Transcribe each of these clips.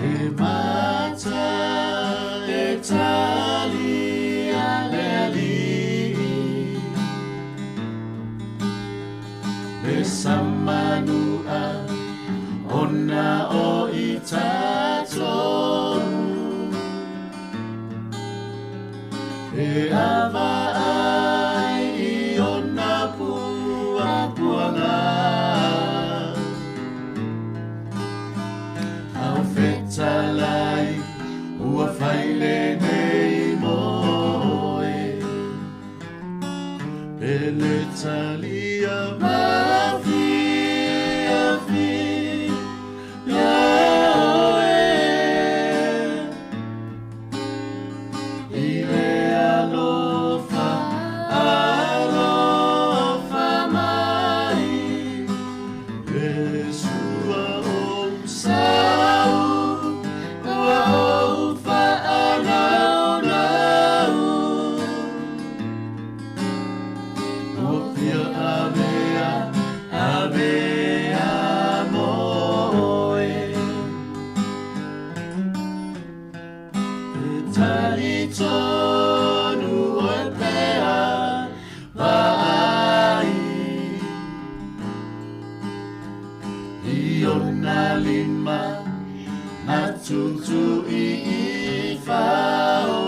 E mata e tali a le alii Le samanua ona o i tatou E ava ai i ona puapuaga Ao fetalai ua fai lenei mo oe Pele talia mafiafi ia oe I le alofa, alofa mai Iesua ou sau ua ou faanaunau Ua fia avea, avea mo oe E talitonu oe pea vaai I ona lima na tutu i i fao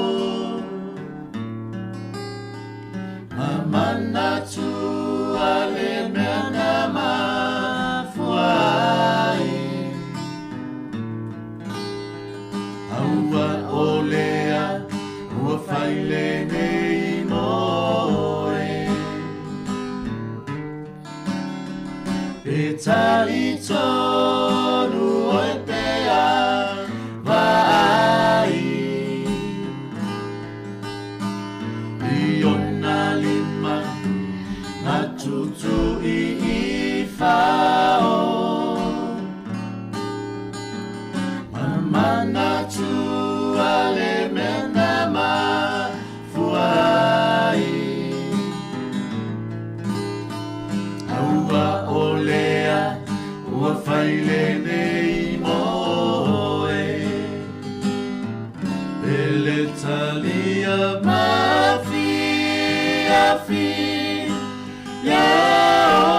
Ma manatu a le mea na mafua ai A ua o lea ua fai lenei mo oe E talitonu oe pea vaai I ona lima na tutu i i fao Ma manatu a le mea na mafua ai A ua o lea ua fai lenei mo oe Pele talia mafiafi ia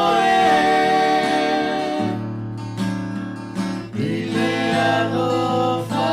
oe I le alofa,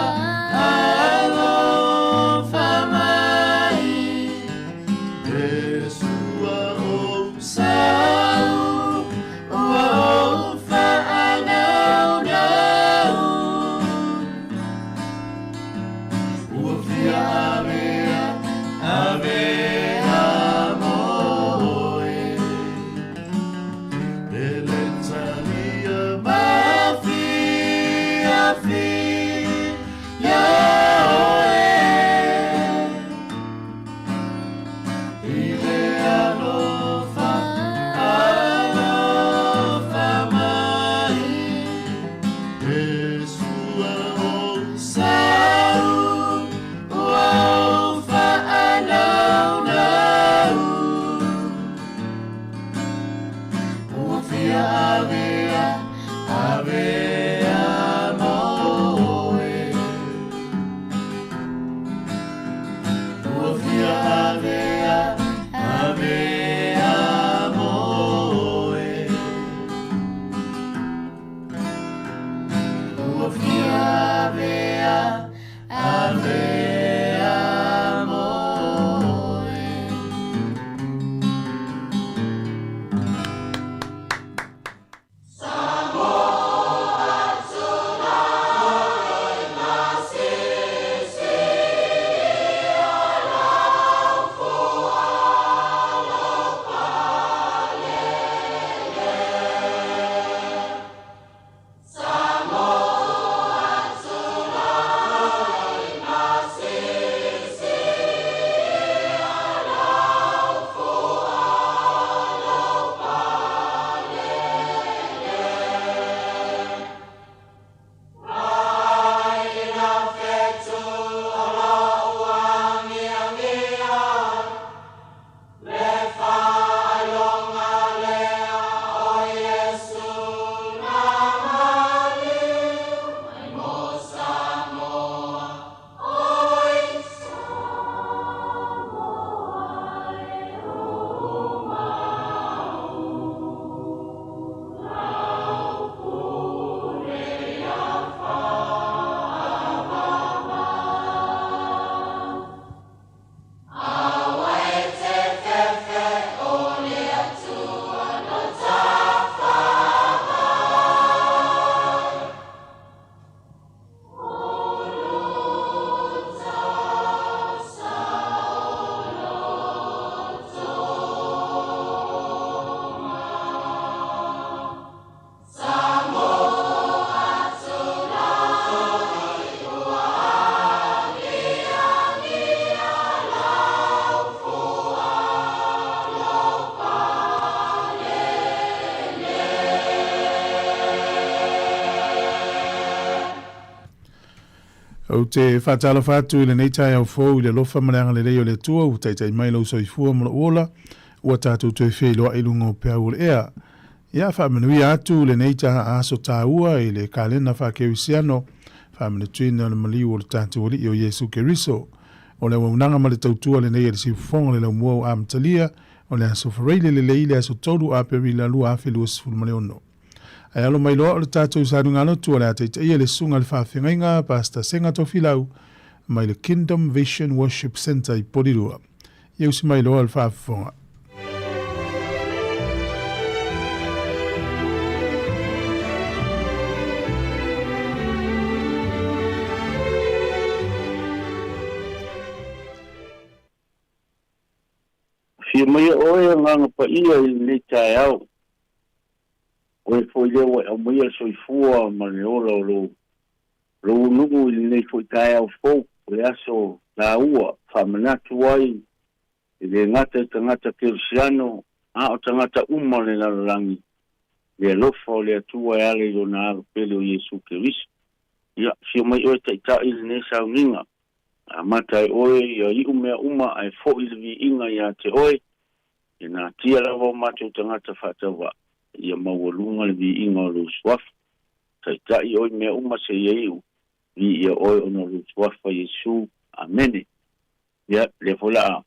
Ou te faatalofa atu i lenei taeao fou i le alofa ma le agalelei o le Atua ua taitai mai lou soifua ma lou ola, ua tatou toe feiloai i luga o peau o le ea. Ia faamanuia atu lenei aso taua i le kalena faakerisiano, faamanatuina o le maliu o le tatou Alii o Iesu Keriso. O le auaunaga ma le tautua lenei a le Siufofoga o le Laumua ua amatalia o le aso Faraile lelei le aso 3 Aperila 2026. Ae alo mai loa o le tatou saluga-lotu o le a taitaia le susuga i le faafeagaiga Pastor Sega Tofilau mai le Kingdom Vision Worship Centre i Porirua. Ia usi mai loa le faafofoga. Afio maia oe Agaga Paia i lenei taeao. Oe foi lea ua e aumaia le soifua ma le ola o lou lou nuu i lenei foi taeao fou, o le aso taua faamanatu ai e le gata i tagata kerisiano a o tagata uma o le lalolagi le alofa o le Atua e ala i lona Alo pele o Iesu Keriso. Ia, afio mai oe Taitai i lenei sauniga. Amata e oe ia iu mea uma ae foʻi le viiga iā te oe, e natia lava o matou tagata faatauvaa, ia maualuga le viiga o lou suafa. Taitai oe i mea uma seia iu, viia oe ona o lou suafa Iesu. Amene. Ia, lea foi la a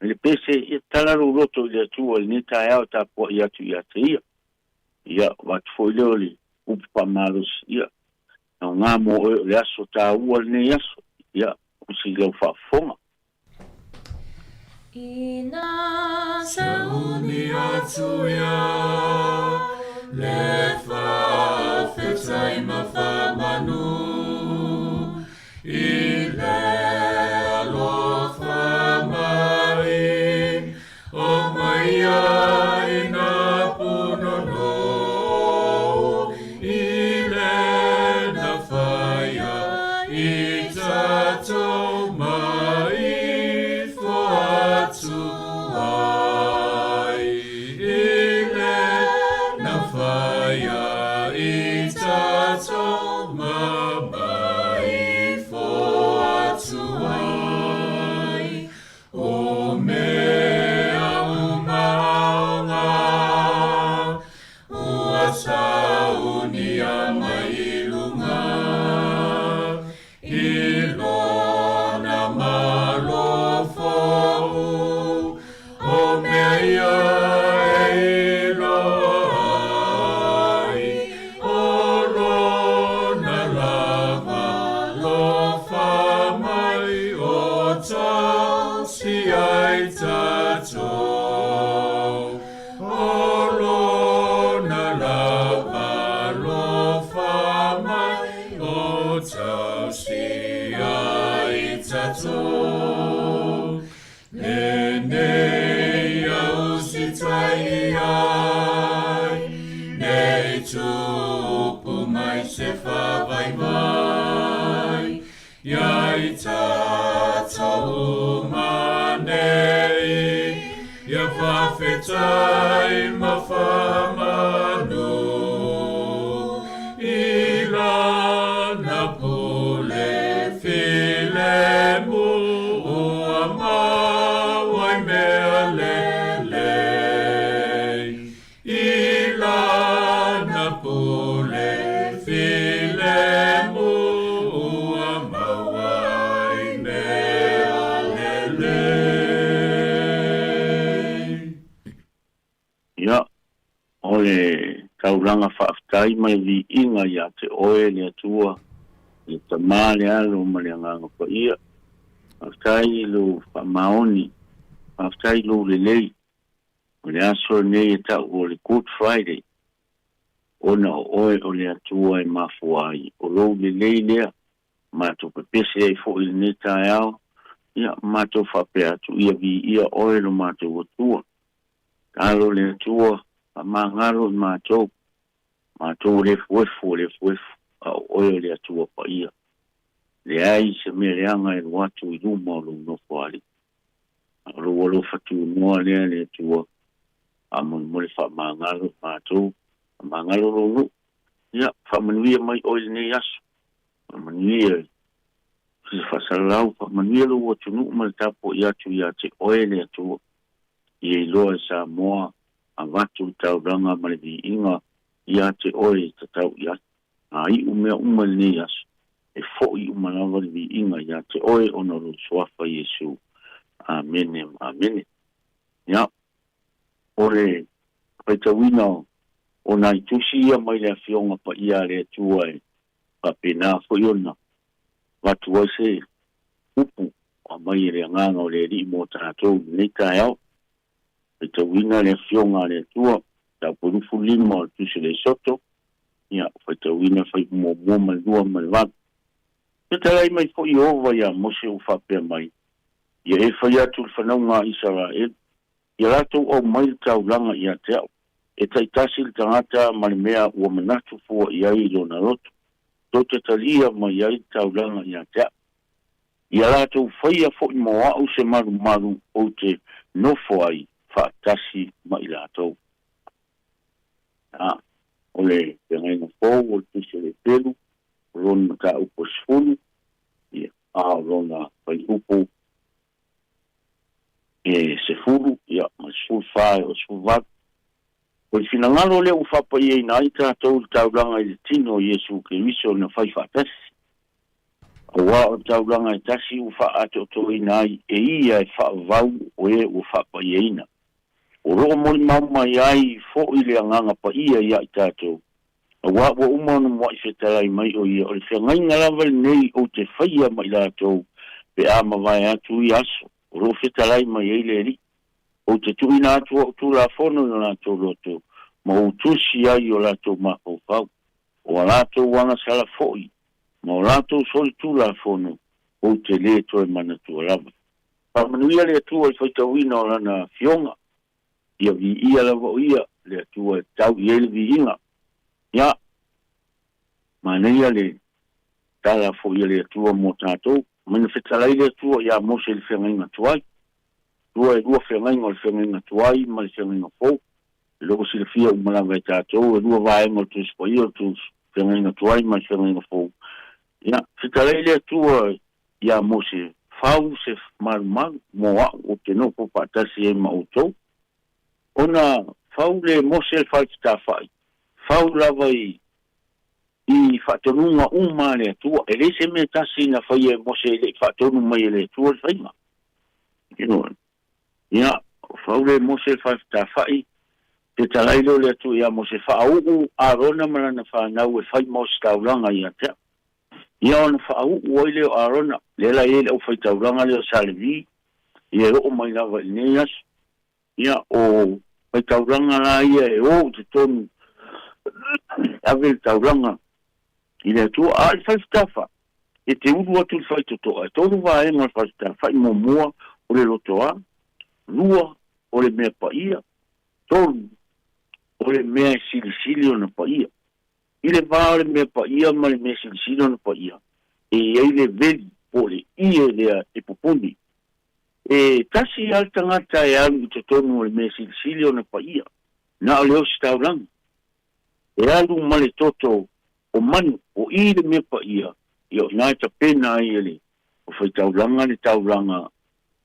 le pese, ia tala lou loto i le Atua i lenei taeao e tapuai atu ia te ia. Ia, avatu foi lea o le upu faamalosi, ia, aoga mo oe o le aso taua lenei aso, ia, usi i lau faafofoga. Ina sauni atu ia le faafetai ma faamanu i le alofa mai o mai ai nā pūnono i le na whaia i tātou mai fo atu ai i le na whaia i tātou mai fo atu ai O mea uma aoga, ua saunia mai i luga, i lona malo fou, o mea ia e iloa ai, o lona lava lofa mai o tausi ai tatou. O lona lava lofa mai o tausi ai tatou. Lenei au sitai i ai, nei tupu mai se whavaivai, ia i tātou uma nei, ia whawhetai ma whamanu. I lana pule filemu, ua mau ai mea lelei. I lana pule filemu, ua mau ai mea lelei. Ia, o le taulaga faafetai ma le viiga iā te oe le Atua, le Tama, le Alo ma le Agaga Paia. Faafetai i lou faamaoni, faafetai i lou lelei. O le aso lenei e tau o le Good Friday, ona o oe o le Atua e mafua ai. O lou lelei lea, matou pepese ai foi i lenei taeao, ia, matou faapea atu, ia viia oe lo matou Atua. Talo le Atua, faamagalo i matou, matou o le efuefu o le efuefu, a o oe o le Atua paia. Leai se mea leaga e alu atu i luma o lou nofoalii. A o lou alofa tunoa lea le Atua, faamolemole faamagalo i matou, faamagalo lou nuu. Ia, faamanuia mai oe i lenei aso. Faamanuia i. Se faasalalau faamanuia lou atunuu ma le tapua'i atu iā te oe le Atua. Ia iloa e Samoa avatu le taulaga ma le viiga iā te oe e tatau i ai. A iʻu mea uma i lenei aso, e foʻi uma lava le viiga iā te oe ona o lou Suafa Iesu. Amene ma amene. Ia, o le faitauina o nai tusi ia mai le Afioga Paia a le Atua e faapena foi ona avatu ai se upu aumai e le Agaga o le Alii mo tatou i lenei taeao. Faitauina le Afioga a le Atua, mataupu 25 o le Tusi o le Esoto, ia, faitauina le fuaiupu 1 ma le 2 ma le 8. Fetalai mai foi Ieova iā Mose ua faapea mai, Ia e fai atu i le fanauga a Isaraelu, ia latou aumai le taulaga ia te a'u, e taitasi le tagata ma le mea ua manatu fua i ai i lona loto, tou te talia mai ai le taulaga ia te a'u. Ia latou faia foʻi mo a'u se malumalu ou te nofo ai faatasi ma i latou. A o le feagaiga fou o le Tusi o le Pelu, o lona mataupu e 10, ia, a o lona fuaiupu e 10, ia, ma le 14 e oo i le 18. O le finagalo lea ua faapaiaina ai tatou i le taulaga i le tino o Iesu Keriso na fai faatasi. Auā o le taulaga e tasi ua faaatoatoaina ai e ia e faavavau o e ua faapaiaina. O loo molimau mai ai foʻi le Agaga Paia iā i tatou, auā ua uma ona muaʻi fetalai mai o ia, o le feagaiga lava lenei ou te faia ma i latou pe a mavae atu ia aso, o loo fetalai mai ai le Alii. Ou te tuuina atu a'u Tulafono i o latou loto, ma ou tusi ai i o latou mafaufau. O a latou agasala foʻi ma o latou solitulafono ou te lē toe manatua lava. Faamanuia le Atua i le faitauina o Lana Afioga, ia viia lava o Ia, le Atua e tau i ai le viiga. Ia, manaia le tala foʻi a le Atua mo tatou. Mai na fetalai le Atua iā Mose i le feagaiga tuai. Tua e lua feagaiga, o le feagaiga tuai ma le feagaiga fou. E loo silafia uma lava e tatou, e lua vaega o le Tusi Paia, o le Tusi Feagaiga Tuai ma le Feagaiga Fou. Ia, fetalai le Atua iā Mose, Fau se malumalu mo a'u ou te nofo faatasi ai ma outou. Ona fau le Mose le fale fetāfa'i, fau lava i i faatonuga uma a le Atua. E leai se mea tasi na faia e Mose e le i faatonu mai e le Atua le faiga. Ioe. Ia, fau le Mose le fale fetāfa'i, fetalai lea o le Atua iā Mose, Faauu Arona ma lana fanau e fai ma ositaulaga ia te a'u. Ia ona faauu ai lea o Arona, lea la e i ai le aufaitaulaga lea o sa Levi, ia e oo mai lava i lenei aso. Ia, o faitaulaga la ia e o i totonu e ave le taulaga i le Atua. A o le fale fetāfa'i, e te ulu atu i le faitotoa. E tolu vaega o le fale fetāfa'i. Muamua, o le lotoā. Lua, o le mea paia. Tolu, o le mea e silisili ona paia. I le va o le mea paia ma le mea silisili ona paia, e i ai le veli po o le ie lea e pupuni. E tasi lava le tagata e alu i totonu o le mea silisili ona paia, na o le ositaulaga. E alu ma le toto o manu, o i le mea paia, ia o i ina e tapena ai e le faitaulaga le taulaga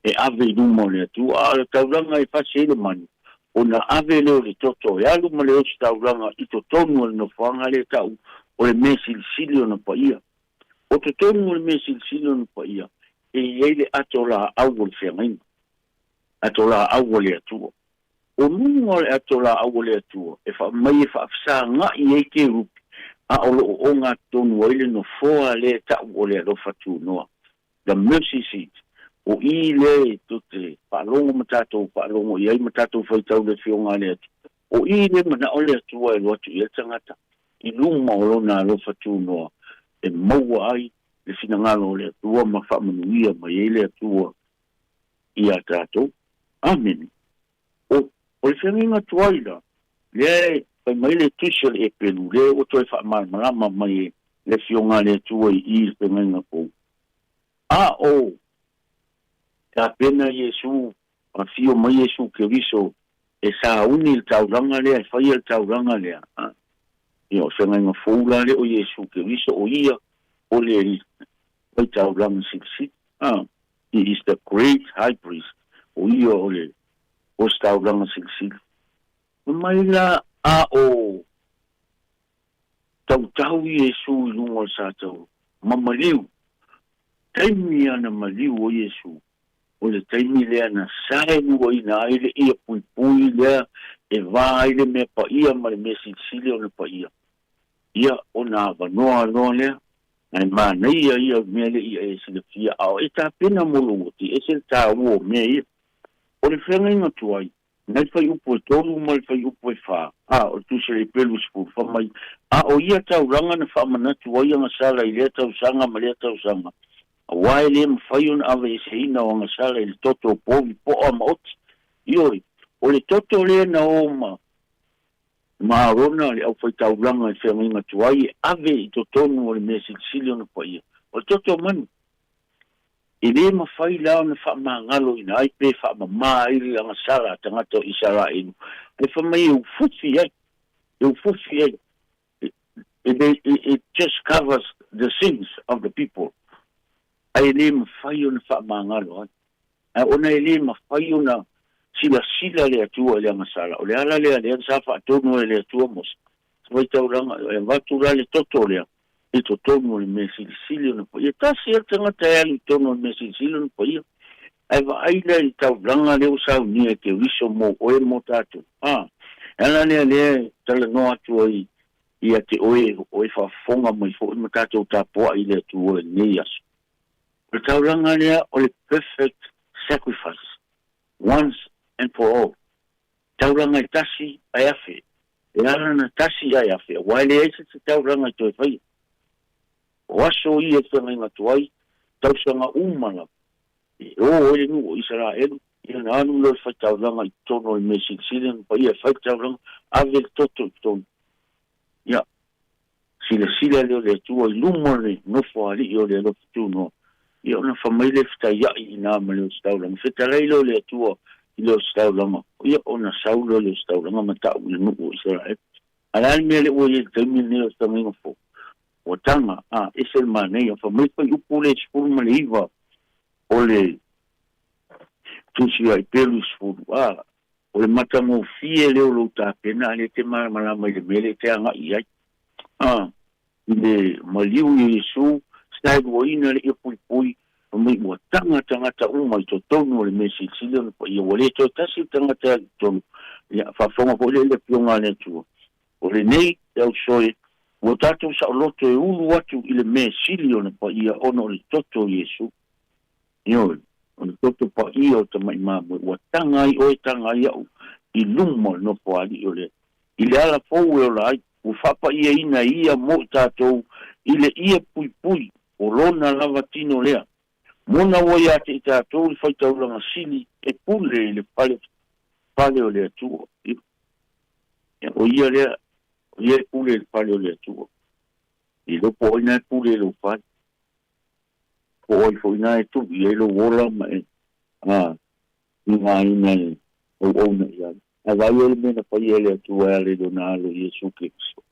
e ave i luma o le Atua. A o le taulaga e fasi ai le manu, ona ave lea o le toto e alu ma le ositaulaga i totonu o le nofoaga lea e tau o le mea silisili ona paia. O totonu o le mea silisili ona paia, e i ai le ato laau o le feagaiga, ato laau a le Atua. O luga o le ato laau a le Atua, e faamai e faafesagaʻi ai kerupi, a o loo ogatotonu ai le nofoa lea e tau o le alofa tunoa, the mercy seat. O i lea e tou te faalogo ma tatou faalogo i ai ma tatou faitau i le Afioga a le Atua. O i lea manao le Atua e alu atu i ai le tagata i luma o lona alofa tunoa e maua ai le finagalo o le Atua ma faamanuia mai ai le Atua iā tatou. Amene. O, o le feagaiga tuai la, lea e fai mai le Tusi o le Epelu, lea ua toe faamalamalama mai e le Afioga a le Atua i i le feagaiga fou. A o tapena Iesu, afio mai Iesu Keriso e sauni le taulaga lea, e faia le taulaga lea, a, ia, o le feagaiga fou la lea o Iesu Keriso, o ia o le Alii. Faitaulaga Silisili. A He is the great high priest, o ia o le Ositaulaga Silisili. Fai mai la a o tautau Iesu i luga o le sataua, ma maliu. Taimi ana maliu o Iesu, o le taimi lea na saeluaina ai le ia puipui lea e va ai le mea paia ma le mea silisili ona paia. Ia, ona avanoa loa lea, ae manaia ia o le mea lea ia e silafia, a o e tapena mo lou oti, e ese le taua o mea ia. O le feagaiga tuai, nai fuaiupu e 3 ma le fuaiupu e 4, a o le Tusi a le Pelu 10, fai mai, A o ia taulaga na faamanatu ai agasala i lea tausaga ma lea tausaga, aua e le mafai ona aveeseina o agasala i le toto o povi, po'a ma oti. Ioe, o le toto lea na o ma ma Arona le aufaitaulaga i feagaiga tuai e ave i totonu o le mea silisili ona paia, o le toto o manu. E le mafai la ona faamagaloina ai pe faamama ai le agasala a tagata o Isaraelu, ae fai mai e ufufi ai, e ufufi ai. It, it just covers the sins of the people. Ae le mafai ona faamagalo ai. Ae ona e le mafai ona silasila le Atua i le agasala, o le ala lea lea sa faatonu ai e le Atua Mose, se faitaulaga, e avatu la le toto lea i totonu o le mea silisili ona paia. Tasi lava le tagata e alu i totonu o le mea silisili ona paia, ae vaai lea i le taulaga lea ua saunia e Keriso mo oe mo tatou. A, e ala lea lea e talanoa atu ai ia te oe, o e faafofoga mai foi ma tatou tapuai i le Atua i lenei aso. O le taulaga lea o le perfect sacrifice, once and for all. Taulaga e tasi ae afe. E ala na tasi ae afe, aua e leai se taulaga e toe faia. O aso ia e feagaiga atu ai, tausaga uma lava, e o ai le nuu o Isaraelu, ia ona alu lea o le faitaulaga i totonu o le mea silisili ona paia e fai le taulaga, ave le toto i totonu. Ia, silasila lea o le Atua i luma o le nofoalii o le alofa tunoa, ia ona fai mai lea fetaiai i ina ma le ositaulaga. Fetalai lea o le Atua i le ositaulaga, ia ona sau lea o le ositaulaga ma ta'u i le nuu o Isaraelu. A o le a le mea lea ua i ai i le taimi lenei o le feagaiga fou? Ua taga, a, ese le manaia. Fai mai fuaiupu lea 19 o le Tusi a Ipelu 10, a, O le matagofie lea o lou tapena a lea e te malamalama i le mea lea e te agai i ai. A, i le maliu i Iesu, saeluaina le ia puipui, fai mai ua taga tagata uma i totonu o le mea silisili ona paia, ua le toe tasi le tagata e alu i totonu. Ia, faafofoga foi lea i le Afioga a le Atua, o lenei te ausoe, ua tatou saoloto e ulu atu i le mea sili ona paia ona o le toto o Iesu. Ioe, o le toto paia o tamai mamoe ua taga ai oe taga ai a'u i luma o le nofoalii o le i le ala fou e ola ai, ua faapaiaina e ia mo i tatou i le ie puipui o lona lava tino lea. Mona ua ia te i tatou le faitaulaga sili e pule i le fale fale o le Atua. Ia, o ia lea, o ia e pule i le fale o le Atua. I loko o ai na e pule i lou fale. Po o ai foi na e tuu i ai lou ola ma e tigaina e auauna i ai. Ae vaai ai le mea na faia e le Atua e ala i Lona Alo Iesu Keriso.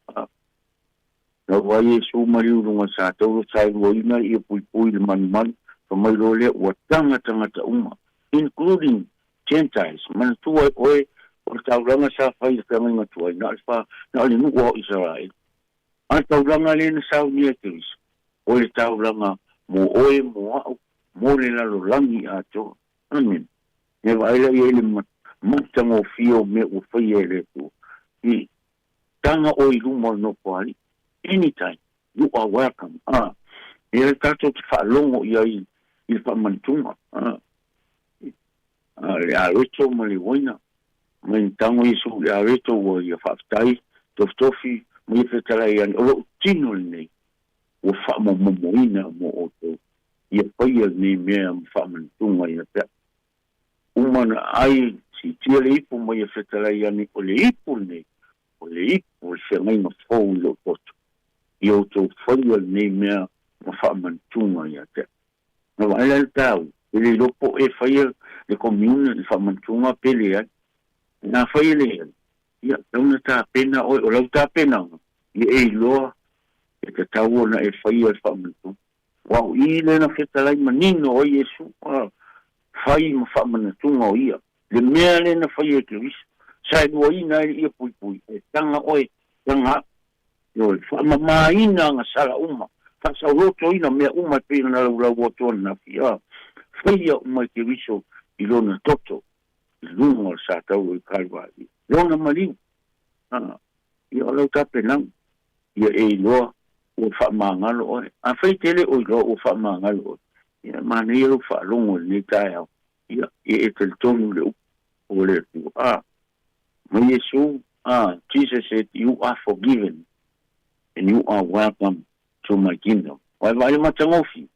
Na ua ai Iesu maliu i luga sa taula saeluaina le ia puipui i le manumanu, fai mai loa lea, ua taga tagata uma, including Gentiles, manatua ai oe o le taulaga sa fai i le feagaiga tuai, na o le fa, na o le nuu lava o Isaraelu. A o le taulaga lea na saunia e Keriso, o le taulaga mo oe, mo a'u, mo le lalolagi atoa. Amene. E vaai la i ai le matagofie o mea ua faia e le Atua. I taga oe i luma o le nofoalii. Anytime, you are welcome. A, e ai tatou te faalogo i ai i le faamanatuga. A, a le areto ma le uaina. Mai na tago Iesu i le areto ua ia faafetai, tofitofi ma ia fetalai ane, o lo'u tino lenei ua faamomomoina mo outou, ia faia lenei mea ma faamanatuga ia te a'u. Uma na ai, siitia le ipu ma ia fetalai ane, o le ipu lenei, o le ipu o le feagaiga fou i lou toto, ia outou faia lenei mea ma faamanatuga ia te a'u. Na vaai la le tau, e le iloa po o e faia le commune le faamanatuga pe leai. Na fai e leai, ia, tau na tapena oe, o lau tapenaga, ia e iloa e tatau ona e faia le faamanatuga. Ua o i le na fetalai manino o Iesu, fai ma faamanatuga o ia. Le mea le na faia e Keriso. Sa e luaina ai le ie puipui, e taga oe, taga a'u. Ioe, faamamāina agasala uma, faasaolotoina mea uma e pei ona laulau atu ananafi, faia uma e Keriso i lona toto i luga o le sa taulo i Kalivali. Lona maliu, ia o lau tapenaga, ia e iloa ua faamagalo oe. Afai e te le o iloa ua faamagalo oe, ia e manaia lou faalogo i lenei taeao, ia e talitonu i le upu o le Atua. Ma Iesu, Jesus said, you are forgiven and you are welcome to my kingdom. Ua e vaai le matagofie,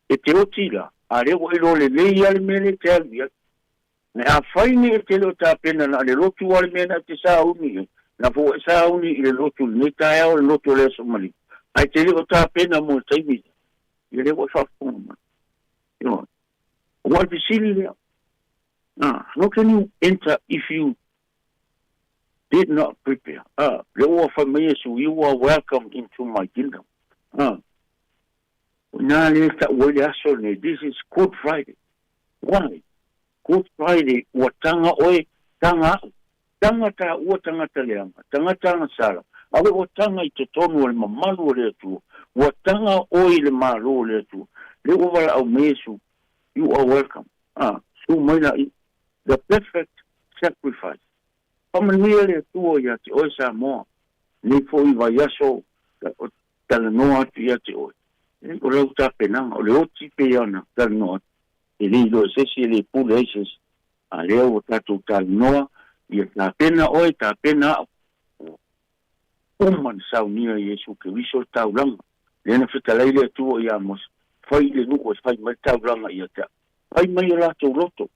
e te oti la, a lea ua iloa lelei lava le mea lea e te alu i ai. Ae afai nei e te le o tapena na o le lotu lava le mea na e te sauni i ai, na foi ua e sauni i le lotu i lenei taeao o le lotu o le Aso Maliu, ae te le o tapena mo le taimi lea, ia lea ua e faafofoga mai. Ioe. Ua o le fesili lea, how can you enter if you did not prepare? Lea ua fai mai Iesu, you are welcome into my kingdom. O ina lea e tau ai le aso lenei, this is Good Friday. Why? Good Friday, ua taga oe, taga a'u, taga tāua tagata leaga, tagata agasala, awe ua taga i totonu o le mamalu o le Atua, ua taga oe i le Malo o le Atua. Lea ua valaau mai Iesu, you are welcome. Su mai laia, the perfect sacrifice. Faamanuia le Atua ia te oe Samoa, nei foi vaiaso o talanoa atu ia te oe. O lau tapenaga, o le oti pei ona talanoa atu, e le iloa e se isi, e le pule ai se isi. A lea ua tatou talanoa, ia tapena oe, tapena a'u, ua uma ona saunia e Iesu Keriso le taulaga. Lea na fetalai le Atua ia Mose, fai i le nuu e fai mai le taulaga ia te a'u. Fai mai o latou loto.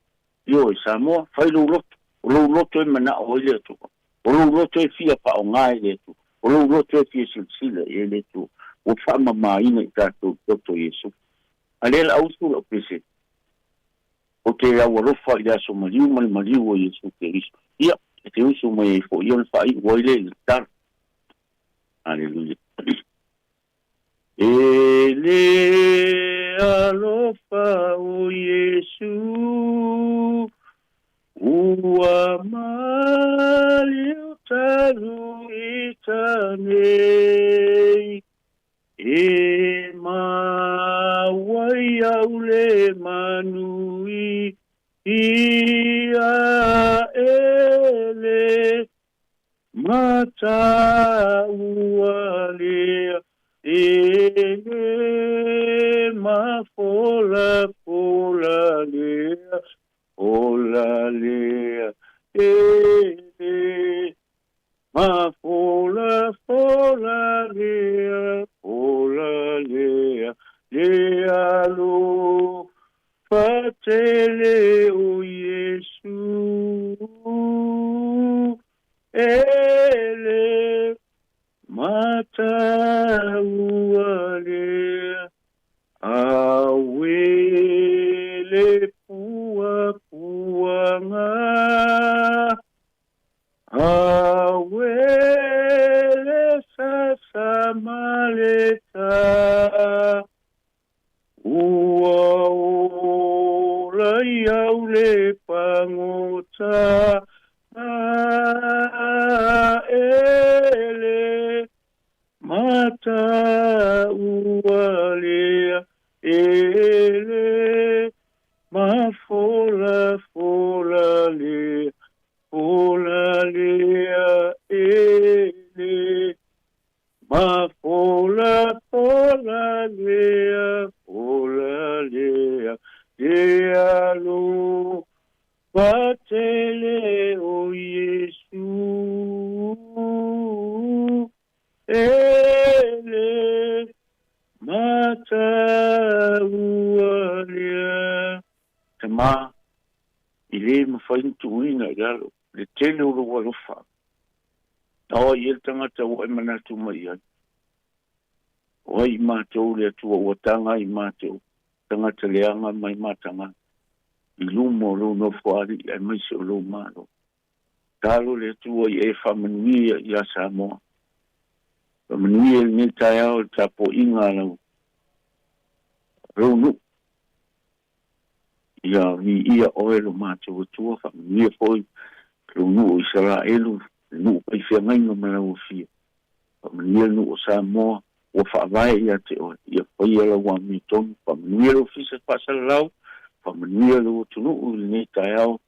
Ioe, Samoa, fai lou loto. O lou loto e mana'o ai le Atua. O lou loto e fia faaaoga e le Atua. O lou loto e fia silasila i ai le Atua. Ua faamamaina i tatou i toto o Iesu. A lea la usu lau pese, ou te aualofa i le aso maliu ma le maliu o Iesu Keriso. Ia, e te usu mai ai foi ona faaiu ai lea i le tatalo. Aleluia. E le alofa o Iesu, ua maliu talu i tanei, e maua iau le manui ia ele mataua lea ele mafolafola lea fola lea ele mafolafola lea fola lea le alofa tele o Iesu ele mataua lea awe le puapuaga awe le sasamaleta ua ola iau le pagota ele mataua lea ele mafolafola lea fola lea ele mafolafola lea fola lea le alofa tele o Iesu ele mataua lea. Tama, e le mafai ona tuuina i lalo le tele o lou alofa. O ai ea le tagata ua e manatu mai i ai? O ai i matou le Atua ua taga ai i matou tagata leaga mai mataga i luma o lou nofoalii aemaise o lou Malo. Talo le Atua ia e faamanuia ia Samoa. Faamanuia i lenei taeao i le tapuaiga a lau Lou nuu ia viia oe lo matou Atua, faamanuia foi lou nuu o Isaraelu, le nuu faifeagaiga ma lau afio. Faamanuia le nuu o Samoa ua faavae ia te oe, ia faia lau amiotonu. Faamanuia le ofisa faasalalau, faamanuia lou atunuu i lenei taeao,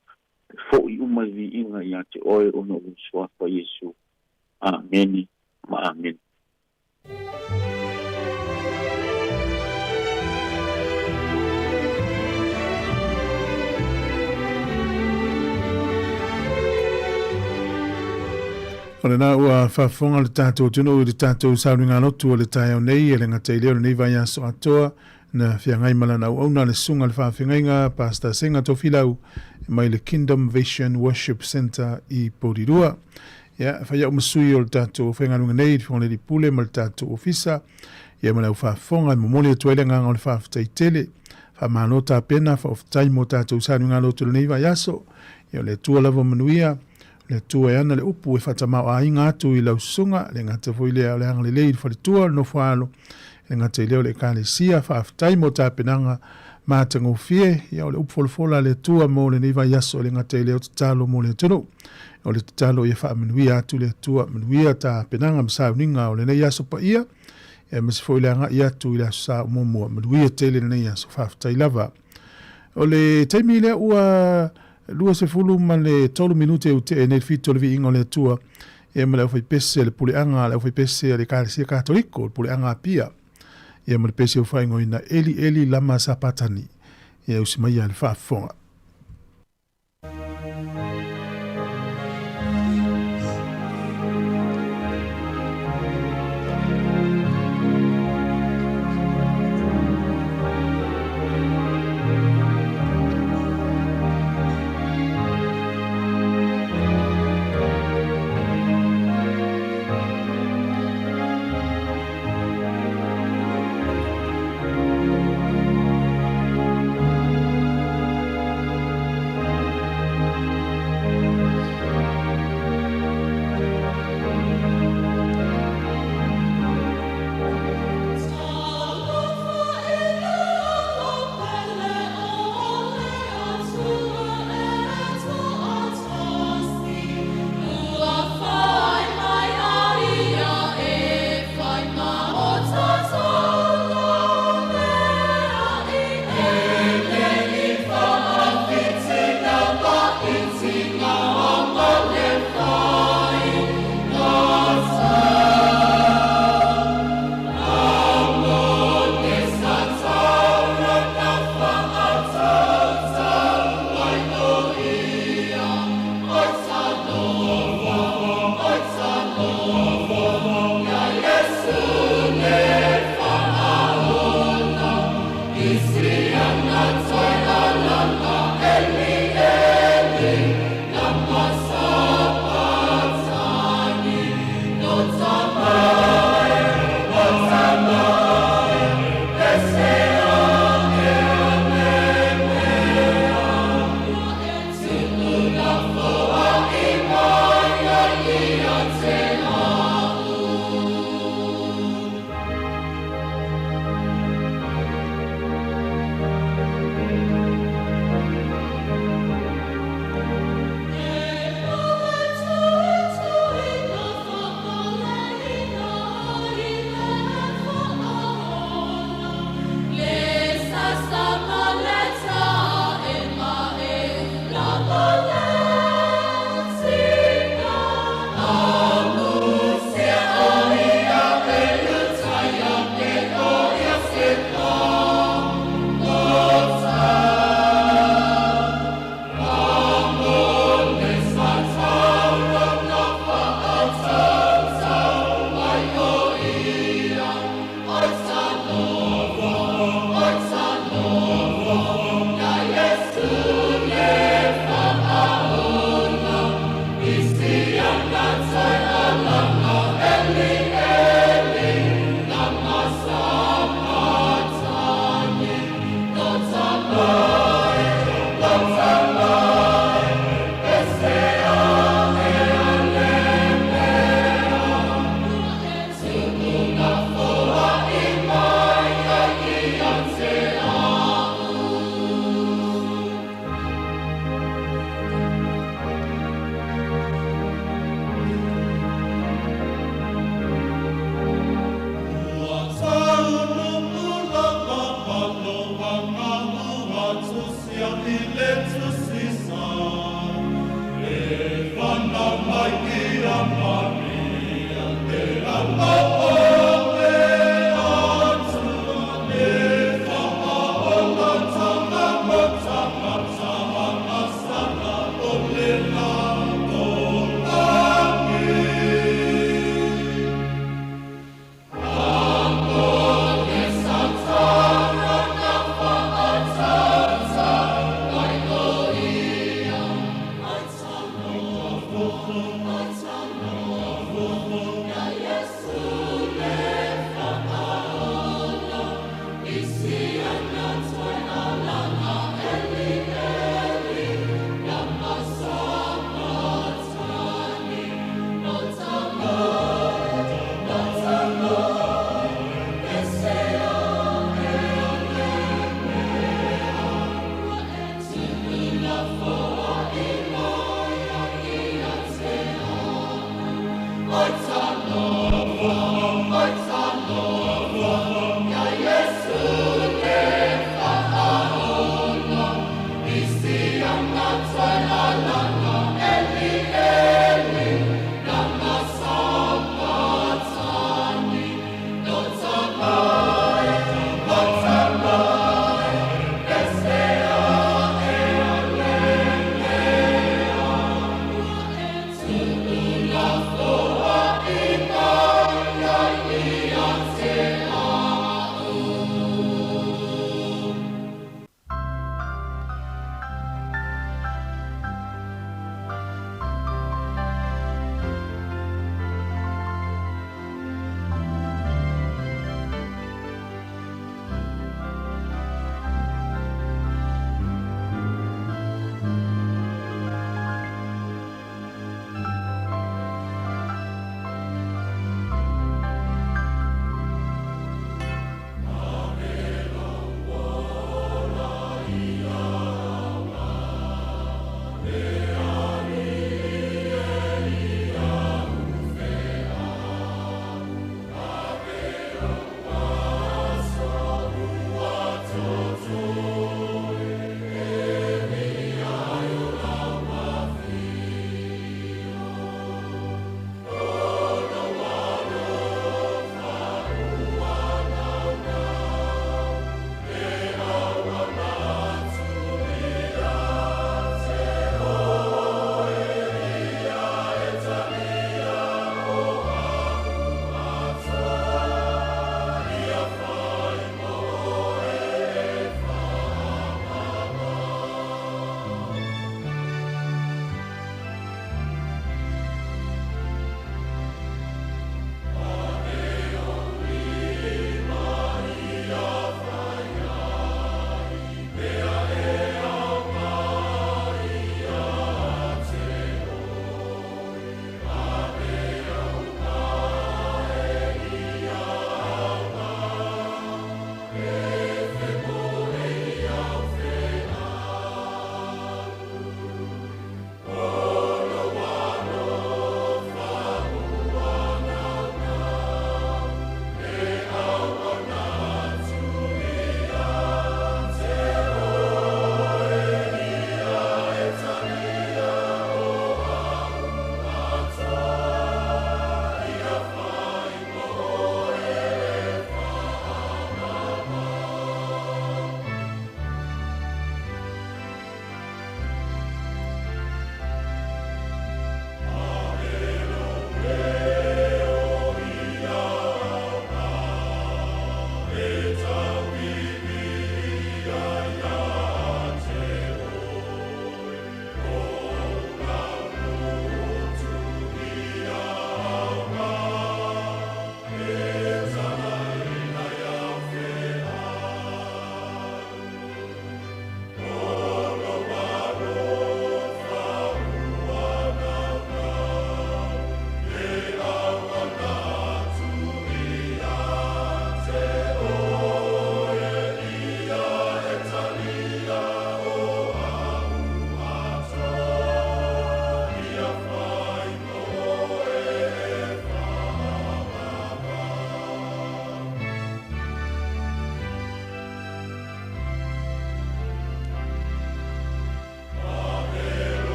e fo'i uma le viiga ia te oe ona o lou suafa Iesu. Amene ma amene. O lena ua faafofoga le tatou atunuu i le tatou sauniga lotu o le taeao nei, e le gata i lea o lenei vaiaso atoa na feagai ma lana auauna le susuga i le faafeagaiga Pastor Senga Tofilau mai le Kingdom Vision Worship Centre i Porirua. Ia, fai au ma sui o le tatou faigaluega nei i le Fofoga Pule ma le tatou ofisa, ia ma le au faafofoga e momoli atu ai le agaga o le faafetai tele. Faamalo tapena, faafetai mo tatou sauniga lotu i lenei vaiaso. Ia, o le Atua lava manuia, o le Atua e ana le upu e faatamao-aiga atu i lau susuga, le gata foi lea o le agalelei i le faletua o le nofo-a-alo, e le gata i lea o le Ekalesia. Faafetai mo tapenaga matagofie. Ia, o le upu folafola a le Atua mo lenei vaiaso, e le gata i lea o tatalo mo le atunuu. O le tatalo ia faamanuia atu le Atua, manuia tapenaga ma sauniga o lenei aso paia, aemaise foi le agai atu i le Aso Sa o muamua. Manuia tele lenei aso, faafetai lava. O le taimi lea ua 23 minute ua tea nei le 7 o le viiga o le Atua, ia ma le aufaipese le puleaga a le aufaipese a le Ekalesia Katoliko, le puleaga Apia, ia ma le pese ua faaigoaina Eli Eli Lama Sapatani, ia usi mai ia le faafofoga.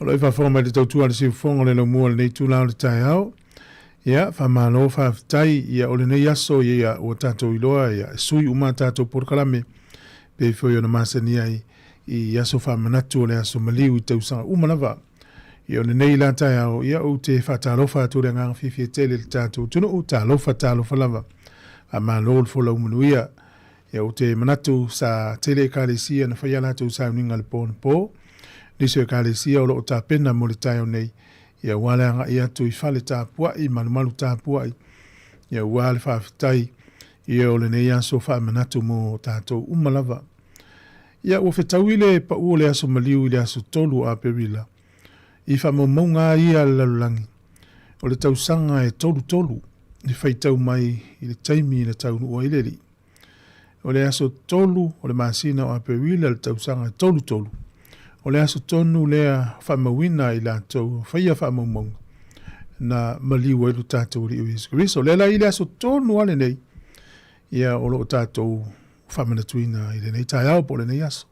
O lo o e faafofoga mai i le tautua a le siufofoga o le laumua o lenei itula o le taeao. Ia, faamalo, faafetai, ia, o lenei aso, ia, ua tatou iloa, ia, e sui uma a tatou polokalame, pei foi ona masani ai i aso faamanatu o le aso maliu i tausaga uma lava. Ia, o lenei la taeao, ia, ou te faatalofa atu i le agaga fiafia tele i le tatou atunuu, talofa, talofa lava. Faamalo le folau manuia. Ia, ou te manatu sa tele Ekalesia na fai a latou sauniga i le po anapo. Nisi o Ekalesia o lo o tapena mo le taeao nei, ia aua le agai atu i fale tapuai, malumalu tapuai, ia aua le faafetai ia o lenei aso faamanatu mo tatou uma lava. Ia ua fetaui le pau o le aso maliu i le aso 3 o Aperila i faamaumauga lava ia a le lalolagi o le tausaga e 33 e faitau mai i le taimi na taunuu ai le Alii. O le aso 3 o le masina o Aperila le tausaga e 33, o le aso tonu lea faamauina ai latou faia faamaumauga na maliu ai lo tatou Alii o Iesu Keriso. O lea la i le aso tonu lava lenei, ia o lo o tatou faamanatuina i lenei taeao po o lenei aso.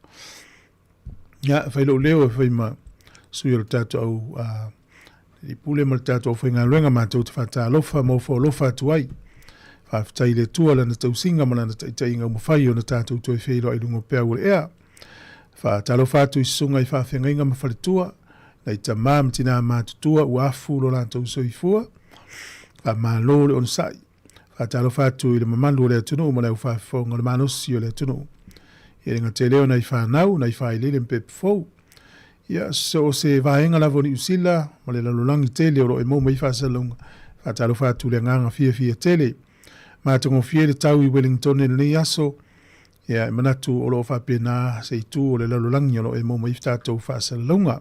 Ia, fai lou leo e fai ma sui o le tatou au i pule ma le tatou aufaigaluega matou te faatalofa ma ofo alofa atu ai. Faafetai i le Atua lana tausiga ma lana taitaiga ua mafai ona tatou toe feiloai i luga o peau o le ea. Faatalofa atu i susuga i faafeagaiga ma faletua, nai tama ma tinā matutua ua afu lo latou soifua. Faamalo le onosai. Faatalofa atu i le mamalu o le atunuu ma le aufaafofoga o le malosi o le atunuu. Ia le gata i lea o nai fanau, nai faaeleele ma pepe fou. Ia, so o se vaega lava o Niu Sila ma le lalolagi tele o lo o e maua mai faasalalauga. Faatalofa atu i le agaga fiafia tele. Matagofie le tau i Wellington i lenei aso. Ia, e manatu o lo o faapena se itu o le lalolagi o lo o e maua mai tatou faasalalauga.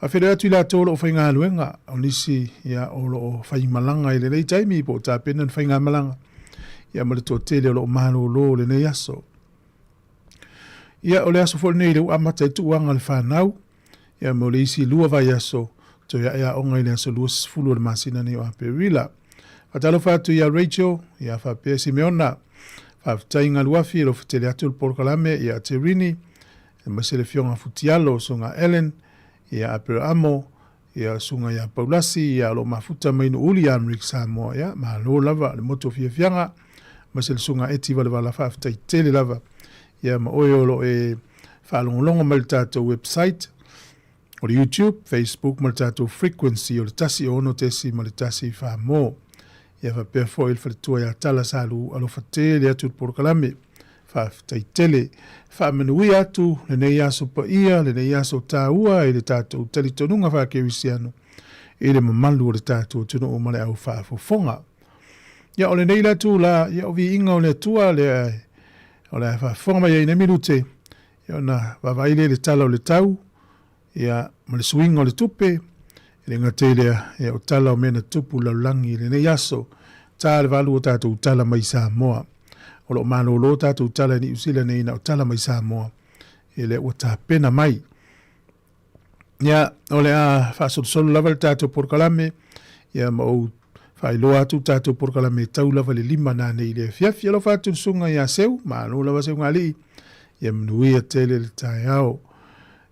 Faafeiloai atu i latou o lo o faigaluega, o nisi ia, o lo o faimalaga i lenei taimi po o tapena ni faigamalaga, ia ma le toatele o lo o malolo i lenei aso. Ia, o le aso foi lenei lea ua amata ai tuuaga a le fanau, ia mo le isi 2 vaiaso, toe ae aoga i le aso 20 o le masina nei o Aperila. Faatalofa atu ia Rachel, ia faapea Simeona, faafetai Galuafi e alofa tele atu le polokalame ia Terini, aemaise le Afioga Futialo, Susuga Ellen, ia Aperamo, ia Susuga ia Paulasi, ia o lo o mafuta mai Nuuuli ia Amerika Samoa, ia malo lava le motu o fiafiaga, aemaise le Susuga Eti Valevala, faafetai tele lava. Ia ma oe o lo o e faalogologo mai i le tatou website, o le YouTube, Facebook ma le tatou frequency o le 106 ma le 1 mo. Ia faapea foi le faletua ia Tala Salu, alofa tele atu i le polokalame. Faafetai tele. Faamanuia atu lenei aso paia, lenei aso taua i le tatou talitonuga faakerisiano i le mamalu o le tatou atunuu ma le au faafofoga. Ia o lenei la tula, ia o viiga o le Atua lea o le a faafofoga mai ai nei minute, ia ona vaavaai lea i le tala o le tau, ia ma le suiga o le tupe, e le gata i lea, ia o tala o mea na tupu i le lalolagi i lenei aso, ta le valu o tatou tala mai Samoa. O lo o malolo tatou tala i Niu Sila nei na o tala mai Samoa, ia lea ua tapena mai. Ia, o le a faasolosolo lava le tatou polokalame, ia ma ou faailoa atu tatou polokalame e tau lava le 5 nanei i le afiafi. Alofa atu le susuga ia Seu, malo lava Seugalii, ia manuia tele le taeao.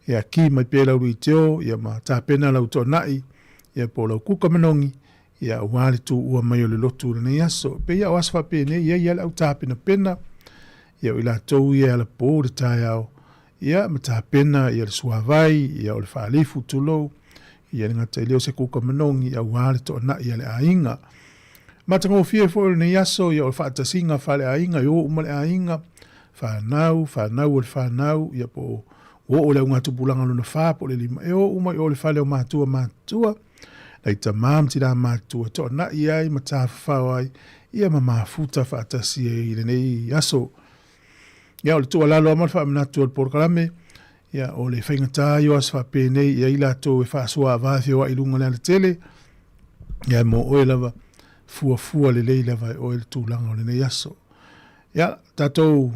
Ia ki mai pea lau luiteo, ia ma tapena lau toanai, ia po o lau kuka manogi, ia aua le tuua mai o le lotu i lenei aso. E pei lava o aso faapenei, e i ai lava le au tapenapena, ia o i latou ia e alapo i le taeao, ia ma tapena ia le suavai, ia o le faalifu tulou, ia le gata i lea o se kuka manogi aua le toanai a le aiga. Matagofie foi o lenei aso, ia o le faatasiga faaleaiga, e o uma le aiga, fanau, fanau o le fanau, ia po o ua oo i le augatupulaga lona 4 po o le 5, e o uma i o i le fale o matua matutua, nai tama ma tinā matutua, toanai ai ma tafafao ai, ia ma mafuta faatasi ai i lenei aso. Ia, o le tuualalo lava ma le faamanatu o le polokalame, ia, o le faigata ia o aso faapenei i ai latou e faasoa ava e feoai i luga o le alatele, ia, mo oe lava, fuafua lelei lava e oe le tulaga o lenei aso. Ia, tatou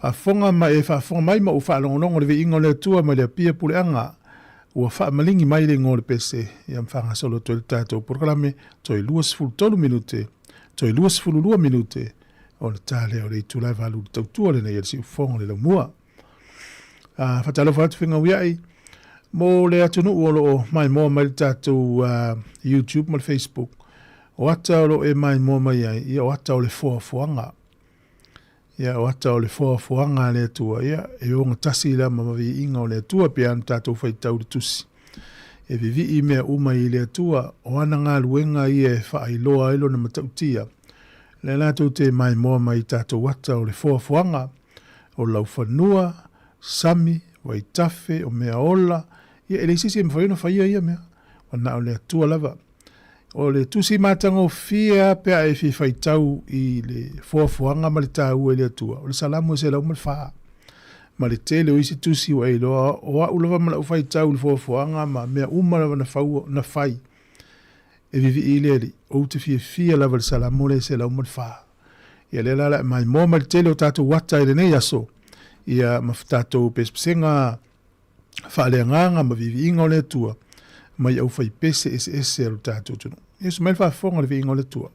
faafofoga ma e faafofoga mai ma ou faalogologo i le viiga o le Atua mai le Apia Puleaga ua faamaligi mai le igoa o le pese, ia ma faagasolo atu ai le tatou polokalame toe 23 minute, toe 22 minute o le ta lea o le itula e 8 i le tautua lenei a le siufofoga o le laumua. Faatalofa atu Fegauiai, Mo le atunuu o loo maimoa mai le tatou YouTube ma le Facebook, o ata o loo e maimoa mai ai, ia o ata o le foafoaga. Ia o ata o le foafoaga a le Atua, ia e ogatasi la ma maviiga o le Atua pe ana tatou faitau le tusi. E vivii mea uma i le Atua, o ana galuega ia e faailoa ai lona matautia. Lea latou te maimoa mai i tatou ata o le foafoaga, o laufanua, sami, vaitafe, o mea ola, ia e leai se isi e mafai ona faia ia mea, ua na o le Atua lava. O le tusi matagofie lava pe a e fia faitau i le foafoaga ma le taua i le Atua, o le Salamo e 104. Ma le tele o isi tusi ua e iloa, o au lava ma lau faitau i le foafoaga ma mea uma lava na fau, na fai, e vivii i le Alii, ou te fiafia lava i le Salamo lea e 104. Ia lea la o le a maimoa mai le tele o tatou ata i lenei aso, ia ma tatou pesepesega faaleagaga ma viiviiga o le Atua mai aufaipese eseese a lo tatou atunuu. Ia mai le faafofoga le viiga o le Atua.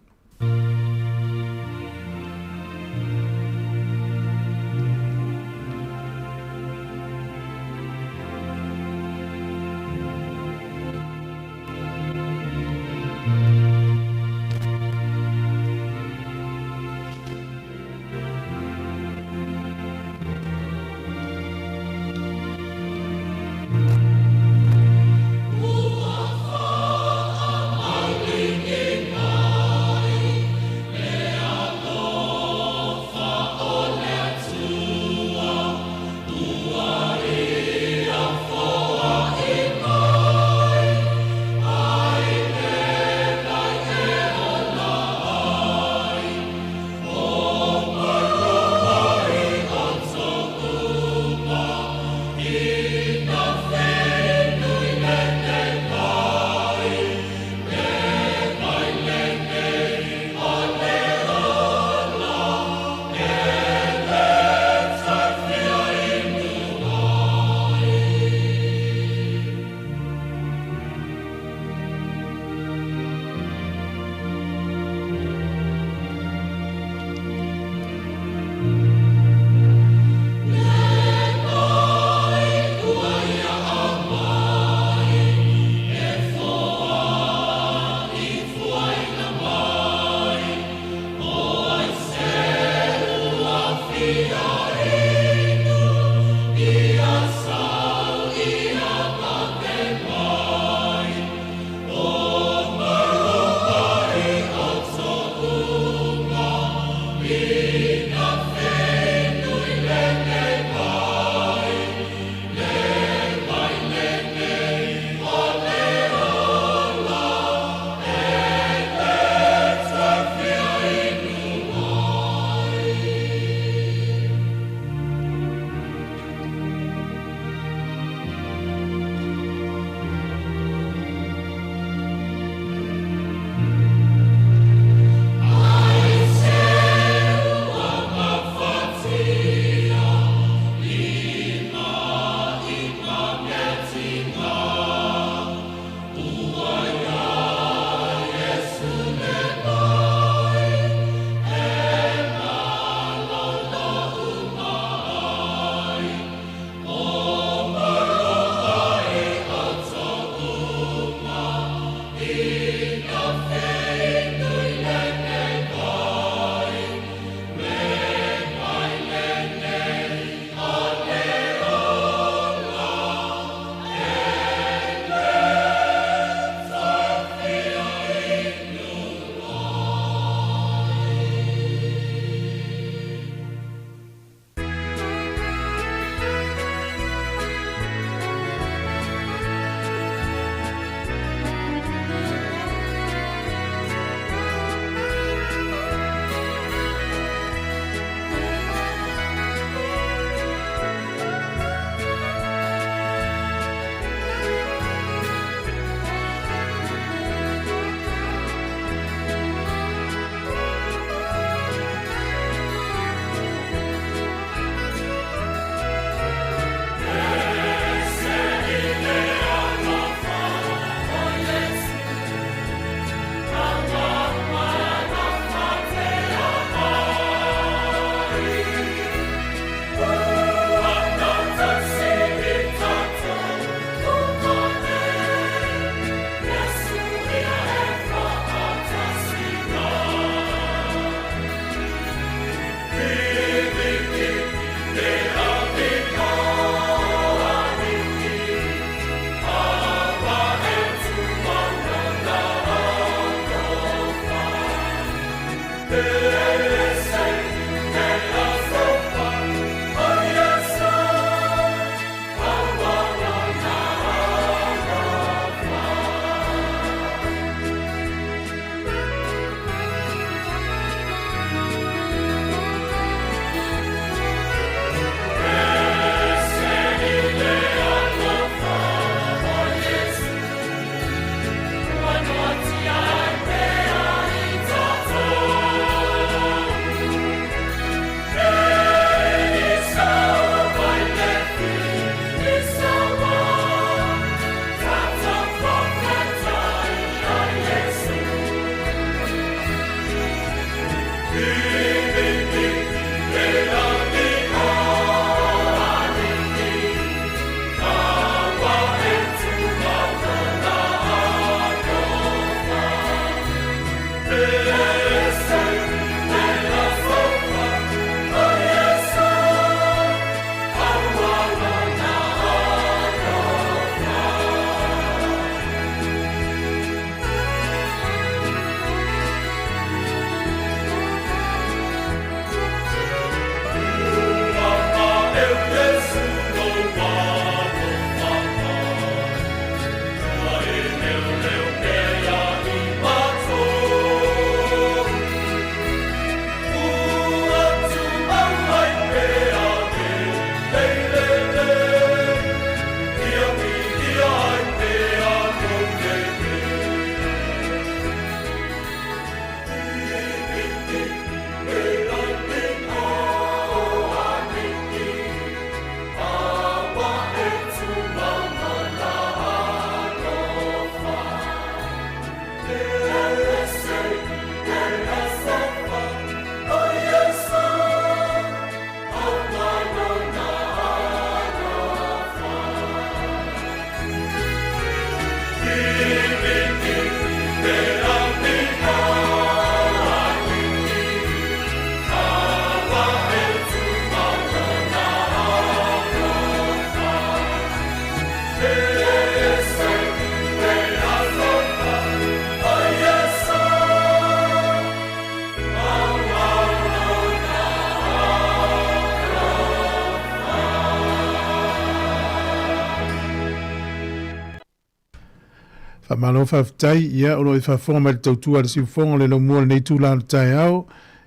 Faamalo faafetai, ia, o lo o e faafofoga mai i le tautua a le siufofoga o le laumua o lenei itula o le taeao.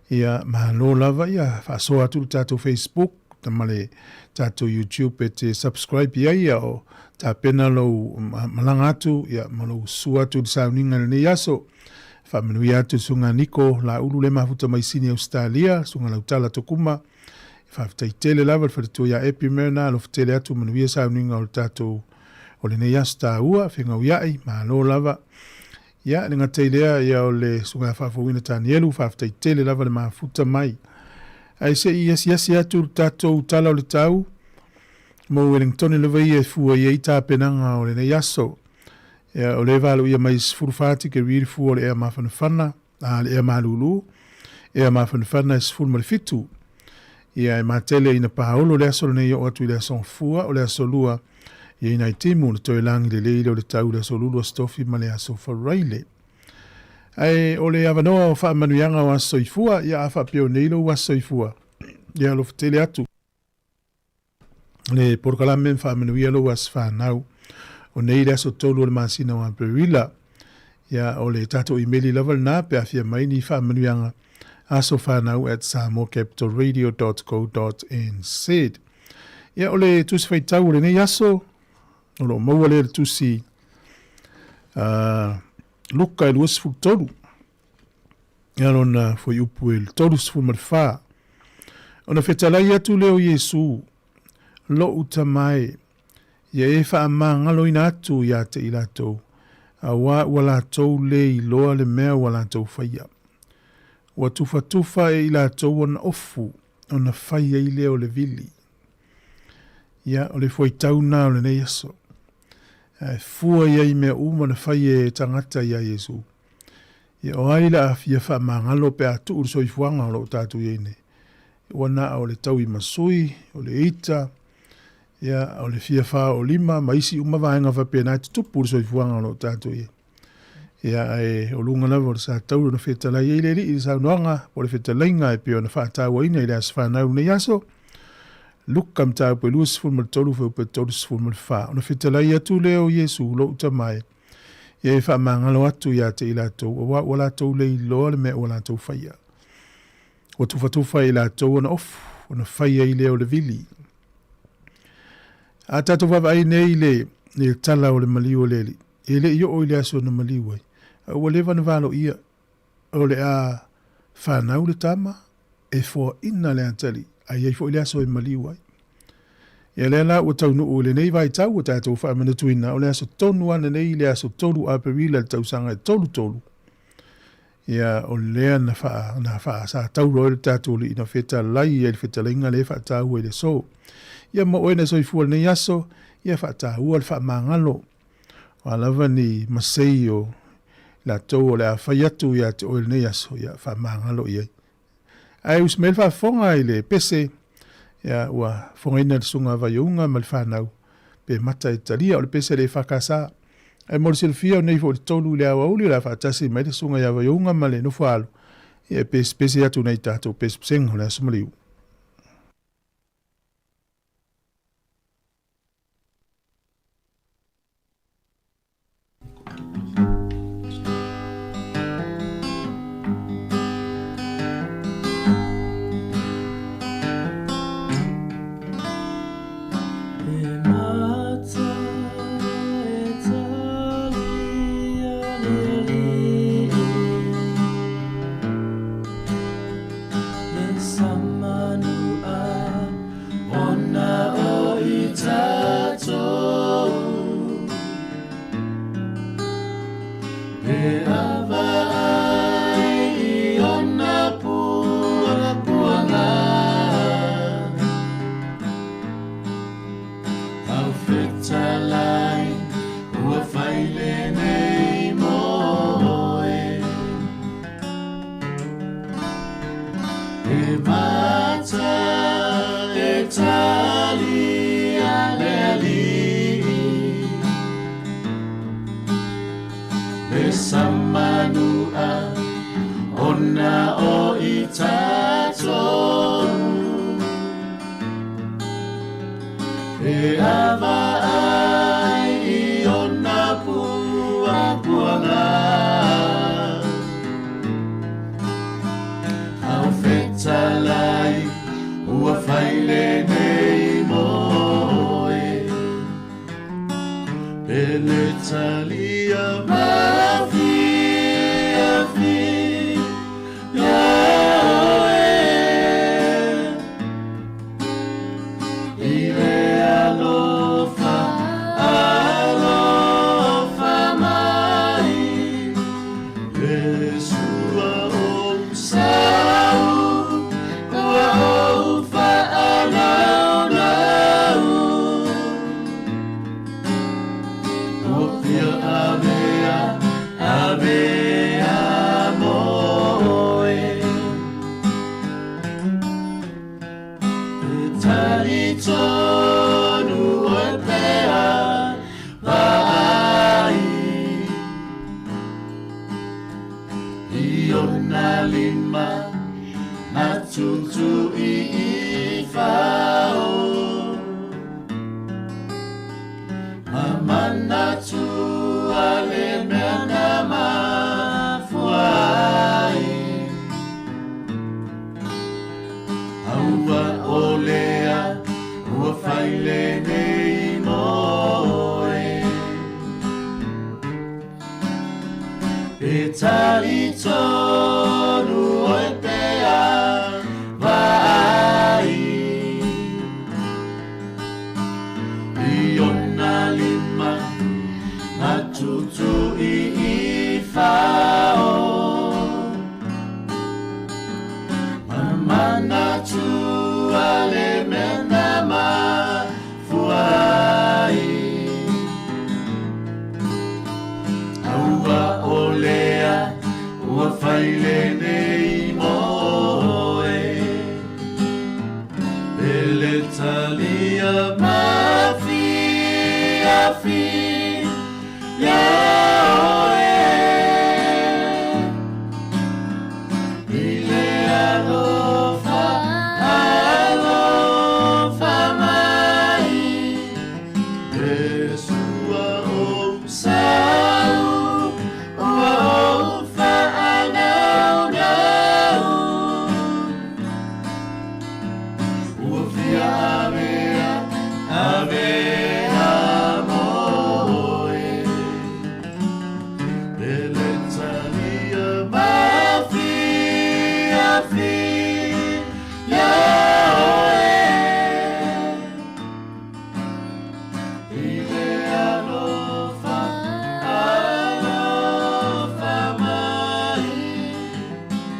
Ia, malo lava, ia, faasoa atu le tatou Facebook ma le tatou YouTube e te subscribe i ai, ia, o tapena lou malaga atu, ia, ma lou sua atu i le sauniga i lenei aso. Faamanuia atu le Susuga Niko Laulu le mafuta mai Sini Ausetalia, Susuga Lautala Tokuma. Faafetai tele lava le faletua ia Epi Merna, alofa tele atu, manuia sauniga o le tatou o lenei aso taua, fegauia'i, malo lava. Ia, le gata i lea, ia o le Susuga Faafouina Tanielu, faafetai tele lava le mafuta mai. Ae se i asiasi atu le tatou tala o le tau, mo Wellingtone lava ia e fua i ai tapenaga o lenei aso. Ia, o lea e valoia mai i 14 tikeri le fua o le ea mafanafana, a le ea malūlū, ea mafanafana e 17. Ia, e matele ina paolo le aso lenei oo atu i le aso Gafua, o le aso Lua, ia ina i timu le toe lagi lelei lea o le tau i le aso Lulu, aso Tofi ma le aso Faraile. Ae o le avanoa o faamanuiaga o aso soifua, ia a faapea o nei lou aso soifua, ia alofa tele atu. Le polokalame ma faamanuia lou aso fanau. O nei le aso 3 o le masina o Aperila. Ia, o le tatou imeli lava lena pe a fia mai ni faamanuiaga asofanau@samoacapitalradio.co.nz. Ia, o le tusi faitau o lenei aso, o lo o maua lea le tusi Luka e 23. Ia lona fuaiupu e 34. Ona fetalai atu lea o Iesu, Lo'u Tama e, ia e faamagaloina atu ia te i latou, auā ua latou lē iloa le mea ua latou faia. Ua tufatufa e i latou ona ofu, ona fai ai lea o le vili. Ia, o le fuaitau lena o lenei aso. Ae fua i ai mea uma na fai e tagata iā Iesu. Ia, o ai la a fia faamagalo pe a tuu le soifuaga o lo o tatou i ai nei? Ua na o le tauimasui, o le ita, ia, o le fia fāolima ma isi uma vaega faapena e tutupu le soifuaga o lo o tatou i ai. Ia, ae o luga lava o le sa taula na fetalai ai le Alii i le saunoaga po o le fetalaiga e pei ona faatauaina i le aso fanau lenei aso, Luka mataupu e 23 fuaiupu e 34. Ona fetalai atu lea o Iesu, Lou Tama e, Ia e faamagalo atu ia te i latou, auā ua latou le iloa le mea ua latou faia. Ua tufatufa e i latou ona ofu, ona fai ai lea o le vili. A tatou vaavaai nei i le, le tala o le maliu o le Alii, e le i oo i le aso na maliu ai, a ua leva ona valoia, o le a fanau le tama, e foaina le atalii, a i ai foi le aso e maliu ai. Ia lea la ua taunuu i lenei vaitau ua tatou faamanatuina o le aso tonu lava lenei le aso 3 Aperila i le tausaga e 33, ia o lea na faa, na faasatauro ai le tatou alii na fetalai ai le fetalaiga lea e faataua i le aso. Ia ma oe na soifua i lenei aso, ia faataua le faamagalo. O a lava ni masei o latou o le a fai atu ia te oe i lenei aso, ia faamagalo i ai. Ae usi mai le faafofoga i le pese, ia, ua fofogaina le susuga a Vaiouga ma le fanau, pe mata e talia, o le pese a le EFKS. Ae mo le silafia, o nei foi le 3 i le aoauli, o le a faatasi mai le susuga ia Vaiouga ma le nofoaalo, ia e pesepese atu nei tatou pesepesega o le Aso Maliu. talia mafiafi ia oe. I le alofa, alofa mai, Iesu ua ou sau, ua ou faanaunau. Ua fia avea, avea mo oe. E talitonu oe pea vaai i ona lima na tutui i fao. Ma manatua le mea na mafua ai. A ua olea, ua fai lenei mo oe. E talitonu oe pea vaai i ona lima na tutui i fao. Ma manatua le mea na mafua ai. A ua olea, ua fai lenei mo oe. Pele talia mafiafi ia oe. I le alofa, alofa mai, Iesu ua ou sau, ua ou faanaunau. Ua fia avea, avea mo oe. Pele talia mafiafi ia oe. I le alofa, alofa mai,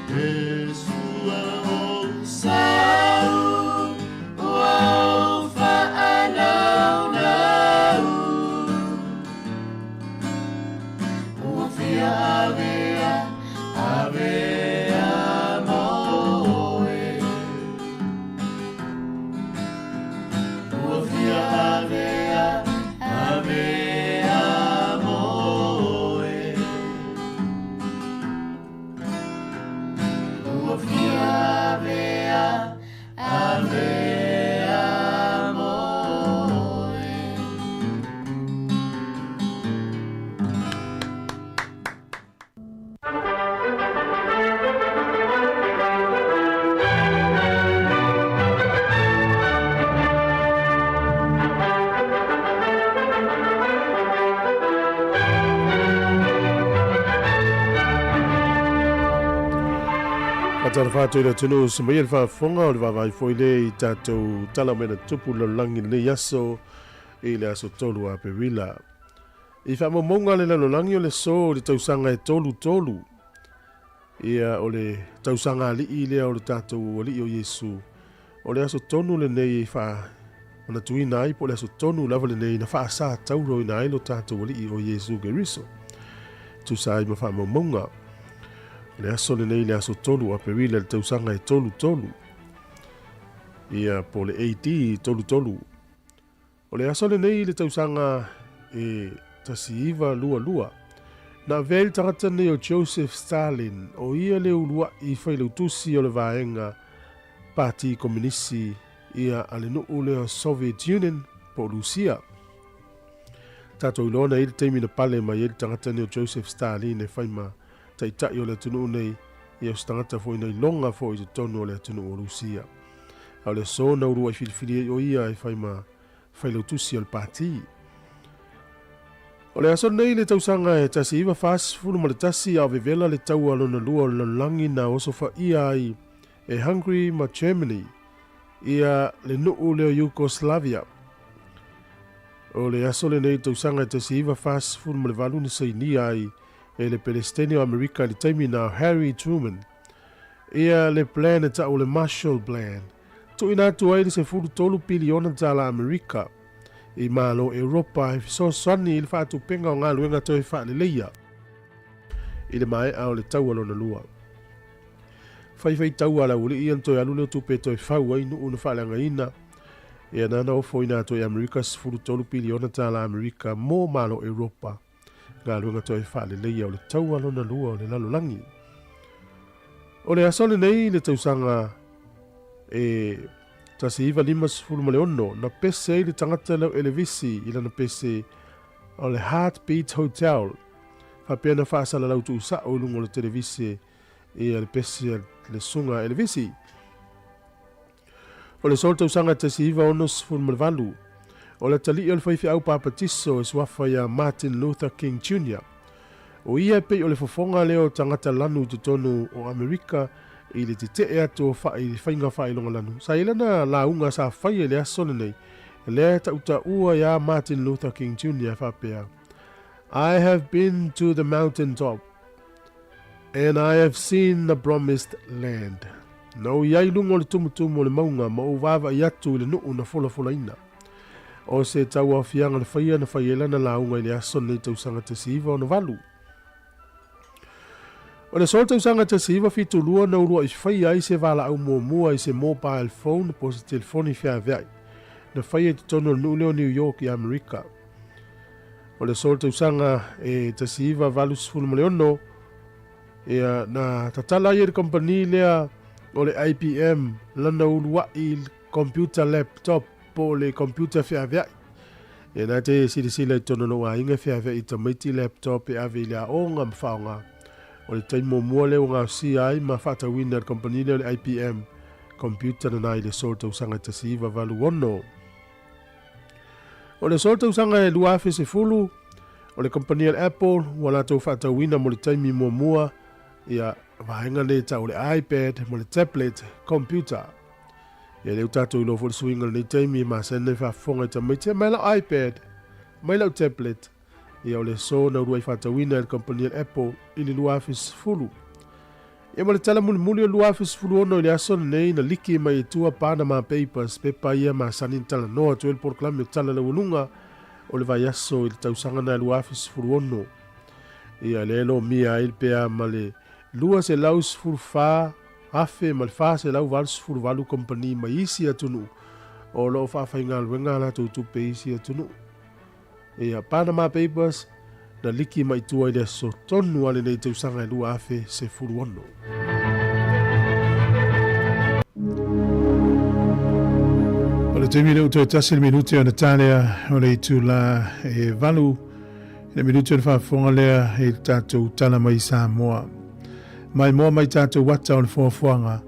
Iesu ua ou sau, ua ou faanaunau. Ua fia avea, avea mo oe. Ua fia avea, avea mo oe. Ua fia avea, avea mo oe. Faatalofa atu i le atunuu se maia le faafofoga o le vaavaai foi lea i tatou tala mea na tupu i le lalolagi i lenei aso i le aso 3 o Aperila. I faamaumauga a le lalolagi o le so i le tausaga e 33, ia o le tausaga alii lea o le tatou Alii o Iesu, o le aso tonu lenei e faamanatuina ai po o le aso tonu lava lenei na faasatauroina ai lo tatou Alii o Iesu Keriso. Tusa ai ma faamaumauga. O le aso lenei le aso 3 o Aperila i le tausaga e 33. Ia po o le AD 33. O le aso lenei i le tausaga e 1922, na avea ai le tagata nei o Joseph Stalin, o ia le uluai failautusi o le vaega Pati Kominisi ia a le nuu lea o Soviet Union po o Lusia. Tatou iloa na i ai le taimi na pale mai ai le tagata nei o Joseph Stalin e fai ma taitai o le atunuu nei, ia o se tagata foi na iloga foi i totonu o le atunuu o Lusia. A o le aso na uluai filifili ai o ia e fai ma failautusi o le pati. O le aso lenei i le tausaga e 1941 a o vevela le taua lona lua o le lalolagi na osofaia ai e Hungary ma Germany ia le nuu lea o Yugoslavia. O le aso lenei i le tausaga e 1948 na sainia ai e le Pelestene o Amerika i le taimi na o Harry Truman ia le plan e ta'u o le Marshall Plan, tuuina atu ai le 13 piliona tala Amerika i Malo Europa e fesoasoani i le faatupenga o galuega toe faaleleia i le maea o le Taua Lona Lua. Faifai taua a le aualii ia na toe alu lea o tupe e toe fau ai nuu na faaleagaina ia nana ofoina atu ai Amerika 13 piliona tala Amerika mo Malo Europa. Galuega toe faaleleia o le taua lona lua o le lalolagi. O le aso lenei i le tausaga e 1956 na pese ai le tagata lau Elevisi i lana pese o le Heartbeat Hotel faapea na faasalalau tuusao i luga o le televise ia le pese a le susuga Elevisi. O le solo tausaga 1968, o le atalii o le faifeau papatiso e suafa iā Martin Luther King Junior. O ia e pei o le fofoga lea o tagata lanu i totonu o Amerika i le tetee atu o fa'i i faiga faailoga lanu. Sa i ai lana lauga sa faia i le aso lenei, lea e tautaua iā Martin Luther King Junior e faapea, I have been to the mountain top. And I have seen the promised land. Na ou i ai i luga o le tumutumu o le mauga ma ou vaavaai atu i le nuu na folafolaina. O se tauaofiaga na faia na fai ai lana lauga i le aso lenei tausaga 1968. O le aso tausaga 1972 na uluai faia ai se valaau muamua i se mobile phone po o se telefoni feaveai na faia i totonu o le nuu lea o New York i Amerika. O le aso o le tausaga e 1986, ia, na tatala ai e le kamupani lea o le IBM lana uluai computer laptop po o le computer feaveai. Ia na te silasila i totonu o lou aiga e feaveai i tamaiti laptop e ave i le aoga ma faaaoga. O le taimi muamua lea ua gaosia ai ma faatauina e le kamupani lea o le IBM computer lena i le aso o le tausaga e 1986. O le aso o le tausaga e 2010, o le kamupani a le Apple ua latou faatauina mo le taimi muamua ia vaega nei e tau o le iPad ma le tablet computer. Ia lea ua tatou iloa foi le suiga o lenei taimi e masani ai faafofoga i tamaiti, aumai lau iPad, aumai lau tablet. Ia o le aso na uluai faatauina e le kamupani a le Apple i le 2010. Ia ma le tala mulimuli o le 2016 i le aso lenei na liki mai i tua Panama Papers, pepa ia masani na talanoa atu ai le polokalame o Tala Laualuga o le vaiaso i le tausaga na 2016. Ia lea e lomia ai le pea ma le 214 afe ma le 488 kamupani mai isi atunuu o lo o faafaigaluega a latou tupe i isi atunuu. Ia, Panama Papers, na liki mai tua i le aso tonu a lenei tausaga e 2016. O le taimi lea ua toe tasi le minute ona ta lea o le itula e valu i le minute ona faafofoga lea i le tatou tala mai Samoa. Mai moa mai tatou ata o le foafoaga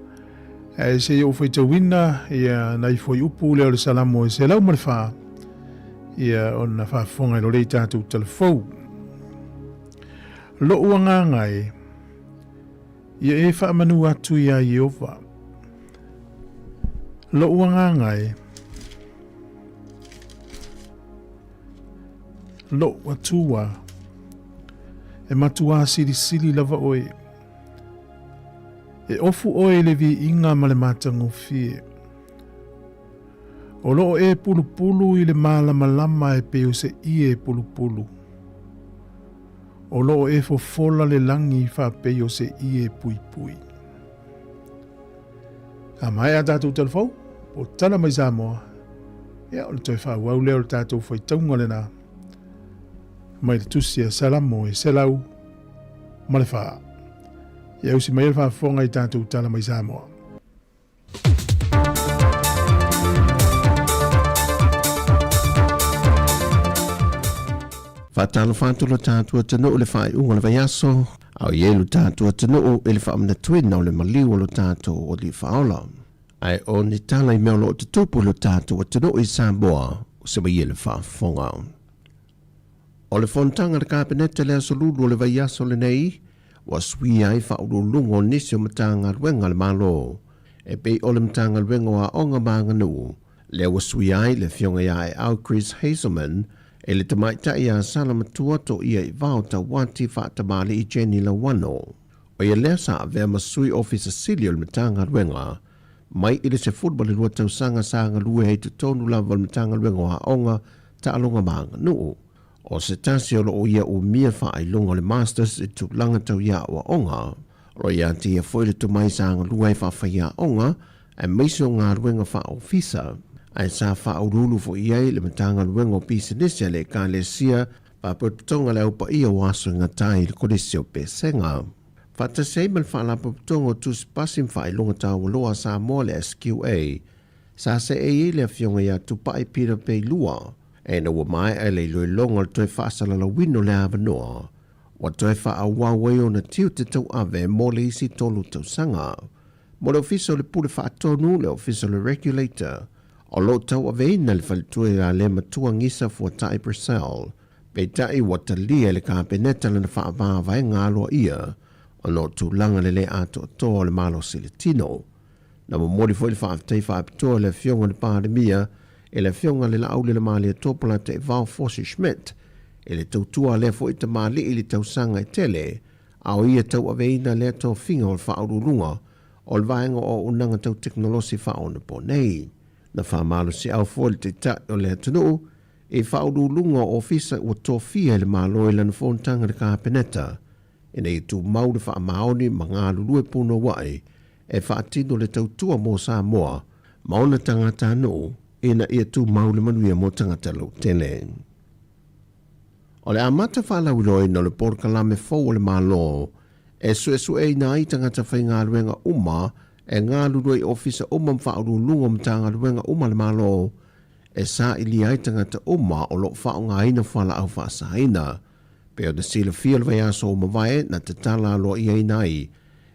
ae se i ou faitauina ia nai fuaiupu lea o le Salamo e 104 ia ona faafofoga i lo lea i tatou talafou. Lo'u agaga e, ia e faamanu atu iā Ieova. Lo'u agaga e, lo'u Atua, e matuā silisili lava oe. E ofu oe i le viiga ma le matagofie. O lo o e pulupulu i le malamalama e pei o se ie pulupulu. O lo o e fofola le lagi faapei o se ie puipui. A maea tatou talafou, po tala mai Samoa, ia o le toe faaauau lea o le tatou faitauga lena mai le tusi a Salamo e 104. Ia usi mai le faafofoga i tatou tala mai Samoa. Faatalofa atu lo tatou atunuu i le faaiuga o le vaiaso, a o i ai lo tatou atunuu i le faamanatuina o le maliu o lo tatou Alii Faaola. Ae o ni tala i mea o lo o tutupu i lo tatou atunuu i Samoa, o se mai e le faafofoga. O le fonotaga a le Kapeneta i le aso Lulu o le vaiaso lenei, ua suia ai faauluuluga o nisi o Matagaluega a le Malo, e pei o le Matagaluega o Aoga ma Aganuu, lea ua suia ai le Afioga ia Aeau Chris Hazelman e le Tamaitai ia Salamatua Toiaivao Tauati Faatamalii Jenny Lauano. O ia lea sa avea ma Sui Ofisa Sili o le Matagaluega mai i le 12 tausaga sa galue ai i totonu lava o le Matagaluega o Aoga, Taaloga ma Aganuu. O se tasi o loo ia umia faailoga o le Masters i tulaga tau i aoaoga. O lo ia te ia foi le tomai sa galue ai faafaiaoga aemaise o galuega faaofisa. Ae sa faauluulu foi i ai le Matagaluega o Pisinisi a le Ekalesia Faapotopotoga a le Au Paia o Aso e Gata ai i le Kolisi o Pesega. Faatasi ai ma le Faalapotopotoga o Tusi Pasi ma Faailoga Taualoa a Samoa le SQA. Sa seei ai le Afioga ia Tupai Peter Peilua. Ina ua maea le iloiloga o le toe faasalalauina o le avanoa, ua toe faaauau ai ona tiute tauave mo le isi tolu tausaga. Mo le Ofisa o le Pule Faatonu, le Ofisa o le Regulator, o lo o tauaveina le faletua ia le Matua Gisa Fuatai Purcell. Peitai ua talia e le Kapeneta lana faavavaega aloaia ona o tulaga le le atoatoa o le malosi i le tino. Na momoli foi le faafetai faapitoa i le Afioga i le Palemia e le Afioga i le Laaulelemalia Polataivao Fosi Schmidt i le tautua a lea foi tamalii i le tausaga e tele a o ia tauaveina lea tofiga o le Faauluuluga o le Vaega o Auaunaga Tau Tekonolosi Faaonaponei. Na faamalosiau foi le Taitai o le atunuu i Faauluuluga o Ofisa ua tofia e le Malo i lana fonotaga i le Kapeneta ina ia tumau le faamaoni ma galulue punouai e faatino le tautua mo Samoa ma ona tagatanuu ina ia tumau le manuia mo tagata lautele. O le amata faalauiloaina o le polokalame fou a le Malo e suesueina ai tagata faigaluega uma e galulue i ofisa uma ma faauluuluga o Matagaluega uma a le Malo e sailia ai tagata uma o lo o faaaogaina fualaau faasaina. Pei ona silafia le vaiaso ua mavae na tatala aloaiaina ai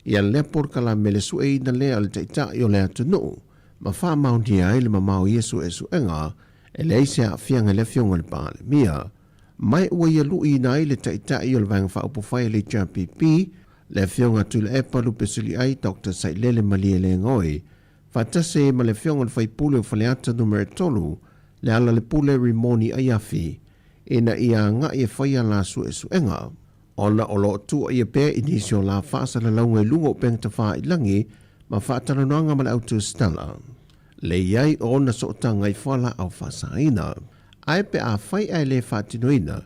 ia lea polokalame le sueina lea o le Taitai o le atunuu ma faamaonia ai le mamao i ia suesuega e leai se aafiaga i le Afioga i le Palemia. Ma ua ia luiina ai le Taitai o le Vaega Faaupufai a le HRPP, le Afioga Tuilaepa Lupesiliai Doctor Sailele Malielegaoi, faatasi ai ma le Afioga i le Faipule o Faleata Numera 3, Lealailepule Rimoni Aiafi, ina ia agai e fai a la suesuega. Ona o lo o tuuaia pea i nisi o la faasalalauga i luga o upega tafailangi ma faatalanoaga ma le autusitala. Le i ai o ona sootaga i fualaau faasaina. Ae pe afai ae le faatinoina,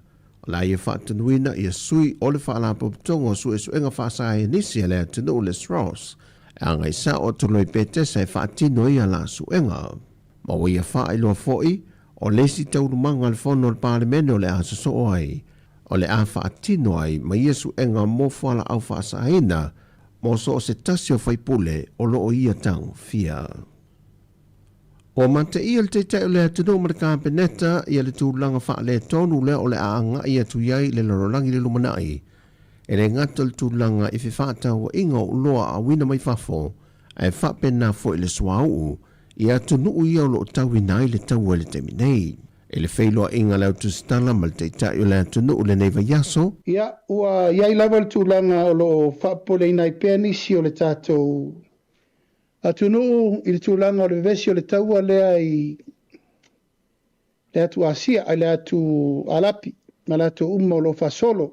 o le a ia faatonuina ia sui o le Faalapotopotoga o Suesuega Faasaienisi a le atunuu le SROS e agai sao atu loa i Petesa e faatino ai a la suega. Ma ua ia faailoa foi, o le isi taualumaga a le Fono a le Palemene o le a sosoo ai, o le a faatino ai ma ia suega mo fualaau faasaina mo so o se tasi o faipule o lo o ia tagofia. Ua mateia le Taitai o le atunuu ma le Kapeneta ia le tulaga faaletonu lea o le a agai atu i ai le lalolagi i le lumanai, e le gata o le tulaga i fefaatauaiga o oloa auina mai fafo, ae faapena foi le suauu i atunuu ia o lo o tauina ai le taua i le taimi nei. I le feiloaiga a le Autusitala ma le Taitai o le atunuu i lenei vaiaso, Ia, ua i ai lava le tulaga o lo o faapopoleina ai pea nisi o le tatou atunuu i le tulaga o le vevesi o le taua lea i le atu Asia, ai le atu Arapi ma latou uma o lo o faasolo.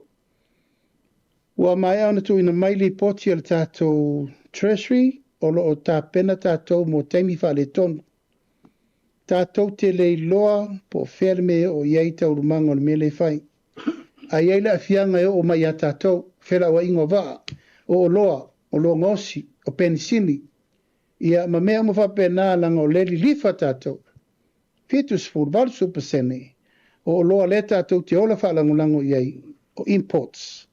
Ua maea ona tuuina mai lipoti a le tatou Treasury o lo o tapena tatou mo taimi faaletonu. Tatou te le iloa po o fea le mea e oo i ai taualumaga o le mea lea e fai. A i ai le aafiaga e oo mai ia tatou, felauaiga o vaa, o oloa, oloa gaosi, o penisini, ia ma mea uma faapena leaga o lea e lilifa tatou. 70, 80% o oloa lea tatou te ola faalagolago i ai, o imports.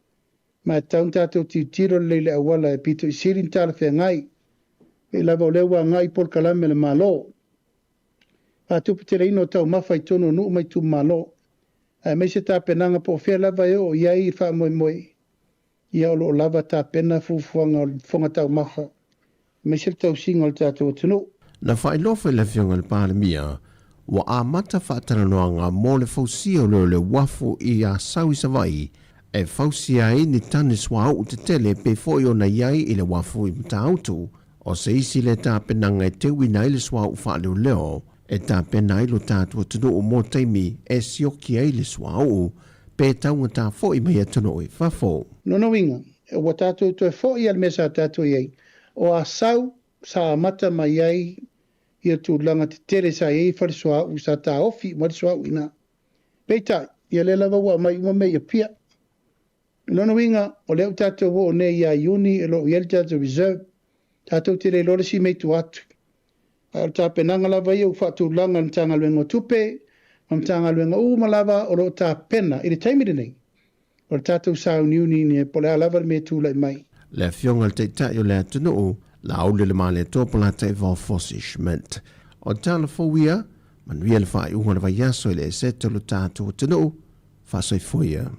Ma e tatau ona tatou tilotilo lelei i le auala e pito i sili ona talafeagai. Pei lava o lea ua agai i polokalame a le Malo. Faatuputeleina o taumafa i totonu o nuu ma itumalo, aemaise tapenaga po o fea lava e oo i ai le faamoemoe, ia o lo o lava tapena fuafuaga o le fofoga taumafa, aemaise le tausiga o le tatou atunuu. Na faailoa foi e le Afioga i le Palemia, Ua amata faatalanoaga mo le fausia o le uafu i Asau i Savaii e fausia ai ni tane suauu tetele pei foi ona i ai i le uafu i Matautu. O se isi lea tapenaga e teuina ai le suauu faaleoleo e tapena ai lo tatou atunuu mo taimi e sioki ai le suauu pe taugata foi mai atunuu i fafo. Lona uiga, ua tatou toe foi i le mea sa tatou i ai, o Asau sa amata mai ai ia tulaga tetele sa i ai fale suauu sa taofi uma ai le suauu i ina. Peitai, ia lea lava ua aumai uma mea i Apia. O lona uiga, o lea ua tatou oo nei ia Iuni e lo o i ai le tatou reserve, tatou te le iloa le isi mea i tua atu. Ae o le tapenaga lava ia ua faatulaga e le Matagaluega o Tupe ma Matagaluega uma lava o lo o tapena i le taimi lenei, o le tatou sauniuni po o le a lava le mea e tulai mai. Le Afioga i le Taitai o le atunuu, Laaulialemalietoa Polataivao Fosi Schmidt. O tala fou ia, manuia le faaiuga o le vaiaso i le eseta o lo tatou atunuu, faasoifua ia.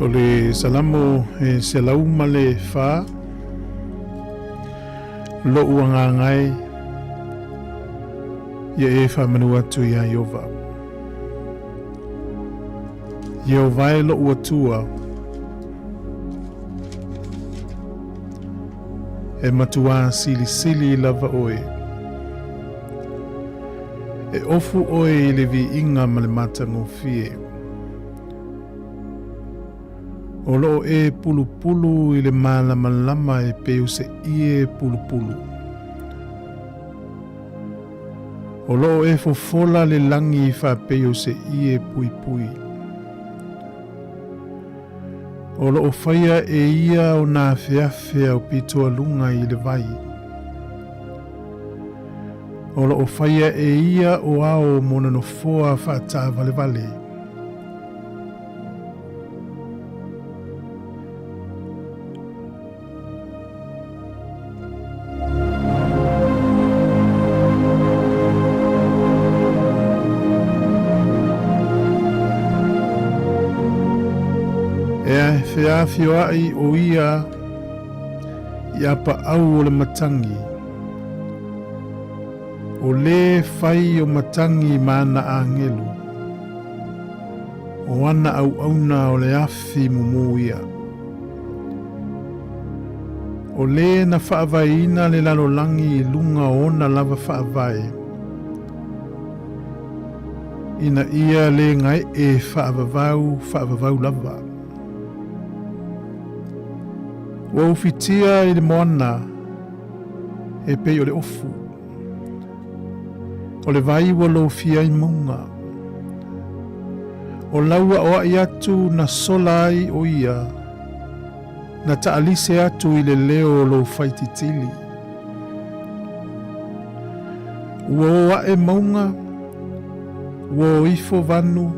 le Salamo e 104, Lo'u agaga e, ia e faamanu atu iā Ieova. Ieova e lo'u Atua, e matuā silisili lava oe. E ofu oe i le viiga ma le matagofie. O loo e pulupulu i le malamalama e pei o se ie pulupulu. O loo e fofola le lagi faapei o se ie puipui. O loo faia e ia ona afeafe aupitoaluga i le vai. O loo faia e ia o ao mo ona nofoa faataavalevale. E feafioai o ia i apaau o le matagi, o lē fai o matagi ma ana agelu, o ana auauna o le afi mumū ia. O lē na faavaeina le lalolagi i luga o ona lava faavae, ina ia le gaee faavavau faavavau lava. Ua ufitia i le moana e pei o le ofu. O le vai ua lofia ai mauga. O lau aoai atu na sola ai o ia, na taalise atu i le leo o lou faititili. Ua o ae mauga, ua o ifo vanu,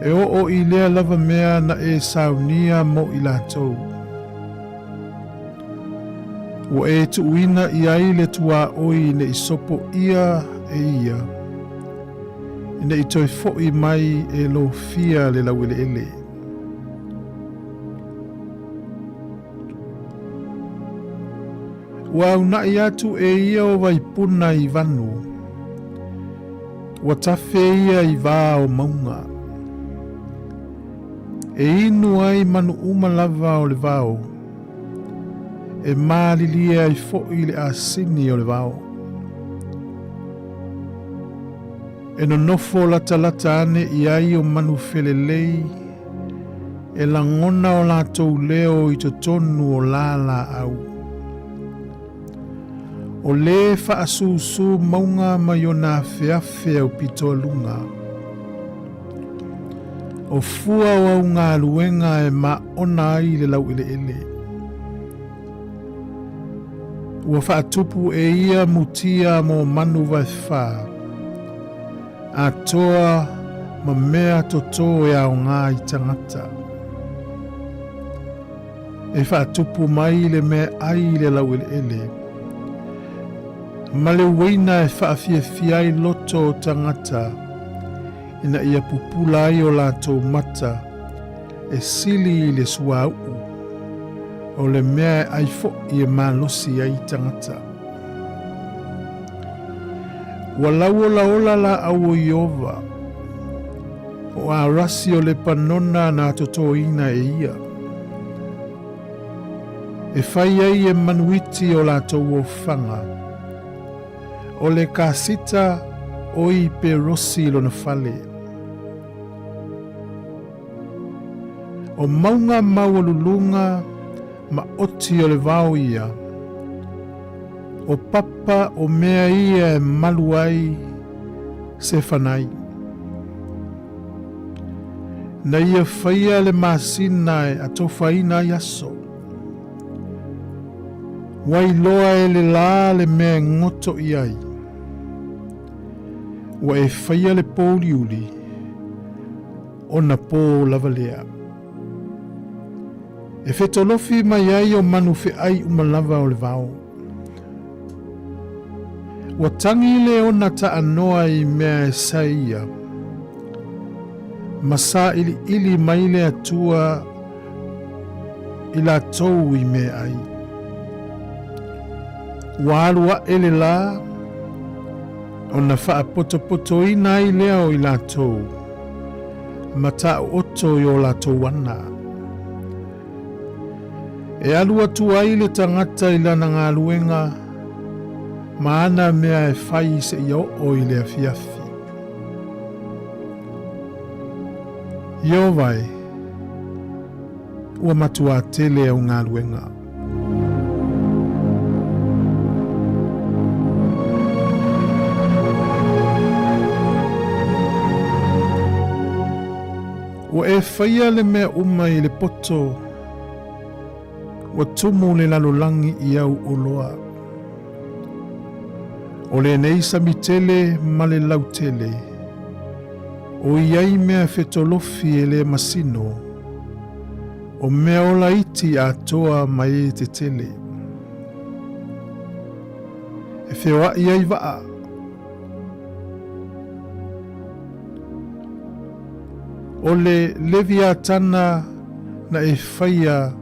e oo i lea lava mea na e saunia mo i latou. Ua e tuuina i ai le tuaoi ne i sopo ʻia e ia, ne i toe foʻi mai e lofia le laueleele. Ua aunaʻi atu e ia o Waipuna i vanu, ua tafe ia i vā o mauga. E inu ai manu uma lava o le vao, e malilie ai foʻi le asini o le vao. E nonofo latalata ane i ai o manu felelei, e lagona o latou leo i totonu o lalaau. O lē faasusu mauga mai ona afeafe aupitoaluga. O fua o au galuega e maona ai le laueleele. Ua faatupu e ia mutia mo manu vaefā, atoa ma mea totō e aogā i tagata. E faatupu mai le mea ai i le laueleele, ma le uaina e faafiafia ai loto o tagata, ina ia pupula ai o latou mata e sili i le suauu, o le mea e ai foʻi e malosi ai tagata. Ua lauolaola laau o Ieova, o arasi o Lepanona na totoina e ia. E fai ai e manuiti o latou ofaga, o le kasita o i perosi lona fale. O mauga maualuluga ma oti o le vao ia, o papa o mea ia e malu ai se fanai. Na ia faia le masina e atofaina ai aso. Ua iloa e le lā le mea e goto i ai. Ua e faia le pōuliuli, ona pō lava lea. E fetolofi mai ai o manu feai uma lava o le vao. Ua tagi le ona taanoa i mea e sae ia. Ma saʻiliʻili mai le Atua i latou i meaai. Ua alu aʻe le lā, ona faapotopotoina ai lea o i latou, ma taooto i o latou ana. E alu atu ai le tagata i lana galuega ma ana mea e fai seia oo i le afiafi. Ieova e, ua matuā tele au galuega. Ua e faia le mea uma i le poto, ua tumu le lalolagi i au oloa. O lenei sami tele ma le lautele, o i ai mea fetolofi e le masino, o mea ola iti atoa ma e tetele. E feoaʻi ai vaa. O le Leviatana na e faia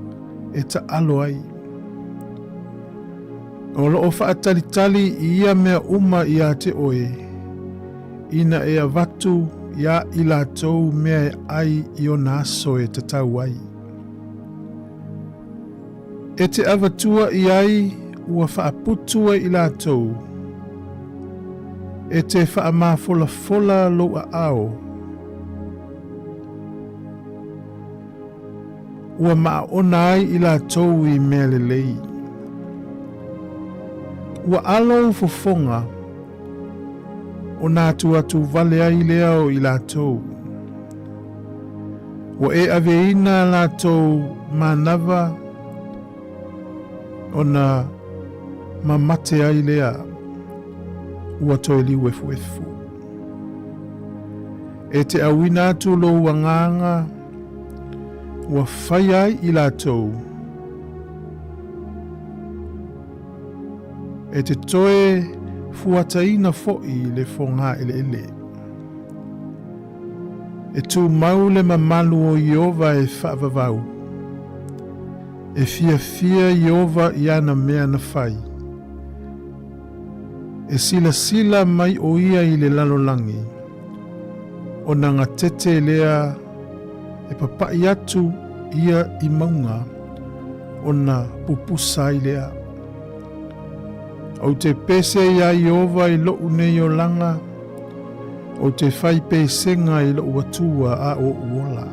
e taʻalo ai. O loo faatalitali i ia mea uma iā te oe, ina e avatu iā i latou mea e ai i ona aso e tatau ai. E te avatua i ai ua faaputu ai i latou, e te faamafolafola lou aao, Ua maaona ai i latou i mea lelei. Ua alo ou fofoga, ona atuatu vale ai lea o i latou. Ua e aveina a latou manava, ona mamate ai lea, ua toe liuefuefu. E te auina atu lou agaga, ua faia ai i latou, e te toe fuataina foʻi le fogaeleele. E tumau le mamalu o Ieova e faavavau. E fiafia Ieova i ana mea na fai. E silasila mai ʻo ia i le lalolagi, ona gatete lea e papaʻi atu ia i mauga, ona pupusa ai lea. Ou te pese iā Ieova i loʻu nei olaga, ou te fai pesega i loʻu Atua a oʻu ola.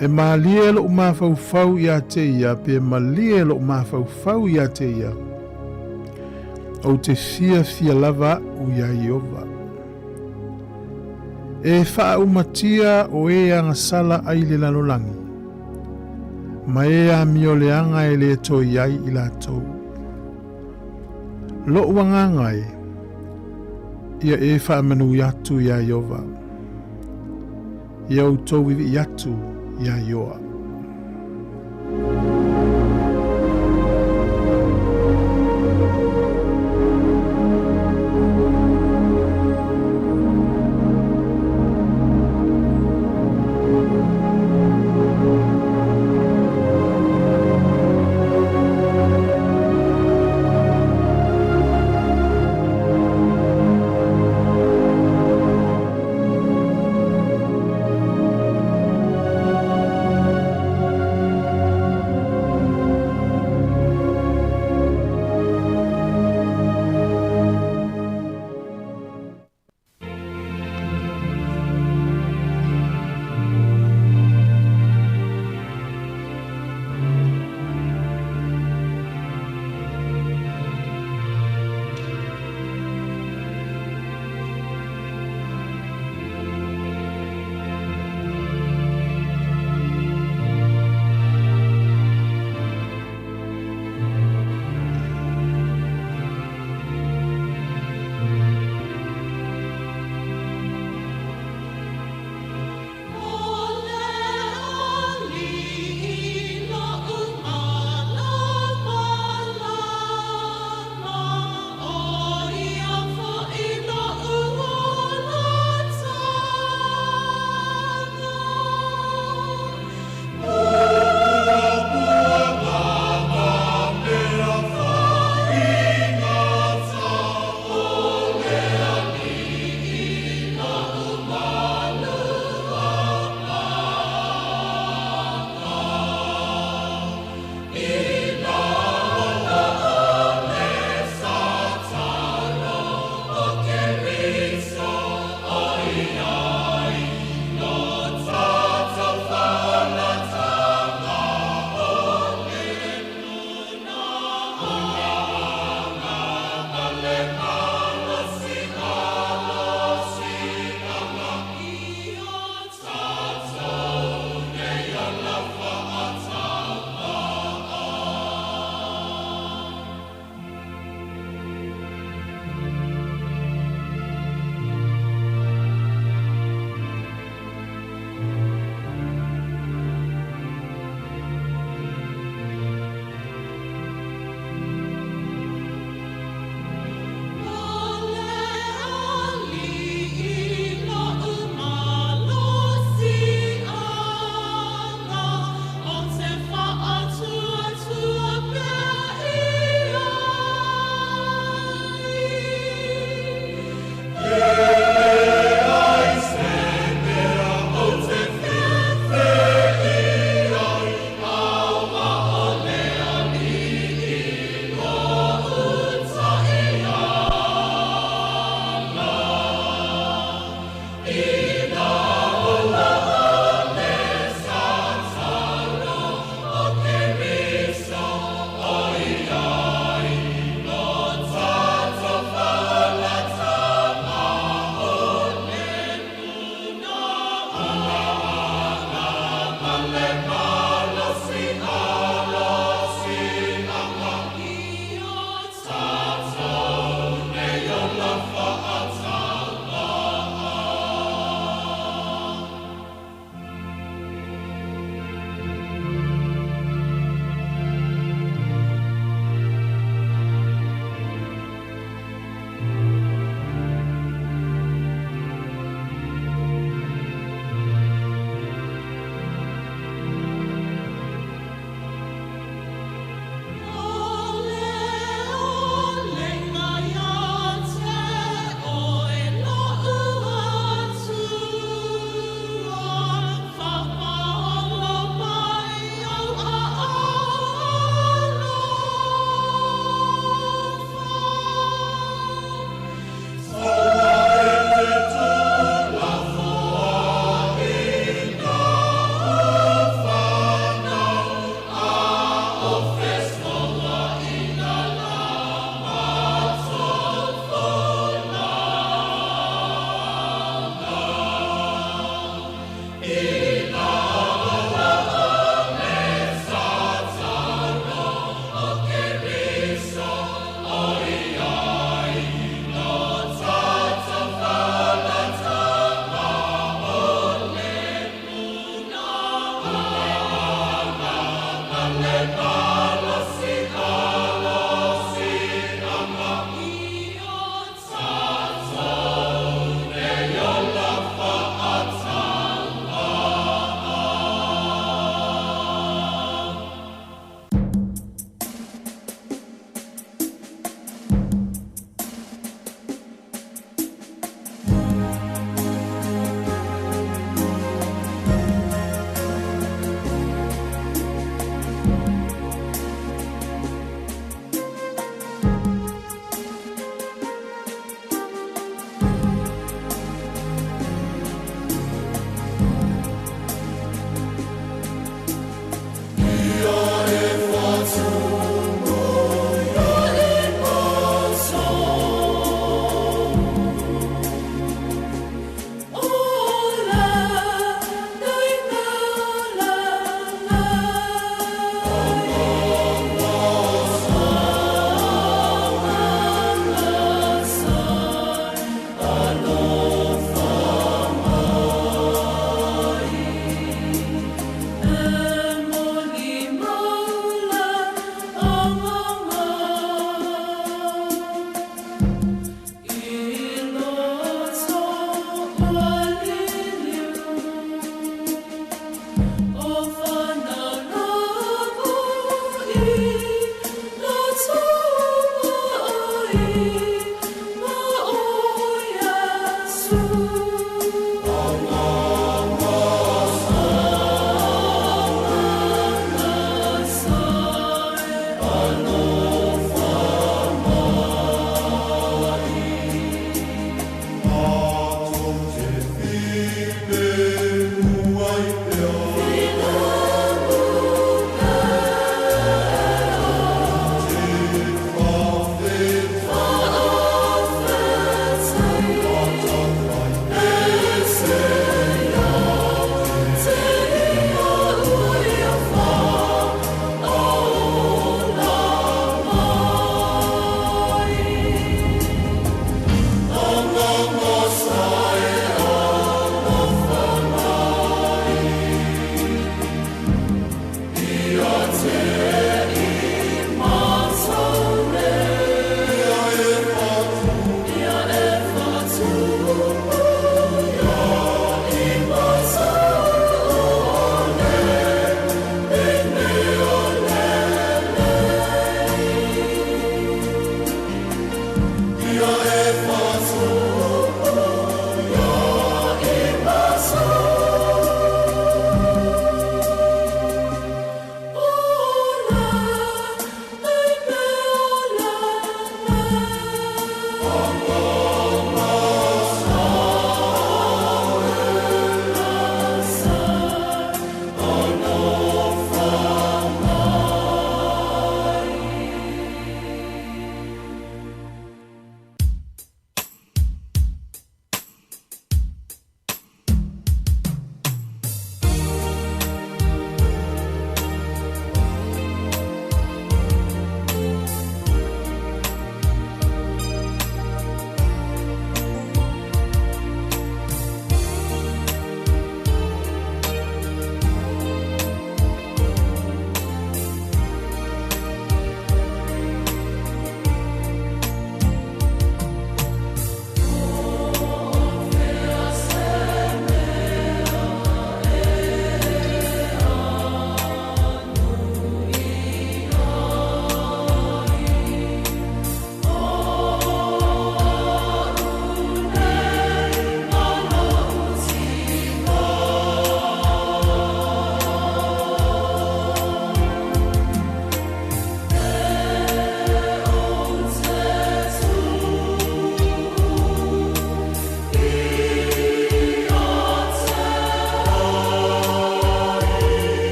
E mālie loʻu mafaufau iā te ia, pe malie loʻu mafaufau iā te ia, ou te fiafia lava aʻu iā Ieova. E faaumatia o e agasala ai le lalolagi, ma e amioleaga e le toe ai i latou. Loʻu agaga e, ia e faamanui atu iā Ieova. Ia outou ivii atu iā Ioa.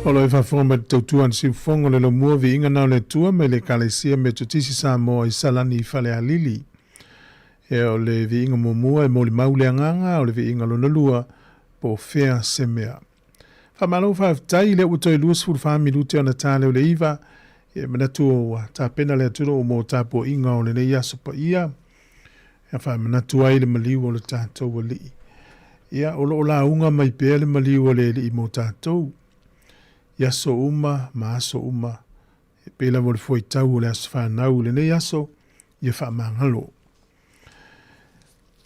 O lo e faafofoga mai le tautua a le siufofoga o le lomua viiga na o le Atua mai le Ekalesia Metotisi Samoa i Salani i Falealili. E o le viiga muamua e molimau le agaga, o le viiga lona lua po o fea se mea. Faamalo faafetai, lea ua toe 24 minute ona ta lea o le 9, e manatu ua tapena le atunuu mo tapuaiga o lenei aso paia. E faamanatu ai le maliu o le tatou Alii. Ia, o lo o lauga mai pea le maliu o le Alii mo tatou, i aso uma ma aso uma, e pei lava o le fuaitau o le aso fanau i lenei aso, ia faamagalo.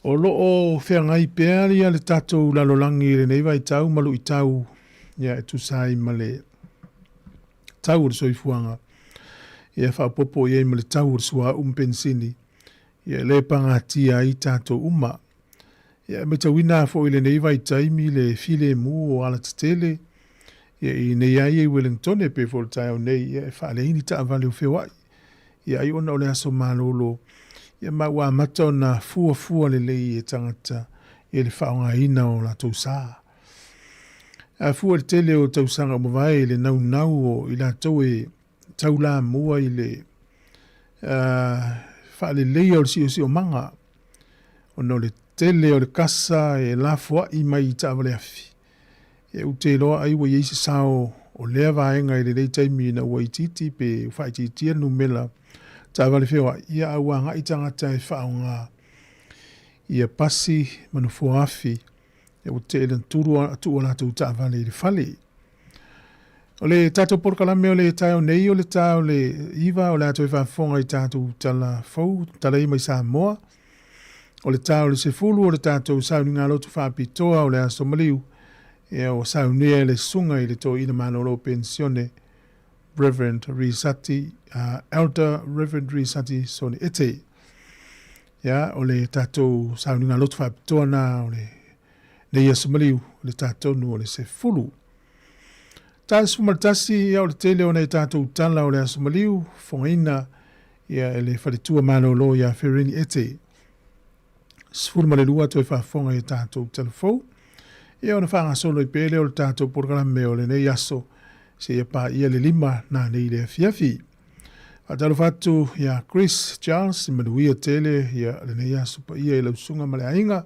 O lo o feagai pea ia le tatou lalolagi i lenei vaitau ma luitau, ia e tusa ai ma le tau o le soifuaga, ia faaopoopo i ai ma le tau o le suauu ma penisini, ia e le pagatia ai tatou uma. Ia e matauina lava foi i lenei vaitaimi le filemu o alatetele, ia i inei lava ia i Wellington e pei foi o le taeao nei, ia e faaleai ni taavale o feoai. Ia ai ona o le aso malolo, ia ma ua amata ona fuafua lelei e tagata ia le faaaogaina o latou sa. A fua i le tele o tausaga ua mavae i le naunau o i latou e taulamua i le faaleleia o le siosiomaga ona o le tele o le kasa e lafoai mai i taavale afi. E ou te iloa ai ua i ai se sao o lea vaega i lenei taimi ina ua itiiti pe ua faaitiitia le numera taavale feoai, ia a ua agai tagata e faaaoga. Ia pasi ma nofoa afi, ia ua tele ona tulu tuu a latou taavale i le fale. O le tatou polokalame o le taeao nei o le ta o le 9 o le a toe faafofoga i tatou tala fou, tala ia mai Samoa. O le ta o le 10 o le tatou sauniga lotu faapitoa o le aso maliu, ia ua saunia e le susuga i le toeaina malolo penisione Reverend Risati, Elder Reverend Risati Soni Ete. Ia, o le tatou sauniga lotu faapitoa na o le nei aso maliu, o le tatonu o le 10. Ta 11, ia o le tele o nei tatou tala o le aso maliu, fogaina ia e le faletua malolo ia Ferini Ete. 12 toe faafofoga i tatou tala fou. Ia ona faagasolo i pea lea o le tatou polokalame o lenei aso, seia paia le 5 na nei le afiafi. Faatalofa atu ia Chris Charles, manuia tele ia lenei aso paia i lau susuga ma le aiga,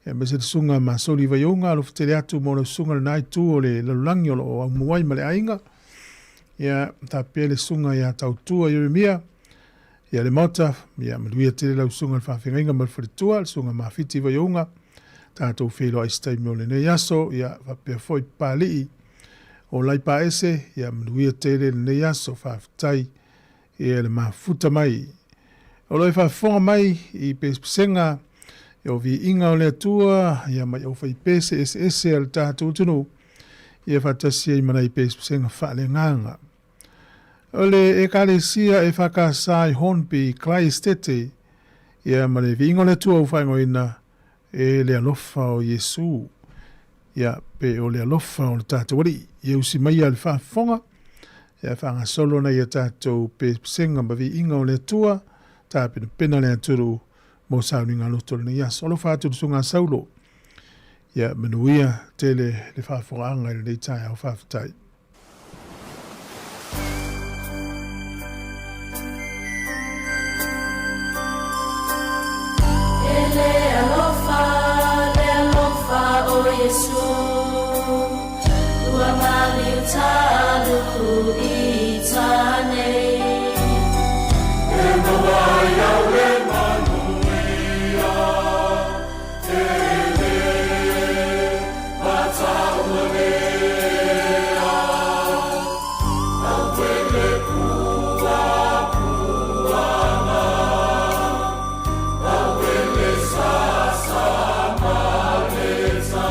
ia aemaise le susuga Masoli Vaiouga, alofa tele atu mo lau susuga lena itu o le lalolagi o loo aumuai ma le aiga. Ia tapea le susuga ia Tautua Ieremia, ia le Maota, ia manuia tele lau susuga le faafeagaiga ma le faletua, le susuga Mafiti Vaiouga, tatou feiloai se taimi o lenei aso, ia faapea foi Papalii o Laipaese, ia manuia tele lenei aso, faafetai ia le mafuta mai. O lo e faafofoga mai i pesepesega o viiga o le Atua, ia mai au faipese eseese a le tatou atunuu, ia faatasi ai ma nai pesepesega faaleagaga. O le Ekalesia e FKS i Hornby, Clyestete, ia ma le viiga o le Atua ua faaigoaina e le alofa o Iesu. Ia, pe o le alofa o le tatou Alii. Ia usi maia le faafofoga, ia faagasolo nai a tatou pesepesega ma viiga o le Atua, tapenapena le atunuu mo sauniga loto o lenei aso. Alofa atu le susuga a Saulo. Ia, manuia tele le faafofogaaga i lenei taeao. Faafetai. E le alofa, le alofa o Iesu, ua maliu talu i tane. E maua ai au le manuia, e le mataua lea. Au e le puapuaga, au e le sasa ma le ta.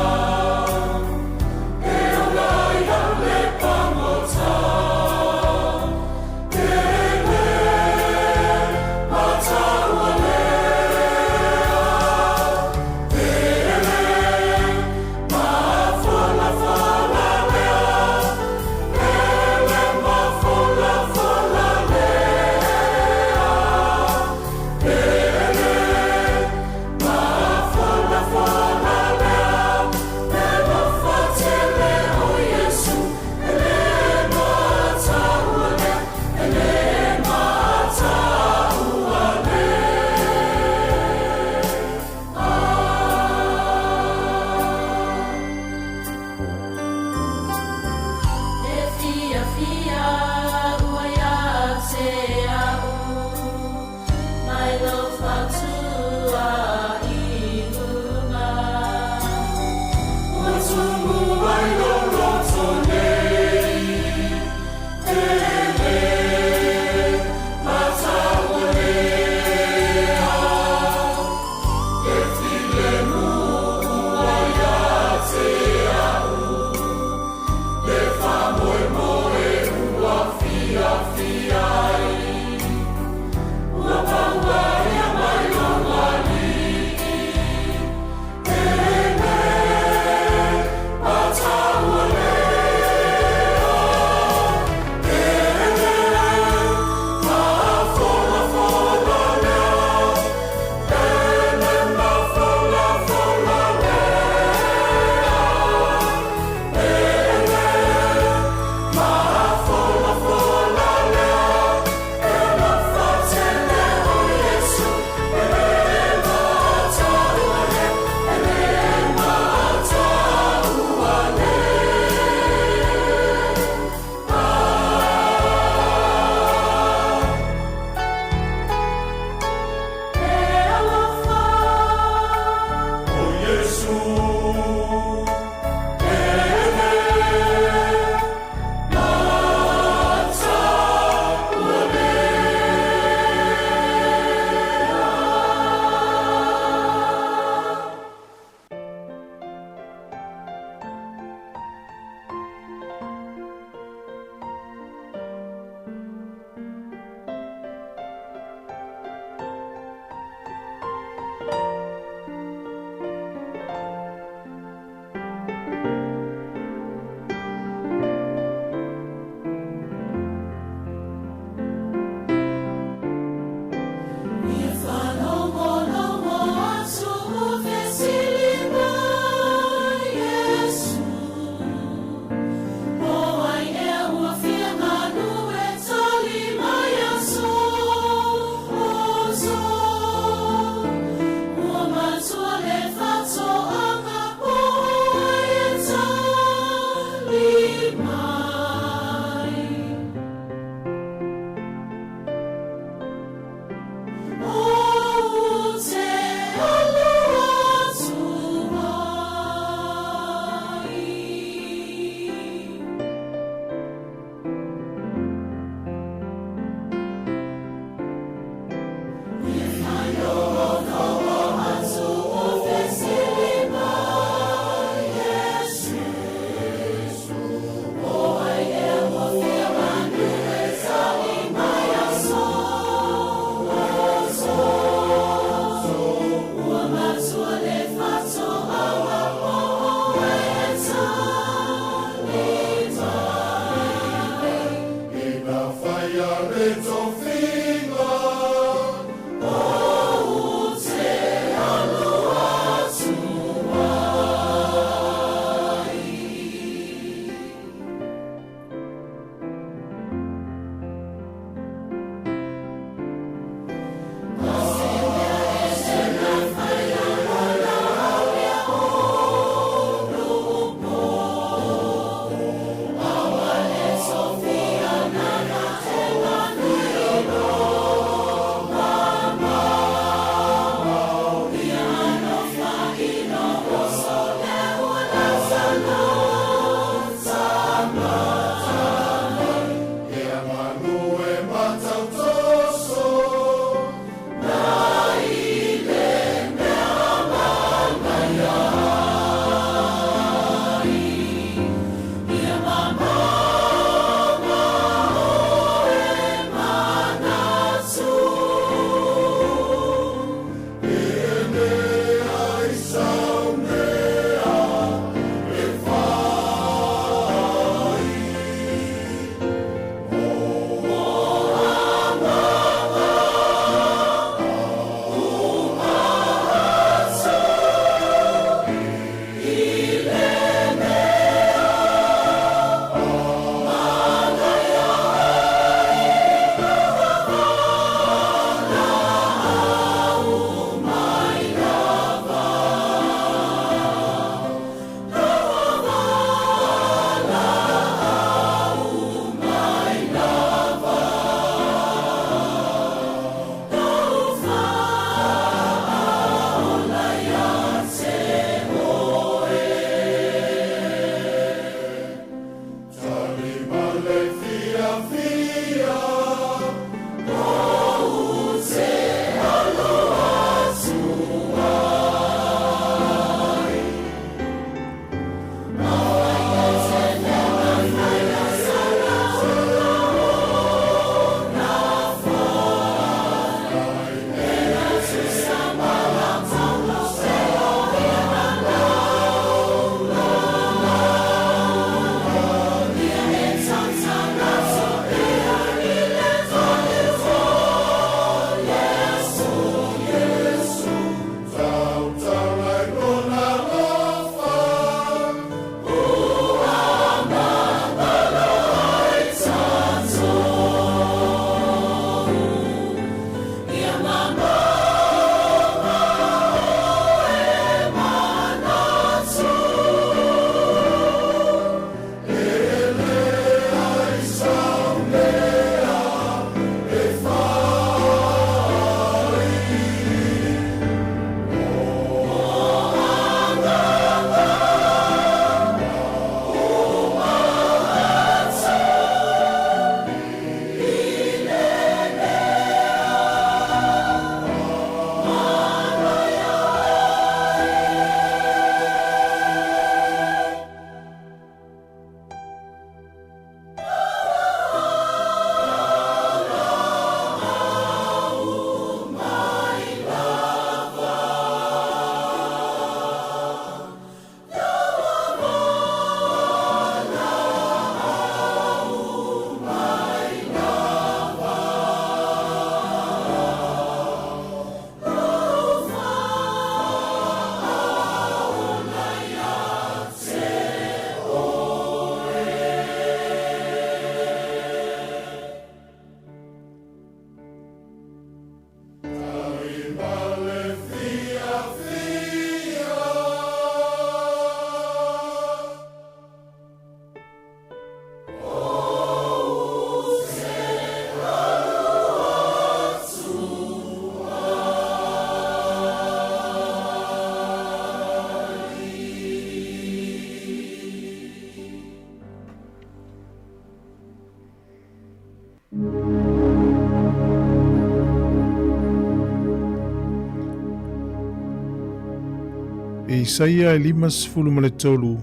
Isaia e 53,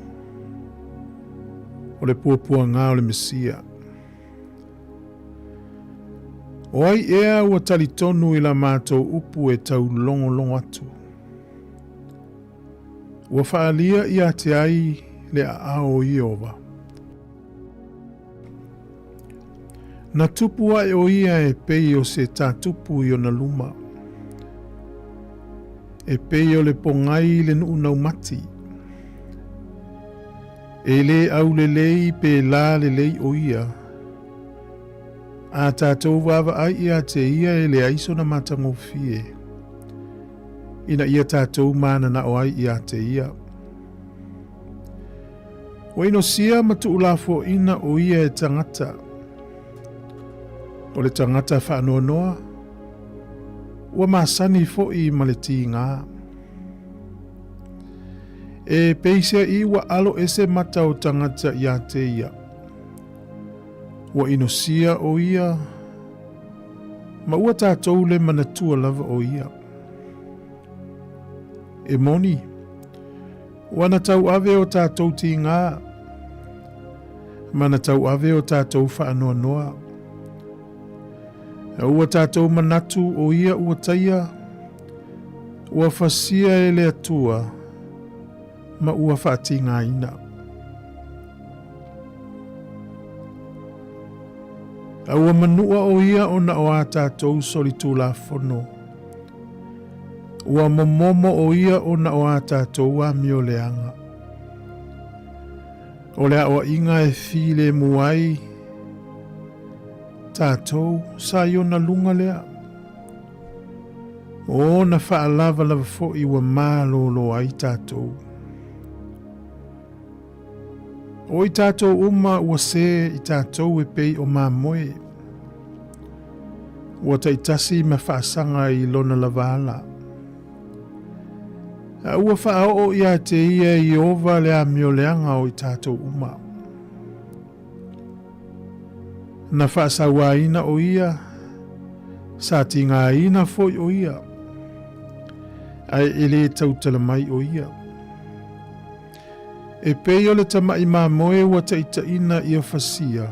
o le puapuaga o le Mesia. O ai ea ua talitonu i la matou upu e taulogologo atu? Ua faaalia ia te ai le aao o Ieova. Na tupu ae o ia e pei o se tatupu i ona luma, e pei o le pogai i le nuu naumati. E lē aulelei pe lā lelei o ia. A tatou vaavaai ia te ia e leai sona matagofie, ina ia tatou mananao ai ia te ia. Ua inosia ma tuulafoaina o ia e tagata. O le tagata faanoanoa, ua masani foi ma le tigā. E peiseai ua alo ese mata o tagata ia te ia. Ua inosia o ia, ma ua tatou le manatua lava o ia. E moni, ua na tauave o tatou tigā, ma na tauave o tatou faanoanoa. Ua tatou manatu o ia ua taia, ua fasia e le Atua, ma ua faatigaina. A ua manua o ia ona o a tatou solitulafono. Ua momomo o ia ona o a tatou amioleaga. O le aoaiga e filemu ai tatou sa i ona luga lea. O ona faalavalava foi ua malōlō ai tatou. O i tatou uma ua sē i tatou e pei o mamoe. Ua taitasi ma faasaga i lona lava ala. A ua faaoo ia te ia e Ieova le amioleaga o i tatou uma. Na faasauaina o ia, sa tigaina foi o ia, ae e lē tautala mai o ia. E pei o le tamaʻi mamoe ua taʻitaʻina ia fasia,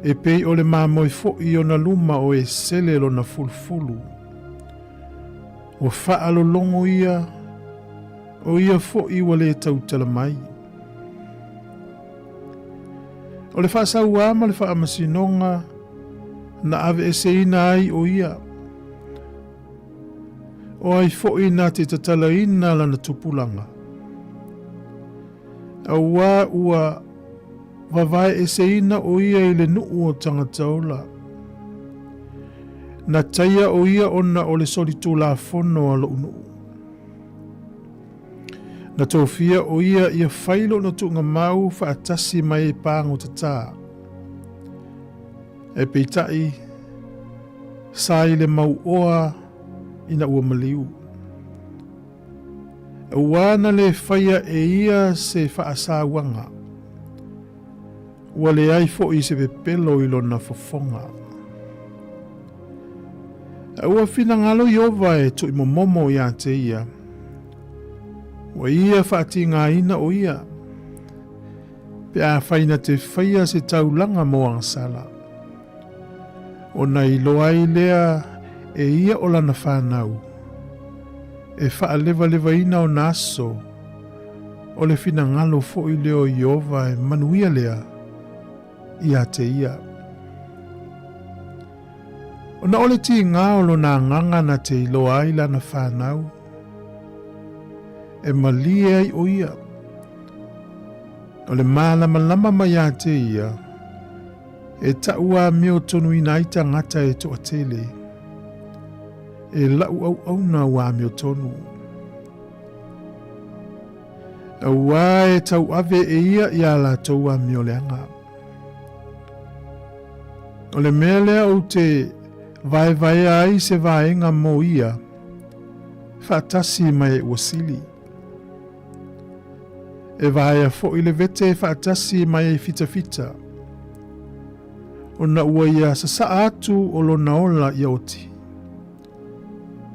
e pei o le mamoe foʻi ona luma o esele lona fulufulu. Ua faalologo ia, o ia foʻi ua lē tautala mai. O le faasauā ma le faamasinoga na aveeseina ai o ia. O ai foʻi na te tatalaina lana tupulaga? Auā ua vavaeeseina o ia i le nuu o tagata ola. Na taia o ia ona o le solitulafono a loʻu nuu. Na tofia o ia ia fai lona tuugamau faatasi ma e pagotatā. Ae peitai, sa i le mauoa ina ua maliu. Auā na lē faia e ia se faasauaga, ua leai foʻi se pepelo i lona fofoga. A ua finagalo Ieova e tuʻimomomo iā te ia, ua ia faatigaina o ia, pe afai na te faia se taulaga mo agasala. Ona iloa ai lea e ia o lana fanau, e faalevalevaina ona aso, o le finagalo foʻi lea o Ieova e manuia lea ia te ia. Ona o le tigā o lona agaga na te iloa ai lana fanau, e malie ai o ia. O le mālamalama mai ia te ia, e taʻu amiotonuina ai tagata e toatele, e laʻu auauna ua amiotonu. Auā e tauave e ia iā latou amioleaga. O le mea lea ou te vaevaea ai se vaega mo ia, faatasi ma e ua sili. E vaea foʻi le vete faatasi ma e fitafita, ona ua ia sasaa atu o lona ola ia oti.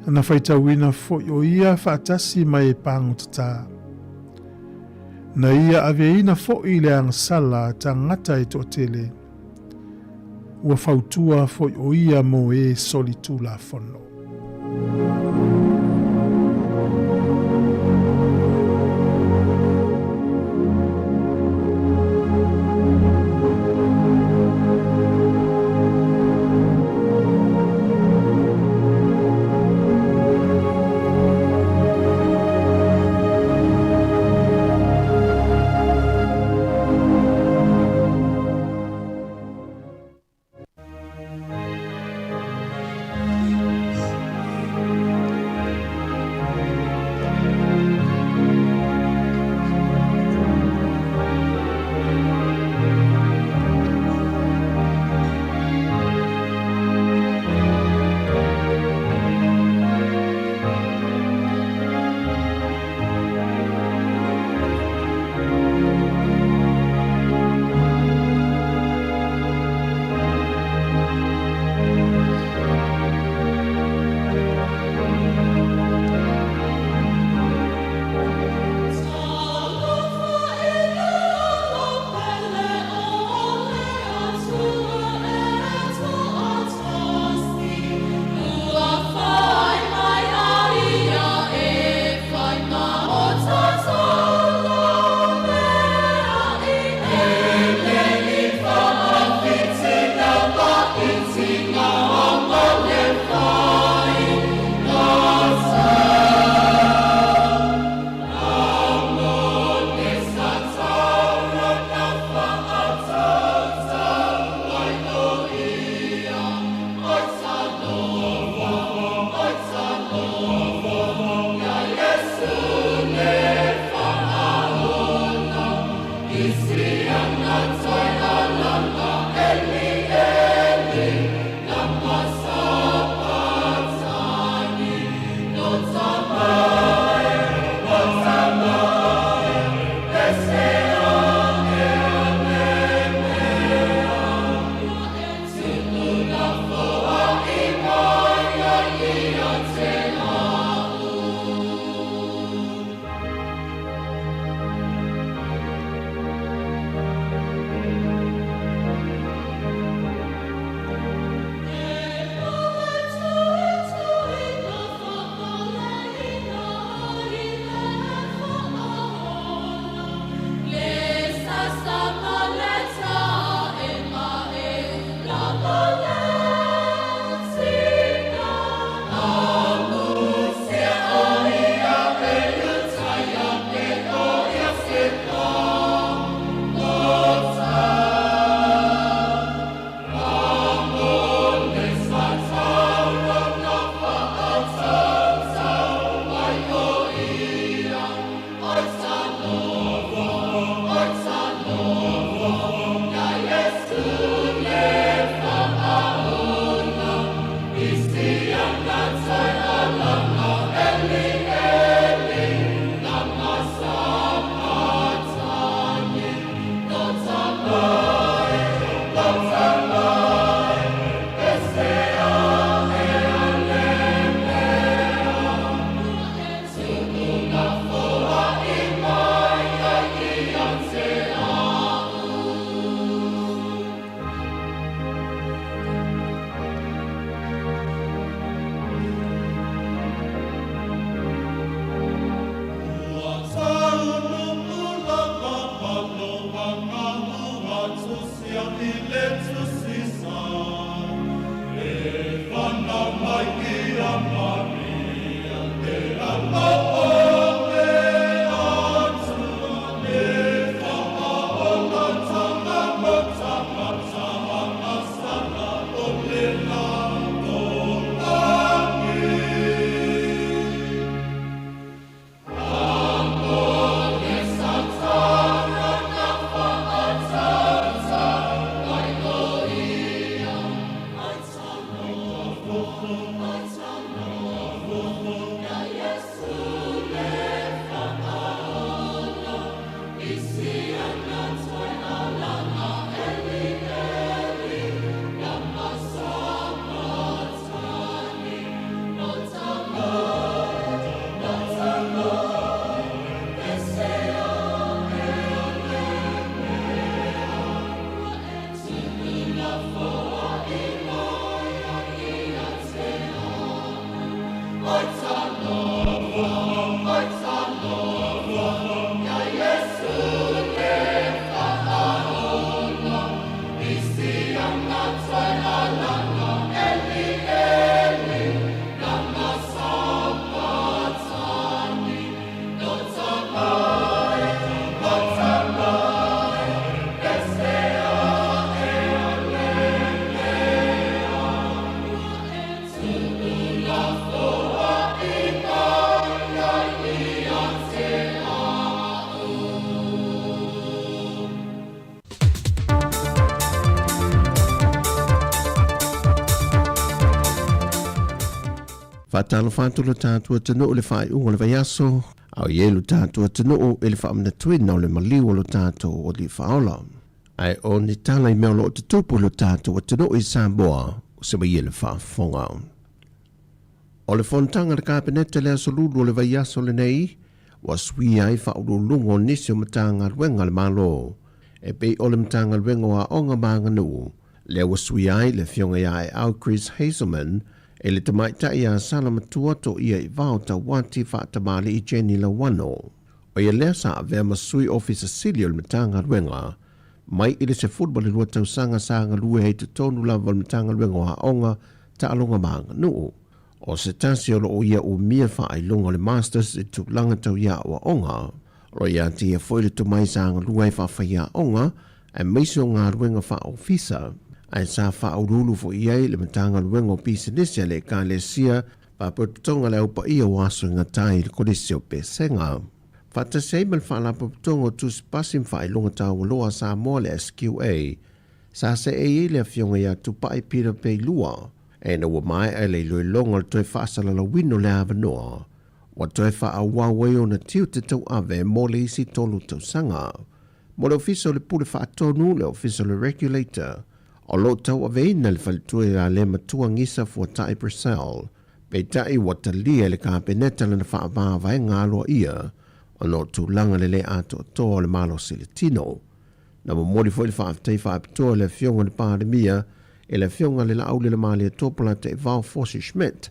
Na faitauina fo'i o ia faatasi ma e pagotatā. Na ia aveina fo'i le agasala a tagata e toatele. Ua fautua fo'i o ia mo e solitulafono. Faatalofa atu lo tatou atunuu i le faaiuga o le vaiaso, a o i ai lo tatou atunuu i le faamanatuina o le maliu o lo tatou Alii Faaola. Ae o ni tala i mea o lo o tutupu i lo tatou atunuu i Samoa, se mai le faafofoga. O le fonotaga a le Kapeneta i le aso Lulu o le vaiaso lenei, ua suia ai faauluuluga o nisi o Matagaluega a le Malo, e pei o le Matagaluega o Aoga ma Aganuu, lea ua suia ai le Afioga ia Aeau Chris Hazelman e le tamaitai ia Salamatua Toiaivao Tauati Faatamalii Jenny Lauano. O ia lea sa avea ma sui Ofisa Sili o le Matagaluega mai i le 12 tausaga sa galue ai totonu lava o le Matagaluega o Aoga, Taaloga ma Aganuu. O se tasi o loo ia umia faailoga o le Masters i tulaga tau ia aoaoga. O lo ia te ia foi le tomai sa galue ai faafaiaoga aemaise o galuega faaofisa, ae sa faauluulu foi i ai le Matagaluega o Pisinisi a le Ekalesia Faalapotopotoga le Au Paia o Aso e Gata ai i le Kolisi o Pesega. Faatasi ai ma le Faalapotopotoga o Tusi Pasi ma Faailoga Taualoa a Samoa le SQA, sa seei ai le Afioga ia Tupai Peter Peilua, ina ua maea le iloiloga o le toe faasalalauina o le avanoa, ua toe faaauau ai ona tiute tauave mo le isi 3 tausaga. Mo le Ofisa o le Pule Faatonu, le Ofisa o le Regulator, o lo o tauaveina le faletua ia le matua Gisa Fuatai Purcell. Peitai ua talia e le Kapeneta lana faavavaega aloaia ona o tulaga le lē atoatoa o le malosi i le tino. Na momoli foi le faafetai faapitoa i le Afioga i le Palemia e le Afioga i le Laaulialemalietoa Polataivao Fosi Schmidt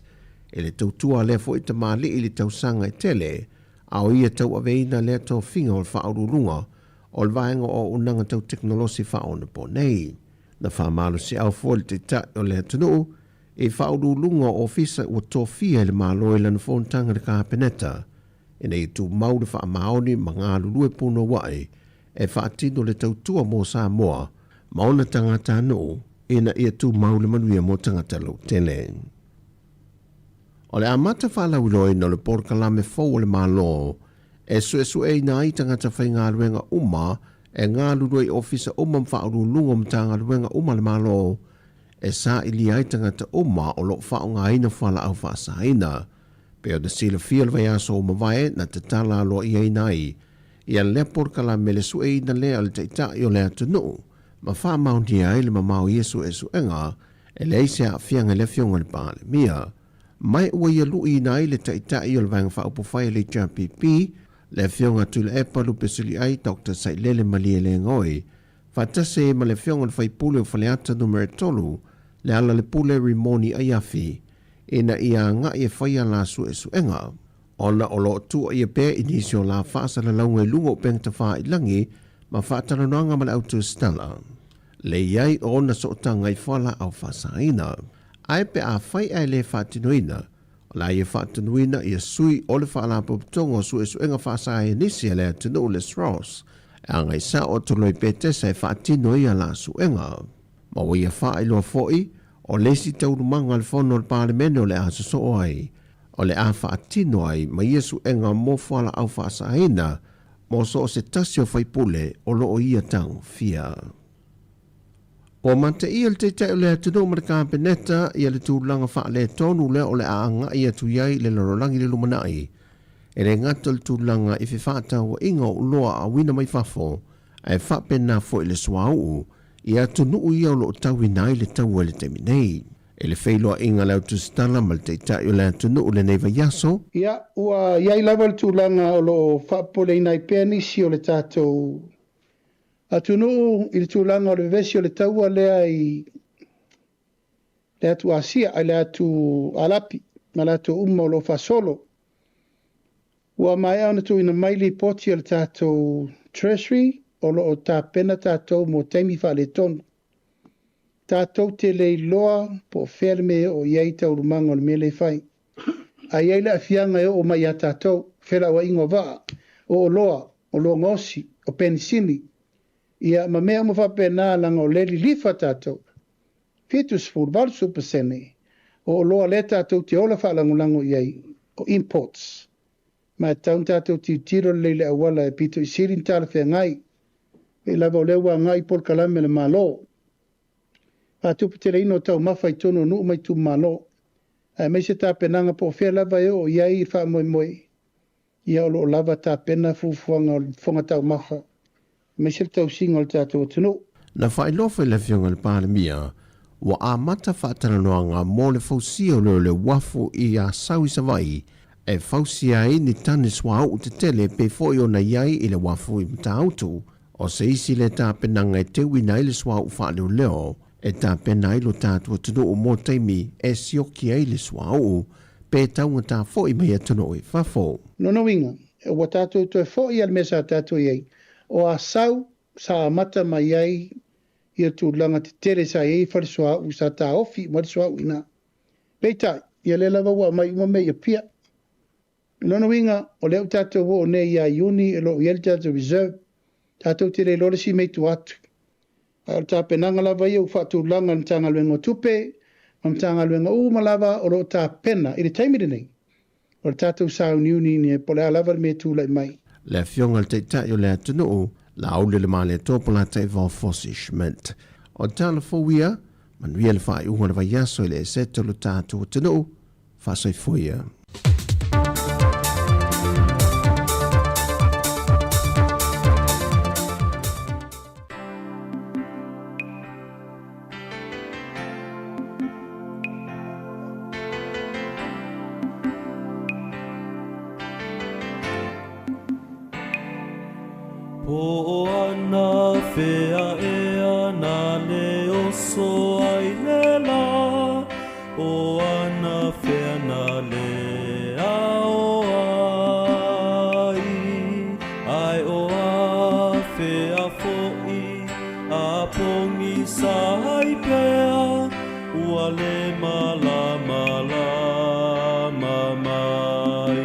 i le tautua a lea foi tamalii i le tausaga e tele a o ia tauaveina lea tofiga o le faauluuluga o le vaega o auaunaga tau tekonolosi faaonaponei. Na faamalosiau foi le Taitai o le atunuu i faauluuluga o ofisa ua tofia e le Malo i lana fonotaga i le Kapeneta ina ia tumau le faamaoni ma galulue punouai e faatino le tautua mo Samoa ma ona tagatanuu ina ia tumau le manuia mo tagata lautele. O le amata faalauiloaina o le polokalame fou a le Malo e suesueina ai tagata faigaluega uma e galulue i ofisa uma ma faauluuluga o Matagaluega uma a le Malo e sailia ai tagata uma o lo o faaaogaina fualaau faasaina. Pei ona silafia le vaiaso ua mavae na tatala aloaiaina ai ia lea polokalame le sueina lea o le Taitai o le atunuu ma faamaonia ai le mamao i ia suesuega e leai se aafiaga i le Afioga i le Palemia. Mai ua ia luiina ai le Taitai o le Vaega Faaupufai a le HRPP, le Afioga Tuilaepa Lupesiliai Dr Sailele Malielegaoi, faatasi ai ma le Afioga i le Faipule o Faleata Numera 3, Lealailepule Rimoni Aiafi, ina ia agai e fai a la suesuega. Ona o lo o tuuaia pea i nisi o la faasalalauga i luga o upega tafailangi ma faatalanoaga ma le autusitala. Le i ai o ona sootaga i fualaau faasaina. Ae pe afai ae le faatinoina, o le a ia faatonuina ia sui o le Faalapotopotoga o Suesuega Faasaienisi a le atunuu le SROS e agai sao atu loa i Petesa e faatino ai a la suega. Ma ua ia faailoa foi, o le isi taualumaga a le Fono a le Palemene o le a sosoo ai, o le a faatino ai ma ia suega mo fualaau faasaina mo so o se tasi o faipule o lo o ia tagofia. Ua mataia le Taitai o le atunuu ma le Kapeneta ia le tulaga faaletonu lea o le a agai atu i ai le lalolagi i le lumanai. E le gata o le tulaga i fefaatauaiga o oloa auina mai fafo, ae faapena foi le suauu i atunuu ia o lo o tauina ai le taua i le taimi nei. I le feiloaiga a le Autusitala ma le Taitai o le atunuu lenei vaiaso, Ia, ua i ai lava le tulaga o lo o faapopoleina ai pea nisi o le tatou atunuu i le tulaga o le vevesi o le taua lea i le atu Asia, ai le atu Arapi ma latou uma o lo o faasolo. Ua maea ona tuuina mai lipoti a le tatou Treasury o lo o tapena tatou mo taimi faaletonu. Tatou te le iloa po o fea le mea e oo i ai taualumaga o le mea lea e fai. A i ai le aafiaga e oo mai ia tatou, felauaiga o vaa, o oloa, oloa gaosi, o penisini, ia ma mea uma faapena leaga o lea e lilifa tatou. 70, 80% o oloa lea tatou te ola faalagolago i ai, o imports. Ma e tatau ona tatou tilotilo lelei i le auala e pito i sili ona talafeagai. Pei lava o lea ua agai polokalame a le Malo. Faatuputeleina o taumafa i totonu o nuu ma itumalo. Aemaise tapenaga po o fea lava e oo i ai le faamoemoe, ia o lo o lava tapena fuafuaga o le fofoga taumafa, aemaise le tausiga o le tatou atunuu. Na faailoa foi e le Afioga i le Palemia, ua amata faatalanoaga mo le fausia o le uafu i Asau i Savaii e fausia ai ni tane suauu tetele e pei foi ona i ai i le uafu i Matautu. O se isi lea tapenaga e teuina ai le suauu faaleoleo e tapena ai lo tatou atunuu mo taimi e sioki ai le suauu pe taugata foi mai atunuu i fafo. Lona uiga, ua tatou toe foi lava i le mea sa tatou i ai, o Asau sa amata mai ai ia tulaga tetele sa i ai fale suauu sa taofi uma ai le suauu i ina. Peitai, ia lea lava ua aumai uma mea i Apia. O lona uiga, o lea ua tatou oo nei ia Iuni o lo o i ai le tatou reserve, tatou te le iloa le isi mea i tua atu. Ae o le tapenaga lava ia ua faatulaga e le Matagaluega o Tupe ma Matagaluega uma lava o lo o tapena i le taimi lenei, o le tatou sauniuni po o le a lava le mea e tulai mai. Le Afioga i le Taitai o le atunuu, Laaulialemalietoa Polataivao Fosi Schmidt. O tala fou ia, manuia le faaiuga o le vaiaso i le eseta o lo tatou atunuu, faasoifua ia. Po ana fea ea na le oso ai le la, o ana fea na le ao ai, ai o a fea fo'i a pogisa ai pea, ua le malama mai.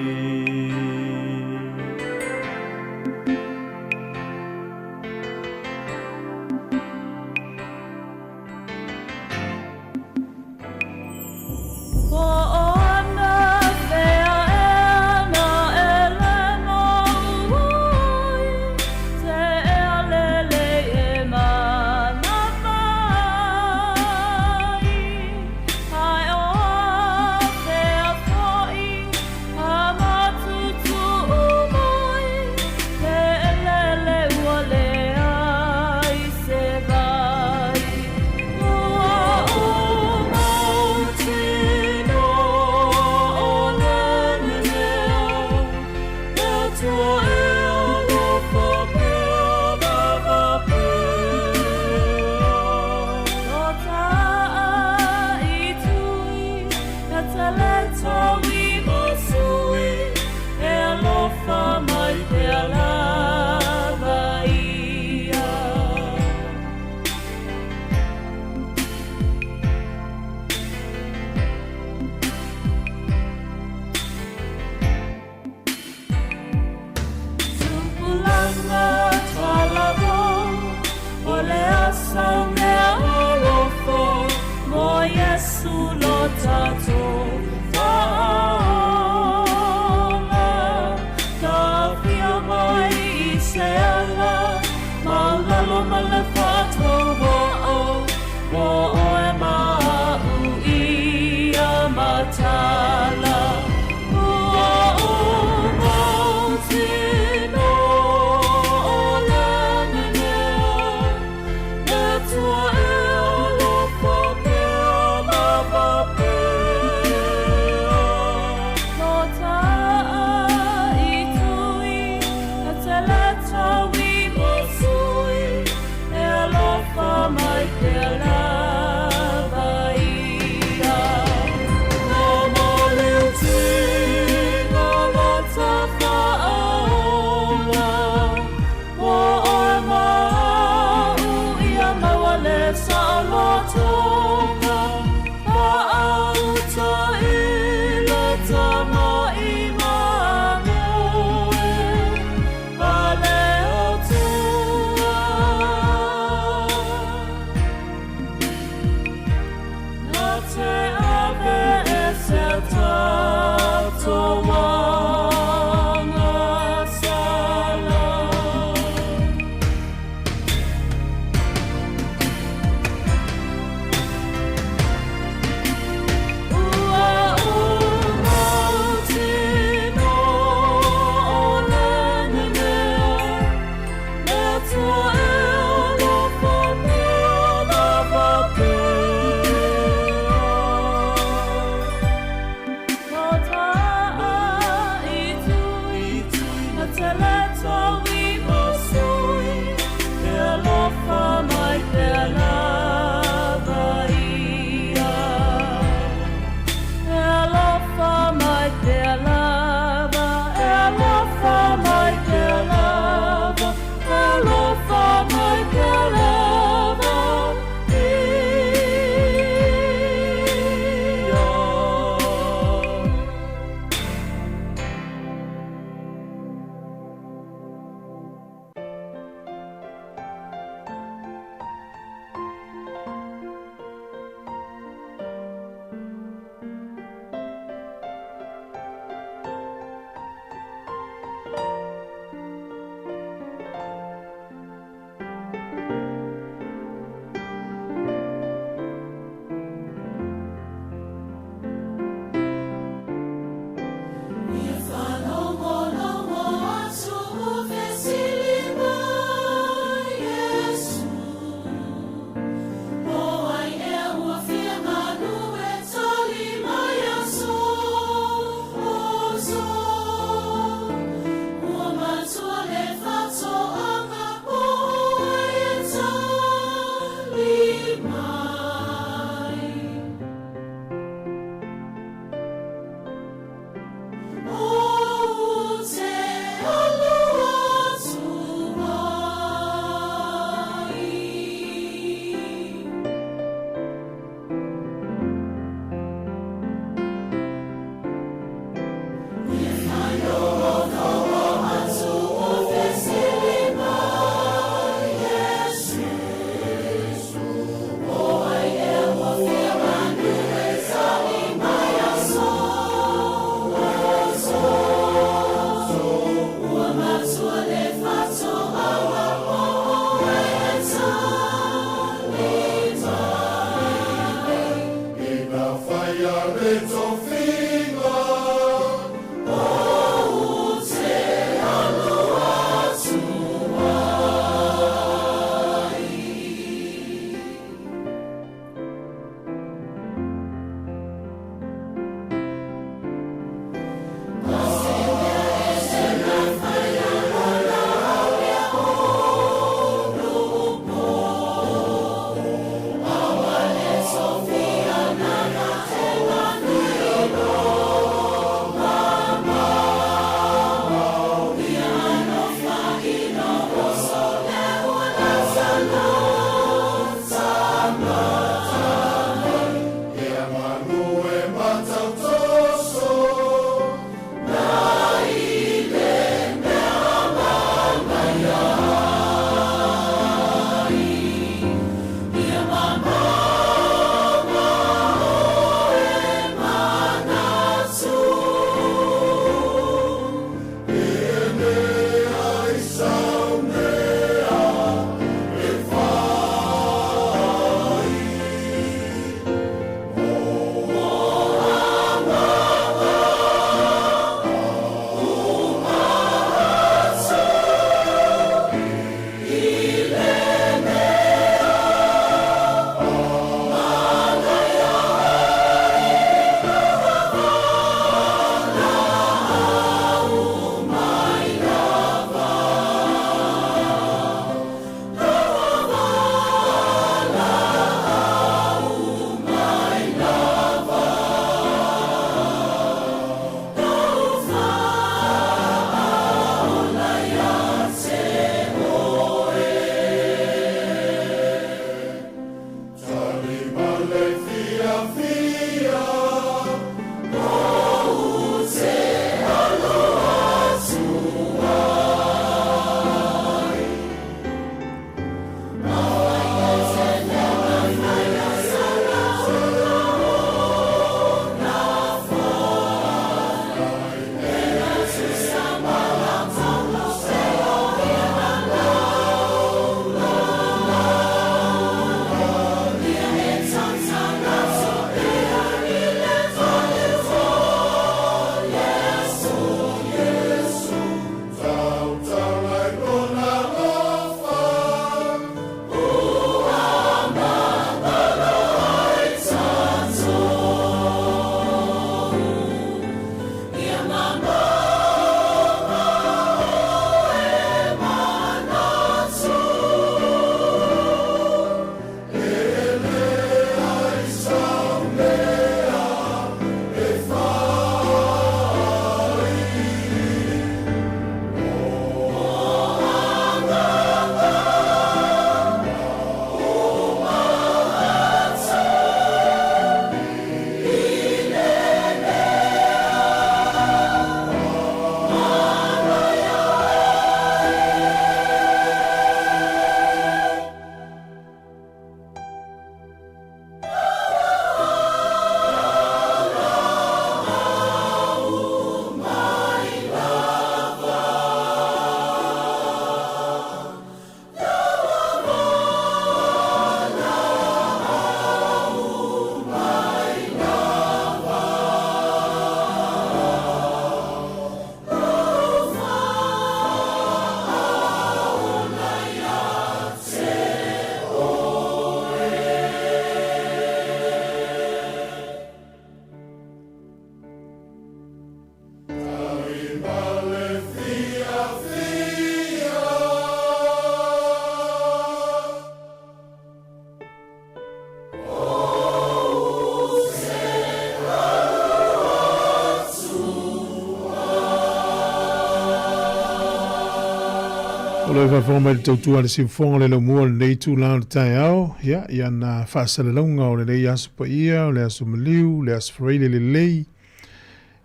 O lo e faafofoga mai le tautua a le siufofoga o le laumua o lenei itula o le taeao, ia, i ana faasalalauga o lenei aso paia, o le aso maliu, le aso faraile lelei,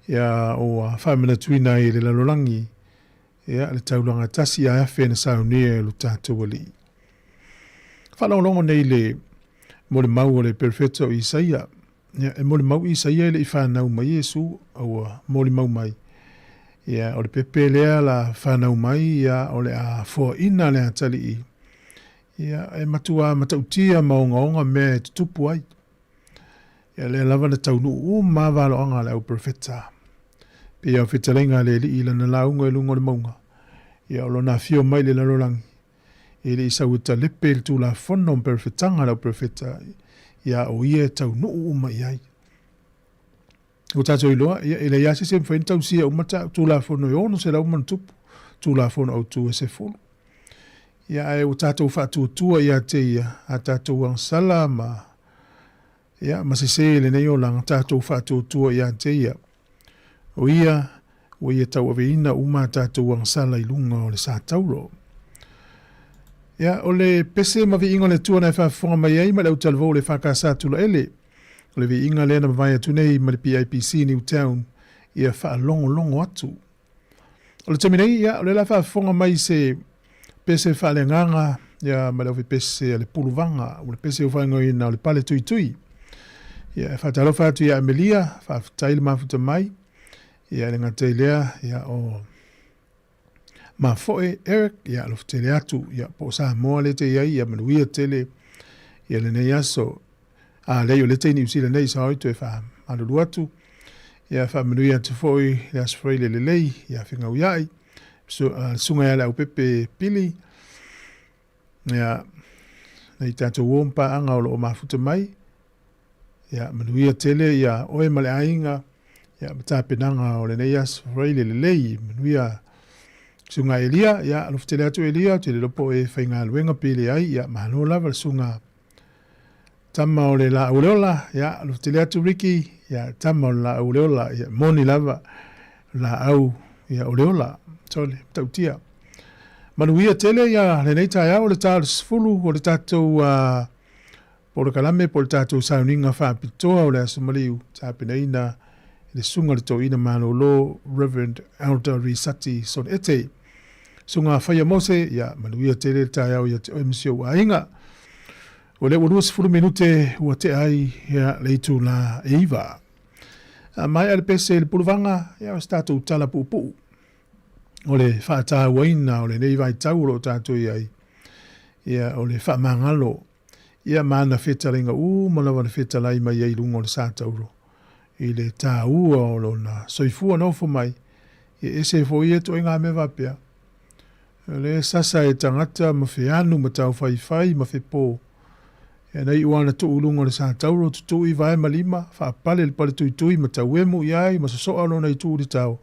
ia, ua faamanatuina ai e le lalolagi, ia, le taulaga tasi ae afe na saunia e lo tatou Alii. Faalogologo nei i le molimau o le perofeta o Isaia. Ia, e molimau Isaia e le i fanau mai Iesu, a ua molimau mai. Ia, o le pepe lea la fanau mai, ia, o le a foaina le atalii. Ia, e matua matautia ma ogaoga mea e tutupu ai. Ia, lea lava na taunuu uma lava valoaga a le au perofeta. Pei o fetalaiga a le Alii i lana lauga i luga o le mauga, ia, o lona afio mai i le lalolagi, E le i sau e talepe le Tulafono ma perofetaga a le au perofeta, ia o ia e taunuu uma i ai. Ua tatou iloa, ia, e leai lava se isi e mafai ona tausia uma ta Tulafono e 600 ma ona tupu, Tulafono Autu e 10. Ia, ae ua tatou faatuatua ia te ia, a tatou agasala ma, ia, ma sese i lenei olaga, tatou faatuatua ia te ia. O ia, ua ia tauaveina uma a tatou agasala i luga o le sa tauro. Ia, o le pese ma viiga o le Atua na e faafofoga mai ai ma le autalavou o le EFKS Tulaele. O le viiga lea na mavae atu nei ma le PIPC Newtown ia faalogologo atu. O le taimi nei, ia, o lea la faafofoga mai se pese faaleagaga ia ma le aufipese a le Puluvaga, o le pese ua faaigoaina o le Pale Tuitui. Ia, e faatalofa atu ia Amelia, faafetai le mafuta mai. Ia, e le gata i lea, ia, o Mafoe Eric, ia, alofa tele atu, ia, po o Samoa lea te i ai, ia, manuia tele, ia, lenei aso. A, leai, o lea te i Niu Sila nei, sorry, toe faamalulu atu. Ia, faamanuia atu foi le Aso Faraile lelei, ia Fegauiai, su, susuga ia Leaupepe Pili, ia, nei tatou uo ma paaga o lo o mafuta mai. Ia, manuia tele ia oe ma le aiga, ia, ma tapenaga o lenei Aso Faraile lelei, manuia Susuga Elia, ia, alofa tele atu Elia, ou te le iloa po o e faigaluega pe leai, ia, malo lava le susuga Tama o le laau o le ola, ia, alofa tele atu Ricky, ia, tama o le laau o le ola, ia, moni lava, laau, ia, o le ola, sole, matautia. Manuia tele, ia, lenei taeao o le ta o le 10, o le tatou, polokalame po o le tatou sauniga faapitoa o le Aso Maliu, tapenaina e le Susuga i le Toeaina Malolo, Reverend Elder Risati Sonete. Susuga Faia Mose, ia, manuia tele le taeao ia te oe ma si ou aiga. O lea ua 20 minute ua tea ai ia le itula e 9. A maea le pese i le puluvaga, ia o se tatou tala puupuu. O le faatauaina o lenei vaitau o lo o tatou i ai, ia o le faamagalo, ia ma ana fetalaiga uma lava na fetalai mai ai i luga o le sa tauro, i le taua o lona soifua nofo mai, ia ese foi ia ituaiga mea faapea. O le sasa e tagata ma feanu ma taufaifai ma fepo. Ia na iu lava na tuu i luga o le sa tauro, tutui vae ma lima, faapale le pale tuitui ma tauemu i ai ma sosoa lona itu i le tao.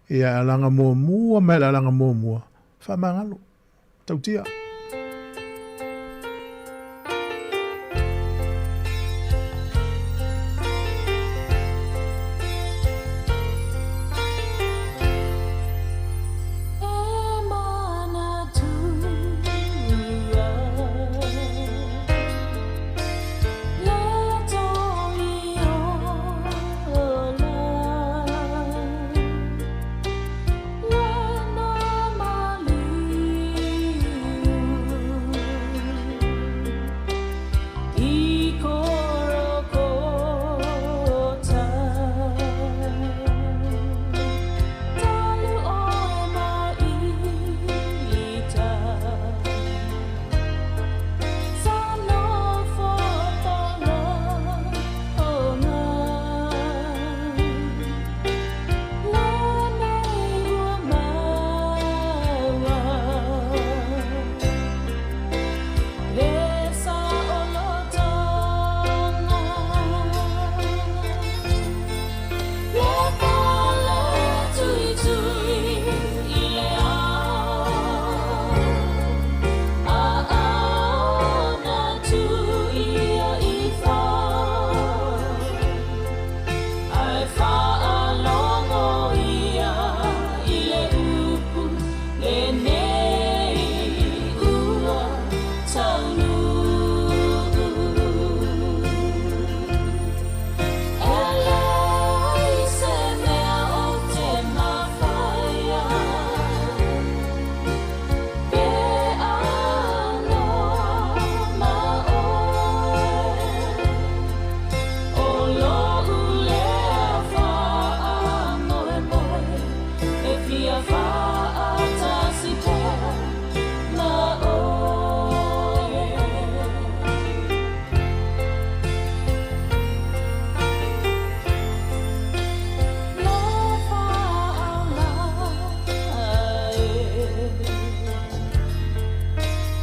Ia alaga muamua mai le alaga muamua, faamagalo. Tautia.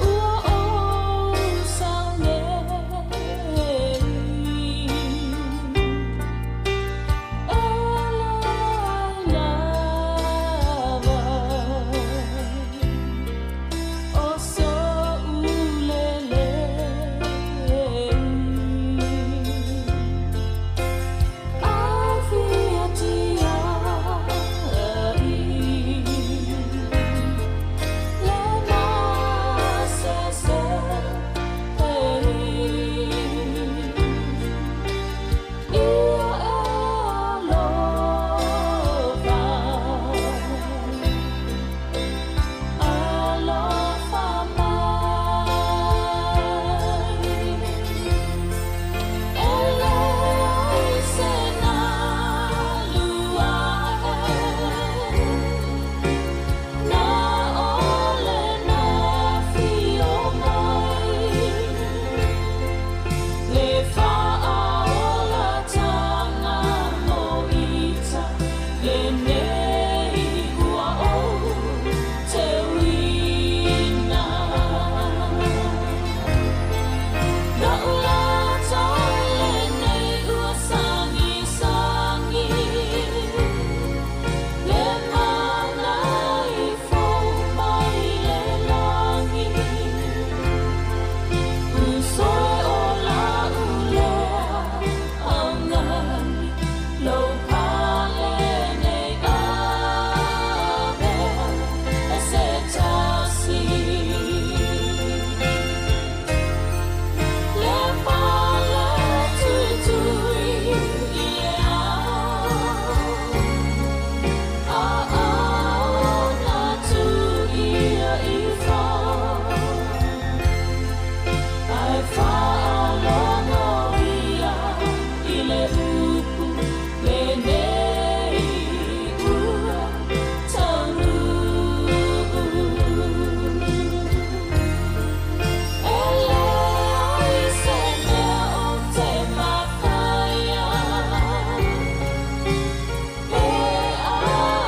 Ua ou sau nei E leai lava O soʻu lelei. Alofa mai. E leai se nalu aʻe, na ʻole na afio mai, le faaolataga mo ita lenei ua ou teuina. La'u lata lenei ua sagisagi, le mana i fou mai le lagi. Usoe o la'u lea augani, lou pale nei avea e se tasi. Le fale tuitui i le ao, a ona tu ia ifo. Ae faalogo ia i le upu lenei ua taunuu. E leai se mea ou te mafaia, e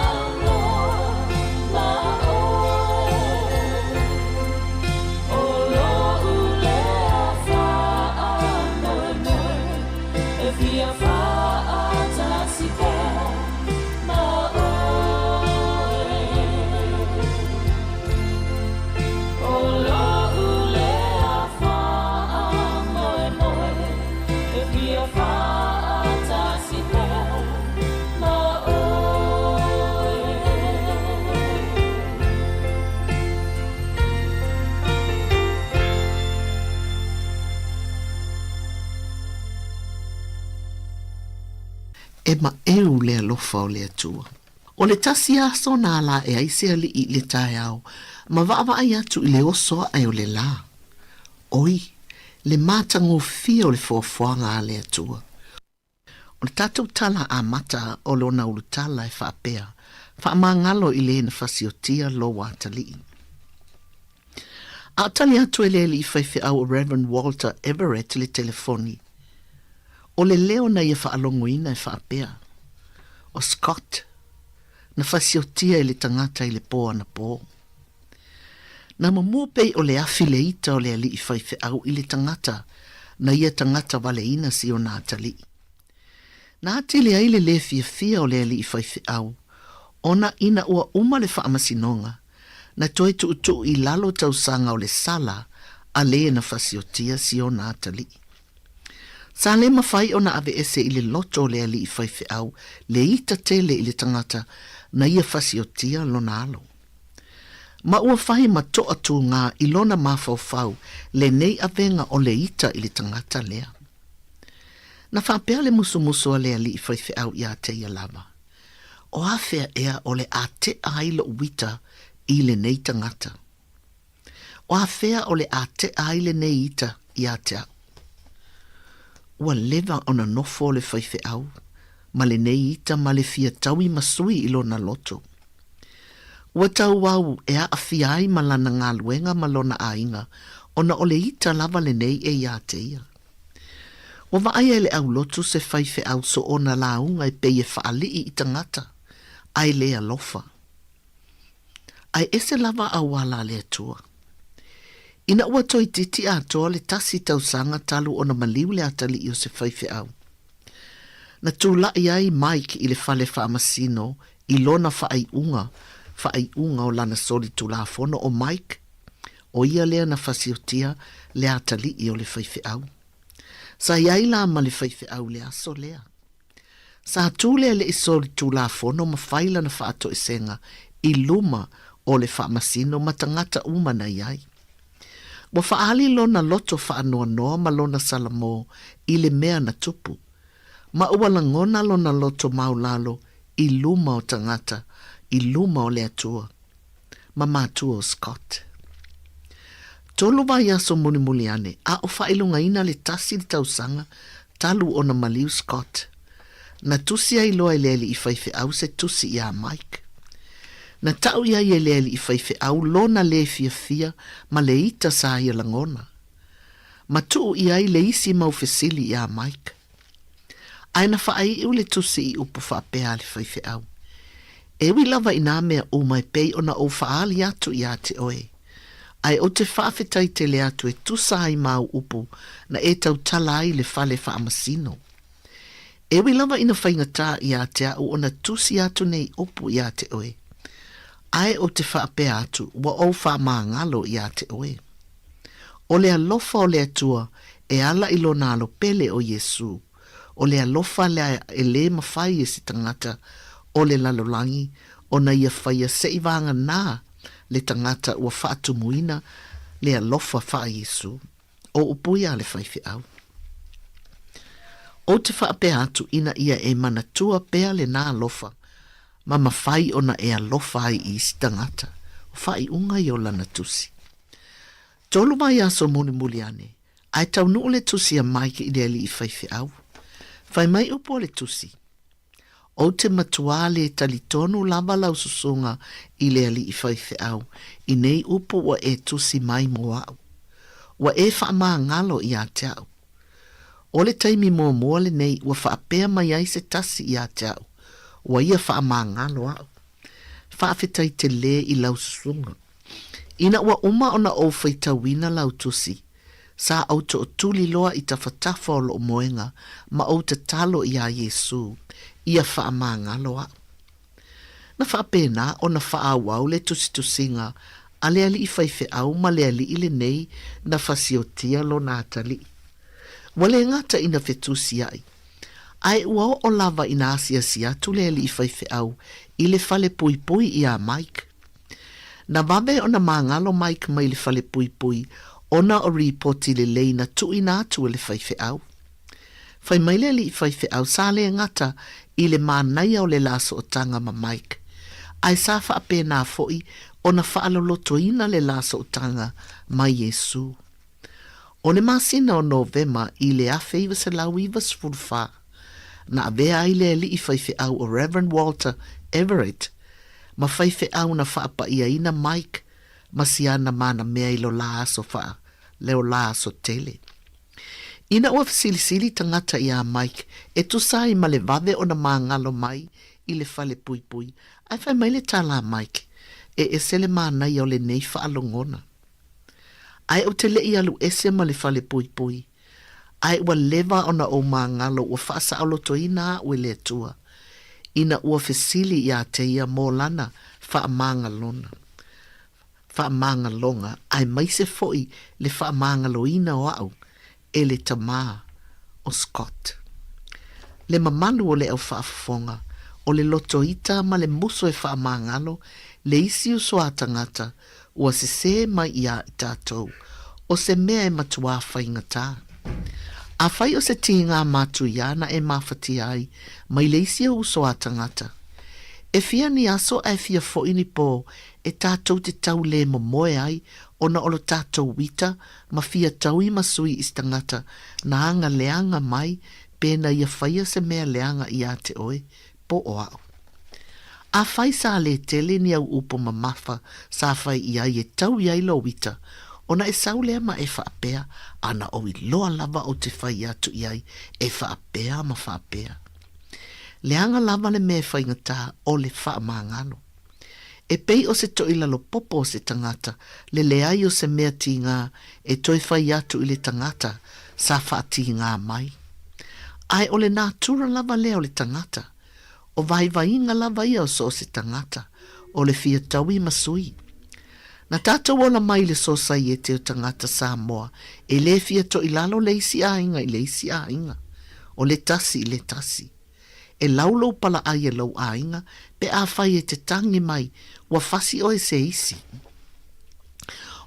aunoa ma oe. O lo'u lea faamoemoe, e fia faatasi pea ma oe. O lo'u lea faamoemoe, e fia faatasi pea ma oe. E maʻeu le alofa o le Atua. O le tasi aso na ala aʻe ai se aliʻi i le taeao ma vaavaai atu i le oso aʻe o le lā. Oi, le matagofie o le foafoaga a le Atua! O le tatou tala amata o lona ulutala e faapea, Faamagalo i le na fasiotia lou atalii. A o tali atu e le alii faifeau o Rev. Walter Everett le telefoni, o le leo na ia faalogoina e faapea, O Scott, na fasiotia e le tagata i le po anapō. Na mumu pei o le afi le ita o le alii faifeau i le tagata na ia tagata valeina si ona atalii. Na atili ai le lē fiafia o le alii faifeau, ona ina ua uma le faamasinoga, na toe tuutuu i lalo tausaga o le sala a lē na fasiotia si ona atalii. Sa le mafai ona aveese i le loto o le alii faifeau le ita tele i le tagata na ia fasiotia lona alo. Ma ua fai ma toa tūgā i lona mafaufau lenei avega o le ita i le tagata lea. Na faapea le musumusu a le alii faifeau iā te ia lava, O afea ea o le a teʻa ai loʻu ita i lenei tagata? O afea o le a teʻa ai lenei ita iā te aʻu? Ua leva ona nofo le faifeau ma lenei ita ma le fia taui ma sui i lona loto. Ua tau au e aafia ai ma lana galuega ma lona aiga ona o le ita lava lenei e iā te ia. Ua vaaia e le aulotu se faifeau soona lauga e pei e faalii i tagata, ae le alofa. Ae ese lava auala a le Atua. Ina ua toeitiiti atoa le tasi tausaga talu ona maliu le atalii o se faifeau, na tulai ai Mike i le fale faamasino i lona faaiuga faaiuga o lana solitulafono o Mike, o ia lea na fasiotia le atalii o le faifeau. Sa i ai la ma le faifeau i le aso lea. Sa tu le alii solitulafono ma fai lana faatoesega i luma o le faamasino ma tagata uma na i ai. Ua faaali lona loto faanoanoa ma lona salamo i le mea na tupu, ma ua lagona lona loto maulalo i luma o tagata, i luma o le Atua. Ma matua o Scott. Tolu vaiaso mulimuli ane, a o faailogaina le tasi le tausaga talu ona maliu Scott. Na tusi ai loa e le alii faifeau se tusi iā Mike. Na tau i ai e le alii faifeau lona lē fiafia ma le ita sa ia lagona. Ma tuu i ai le isi mau fesili iā Mike. Ae na faaiu le tusi i upu faapea a le faifeau, E ui lava i nā mea uma e pei ona ou faaali atu iā te oe, ae ou te faafetai tele atu e tusa ai ma au upu na e tautala ai i le fale faamasino. E ui lava ina faigata iā te aʻu ona tusi atu nei upu iā te oe, ae ou te faapea atu ua ou faamagalo iā te oe. O le alofa o le Atua e ala i lona alo pele o Iesū, o le alofa lea e lē mafai e se tagata o le lalolagi ona ia faia seʻi vaganā le tagata ua faatumuina le alofa faa-Iesū. O upu ia a le faifeau. Ou te faapea atu ina ia e manatua pea lenā alofa ma mafai ona e alofa ai i isi tagata, o faaiuga ia o lana tusi. Tolu vaiaso mulimuli ane, ae taunuu le tusi a Mike i le alii faifeau. Fai mai upu o le tusi, Ou te matuā lē talitonu lava lau susuga i le alii faifeau i nei upu ua e tusi mai mo aʻu. Ua e faamagalo iā te aʻu. O le taimi muamua lenei ua faapea mai ai se tasi iā te aʻu, ua ia faamagalo aʻu. Faafetai telē i lau susuga. Ina ua uma ona ou faitauina lau tusi, sa ou tootuli loa i tafatafa o lou moega ma ou tatalo iā Iesū, ia faamagalo aʻu. Na faapena ona faaauau le tusitusiga a le alii faifeau ma le alii lenei na fasiotia lona atalii. Ua le gata ina fetusiai, ae ua oo lava ina asiasi atu le alii faifeau i le fale puipui iā Mike. Na vave ona magalo Mike mai le fale puipui ona o ripoti lelei na tuuina atu e le faifeau. Fai mai le alii faifeau sa le gata i le manaia o le la sootaga ma Mike, ae sa faapena foi ona faalolotoina le la sootaga ma Iesu. O le masina o Novema i le 1994, na avea ai le alii faifeau o Reverend Walter Everett ma faifeau na faapa'iaina Mike ma siana mana mea i lo la aso faa leo la aso tele. Ina ua fesilisili tagata iā Mike e tusa ai ma le vave ona magalo mai i le fale puipui, ae fai mai le tala a Mike, E ese le manaia o lenei faalogona. Ae ou te leʻi alu ese ma le fale puipui, ae ua leva ona ou magalo ua faasaolotoina aʻu e le Atua, ina ua fesili iā te ia mō lana faamagalona, faamagaloga, aemaise foʻi le faamagaloina o aʻu e le tamā o Scott. Le mamalu o le au faafofoga, o le loto ita ma le muso e faamagalo le isi uso a tagata ua sesē mai iā i tatou, o se mea e matuā faigata. Afai o se tīgā matuia na e mafatia ai mai le isi o uso a tagata, e fia ni aso ae fia foʻi ni pō e tatou te tau lē momoe ai ona o lo tatou ita ma fia taui ma sui i se tagata na aga leaga mai pena ia faia se mea leaga iā te oe, po o aʻu. Afai sa lē tele ni au upu mamafa sa fai i ai e taui ai lou ita, ona e sau lea ma e faapea, ana ou iloa lava ou te fai atu i ai e faapea ma faapea. Leaga lava le mea e faigata o le faamagalo. E pei o se toʻilalo popo o se tagata le leai o se mea tīgā e toe fai atu i le tagata sa faatīgā mai. Ae o le natura lava lea o le tagata, o vaivaiga lava ia o so o se tagata, o le fia taui ma sui. Na tatou ola mai i le sosaiete o tagata Samoa e le fia toʻilalo le isi aiga i le isi aiga, o le tasi i le tasi. E lau lou palaʻai e lou aiga pe afai e te tagi mai ua fasi oe se isi.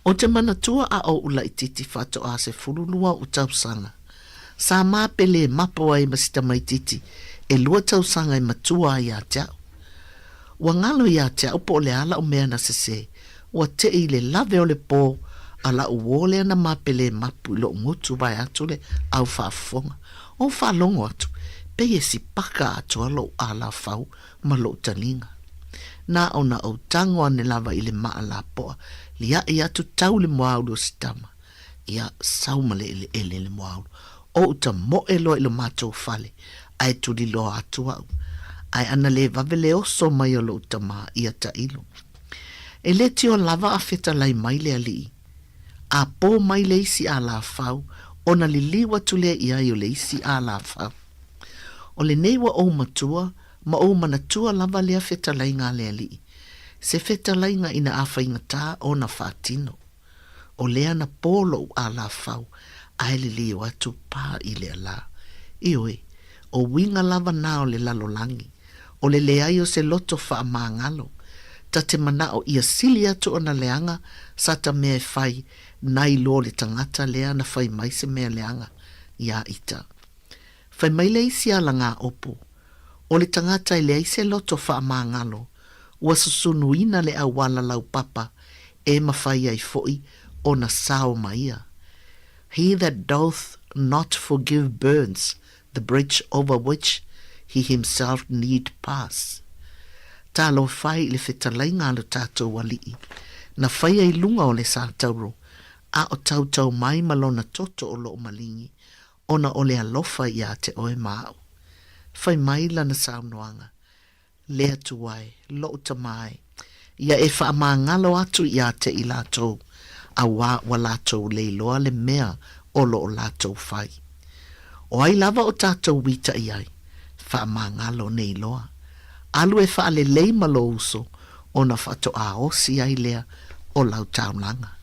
O te manatua a oʻu laititi faatoa 12 oʻu tausaga, sa ma pe le mapo ai ma si tamaititi e lua tausaga e matua ai ia te a'u. Ua galo ia te a'u po o le a la'u mea na sesē, ua teʻi i le lave o le pō a la'u uō lea na mapelē mapu i lo'u gutu vaeatu le au faafofoga. Ou faalogo atu, pei e sipaka atoa lo'u alafau ma lo'u taliga. Na ona ou tago ane lava i le maa lapoa, liaʻi atu tau le moaulu o si tama. Ia, sau ma le eleele le moaulu. Ou tamoe loa i lo matou fale, ae tuliloa atu au. Ae ana le vave le oso mai o lou tama ia tailo. E le tio lava a fetalai mai le alii. A pō mai le isi alafau, ona liliu atu lea i ai o le isi alafau. O lenei ua ou matua ma ou manatua lava lea fetalaiga a le alii, se fetalaiga ina a faigata ona faatino. O lea na pō loʻu alafau ae liliu atu pā i lea lā. Ioe, o uiga lava na o le lalolagi, o le leai o se loto faamagalo, ta te manao ia sili atu ona leaga sa ta mea e fai nai lo le tagata lea na fai mai se mea leaga iā ita. Fai mai le isi alagāupu, O le tagata e leai se loto faamagalo, ua susunuina le auala laupapa e mafai ai foʻi ona sao ma ia. He that doth not forgive burns the bridge over which he himself need pass. Talofa e i le fetalaiga a lo tatou Alii, na faia i luga o le satauro, a o tautau mai ma lona toto o loo maligi, ona o le alofa iā te oe ma aʻu. Fai mai lana saunoaga, Le Atua e, loʻu tama e, ia e faamagalo atu iā te i latou, auā ua latou leiloa le mea o loo latou fai. O ai lava o tatou uitaʻi ai, faamagalo nei loa. Alu e faalelei ma lou uso, ona faatoā osi ai lea o lau taulaga.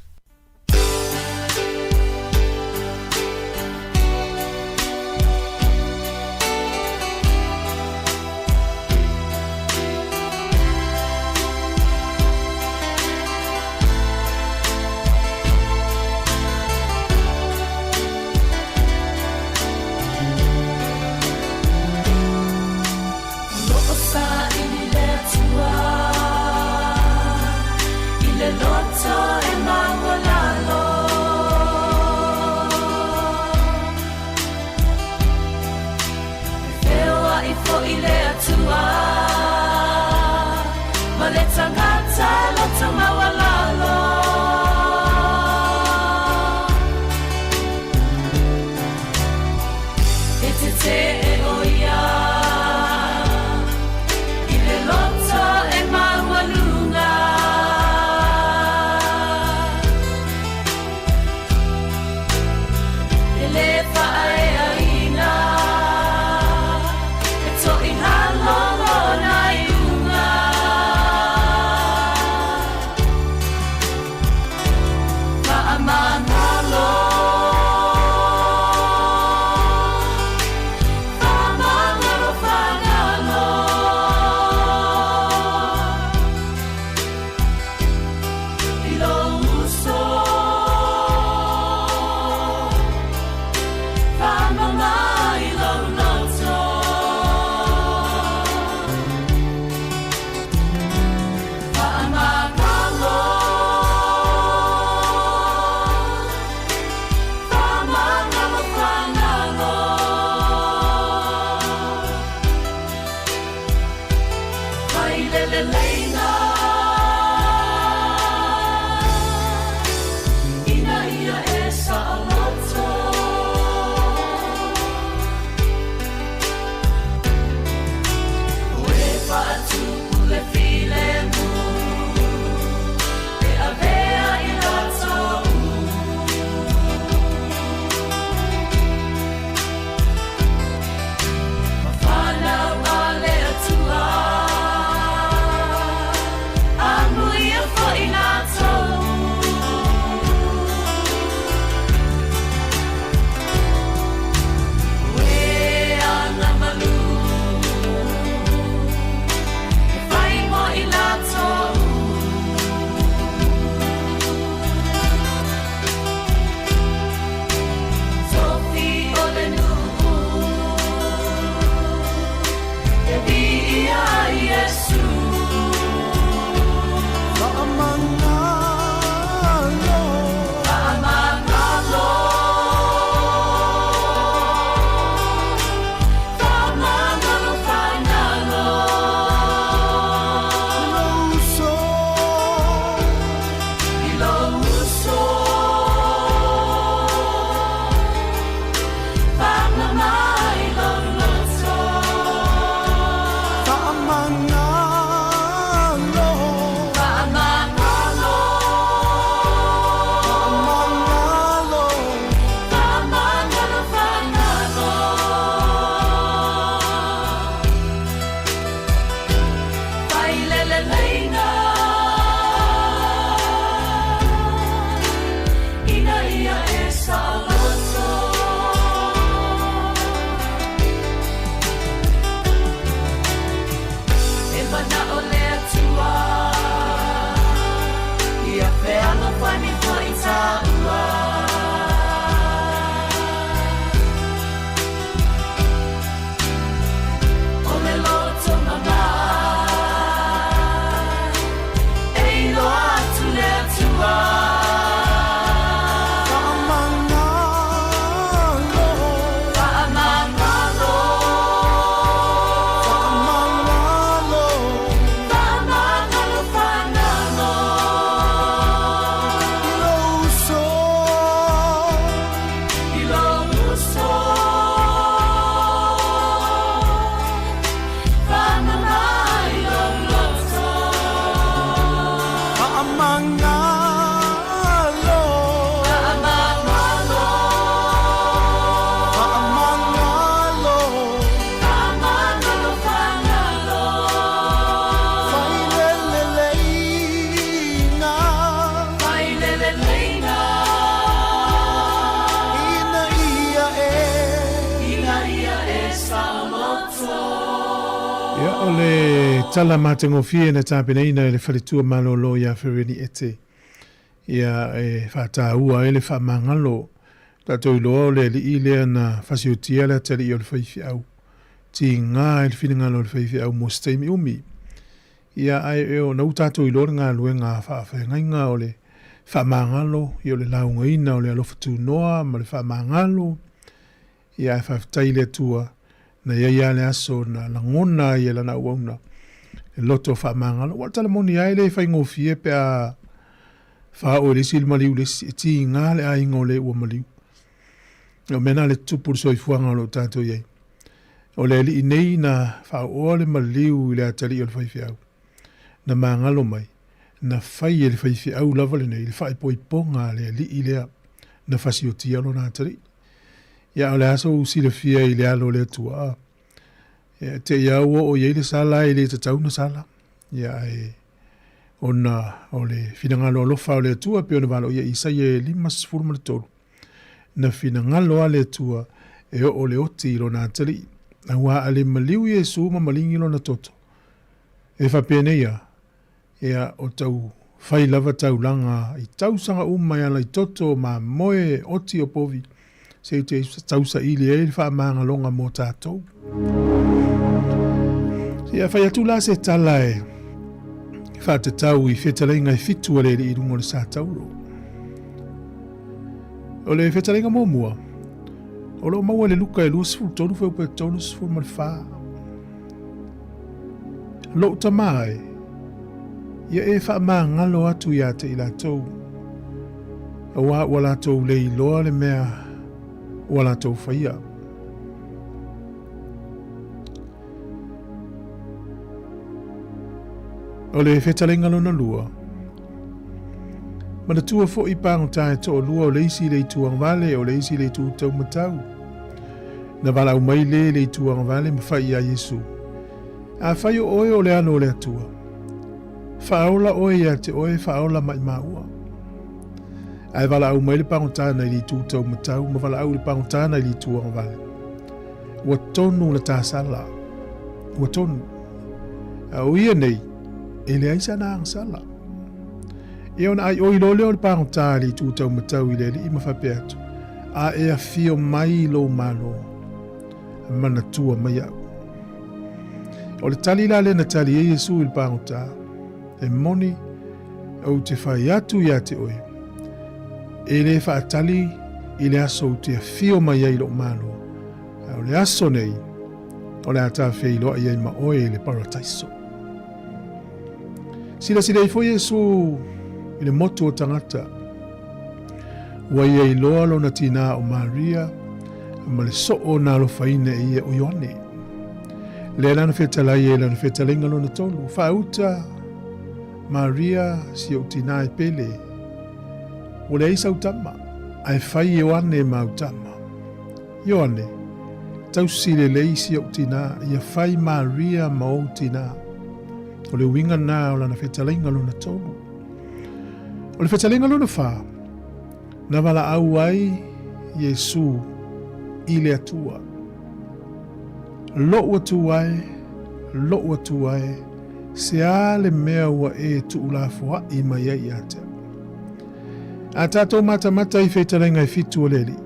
Ia fealofani foi tāua. O le loto mama e iloa atu le Atua. Faamagalo. Faamagalo. Faamagalo. Faamagalo faamagalo. I lou uso. I lou uso. Faamama i lou loto. Faamagalo. Faamagalo. Faamagalo. Faamagalo faamagalo. Faileleleiga. Faileleleiga. Ina ia e. Ina ia e saoloto. Ia, o le tala matagofie na tapenaina e le faletua malōlō ia Fereni Ete. Ia e faataua ai le faamagalo. Tatou iloa o le alii lea na fasiotia le atalii o le faifeau. Tiga i le finagalo o le faifeau mo se taimi umi. Ia ae e ona ua tatou iloa le galuega a faafeagaiga o le faamagalo, ia o le laugaina o le alofa tunoa ma le faamagalo. Ia ae faafetai i le Atua na i ai lava le aso na lagona ai e lana auauna le loto faamagalo. Ua o le tala moni lava e le faigofie pe a faaoo i le isi le maliu i le isi, e tiga le aiga o le ua maliu. O mea na le tutupu i le soifuaga o lo o tatou i ai. O le alii nei na faaooa le maliu i le atalii o le faifeau, na magalo mai, na fai e le faifeau lava lenei le faaipoipoga a le alii lea na fasiotia lona atalii. Ia, o le a sou silafia i le alo o le Atua? Ia, te i lava ua oo i ai le sala e le tatau ona sala. Ia, ae ona o le finagalo alofa o le Atua, pei ona valoia i Isaia e 53, na finagalo lava le Atua e oo le oti i lona atalii, aua a le maliu Iesu ma maligi lona toto, e faapenei lava, Ia, o tau fai lava taulaga i tausaga uma e ala i toto, mamoe, oti o povi, se i te tausaili ai le faamagaloga mo tatou. Ia fai atu la se tala e faatatau i fetalaiga e fitu a le Alii i luga o le sa tauro. O le fetalaiga muamua, o lo o maua i le Luka e 23 fuaiupu e 34. Lou tama e, ia e faamagalo atu ia te i latou, auā ua latou le iloa le mea ua latou faia. O le fetalaiga lona lua, manatua foi pagota e toalua o le isi i le itu agavale, o le isi i le itu taumatau. Na valaau mai le i le itu agavale ma fai iā Iesu, Afai o oe o le Alo o le Atua, faaola oe ia te oe, faaola mai maua. Ae valaau mai le pagota na i le itu taumatau ma valaau i le pagota na i le itu agavale. Ua tonu la ta sala. Ua tonu. A o ia nei, e leai sana agasala. Ia ona aioi loa lea o le pagota i le itu taumatau i le alii ma faapea atu, A e afio mai i lou Malo, manatua mai au. O le tali la lea na tali ai Iesu i le pagota, E moni, ou te fai atu ia te oe, e le faatali i le aso ou te afio mai ai i lou Malo, a o le aso nei, o le a ta feiloai ai ma oe i le Parataiso. Silasila ifo Iesu i le motu o tagata. Ua ia iloa lona tinā o Maria ma le soo na alofaina e ia o Ioane. Lea la na fetalai ai lana fetalaiga lona tolu, Faauta, Maria, si ou tinā e pele. Ua leai sau tama, ae fai Ioane ma au tama. Ioane, tausi lelei si ou tinā, ia fai Maria ma ou tinā. O le uiga na o lana fetalaiga lona tolu. O le fetalaiga lona whā, na valaau ai Iesu i le Atua. Lou Atua e, lou Atua e, se a le mea ua e tuulafoaʻi mai ai ia te au? A tatou matamata i fetalaiga e fitu o le Alii,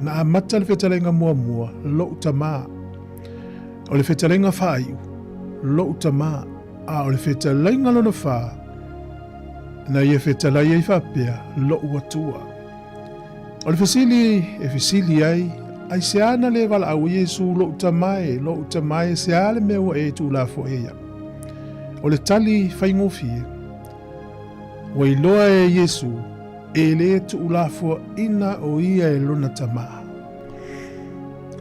na amata le fetalaiga muamua, Lou Tamā. O le fetalaiga faaiu, Lou Tamā. A o le fetalaiga lona fā, na ia fetalai ai faapea, Lou Atua. O le fesili e fesili ai, aisea na le valaau ai Iesu, Lou Tama e, lou Tama e, sea le mea ua e tuulafoai ai iaʻu? O le tali faigofie, ua iloa e Iesu e le tuulafoaina o ia e lona Tama.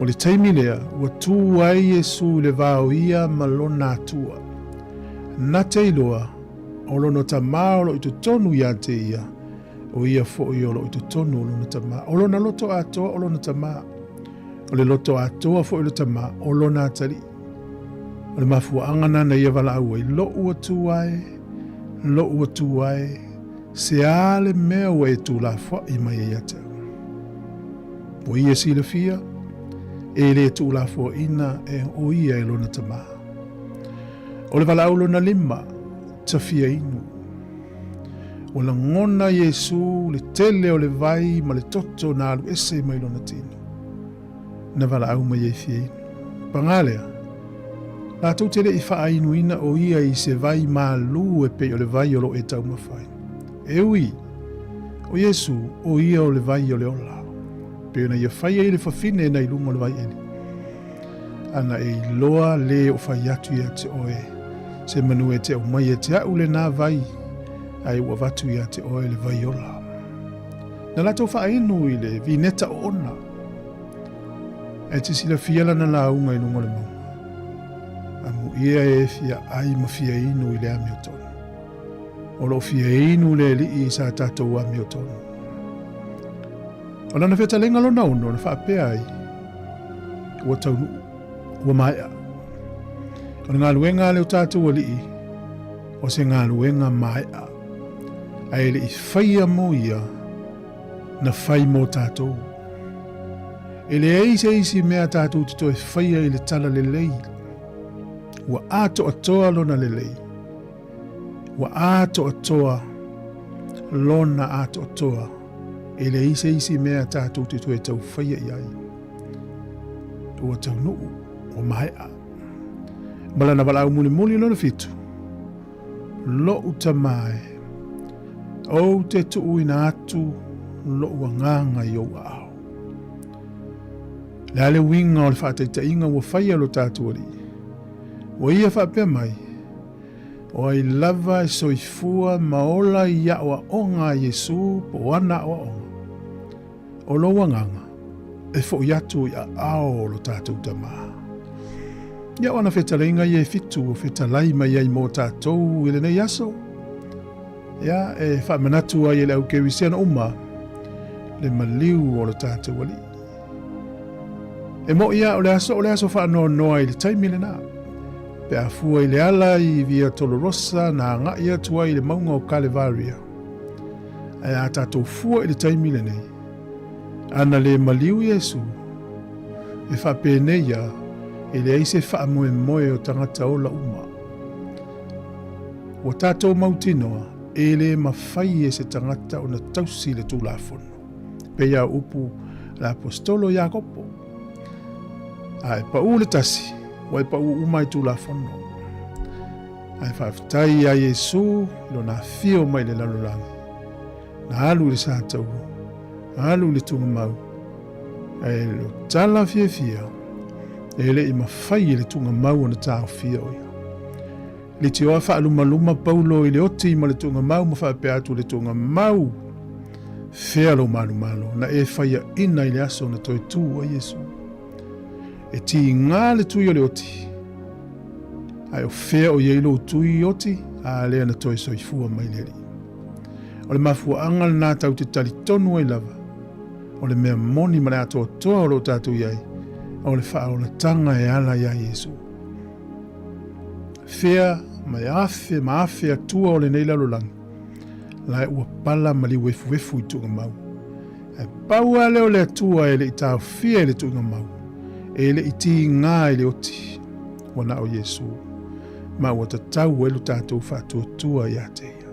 O le taimi lea, ua tu ai Iesu i le va o ia ma lona Atua. Na te iloa, o lona Tama o lo o i totonu ia te ia, o ia foi o lo o i totonu o lona Tama. O lona loto atoa o lona Tama. O le loto atoa foi o le Tama o lona Atalii. O le mafuaaga na na ia valaau ai, Lou Atua e, lou Atua e, sea le mea ua e tuulafoai mai ai ia te au? Ua ia silafia, e le tuulafoaina e o ia e lona Tama. O le valaau lona lima, tafia inu. Ua lagona Iesu le tele o le vai ma le toto na alu ese mai lona tino. Na valaau mai ai fia inu. Pagā lea, latou te le i faainuina o ia i se vai malū e pei o le vai o lo e taumafa ai. E ui, o Iesu, o ia o le vai o le ola. Pei ona ia fai ai le fafine na i luga o le vai eli. Ana e iloa le o fai atu ia te oe, se manu e te aumai e te aʻu lenā vai, ae ua avatu ia te oe le vai ola. Na latou faainu i le vineta oona. E te silafia lana lauga i luga o le mauga. Amuia e fia ai ma fia inu i le amiotonu. O lo o fia inu le Alii i sa tatou amiotonu. O lana fetalaiga lona ono na faapea ai, ua taunuu, ua maea. O le galuega a le o tatou Alii, o se galuega maea, ae le i faia mo ia, na fai mo tatou. E leai se isi mea tatou te toe faia i le tala lelei. Ua atoatoa lona lelei. Ua atoatoa lona atoatoa. E leai se isi mea tatou te toe taufaia i ai. Ua taunuu, ua maea. Ma lana valaau mulimuli lona fitu, Lou Tama e, ou te tuuina atu lou agaga i ou aao. Le a le uiga o le faataitaiga ua faia lo tatou Alii? Ua ia faapea mai, O ai lava e soifua ma ola i aoaoga a Iesu po o ana aoaoga, o lou agaga e foʻi atu i aao o lo tatou Tamā. Ia o ana fetalaiga ia e fitu ua fetalai mai ai mō tatou i lenei aso, ia e faamanatu ai e le au kerisiano uma le maliu o lo tatou Alii. E moʻi a o le aso o le aso faanoanoa i le taimi lenā. Pe a fua i le ala i Via Dolorosa na agaʻi atu ai i le mauga o Kalevaria. Ae a tatou fua i le taimi lenei, ana le maliu Iesu, e faapenei ia e leai se faamoemoe o tagata ola uma. Ua tatou mautinoa e le mafai e se tagata ona tausi le Tulafono. Pei a upu a le Aposetolo Iakopo. A e paʻū le tasi, ua e paʻū uma i Tulafono. Ae faafetai iā Iesu i lona afio mai le lalolagi. Na alu i le sataua, na alu i le tugamau, ae lo tala fiafia, e le i mafai e le tugamau ona taofia o ia. Litioa faalumaluma Paulo i le oti ma le tugamau ma faapea atu le tugamau, fea lou malumalo, na e faiaina i le aso na toe tu ai Iesu. E tiga le tui o le oti, ae o fea o i ai lou tui oti, a lea na toe soifua mai le Alii. O le mafuaaga lenā tatou te talitonu ai lava, o le mea moni ma le atoatoa o lo o tatou i ai, o le faaolataga e ala iā Iesu. Fea ma e afe ma afe atua o lenei lalolagi, la e ua pala ma liuefuefu i tuugamau. Ae pau lava lea o le Atua e le i taofia i le tuuina mau, e le i tiga i le oti, ua na o Iesu, ma ua tatau ai lo tatou faatuatua ia te ia.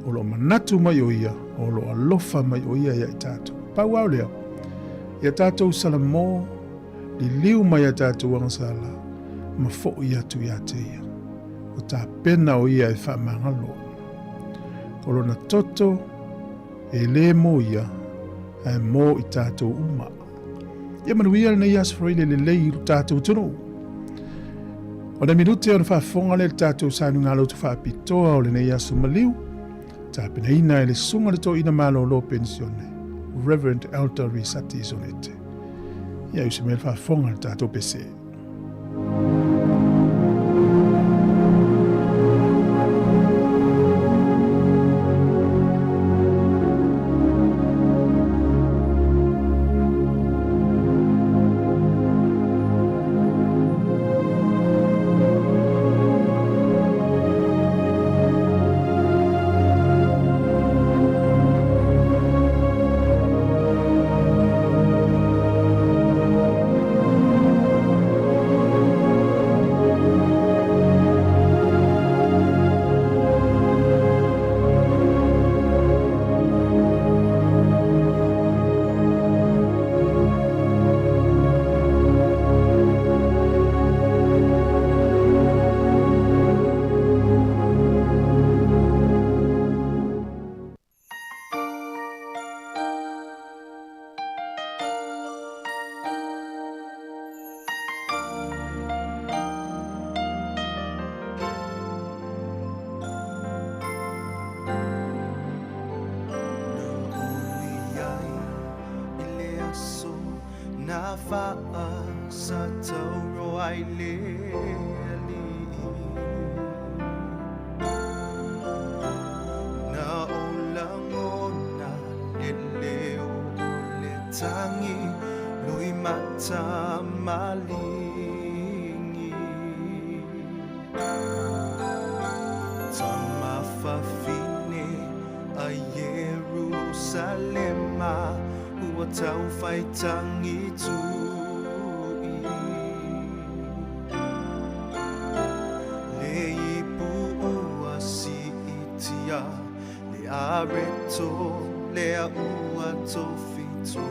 O loo manatu mai o ia, o loo alofa mai o ia ia i tatou. Pau lava o lea, ia tatou salamo, liliu mai a tatou agasala, ma foʻi atu ia te ia. Ua tapena o ia e faamagalo. O lona toto e lē mo ia, ae mo i tatou uma. Ia manuia lenei Aso Faraile lelei i lo tatou atunuu. O nai minute ona faafofoga lea i le tatou sauniga lotu faapitoa o lenei aso maliu, tapenaina e le Susuga i le Toeaina Malolo Penisione, Reverend Elder Risati Zonete. Ia usi mai le faafofoga i le tatou pese. Na ui ai i le aso na faasatauro ai le Alii. Na ou lagona le leo o le tagi loimata maligi. Tamafafine a Ierusalema ua taufaitagitu'i. Le ipu ua siitia, le areto lea ua tofitofi.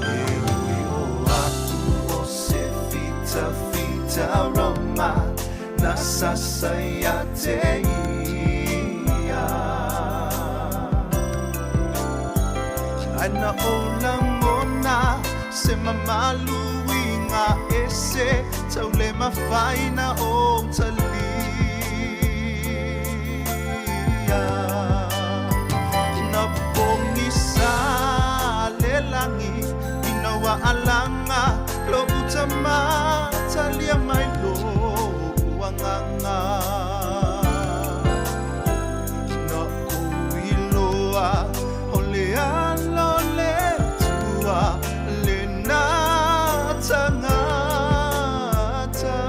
E ui o a'u o se fitafita Roma na sasa ia te ia. Ae na ou lagona se mamaluiga ese tau le mafai na ou talia. Na pogisa le lagi ina ua alaga lo'u tamā talia mai lo'u agaga. Na ou iloa o le alo o le Atua lena tagata.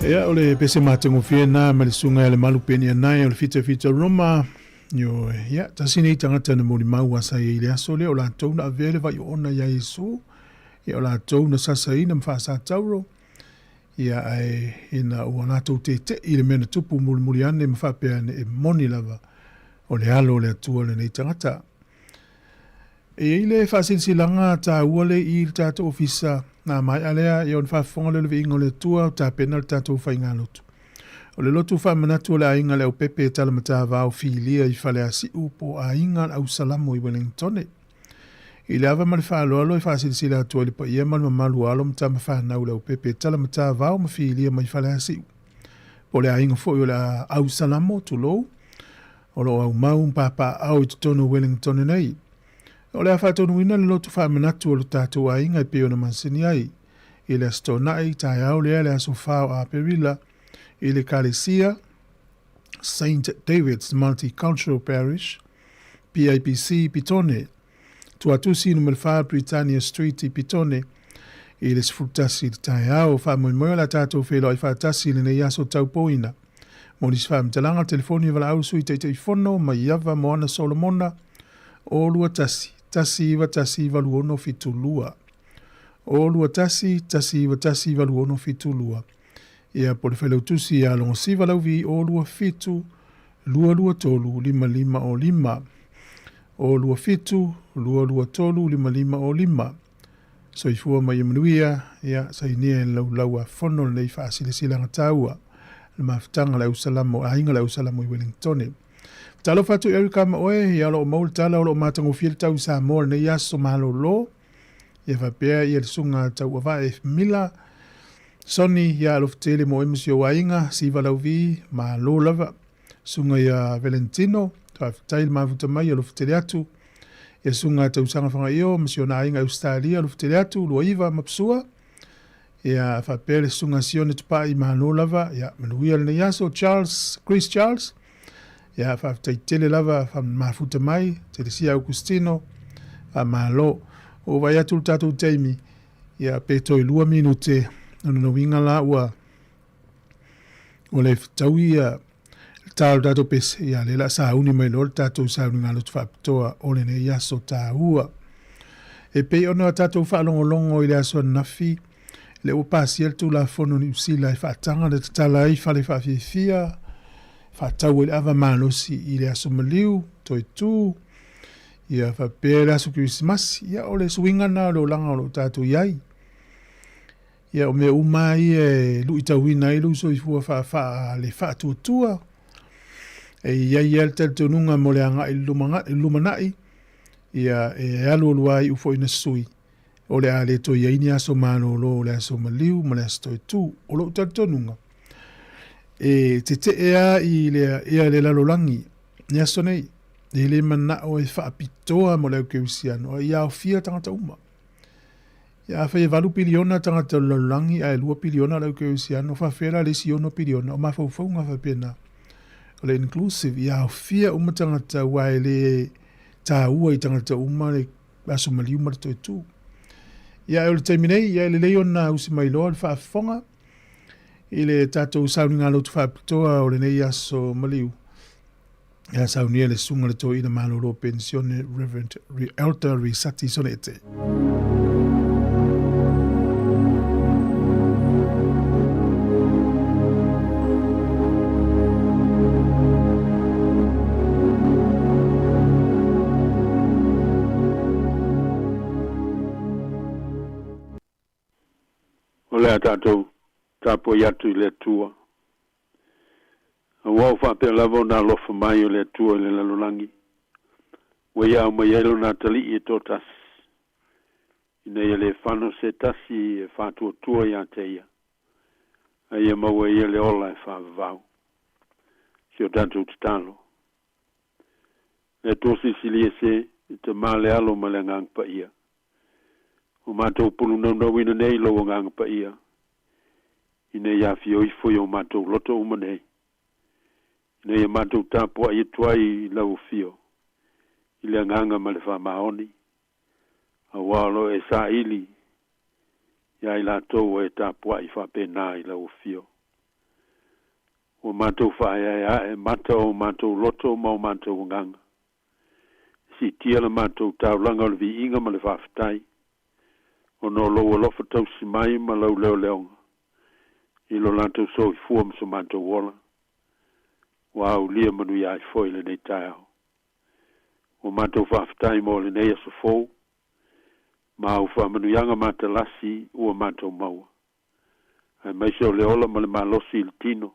Ia, o le pese matagofie na ma le susuga ia Lemalu Penianai o le Fitafita Roma. Ioe, ia, tasi nei tagata na molimau ua sa i ai i le aso lea o latou na avea le vaioona iā Iesu, ia o latou na sasaina ma faasatauro, ia ae ina ua latou tete'i i le mea na tupu mulimuli ane ma faapea ane e moni lava o le Alo o le Atua lenei tagata. E i ai le faasilasilaga taua lea i i le tatou ofisa, a maea lea, ia ona faafofoga lea o le viiga o le Atua, tapena le tatou faigalotu. O le lotu faamanatu o le aiga Leaupepe e Talamatavao Filia i Faleasiu po o Aiga Ausalamo i Welingtone. I le ava ma le faaaloalo e faasilasila atu ai le paia ma le mamalu o alo ma tama fanau Leaupepe e Talamatavao ma Filia mai Faleasiu. Po o le aiga foi o le Ausalamo, tulou, o lo o aumau ma papaaao i totonu o Wellington nei. O le a faatonuina le lotu faamanatu o lo tatou aiga e pei ona masani ai. I le Aso Toonai, taeao lea le aso 4 o Aperila, i le Ekalesia Saint David's Multicultural Parish, PIPC, Petone, Tuatusi numera 4 Britannia Street i Petone, i le 11 i le taeao. Faamoemoe o le a tatou feiloai faatasi i lenei aso taupouina. Mo nisi faamatalaga, telefoni valaau Sui Taitaifono Maiava Moana Solomona, o 21 191 8672. O 21 191 8672. Ia, po o le Failautusi ia Logosiva Lauvi, o 27 223 5505. O 27 223 5505. Soifua ma ia manuia, ia sainia e le laulau a fono lenei faasilasilaga taua. Le mafutaga le ausalamo, aiga le ausalamo i Wellingtone. Talofa atu Erica ma oe, ia o lo o maua le tala o lo o matagofie le tau i Samoa lenei aso malolo. Ia faapea ia le susuga Tauavae Mila, Sonny, ia alofa tele mo oe ma si ou aiga, Siva Lauvi, malo lava. Susuga ia Valentino, faafetai le mafuta mai, alofa tele atu. Ia susuga Tausaga Fagaio ma si ona aiga Ausetalia, alofa tele atu, Luaiva ma Psua. Ia faapea le susuga Sione Tupai, malo lava. Ia manuia lenei aso, Charles, Chris Charles. Ia faafetai tele lava mafuta mai, Telesia Augustino, faamalo. Ua vaai atu le tatou taimi, ia pe toe 2 minute, lona uiga la ua ua le fetaui ia le ta o le tatou pese, ia lea la sauni mai loa le tatou sauniga lotu faapitoa o lenei aso taua. E pei ona tatou faalogologo i le aso ananafi, lea ua pasia le Tulafono Niu Sila e faataga le tatala ai fale faafiafia, faatau ai le ava malosi i le aso maliu, toe tu, ia faapea le aso Kerisimasi. Ia o le suiga lena o le olaga o lo o tatou i ai. Ia o mea uma lava ia e luitauina ai lou soifua faafaa le faatuatua. E i ai lava le talitonuga mo le agai i le lumanai, ia e alualu lava iu foi na sui, o le a le toe i ai ni aso malolo o le aso maliu ma le aso toe tu. O lou talitonuga, e tetee lava i le, ia le lalolagi i aso nei, e le manao e faapitoa mo le au kerisiano, a ia aofia tagata uma. Ia afai e 8 piliona tagata o le lalolagi ae 2 piliona le au kerisiano, faafefea la le isi 6 piliona? O mafaufauga faapena. O le inclusive, ia aofia uma tagata aua e le taua i tagata uma le aso maliu ma le toe tu. Ia ae o le taimi nei, ia e lelei ona usi mai loa le faafofoga i le tatou sauniga lotu faapitoa o lenei aso maliu. Ia saunia le susuga le toeaina malolo penisione Reverend Elder Risati Sonete. O le a tatou tapuai atu i le Atua. Aua ua faapea lava ona alofa mai o le Atua i le lalolagi, ua Ia aumai ai Lona atalii e toatasi, ina ia le fano se tasi e faatuatua ia te Ia, a ia maua e Ia le ola e faavavau. Si o tatou tatalo. Le Atua Silisili Ese, le Tama, le Alo ma le Agaga Paia. Ua matou pulunaunauina nei Lou Agaga Paia, ina ia afio ifo i o matou loto uma nei, ina ia matou tapuai atu ai i Lau Afio i le agaga ma le faamaoni, aua o lo o e saili iā i latou ua e tapuai faapena i Lau Afio. Ua matou faaeaea ae mata o matou loto ma o matou agaga. Siitia le matou taulaga o le viiga ma le faafetai, ona o lou alofa tausi mai ma lau leoleoga i lo latou soifua ma so matou ola. Ua aulia manuia ai foi lenei taeao. Ua matou faafetai mo lenei aso fou, ma au faamanuiaga matalasi ua matou maua, aemaise o le ola ma le malosi i le tino,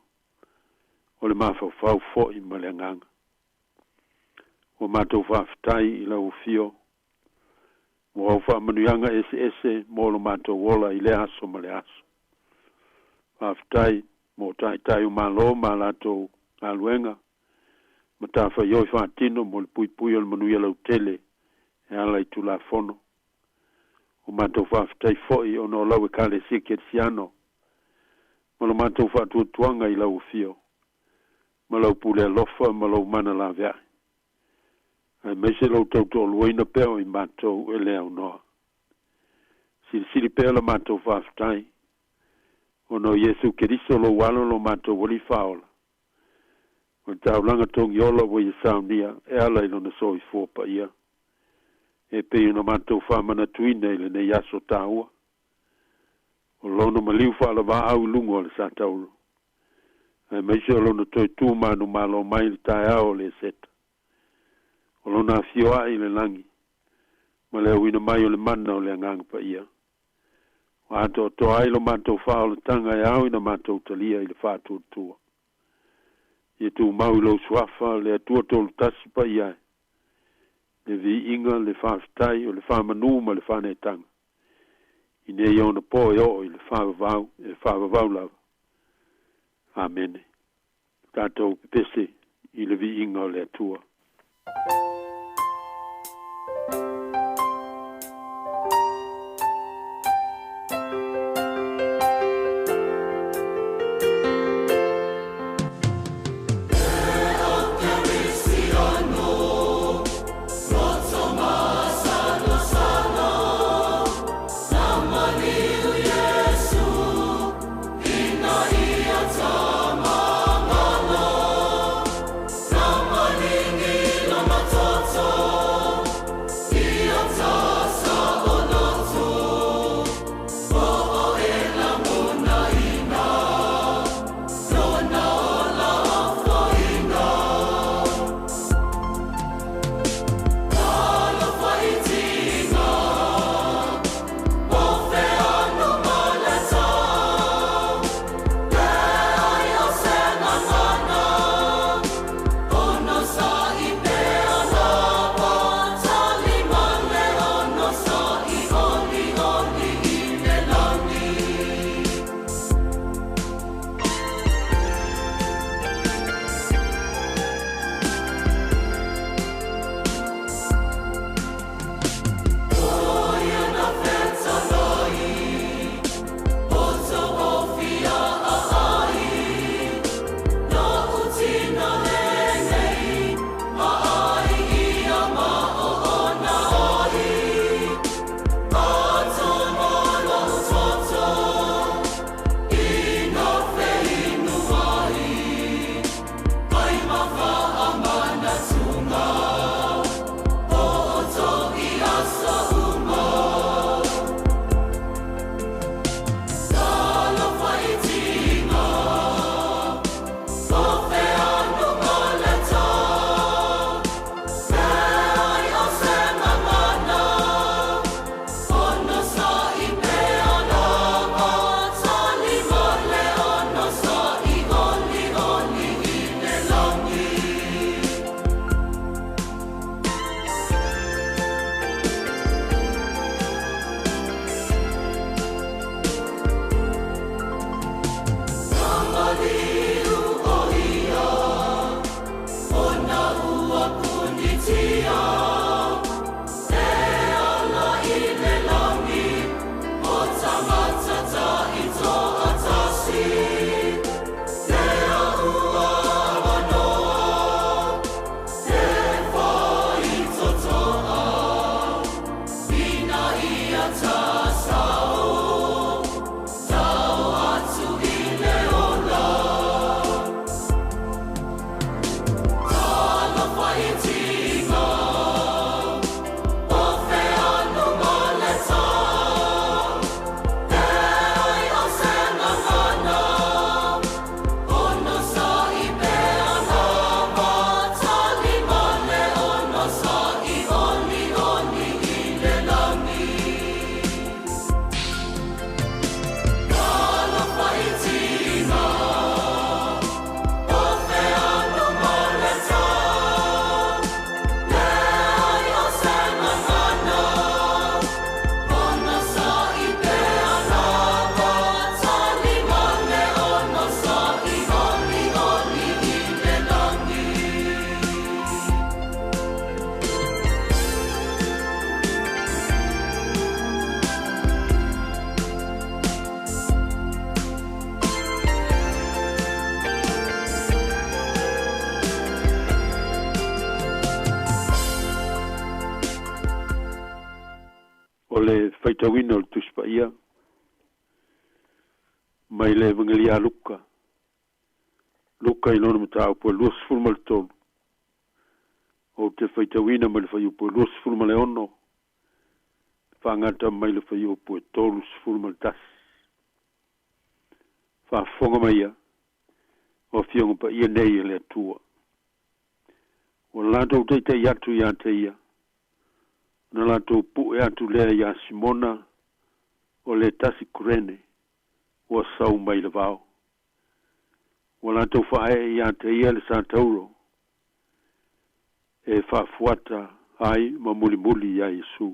o le mafaufau foi ma le agaga. Ua matou faafetai i lau afio mo au faamanuiaga eseese mo lo matou ola i lea aso ma le aso. Faafetai mo taitai o Malo ma latou galuega matafaioi faatino mo le puipui o le manuia lautele e ala i Tulafono. Ua matou faafetai foi ona o lau Ekalesia Kerisiano ma lo matou faatuatuaga i lau afio ma lau pule alofa ma lou mana laveai, aemaise lou tautoaluaina pea o i matou e le aunoa. Silisili pea la matou faafetai ona o Iesu Keriso lou Alo lo matou Alii Faaola, o le taulaga togiola ua ia saunia e ala i lona soifua paia, e pei ona matou faamanatuina i lenei aso taua, o lona maliu faalavaau i luga o le satauro, aemaise o lona toe tu manumalo mai i le taeao o le Eseta, o lona afio ae i le lagi ma le auina mai o le mana o le Agaga Paia. Ua atoatoa ai lo matou faaolataga e ao ina matou talia i le faatuatua. Ia tumau i lou suafa le Atua Tolutasi paia e, le viiga, le faafetai, o le faamanu ma le faaneetaga, i nei ona po e oo i le faavavau, e faavavau lava. Amene. Tatou pepese i le viiga o le Atua. O le faitauina o le Tusi Paia mai le Evagelia a Luka, Luka i lona mataupu e 23, ou te faitauina mai le fuaiupu e 26 faagata mai le fuaiupu e 31. Faafofoga mai ia, o Afioga Paia nei a le Atua. Ua latou taita'i atu iā te ia, ona latou pu'e atu lea iā Simona o le tasi Kurene ua sau mai le vao. Ua latou faae'e iā te ia le satauro e faafuata ai ma mulimuli iā Iesu.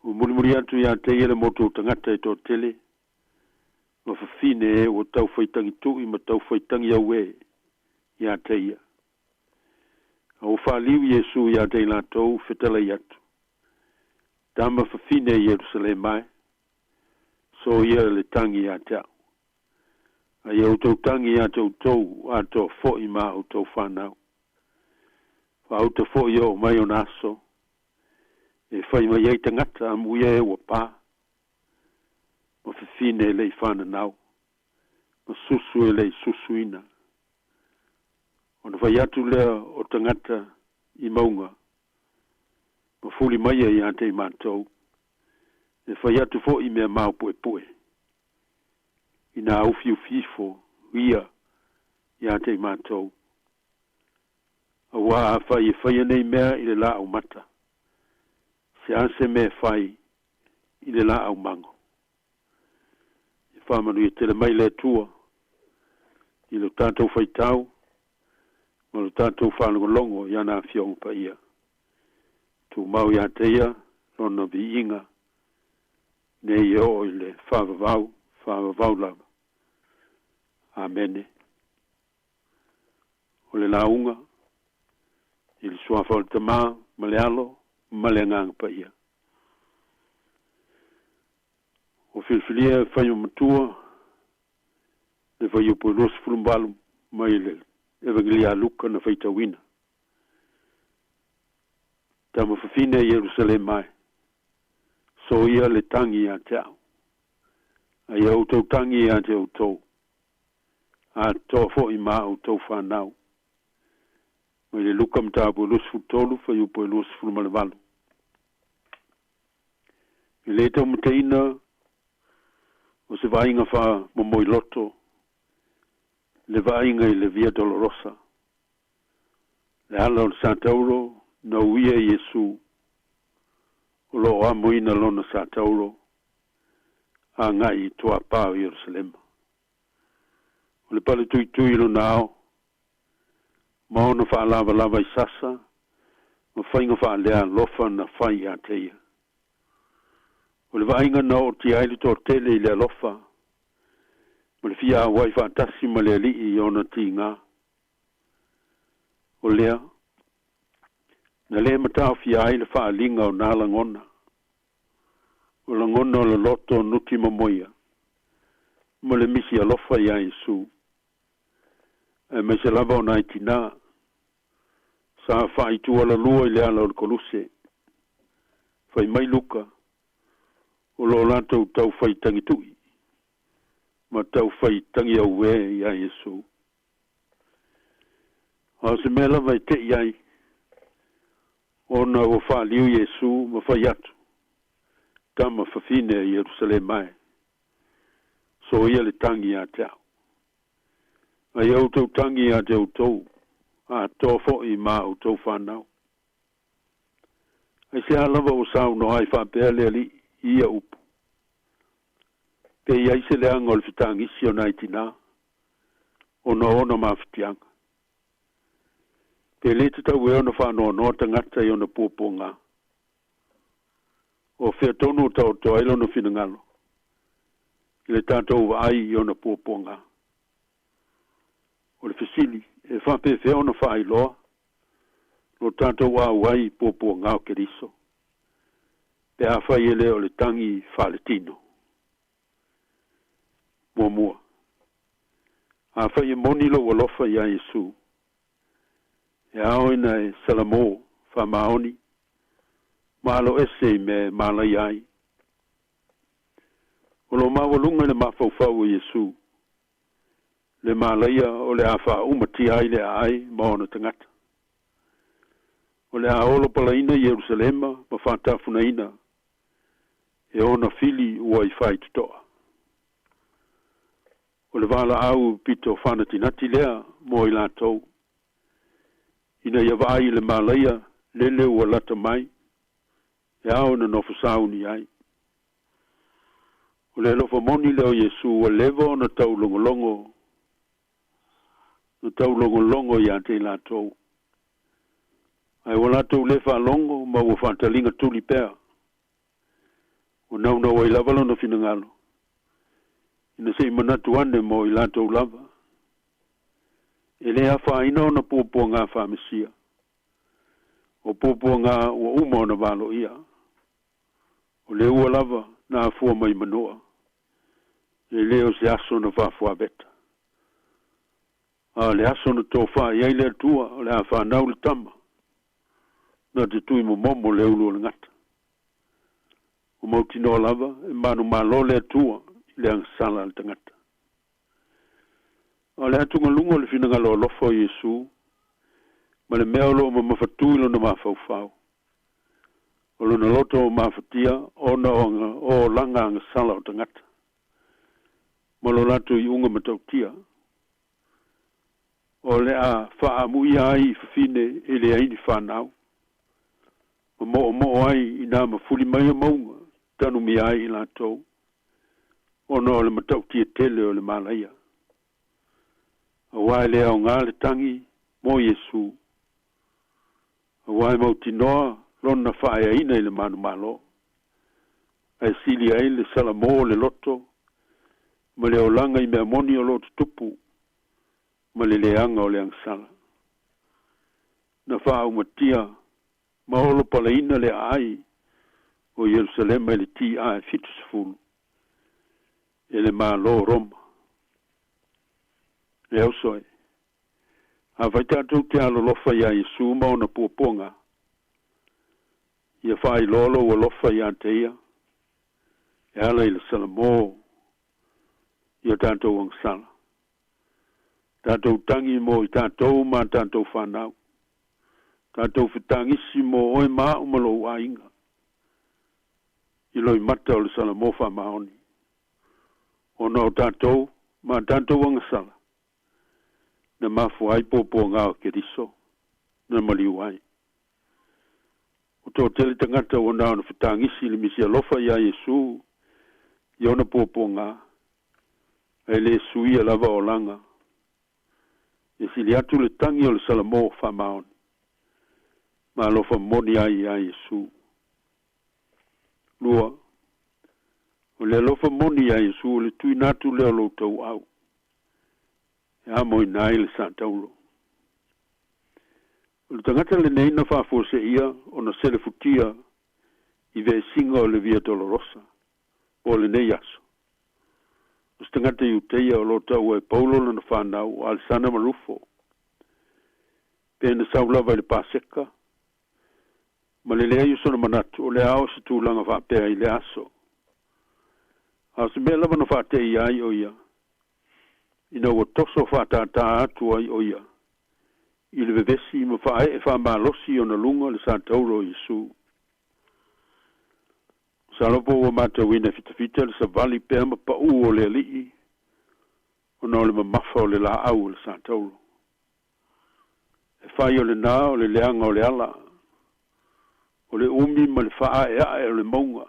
Ua mulimuli atu iā te ia le motu o tagata e toatele ma fafine e ua taufaitagitu'i ma taufaitagiauē iā te ia. A ua faaliu Iesu iā te i latou, fetalai atu, Tama fafine a Ierusalema e, soia le tagi iā te a'u. A ia outou tagi iā te outou atoa fo'i ma a outou fanau. Faauta fo'i e oo mai ona aso, e fai mai ai tagata amuia e ua pa, ma fafine e le i fananau, ma susu e le i susuina. Ona fai atu lea o tagata i mauga, ma fuli maia iā te i matou, e fai atu fo'i mea maopuepue, ina ufiufi ifo ia iā te i matou. Auā afai e faia nei mea i le laau mata, se a se mea e fai i le laau mago? E faamanuia tele mai le Atua i lo tatou faitau ma lo tatou faalogologo i ana Afioga Paia. Tumau iā te ia Lona viiga nei e oo i le faavavau, faavavau lava. Amene. O le lauga, i le Suafa o le Tama ma le Alo ma le Agaga Paia. Ua filifilia e fai ma matua le fuaiupu e 28 mai le Evagelia a Luka na faitauina. Tama fafine a Ierusalema e, soia le tagi iā te a'u, a ia outou tagi iā te outou, atoa fo'i ma a outou fanau. Mai le Luka mataupu e 23, fuaiupu e 28. E lē taumateina o se vaaiga faamomoiloto le vaaiga i le Via Dolorosa, le ala o le satauro na uia e Iesu o lo o amoina lona satauro agai i tuapā o Ierusalema. O le pale tuitui i lona ao ma ona faalavalava i sasa ma faiga faalealofa na fai iā te ia. O le vaaiga na ootia ai le toatele i le alofa ma le fia auai faatasi ma le Alii i ona tigā. O lea, na lē mataofia ai le faaaliga o nā lagona, o lagona o le loto nuti momoia ma le misi alofa iā Iesu, aemaise lava o nai tinā sa faaitualalua i le ala o le koluse. Fai mai Luka, o lo o latou taufai tagitu'i ma taufai tagiauē iā Iesu. A o se mea lava e te'i ai, ona ua faaliu Iesu ma fai atu, Tama fafine a Ierusalema e, soia le tagi iā te a'u. A ia outou tagi iā te outou, atoa fo'i ma a outou fanau. Aisea lava ua saunoa ai faapea le Alii i ia upu? Pe i ai se leaga o le fetagisi o nai tinā, ona o ona mafatiaga? Pe lē tatau ea ona faanoanoa tagata i ona puapuagā? O fea tonu o taoto ai lona finagalo i le tatou vaai i ona puapuagā? O le fesili, e faapefea ona faailoa lo tatou auai i puapuagā o Keriso, pe afai e lē o le tagi faaletino? Muamua, afai e moni lou alofa iā Iesu, e ao ina e salamō faamaoni Ma aloese i mea e malaia ai. O lo maualuga i le mafaufau o Iesu, le malaia o le a faaumatia ai le aai ma ona tagata. O le a olopalaina Ierusalema ma faatafunaina e ona fili ua i faitotoa. O le valaau pito faanatinati lea mo i latou, ina ia vaai i le malaia lele ua lata mai, e ao ona nofo sauni ai. O le alofa moni lea o Iesu ua leva ona taulogologo, na taulogologo ia te i latou. Ae ua latou le faalogo ma ua faataliga tuli pea. Ua naunau ai lava lona finagalo, ina se i manatu ane mo i latou lava. E le afaina ona puapuaga faamesia, o puapuaga ua uma ona valoia. O le ua lava na afua mai manua, e le o se aso na faafuaveta. A o le aso na tofā i ai le Atua, o le a fanau le tama, na te tui momomo le ulu o le gata. O mautinoa lava e manumalo le Atua i le agasala a le tagata. A o le atugaluga o le finagalo alofa o Iesu, ma le mea o lo o mamafatū i lona mafaufau, o lona loto o mafatia ona o olaga agasala o tagata, ma lo latou iuga matautia. O le a faaamuia ai i fafine e leai ni fanau, ma moomoo ai i nā mafuli mai o mauga tanumia ai i latou, ona o le matautia tele o le malaia. Auā e le aogā le tagi mo Iesu, auā e mautinoa lona faaeaina i le manumalo, ae sili ai le salamō o le loto ma le olaga i mea moni o lo o tutupu ma le leaga o le agasala. Na faaumatia ma olopalaina le aai o Ierusalema i le T.A. 70 e le Malo o Roma. E uso e, afai tatou te alolofa iā Iesu ma ona puapuaga, ia faailoa lou alofa ia te ia, e ala i le salamō i o tatou agasala. Tatou tagi mo i tatou ma tatou fanau. Tatou fetagisi mo oe ma a'u ma lou aiga, i loimata o le salamō faamaoni, ona o tatou ma tatou agasala na mafua ai puapuaga o Keriso na maliu ai. Ua toatele tagata ua na ona fetagisi i le misi alofa iā Iesu i ona puapuaga, ae le suia lava olaga. E sili atu le tagi o le salamō faamaoni ma alofa moni ai iā Iesu. 2. O le alofa moni iā Iesu o le tuuina atu lea o lou tauau e amoina ai le sataulo. O le tagata lenei na faafuaseia ona selefutia i vesiga o le Via Dolorosa po o lenei aso. O se tagata Iuteia o lo o taua e Paulo lona fanau o Alesana ma Rufo. Pe na sau lava i le Paseka, ma le leai o sona manatu o le a oo se tulaga faapea i lea aso. A o se mea lava na faateia ai o ia, ina ua toso faatātā atu ai o ia i le vevesi ma faaee faamalosi i ona luga le satauro o Iesu. Masalo po ua matauina e fitafita le savali pea ma paū o le Alii ona o le mamafa o le laau o le satauro. E fai o lenā o le leaga o le ala, o le umi ma le faaaeae o le mauga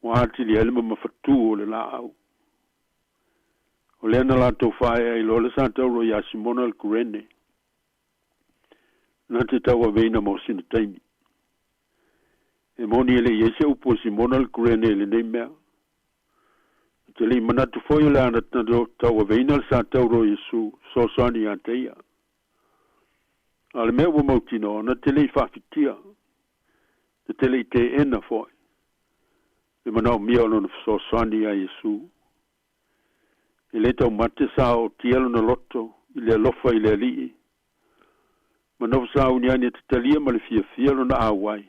ua atili ai le mamafatū o le laau. O lea na latou faaee ai loa le satauro iā Simona le Kurene, na te tauaveina mo sina taimi. E moni e le i ai se upu a Simona le Kurene i lenei mea. Na te le i manatu foi o le a na tauaveina le satauro o Iesu fesoasoani ia te ia. A o le mea ua mautinoa, na te le i faafitia, na te le i teena foi le manaomia o lona fesoasoani iā Iesu. E le taumate sa ootia lona loto i le alofa i le Alii, ma nofo sauniani e te talia ma le fiafia lona auai.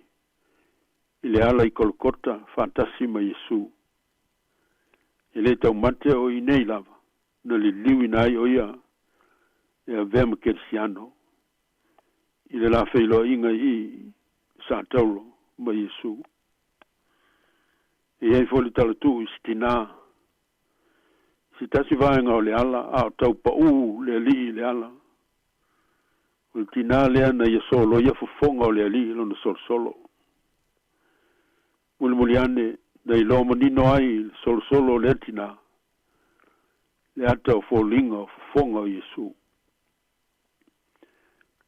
i le ala i Kolokota faatasi ma Iesu. E lē taumate o i inei lava na liliuina ai o ia e avea ma Kerisiano i le la feiloaiga i Sataulo ma Iesu. E i ai foi le talatuu i se tinā i se tasi vaega o le ala a o taupaū le alii i le ala. O le tinā lea na ia soloia fofoga o le alii i lona solosolo. Mulimuli ane na iloa manino ai le solosolo o lea tinā le ata o foliga o fofoga o Iesu.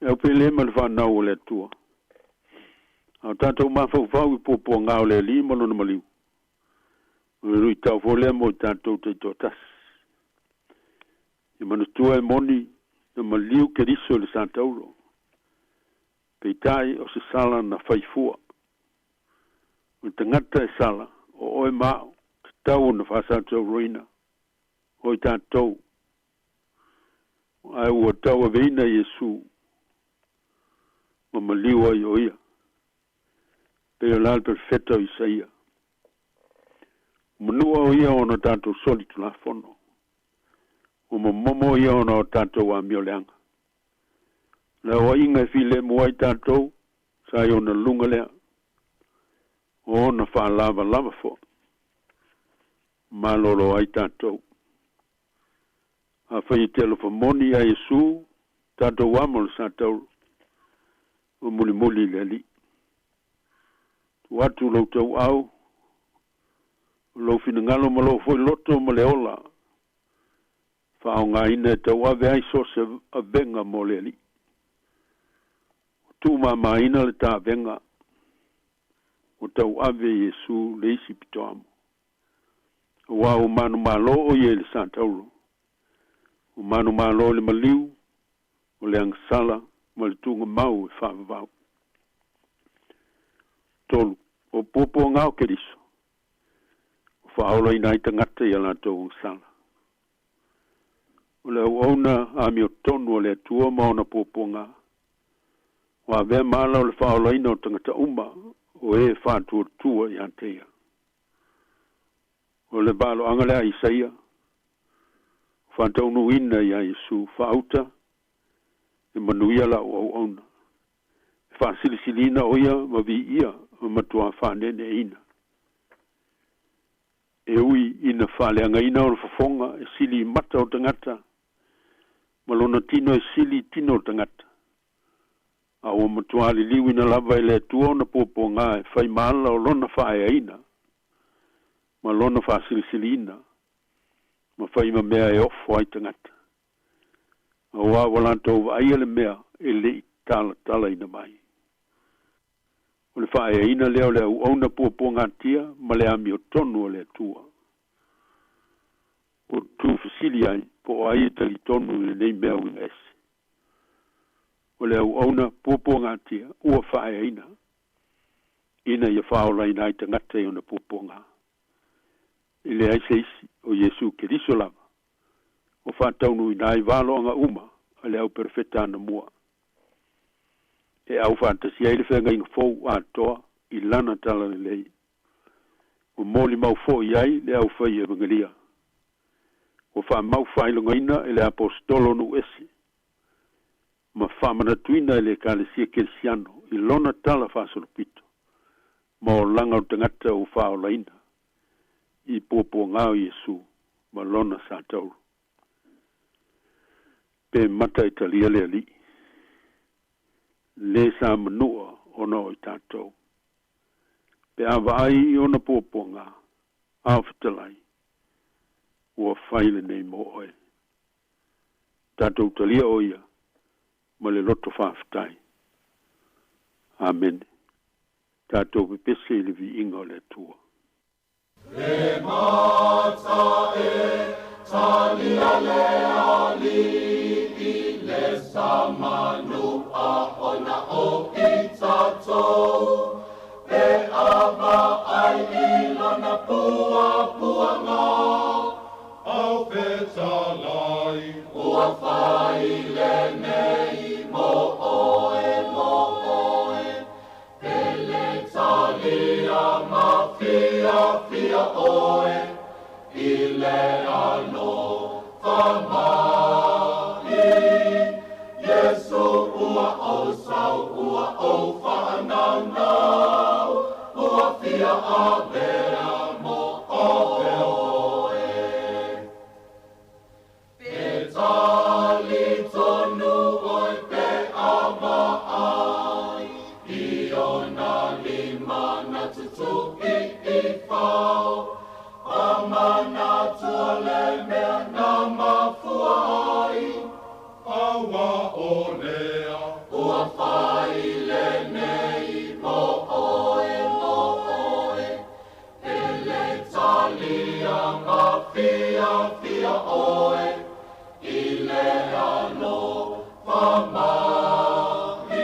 E au pele ma le whanau o le Atua. A o tātou mafaufau i puapuagā o le Alii ma lona maliu. O le luitau foi lea mo i tātou taitoatasi. Ia manatua e moni na maliu Keriso i le satauro. Peitai o se sala na faifua. O le tagata e sala, o oe ma a'u, tatau ona faasatauroina o i tātou. Ae ua tauaveina Iesu ma maliu ai o ia. Pei o la le perofeta o Isaia. Ua manua o ia ona o tatou solitulafono. Ua momomo o ia ona o tatou amioleaga. O le aoaiga e filemu ai tatou, sa i ona luga lea. O ona faalavalava foi. Malolo ai tatou. Afai e te alofa moni iā Iesu, tatou amo le satauro, ma mulimuli i le Alii. Tuu atu lou tauau, o lou finagalo ma lou foi loto ma le ola, faaaogaina e tauave ai so o se avega mo le Alii. Ua tuumamaina le ta avega, ua tauave e Iesu le isi pitoamo. Auā ua manumalo o ia i le satauro, ua manumalo i le maliu, o le agasala ma le tuugamau e faavavau. 3. O puapuagā o Keriso, ua faaolaina ai tagata i a latou agasala. O le auauna amiotonu a le Atua ma ona puapuagā, ua avea ma ala o le faaolaina o tagata uma o e faatuatua iā te ia. O le valoaga lea a Isaia, ua faataunuuina iā Iesu, faauta e manuia la'u auauna, e faasilisiliina o ia ma viia ma matuā faaneeneeina. E ui ina faaleagaina ona fofoga e sili i mata o tagata, ma lona tino e sili i tino o tagata, a ua matuā liliuina lava e le Atua ona puapuagā e fai ma ala o lona faaeaina ma lona faasilisiliina ma fai ma mea e ofo ai tagata. Auā ua latou vaaia le mea e le i talatalaina mai. O le faaeaina lea o le auauna puapuagatia ma le amiotonu a le Atua. Ua tuufesili ai po o ai e talitonu i lenei mea uiga ese. O le auauna puapuagatia ua faaeaina ina ia faaolaina ai tagata i ona puapuagā. E leai se isi, o Iesu Keriso lava, ua faataunuuina ai valoaga uma a le au perofeta anamua. E aufaatasi ai le feagaiga fou atoa i lana talalelei. Ua molimau foi i ai le aufai evagelia. Ua faamau faailogaina e le aposetolo nuu ese ma faamanatuina e le Ekalesia Kerisiano i lona tala faasolopito ma olaga o tagata ua faaolaina i puapuagā o Iesu ma lona satauro. Pe mata e talia le Alii, lē sa manua ona o i tatou. Pe a vaai i ona puapuagā, ao fetalai, ua fai lenei mo oe. Tatou talia o ia ma le loto faafetai. Amene. Tatou pepese i le viiga o le Atua. Le mata e talia le Alii le sa manua ona o i tatou, pe a vaai i lona puapuaga. Au fetalai, ua fai lenei mo oe, mo oe, pe le talia. talia mafiafia oe i le alofa mai. Iesu ua ou sau, ua ou faanaunau, ua fia avea mo oe. Pe talitonu oe pe a vaai i ona lima na tutui i fao, Whamanatua le mea na mafua ai, aua o lea ua fai lenei mo oe, mo oe. Pele talia mafiafia oe i le alofa mai.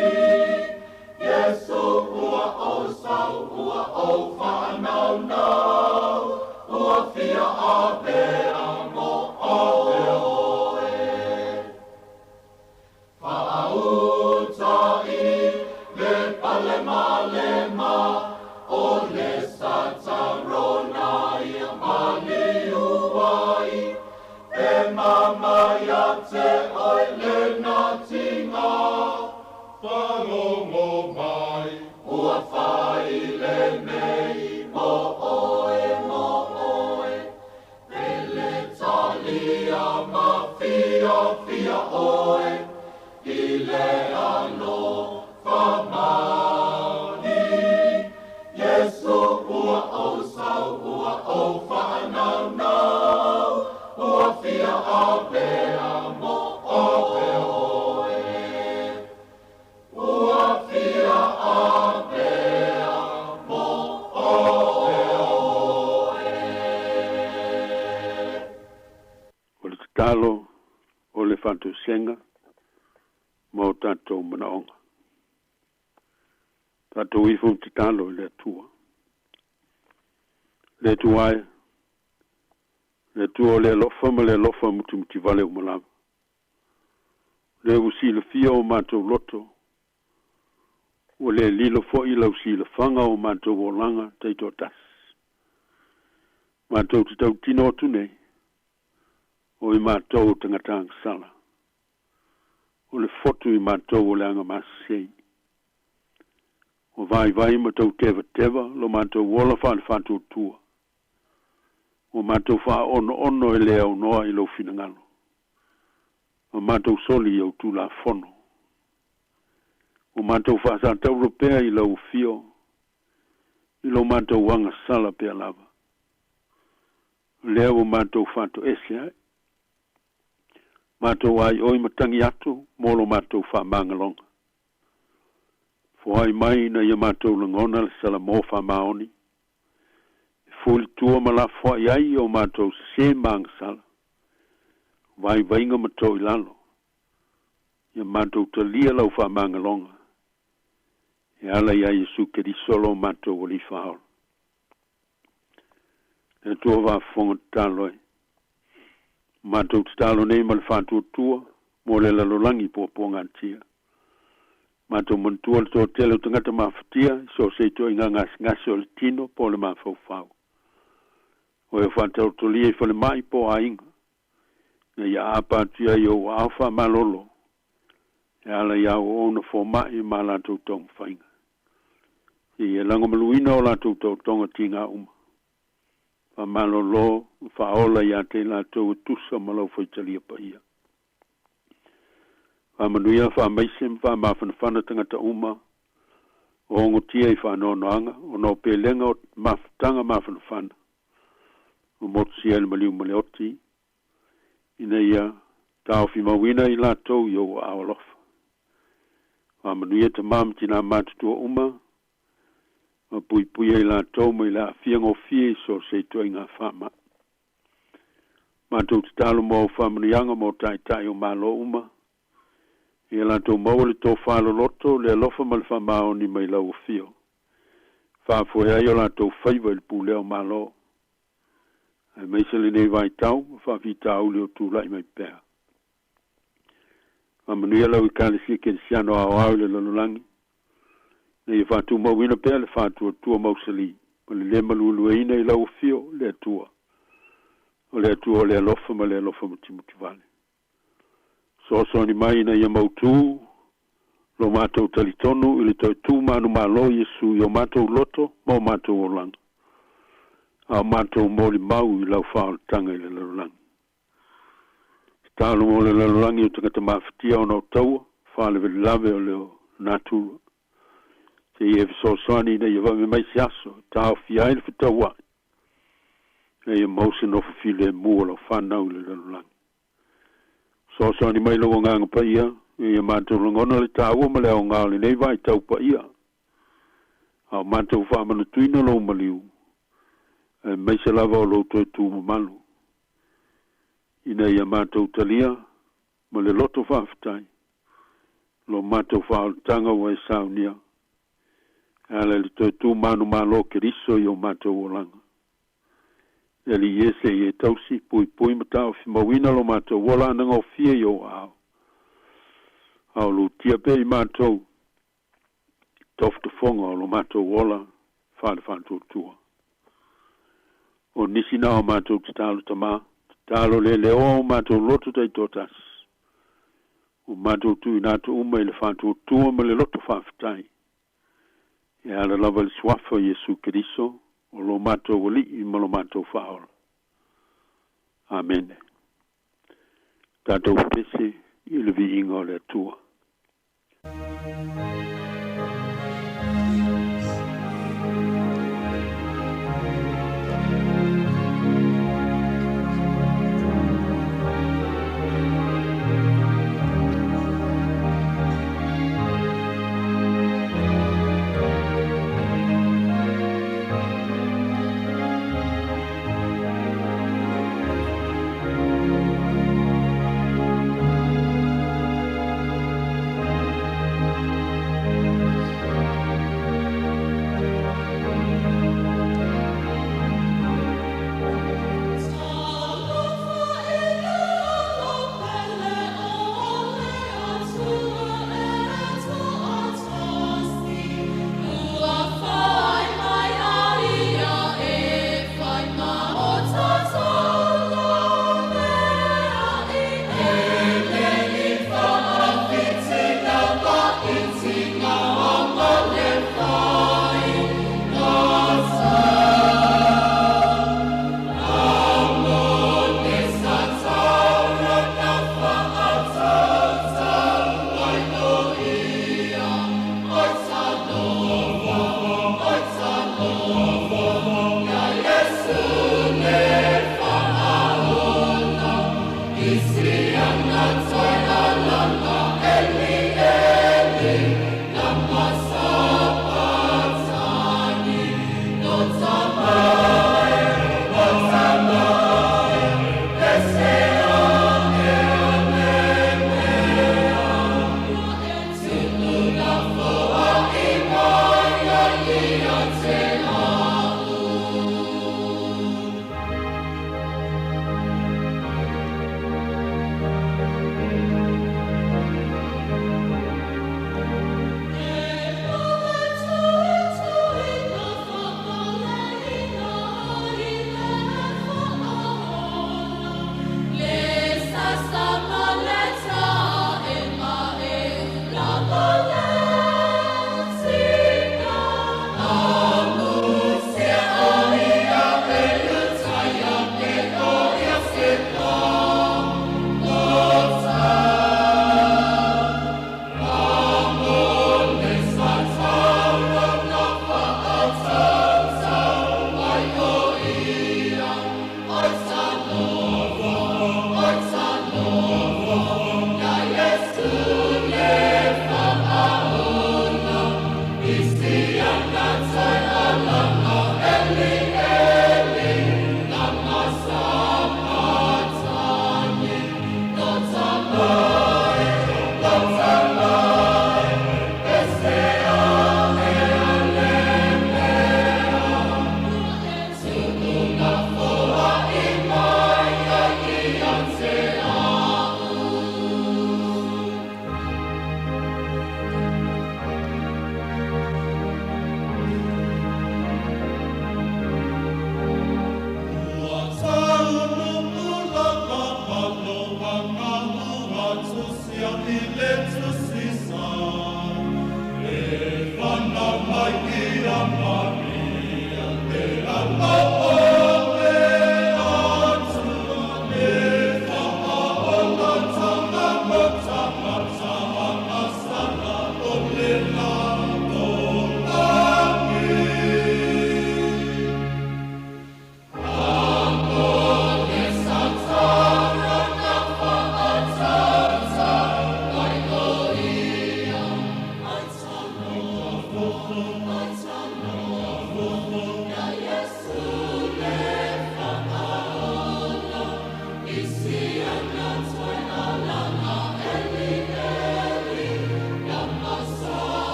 Iesu ua ou sau, ua ou whaanaunau, ua fia avea mo oe. Whaauta i le pale malema, o le satarona ia maliu ai. E mama ia te oe le natinga, whalongo mai, ua whai lenei mo oe, mo oe. Pele talia mafiafia oe, i le alofa mai. Iesu ua ou sau, ua ou whaanaunau, ua fia avea mo oe. Ua fia avea mo oe. O le tatalo o le faatoesega ma o tatou manaoga. Tatou ifo ma tatalo i le Atua. Le Atua e, le Atua o le alofa ma le alofa mutimutivale uma lava. O lea ua silafia o matou loto, ua le lilo foi lau silafaga o matou olaga taitoatasi. Matou te tautino atu nei, o i matou o tagata agasala. O le fotu i matou o le agamasesei. Ua vaivai ma tautevateva lo matou ola faale-faatuatua. Ua matou faaonoono e le aunoa i lou finagalo, ma matou soli i au tulafono. Ua matou faasatauro pea i lau afio, i lo matou agasala pea lava. O lea ua matou faatoese ai. Matou aioi ma tagi atu mo lo matou faamagaloga. Foai mai ina ia matou lagona le salamo faamaoni, e fulitua ma lafoai ai o matou sesē ma agasala, vaivaiga ma toilalo, ia matou talia lau faamagaloga, e ala iā Iesu Keriso lo matou Alii Faaola. Le Atua faafofoga tatalo e. Matou tatalo nei ma le faatuatua mo le lalolagi puapuagatia. Matou manatua le toatele o tagata mafatia i so o se ituaiga gasegase o le tino po o le mafaufau. O e faataotolia i falemai po o aiga, ina ia aapa atu i ai i ou aao faamalolo e ala i auauna foma'i ma a latou taumafaiga. Seia lagomaluina o latou taotoga tiga uma. Faamalolo ma faaola ia te i latou e tusa ma lau faitalia paia. Faamanuia, faamaise ma faamafanafana tagata uma o ogotia i faanoanoaga ona o pelega o mafutaga mafanafana ua motusia e le maliu ma le oti, ina ia taofimauina i latou i ou aao alofa. Faamanuia tamā ma tinā matutua uma, ma puipuia i latou mai le aafia gofie i so o se ituaiga faama'i. Matou tatalo mo au faamanuiaga mo taitai o Malo uma, ia latou maua le tofa loloto, le alofa ma le faamaoni mai lau afio, faafoe ai o latou faiva i le pulea o Malo, aemaise lenei vaitau ma faafitauli o tulai mai pea. Faamanuia lau Ekalesia Kerisiano aoao i le lalolagi, Ina ia faatumauina pea le faatuatua mausali ma le lē malualuaina i lau afio le Atua, o le Atua o le alofa ma le alofa mutimutivale. Soasoani mai ina ia mautū lo matou talitonu i le toe tu manumalo Iesu i o matou loto ma o matou olaga, a o matou molimau i lau faaolataga i le lalolagi. Tatalo mo le lalolagi o tagata mafatia ona o taua, faalavelave o le natura. Se i e fesoasoani ina ia vave mai se aso e taofia ai le fetaua'i, ina ia maua se nofo filemu o lau fanau i le lalolagi. Fesoasoani mai lou Agaga Paia, ina ia matou lagona le taua ma le aoga o lenei vaitau paia, a o matou faamanatuina lou maliu, aemaise lava o lou toe tu mamalu, ina ia matou talia ma le loto faafetai lo matou faaolataga ua e saunia, e ala i le toe tu manumalo o Keriso i o matou olaga. Le Alii e se i e tausi, puipui ma taofimauina lo matou ola anagofie i ou aao, a o lutia pea i matou tofotofoga o lo matou ola faale-faatuatua. O nisi na o matou tatalo Tamā, tatalo leleoa o matou loto taitoatasi, ua matou tuuina atu uma i le faatuatua ma le loto faafetai, e ala lava i le suafa o Iesu Keriso, o lo matou Alii ma lo matou Faaola. Amene. Tatou pepese i le viiga o le Atua.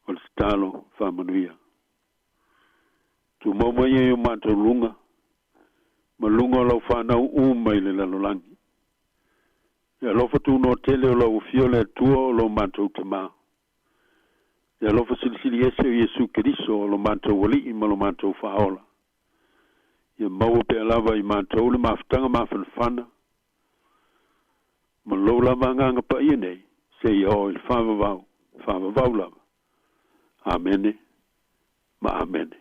O le tatalo faamanuia. Tumau mai ai o matou luga ma luga o lau fanau uma i le lalolagi. E alofa tunoa tele o lau afio le Atua o lo matou Tamā. E alofa silisili ese o Iesu Keriso o lo matou Alii ma lo matou Faaola. Ia maua pea lava i matou le mafutaga mafanafana ma lou lava Agaga Paia nei seia oo i le faavavau, faavavau lava. Amene ma Amene.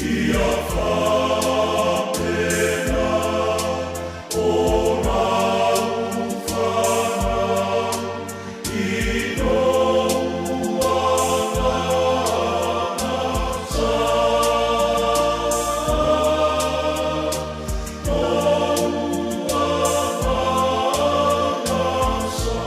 Ia faapena o lau fanau i lou agaga sa. Lou agaga sa.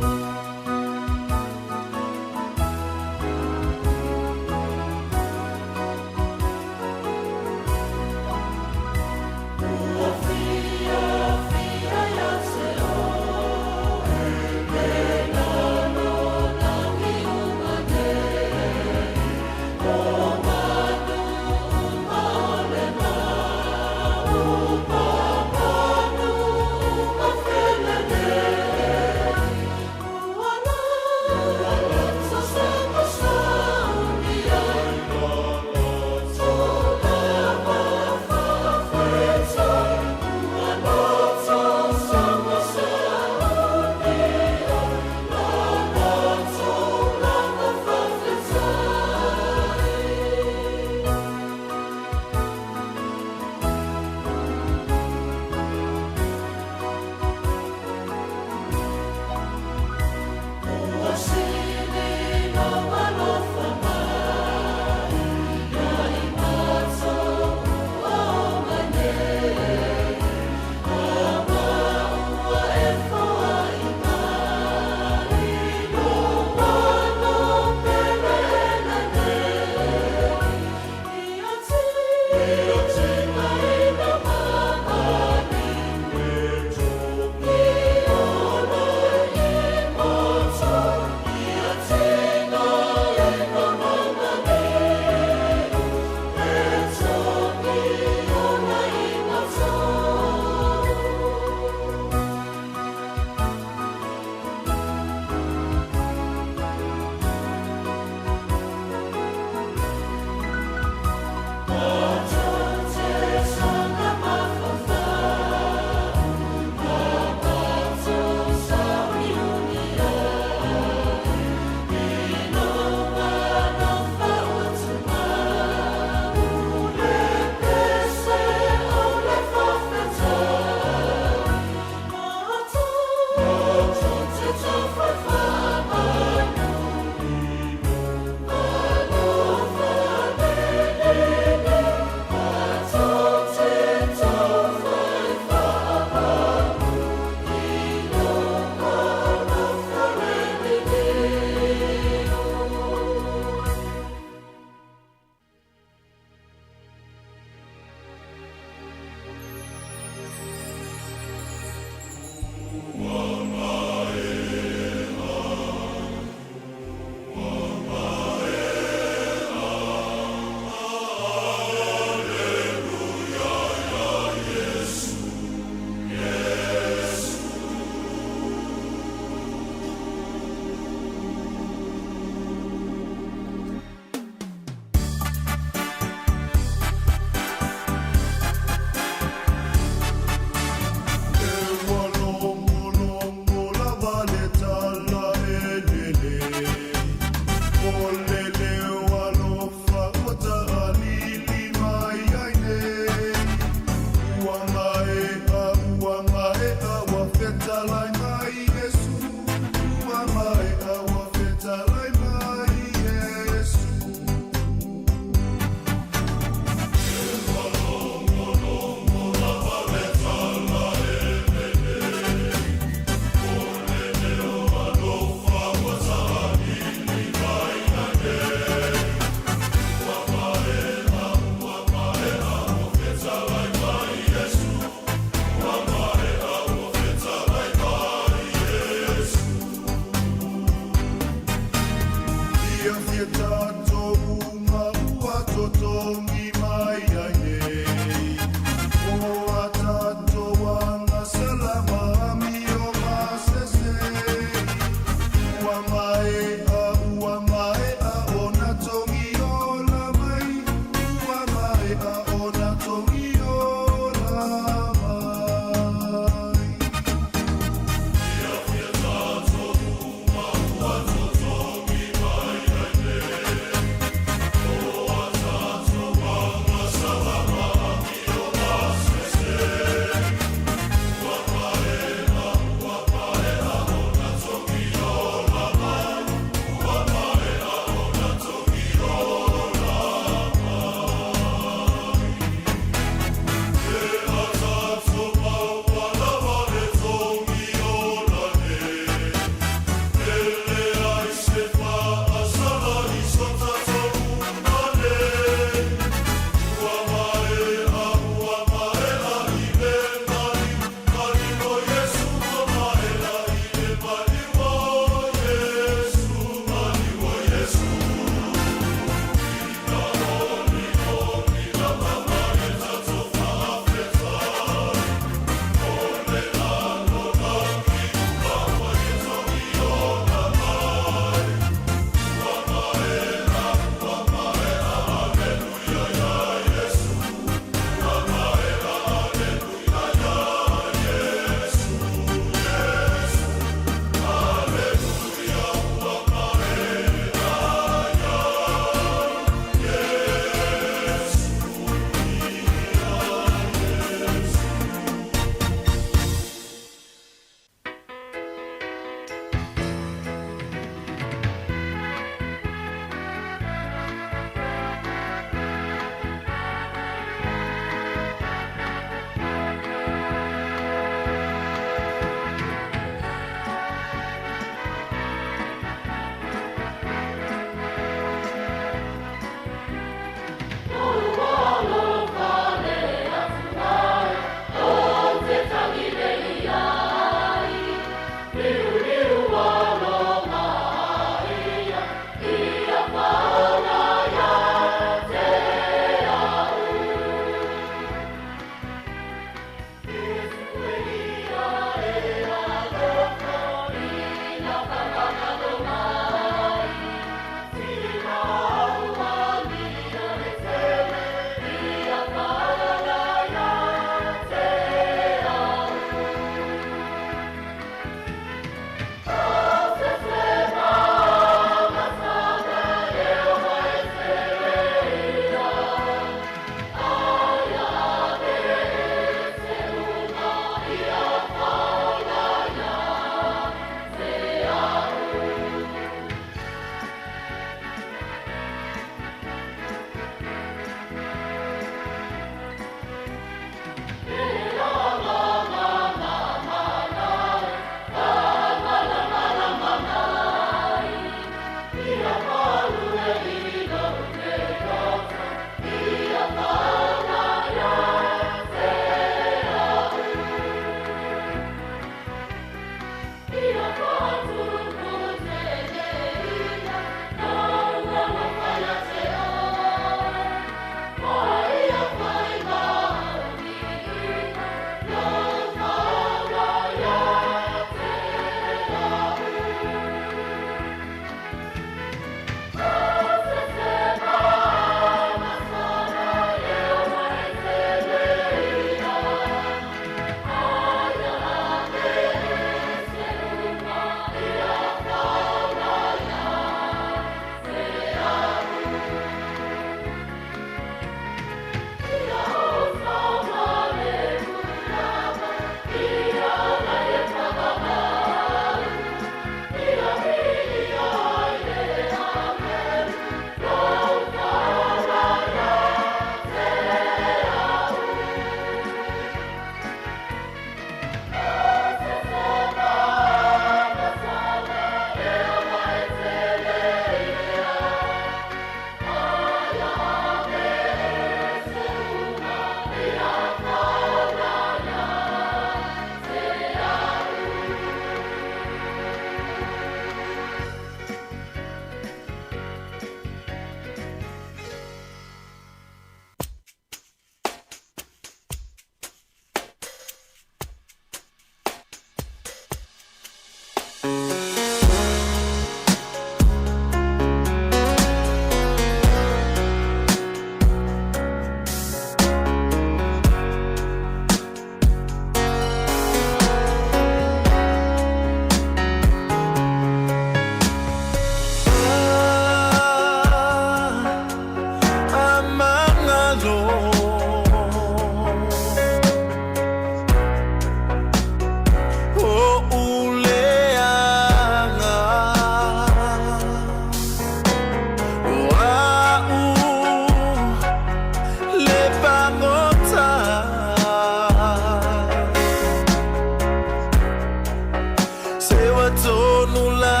Tonu la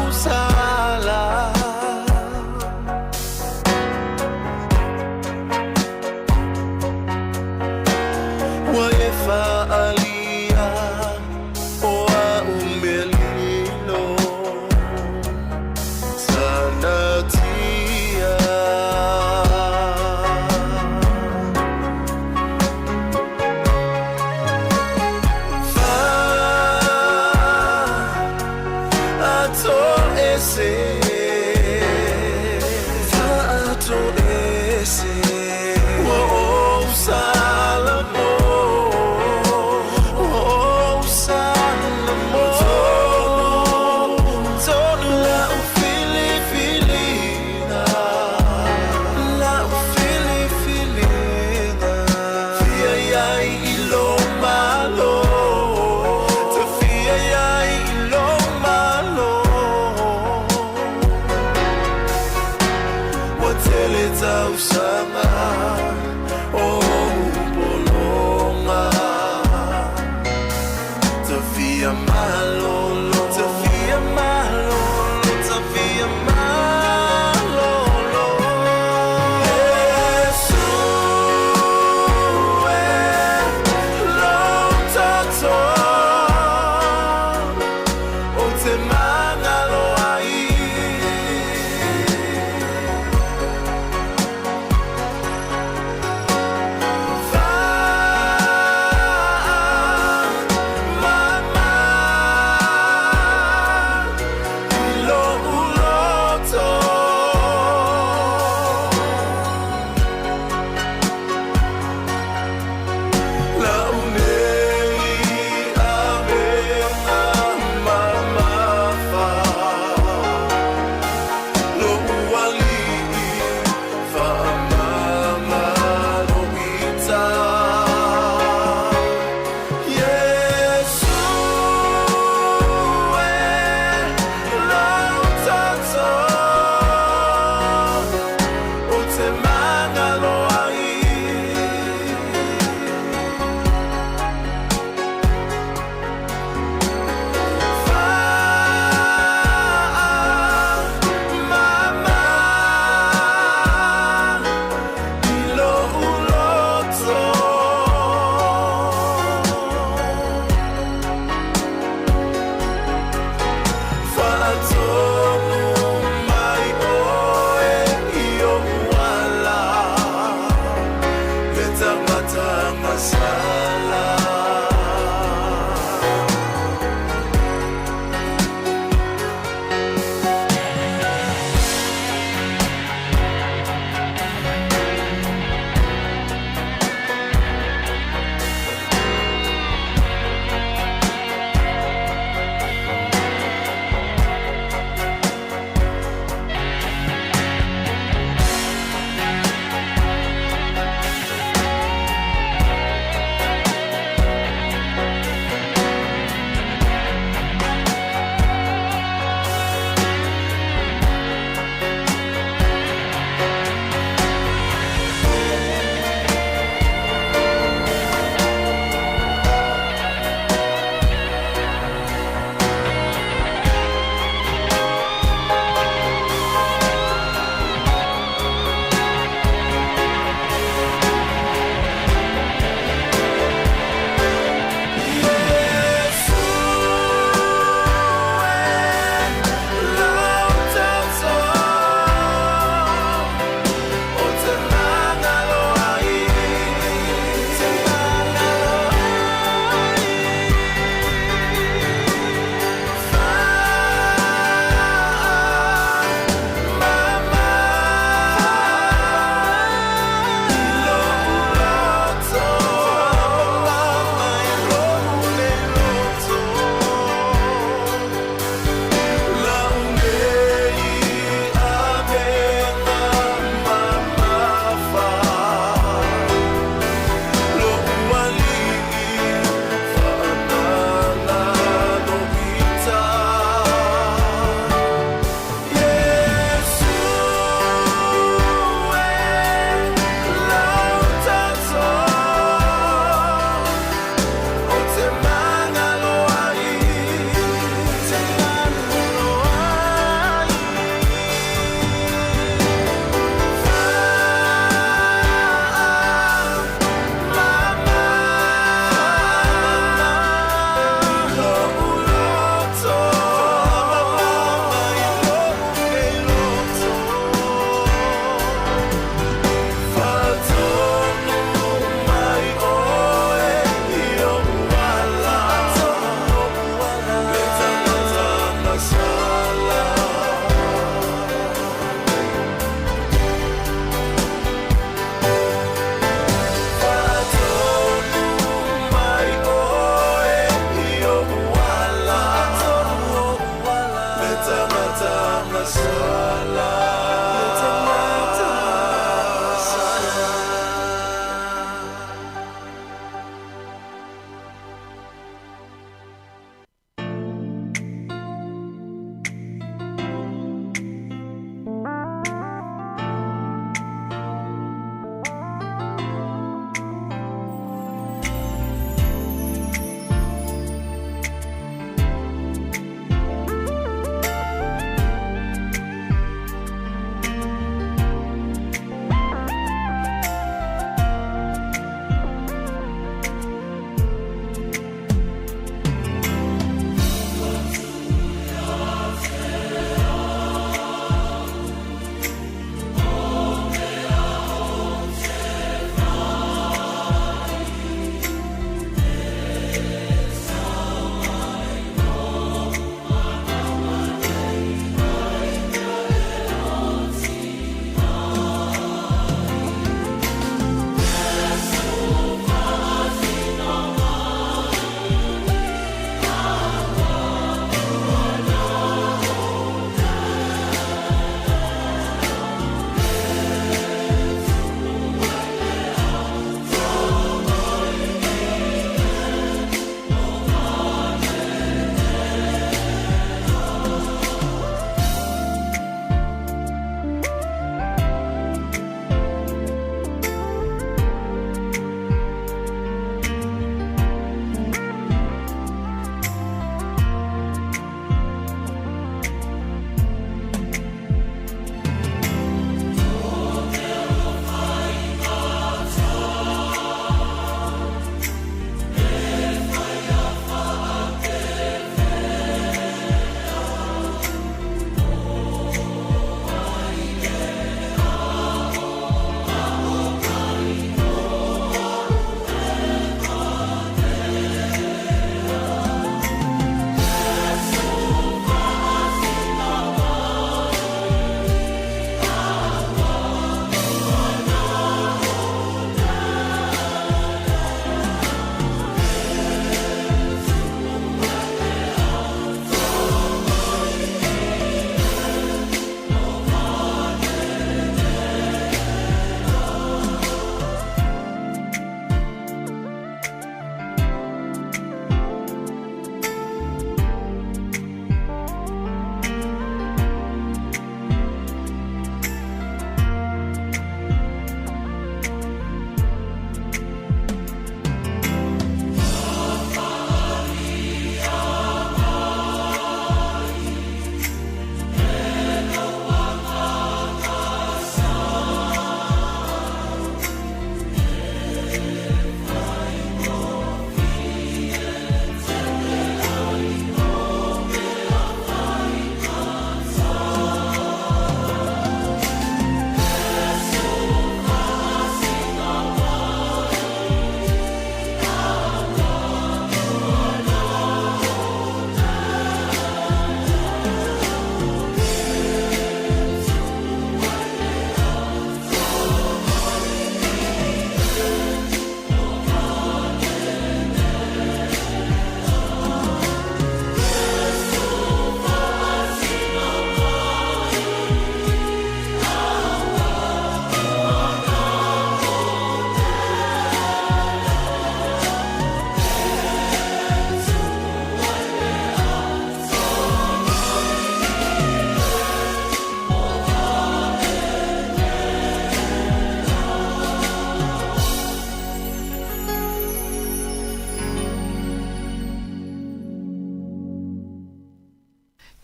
usala. Ua e faalia o au mea lilo sanatia. Faatoese, faatoese, ua ou salamo, ua ou salamo. Tonu, tonu lau filifiliga, lau filifiliga. Fia iai i lou malo, te fia iai i lou malo. Ua tele tausaga o pologa. Tafia malolo, tafia malolo, tafia malolo. Iesu e lou toto, ou te magalo ai.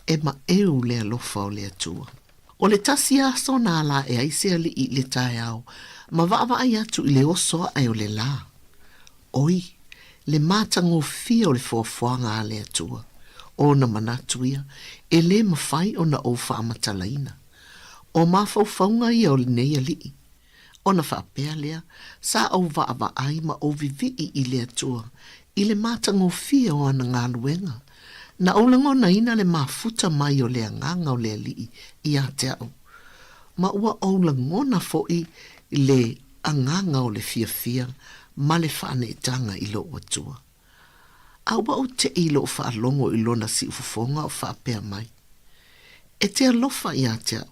E maʻeu le alofa o le Atua. O le tasi aso na ala aʻe ai se aliʻi i le taeao ma vaavaai atu i le oso aʻe o le lā. Oi, le matagofie o le foafoaga a le Atua, o ona manatu ia, e lē mafai ona ou faamatalaina. O mafaufauga ia o lenei aliʻi. Ona faapea lea, sa ou vaavaai ma ou vivii i le Atua i le matagofie o ana galuega. Na ou lagonaina le mafuta mai o le agaga o le Alii ia te au, ma ua ou lagona foi le agaga o le fiafia ma le faaneetaga i lou Atua. A ua ou teʻi i lou faalogo i lona siufofoga o faapea mai, E te alofa ia te au.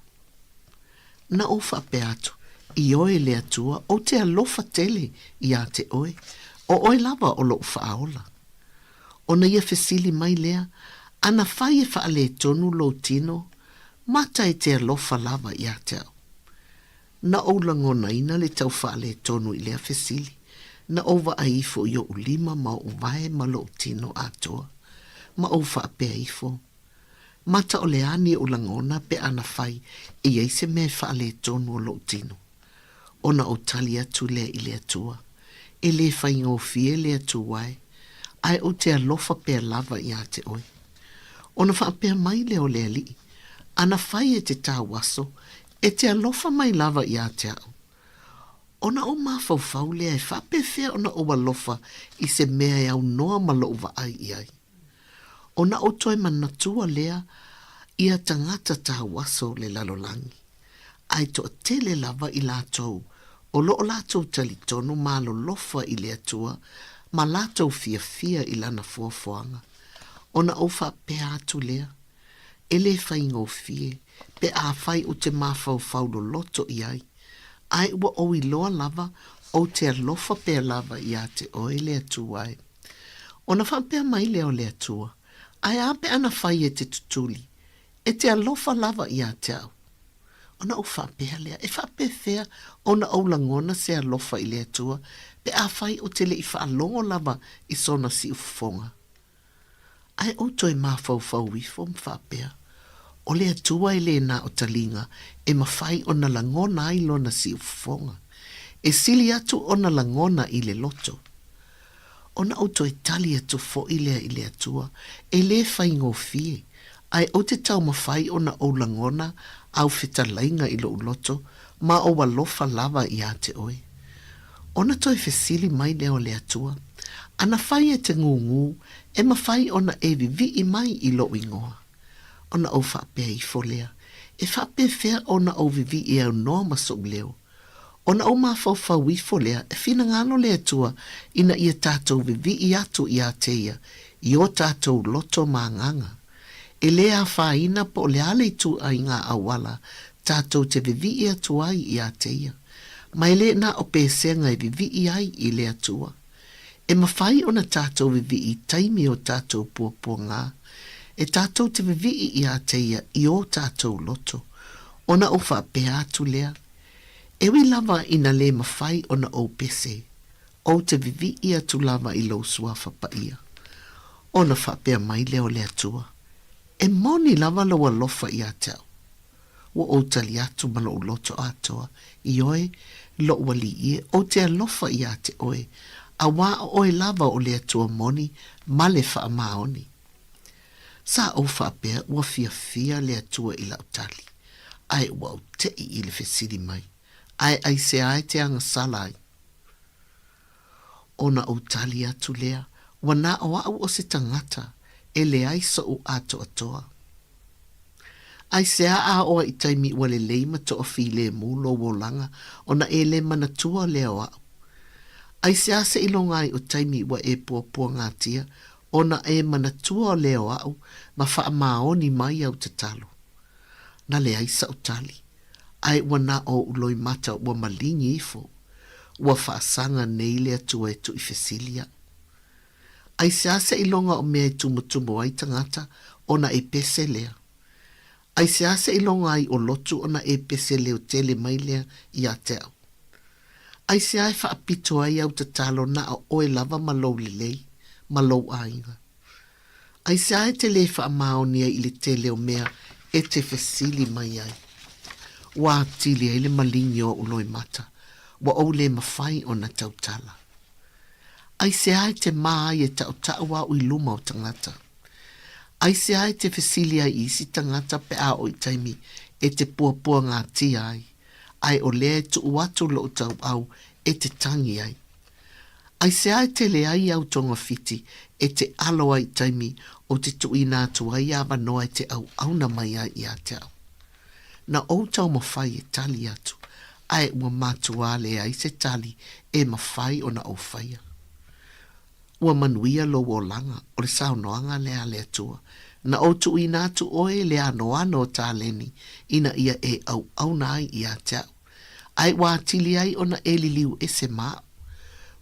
Na ou faapea atu, Ioe le Atua, ou te alofa tele ia te oe, o oe lava o lou faaola. Ona ia fesili mai lea, Ana fai e faaletonu lou tino, mata e te alofa lava ia te au. Na ou lagonaina le tau faaletonu i lea fesili, na ou vaai ifo i oʻu lima ma oʻu vae ma loʻu tino atoa, ma ou faapea ifo, Mata o le a ni oʻu lagona pe a na fai e i ai se mea e faaletonu o loʻu tino? Ona ou tali atu lea i le Atua, E lē faigofie le Atua e, ae ou te alofa pea lava iā te oe. Ona faapea mai lea o le Alii, Ana fai e te tauaso, e te alofa mai lava iā te au. Ona ou mafaufau lea e faapefea ona ou alofa i se mea e aunoa ma loʻu vaai i ai. Ona ou toe manatua lea ia tagata tauaso le lalolagi, ae toatele lava i latou o loo latou talitonu malolofa i le Atua ma latou fiafia i lana foafoaga. Ona ou faapea atu lea, E lē faigofie pe afai ou te mafaufau loloto i ai, ae ua ou iloa lava ou te alofa pea lava iā te oe le Atua e. Ona faapea mai lea o le Atua, Ae a pe ana fai e te tutuli, e te alofa lava iā te au? Ona ou faapea lea, E faapefea ona ou lagona se alofa i le Atua pe afai ou te le i faalogo lava i sona siufofoga? Ae ou toe mafaufau ifo ma faapea, O le Atua e lē na o taliga e mafai ona lagona ai lona siufofoga, e sili atu ona lagona i le loto. Ona ou toe tali atu foʻi lea i le Atua, e lē faigofie, ae ou te taumafai ona ou lagona au fetalaiga i loʻu loto ma ou alofa lava iā te oe. Ona toe fesili mai lea o le Atua, Ana fai e te gūgū, e mafai ona e vivii mai i loʻu igoa? Ona ou faapea ifo lea, E faapefea ona ou vivii aunoa ma soʻu leo? Ona ou mafaufau ifo lea, e finagalo le Atua ina ia tatou vivii atu iā te ia i o tatou loto ma agaga. E lē afaina po o le a le ituaiga auala tatou te vivii atu ai iā te ia. Ma e lē na o pesega e vivii ai i le Atua. E mafai ona tatou vivii i taimi o tatou puapuagā, e tatou te vivii iā te ia i o tatou loto. Ona ou faapea atu lea, E ui lava ina lē mafai ona ou pese, ou te vivii atu lava i lou suafa paia. Ona faapea mai lea o le Atua, E moni lava lou alofa iā te au. Ua ou tali atu ma loʻu loto atoa, Ioe, loʻu alii e, ou te alofa iā te oe, auā o oe lava o le Atua moni ma le faamaoni. Sa ou faapea ua fiafia le Atua i lau tali, ae ua ou teʻi i le fesili mai, Ae aisea e te agasala ai? Ona ou tali atu lea, Ua na o aʻu o se tagata, e leai soʻu atoatoa. Aisea a oa i taimi ua lelei ma toafilemu lou olaga ona e lē manatua lea o aʻu? Aisea seiloga ai o taimi ua e puapuagatia ona e manatua lea o aʻu ma faamaoni mai au tatalo? Na leai saʻu tali, ae ua na o oʻu loimata ua maligi ifo, ua faasaga nei le Atua e tuʻifesili aʻu. Aisea seiloga o mea e tumutumu ai tagata ona e pese lea? Aisea seiloga ai o lotu ona e pese leo tele mai lea iā te au? Aisea e faapito ai au tatalo na o oe lava ma lou lelei, ma lou aiga? Aisea e te lē faamaoni ai i le tele o mea e te fesili mai ai? Ua atili ai le maligi o ou loimata, ua ou lē mafai ona tautala. Aisea e te mā ai e taʻutaʻu au i luma o tagata? Aisea e te fesili ai i isi tagata pe a oo i taimi e te puapuagatia ai, ae o lea e tuu atu loʻu tauau e te tangi ai? Aisea e tele ai au togafiti e te alo ai i taimi o te tuuina atu ai avanoa e te auauna mai ai ia te au? Na ou taumafai e tali atu, ae ua matuā leai se tali e mafai ona ou faia. Ua manuia lou olaga, o le saunoaga lea a le Atua. Na ou tuuina atu oe i le anoano o taleni ina ia e auauna ai ia te au. Ae ua atili ai ona e liliu ese ma aʻu.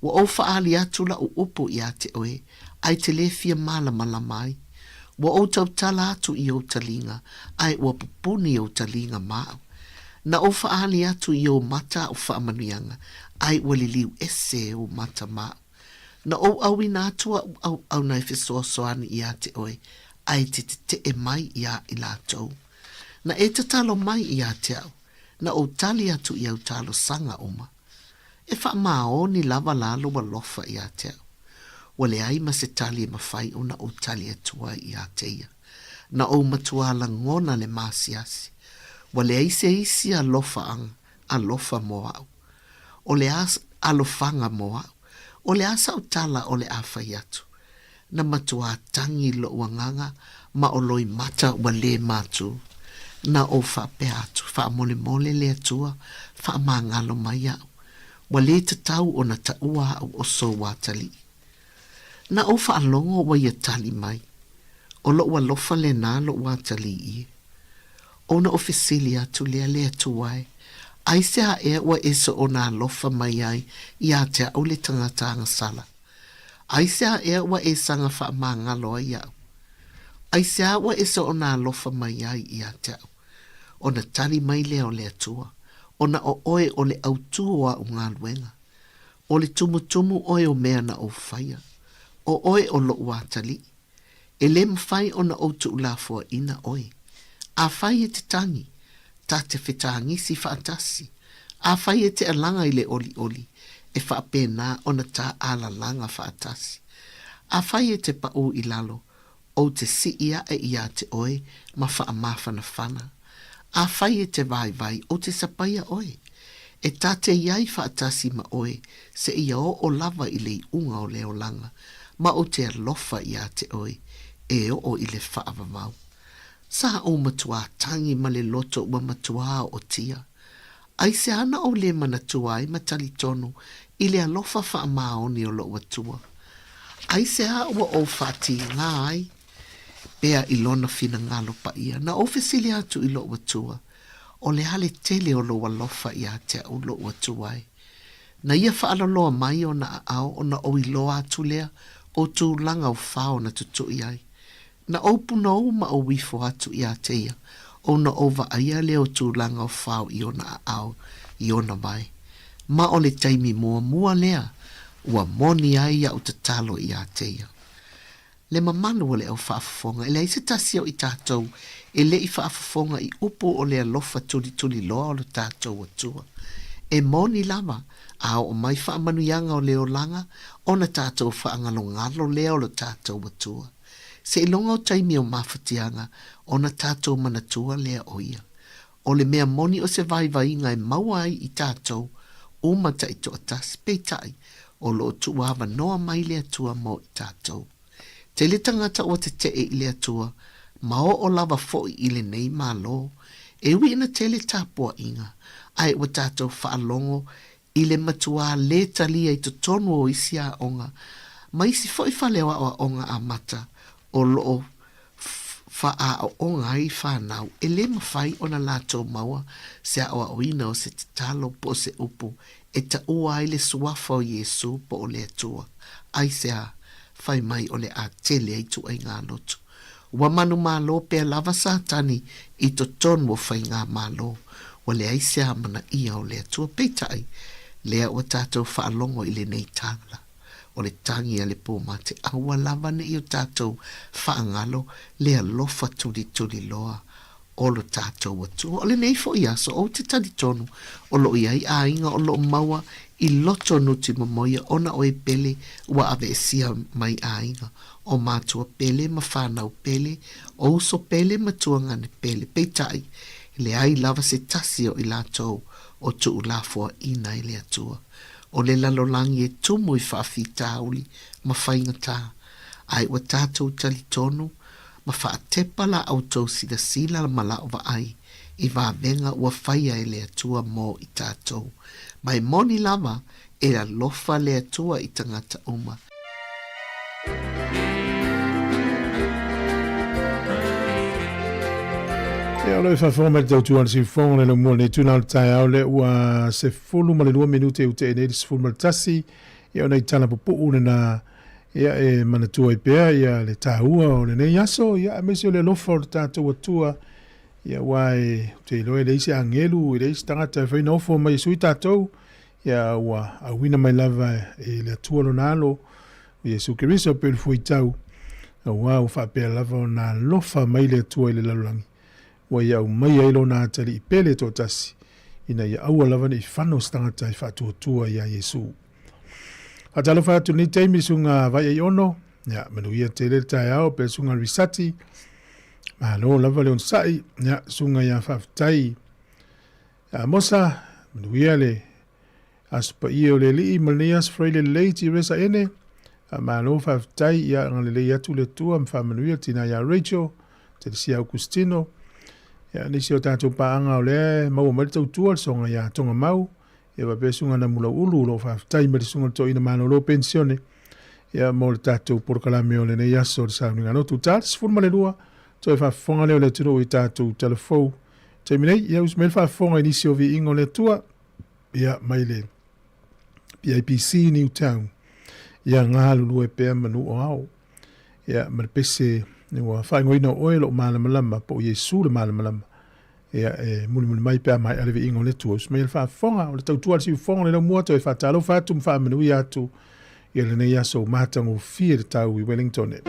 Ua ou faaali atu laʻu upu iā te oe, ae te lē fia mālamalama ai. Ua ou tautala atu i ou taliga, ae ua pupuni ou taliga ma aʻu. Na ou faaali atu i ou mata aʻu faamanuiaga, ae ua liliu ese ou mata ma aʻu. Na ou ʻauina atu aʻu ʻauʻauna e fesoasoani iā te ʻoe, ae te teteʻe mai iā i lātou. Na e tatalo mai iā te aʻu, na ou tali atu i au talosaga uma. E faamaoni lava la lou alofa iā te aʻu. Ua leai ma se tali e mafai ona ou tali atu ai iā te ia. Na ou matuā lagona le maasiasi. Ua leai se isi alofa alofa mo aʻu. O le a alofaga mo aʻu? O le a saʻu tala o le a fai atu? Na matuā tangi loʻu agaga ma o loimata ua lē mātū. Na ou faapea atu, Faamolemole le Atua, faamagalo mai aʻu. Ua lē tatau ona taʻua aʻu o sou atalii. Na ou faalogo ua ia tali mai, O loʻu alofa lenā loʻu atalii e. Ona ou fesili atu lea le Atua e, Aisea ea ua e soona alofa mai ai iā te aʻu le tagata agasala? Aisea ea ua e saga faamagalo ai iaʻu? Aisea ua e soona alofa mai ai iā te aʻu? Ona tali mai lea o le Atua, Ona o oe o le autū o aʻu galuega. O le tumutumu oe o mea na ou faia. O oe o loʻu atalii. E lē mafai ona ou tuulafoaina oe. Afai e te tangi, ta te fetāgisi faatasi. Afai e te alaga i le olioli, e faapena ona tā alalaga faatasi. Afai e te paʻū i lalo, ou te siʻi aʻe iā te oe ma faamafanafana. Afai e te vaivai, ou te sapaia oe. E ta te iai faatasi ma oe, seia oo lava i le iʻuga o le olaga, ma ou te alofa iā te oe, e oo i le faavavau. Sa ou matuā tangi ma le loto ua matuā ootia. Aisea na ou lē manatua ai ma talitonu i le alofa faamaoni o loʻu Atua? Aisea ua ou faatīgā ai pea i lona finagalo paia? Na ou fesili atu i loʻu Atua, O le a le tele o lou alofa iā te aʻu loʻu Atua e? Na ia faaloloa mai ona aao ona ou iloa atu lea o tulaga o fao na tutuʻi ai. Na ou punou ma ou ifo atu iā te ia, ona ou vaaia lea o tulaga o fao i ona aao i ona wae. Ma o le taimi muamua lea ua moni ai iaʻu tatalo iā te ia. Le mamalu o le au faafofoga, e leai se tasi o i tatou e le i faafofoga i upu o le alofa tulituli loa o lo tatou Atua. E moni lava, a oo mai faamanuiaga o le olaga, ona tatou faagalogalo lea o lo tatou Atua. Seiloga o taimi o mafatiaga ona tatou manatua lea o ia. O le mea moni o se vaivaiga e maua ai i tatou uma taitoatasi, peitai, o lo o tuuavanoa mai le Atua mo i tatou. Tele tagata ua tetee i le Atua ma oo lava foi i lenei Malo, e ui ina tele tapuaiga, ae ua tatou faalogo i le matuā lē talia i totonu o isi aoga ma isi foi fale o aoaoga amata o lo o faaoaoga ai fanau e lē mafai ona latou maua se aoaoina o se tatalo po o se upu e taua ai le suafa o Iesū po o le Atua. Aisea? Fai mai o le a tele ai ituaiga lotu. Ua manumalo pea lava Satani i totonu o faigamalo, ua leai se amanaia o le Atua. Peitai, lea ua tatou faalogo i lenei tala. O le tagi a le pōmate, aua lava ne i o tātou faagalo le alofa tulituliloa o lo tātou Atua. O lenei foi aso, ou te talitonu o lo o i ai aiga o lo o maua i loto nuti momoia ona o e pele ua aveesia mai aiga, o mātua pele ma whānau pele, o uso pele ma tuagane pele. Peitai, e leai lava se tasi o i latou o tuulafoaina e le Atua. O le lalolagi e tumu i faafitauli ma faigata, ae ua tatou talitonu ma faatepa la outou silasila ma lau vaai i vavega ua faia e le Atua mo i tatou. Ma e moni lava e alofa le Atua i tagata uma. Ia, o lo o faafofoga mai le tautua a le siufofoga le laumua lenei tuna o le taeao lea ua 12 minute ua tea nei le 11 ia ona i tala pupuu lena ia e manatua ai pea ia le taua o lenei aso ia aemaise o le alofa o le tatou Atua ia aua e ou te iloa e leai se agelu e leai se tagata e fai ona ofo mai e sui tatou ia ua auina mai lava e le Atua lona alo o Iesu Keriso pei o le fuaitau aua ua faapea lava ona alofa mai le Atua i le lalolagi ua ia aumaia ai lona atalii pele toatasi ina ia aua lava ne i fano se tagata e faatuatua iā Iesu. Faatalofa atu i lenei taimi suga Vaiaiono, ia manuia tele le taeao pe suga Risati, malo lava le onosai, ia suga ia faafetai Amosa, manuia le Aso Paia o le Alii ma lenei aso Friday lelei Tiresa Ene, faamalo faafetai ia agalelei atu le Atua ma faamanuia le tina ia Rachel, Telesia Augustino, ia nisi o tatou paaga o lea e maua mai le tautua le soga ia Togamau, ia faapea suga Namulauulu o lo o faafetai mai le suga le toeaina malolo penisione ia mo le tatou polokalame o lenei aso o le sauniga lotu. Ta le 12 toe faafofoga lea o le atunuu i tatou talafou. Taimi nei, ia usu mai le faafofoga i nisi o viiga o le Atua, ia mai le PIPC Newtown, ia galulue pea manu o ao. Ia ma le pese ua faaigoaina o oe lou malamalama po o Iesu le malamalama. Ia e mulimuli mai pe a maea le viiga o le Atua. Usu mai le faafofoga o le tautua a le siufofoga o le laumua toe faatalofa atu ma faamanuia atu ia lenei aso matagofie le tau i Wellington.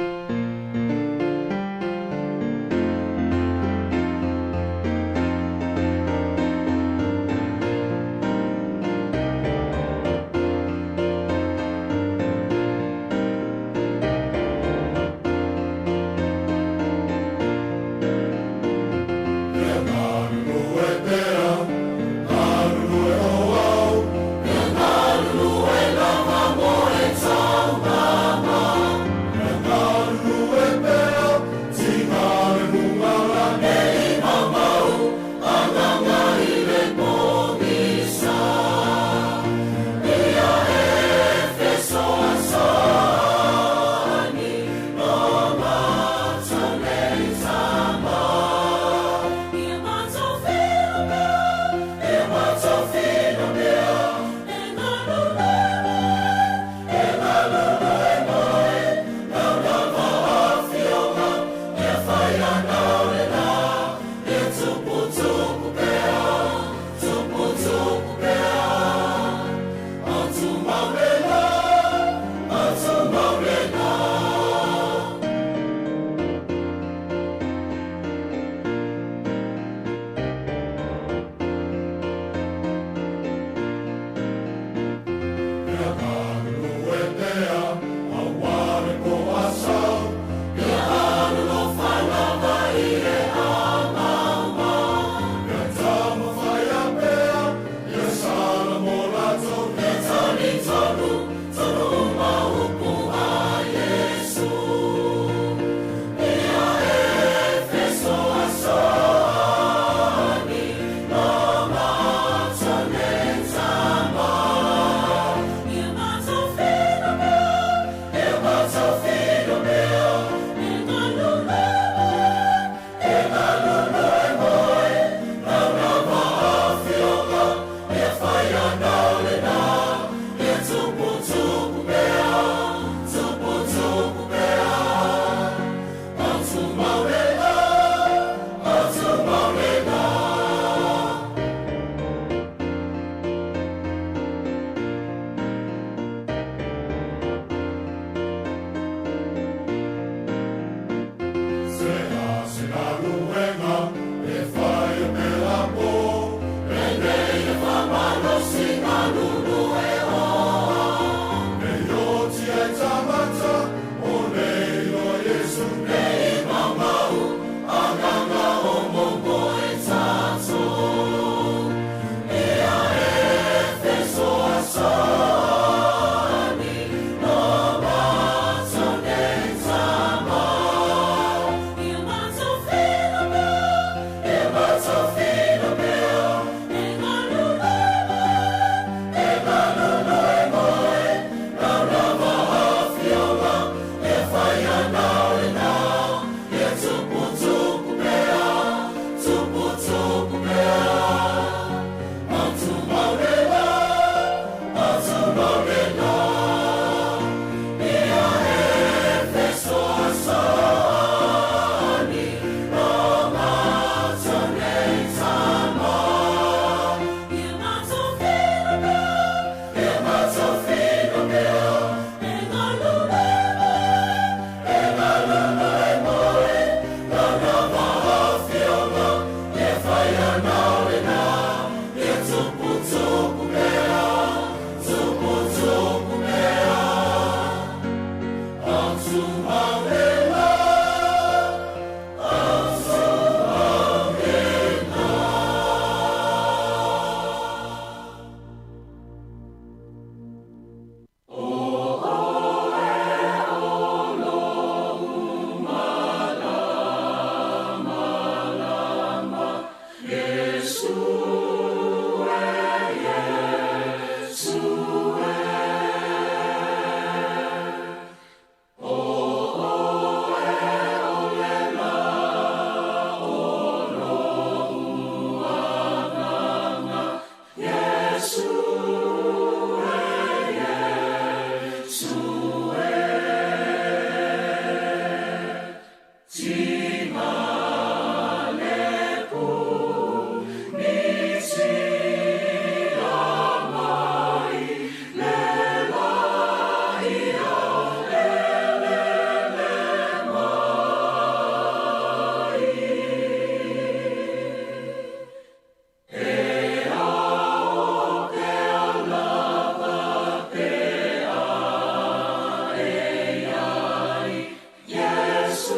Iesu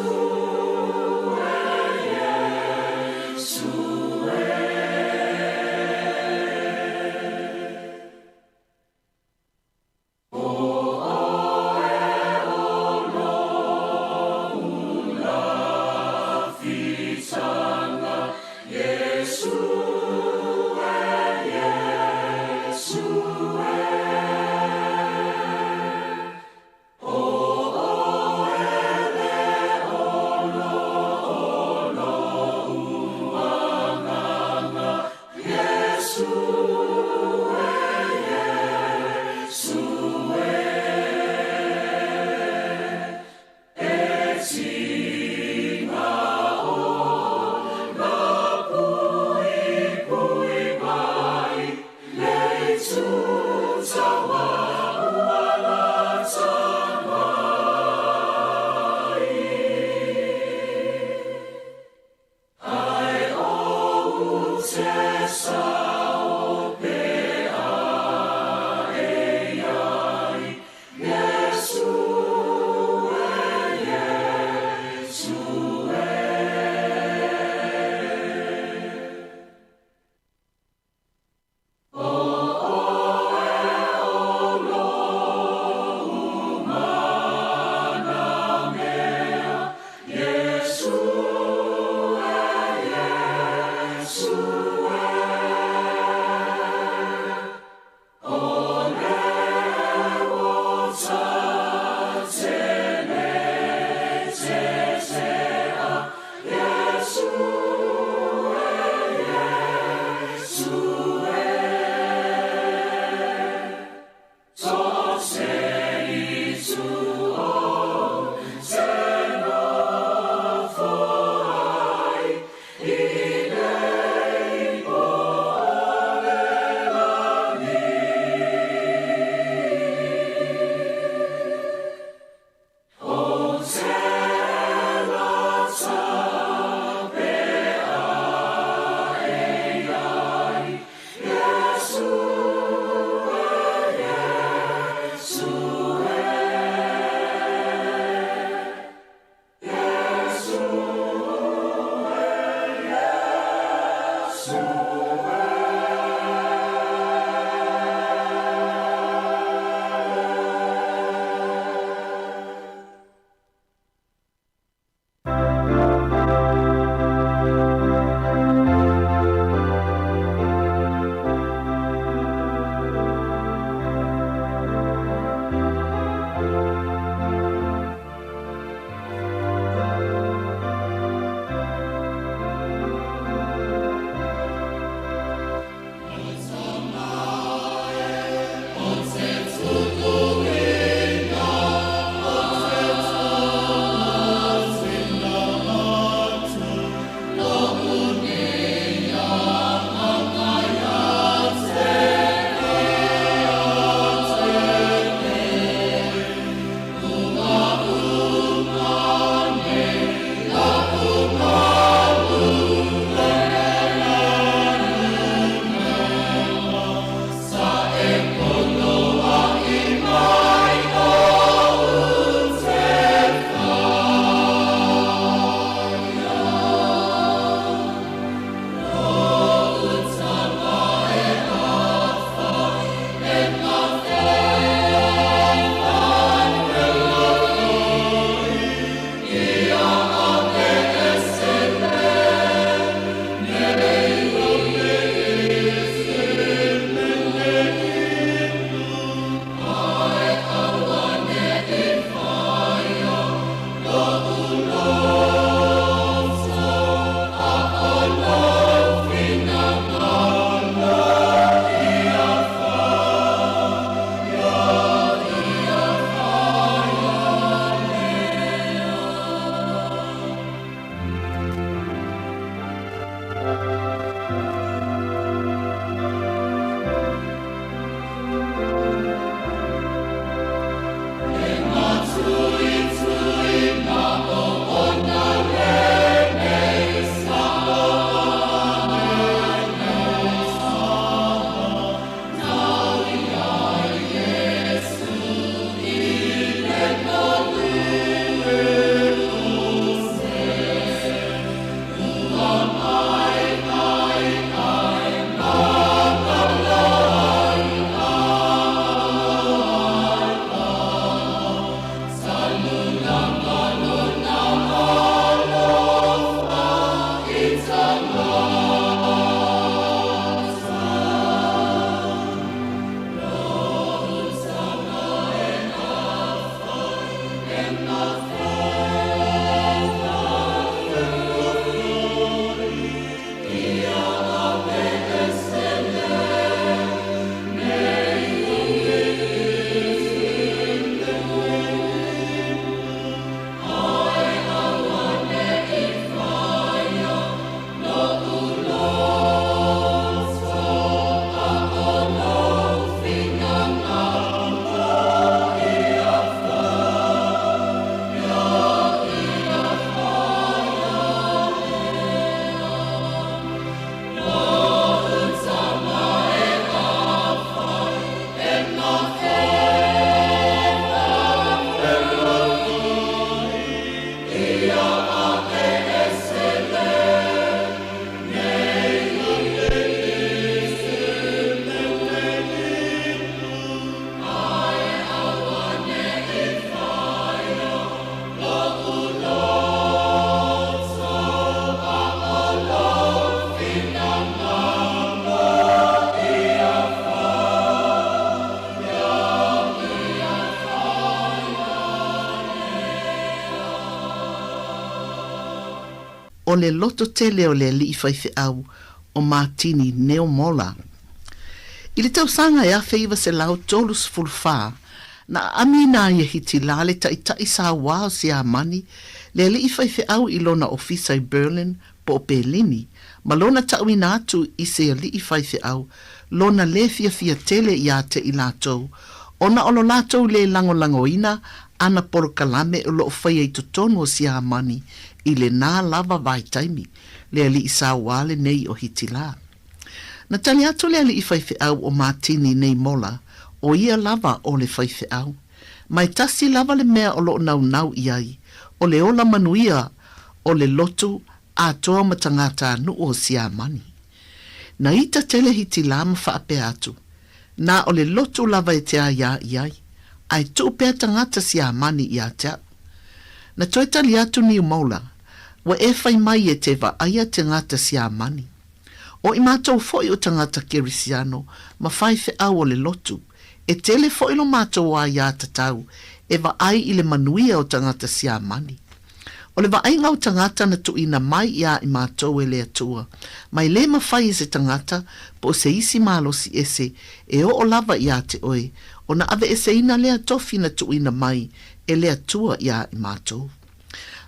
e. o le loto tele o le alii faifeau o Matini Neomola. I le tausaga e 1934, na aamiina ai e Hitila le taitai sauā o Siamani, le alii faifeau i lona ofisa i Berlin po o Pelini, ma lona ta'uina atu i se alii faifeau lona lē fiafia tele iā te i latou, ona o lo latou lē lagolagoina ana polokalame o lo'o faia i totonu o Siamani i lenā lava vaitaimi, le alii sauā lenei o Hitila. Na tali atu le alii faifeau o Matini Neimola, o ia lava o le faifeau. Ma e tasi lava le mea o lo'o naunau i ai, o le ola manuia o le lotu atoa ma tagatanuu o Siamani. Na ita tele Hitila ma faapea atu, Na o le lotu lava e te aiā i ai, ae tuu pea tagata Siamani iā te a'u. Na toe tali atu Niumola, Ua e fai mai e te vaaia tagata Siamani. O i matou foi o tagata Kerisiano ma faifeau o le lotu, e tele foi lo matou aiā tatau e vaai i le manuia o tagata Siamani. O le vaaiga o tagata na tuuina mai iā i matou e le Atua, ma e lē mafai e se tagata po o se isi malosi ese e oo lava iā te oe, ona aveeseina lea tofi na tuuina mai e le Atua iā i matou.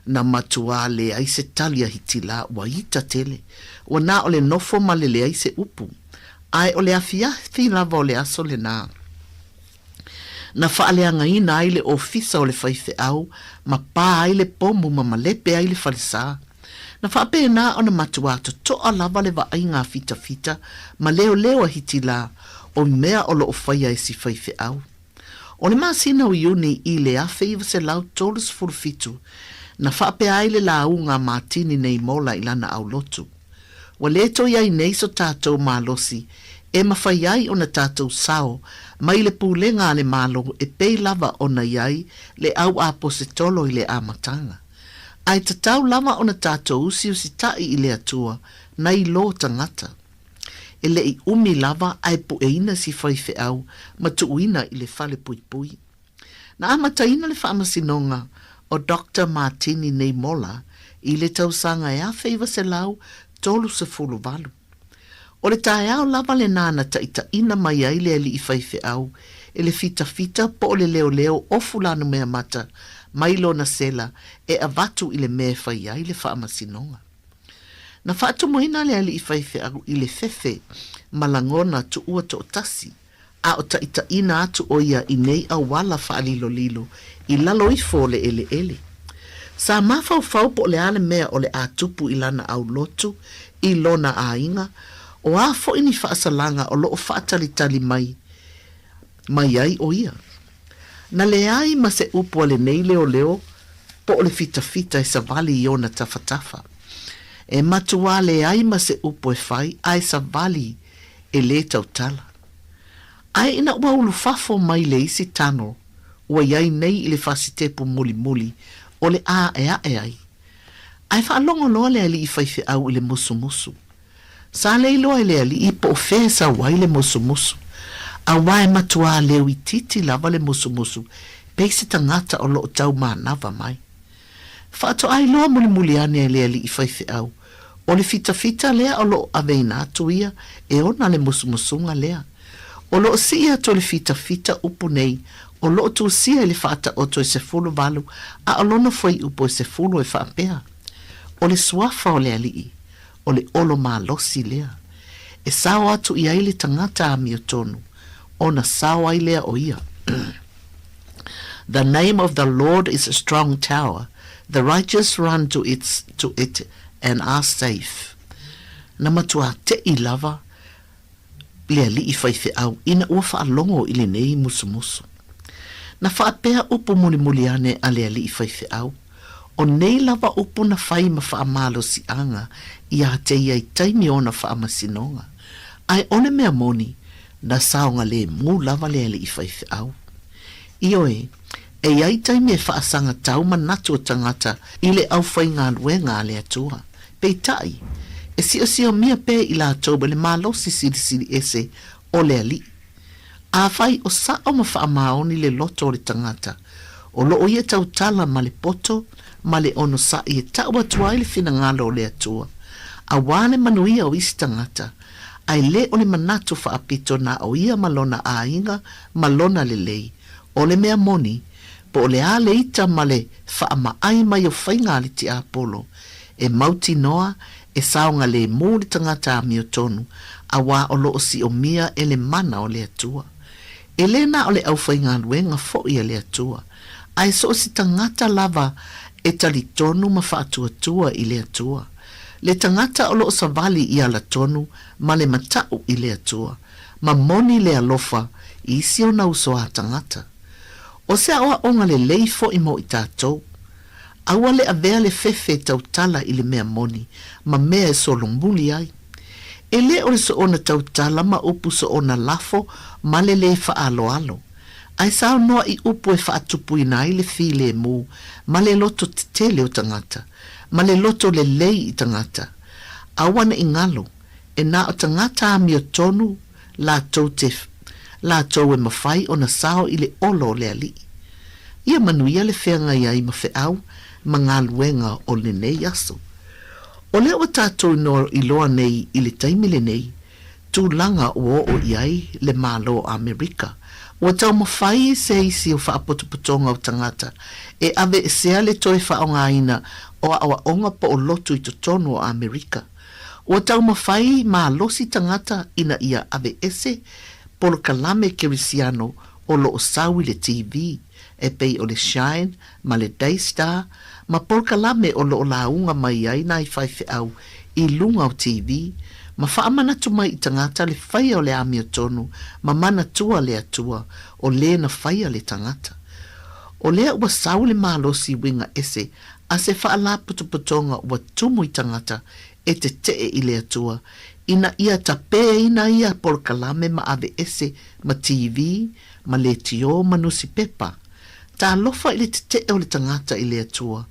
Na matuā leai se tali a Hitila, ua ita tele. Ua na o le nofo ma le leai se upu. Ae o le afiafi lava o le aso lenā. Na faaleagaina ai le ofisa o le faifeau ma pā ai le pomu ma malepe ai le falesā. Na faapena ona matuā totoa lava le vaaiga a fitafita ma leoleo a Hitila o mea o loo faia e si faifeau. O le masina o Iuni i le 1937, na faapea ai le lauga a Matini Neimola i lana aulotu, Ua lē toe ai nei so tatou malosi e mafai ai ona tatou sao mai le pulega a le Malo e pei lava ona i ai le au aposetolo i le amataga. Ae tatau lava ona tatou usiusitaʻi i le Atua nai lo tagata. E le i umi lava ae pueina si faifeau ma tuuina i le fale puipui. Na amataina le faamasinoga o Doctor Martini Neimola i le tausaga e 1938. O le taeao lava lenā na taitaina mai ai le alii faifeau e le fitafita po o le leoleo ofu lanumeamata mai lona sela e avatu i le mea e fai ai le faamasinoga. Na faatumuina le alii faifeau i le fefe ma lagona tuua toatasi, a o taitaina atu ʻo ia i nei auala faalilolilo i lalo ifo o le ʻeleʻele. Sa mafaufau po o le a le mea o le a tupu i lana aulotu i lona aiga, o a foi ni faasalaga o loo faatalitali mai mai ai ʻo ia. Na leai ma se upu a lenei leoleo po o le fitafita e savali i ona tafatafa. E matuā leai ma se upu e fai a e savali e lē tautala. Ae ina ua ulufafo mai le isi tunnel ua i ai nei i le fasitepu mulimuli o le a aeae ai. Ae faalogo loa le alii faifeau i le musumusu. Sa le iloa e le alii po o fea e sau ai le musumusu, auā e matuā leo itiiti lava le musumusu pei se tagata o loo tau manava mai. Faatoa iloa mulimuli ane e le alii faifeau, o le fitafita lea o loo aveina atu ia e ona le musumusuga lea. O loo sii atu e le fitafita upu nei o loo tusia i le faataoto e 18 a o lona fuaiupu e 10 e faapea, O le suafa o le alii, o le olo malosi lea, e sao atu i ai le tagata amiotonu, ona sao ai lea o ia. The name of the Lord is a strong tower, the righteous run to its to it and are safe. Na matuā teʻi lava le alii faifeau ina ua faalogo i lenei musumusu. Na faapea upu mulimuli ane a le alii faifeau, O nei lava upu na fai ma faamalosiaga iā te ia i taimi o ona faamasinoga. Ae o le mea moni, na saogalēmū lava le alii faifeau. Ioe, e i ai taimi e faasagatau manatu o tagata i le aufaigaluega a le Atua. Peitai, e siosiomia pea i latou e le malosi silisili ese o le Alii. Afai o sao ma faamaoni le loto o le tagata, o loo ia tautala ma le poto ma le onosaʻi e taʻu atu ai le finagalo o le Atua, auā le manuia o isi tagata, ae le o le manatu faapito na o ia ma lona aiga ma lona lelei, o le mea moni, po o le a le ita ma le faamaai mai o faiga a le tiapolo, e mautinoa e saogalēmū le tagata amiotonu, auā o lo o siʻomia e le mana o le Atua. E lē na o le aufaigaluega foʻi a le Atua, ae so o se tagata lava e talitonu ma faatuatua i le Atua. Le tagata o lo o savali i alatonu ma le mataʻu i le Atua, ma moni le alofa i isi ona uso a tagata. O se aʻoaʻoga lelei foʻi mo i tatou. Aua le avea le fefe e tautala i le mea moni ma mea e solomuli ai. E lē o le soona tautala ma upu soona lafo ma le lē faaaloalo, ae saunoa i upu e faatupuina ai le filemu ma le loto tetele o tagata, ma le loto lelei i tagata. Aua ne i galo, e na o tagata amiotonu latou te latou e mafai ona sao i le olo o le Alii. Ia manuia le feagai ai ma feau ma galuega o lenei aso. O lea ua tatou iloa nei i le taimi lenei, tulaga ua oo i ai le Malo o Amerika, ua taumafai se isi o faapotopotoga o tagata e aveesea le toe faaaogaina o aoaoga po o lotu i totonu o Amerika. Ua taumafai malosi tagata ina ia aveese polokalame Kerisiano o lo o sau i le TV, e pei o le Shine ma le Daystar, ma polokalame o lo o lauga mai ai nai faifeau i luga o TV, ma faamanatu mai i tagata le faia o le amiotonu ma manatua le Atua o lē na faia le tagata. O lea ua sau le malosi uiga ese a se faalapotopotoga ua tumu i tagata e teteʻe i le Atua ina ia tapēina ia polokalame ma aveese ma TV, ma letiō ma nusipepa. Talofa i le teteʻe o le tagata i le Atua,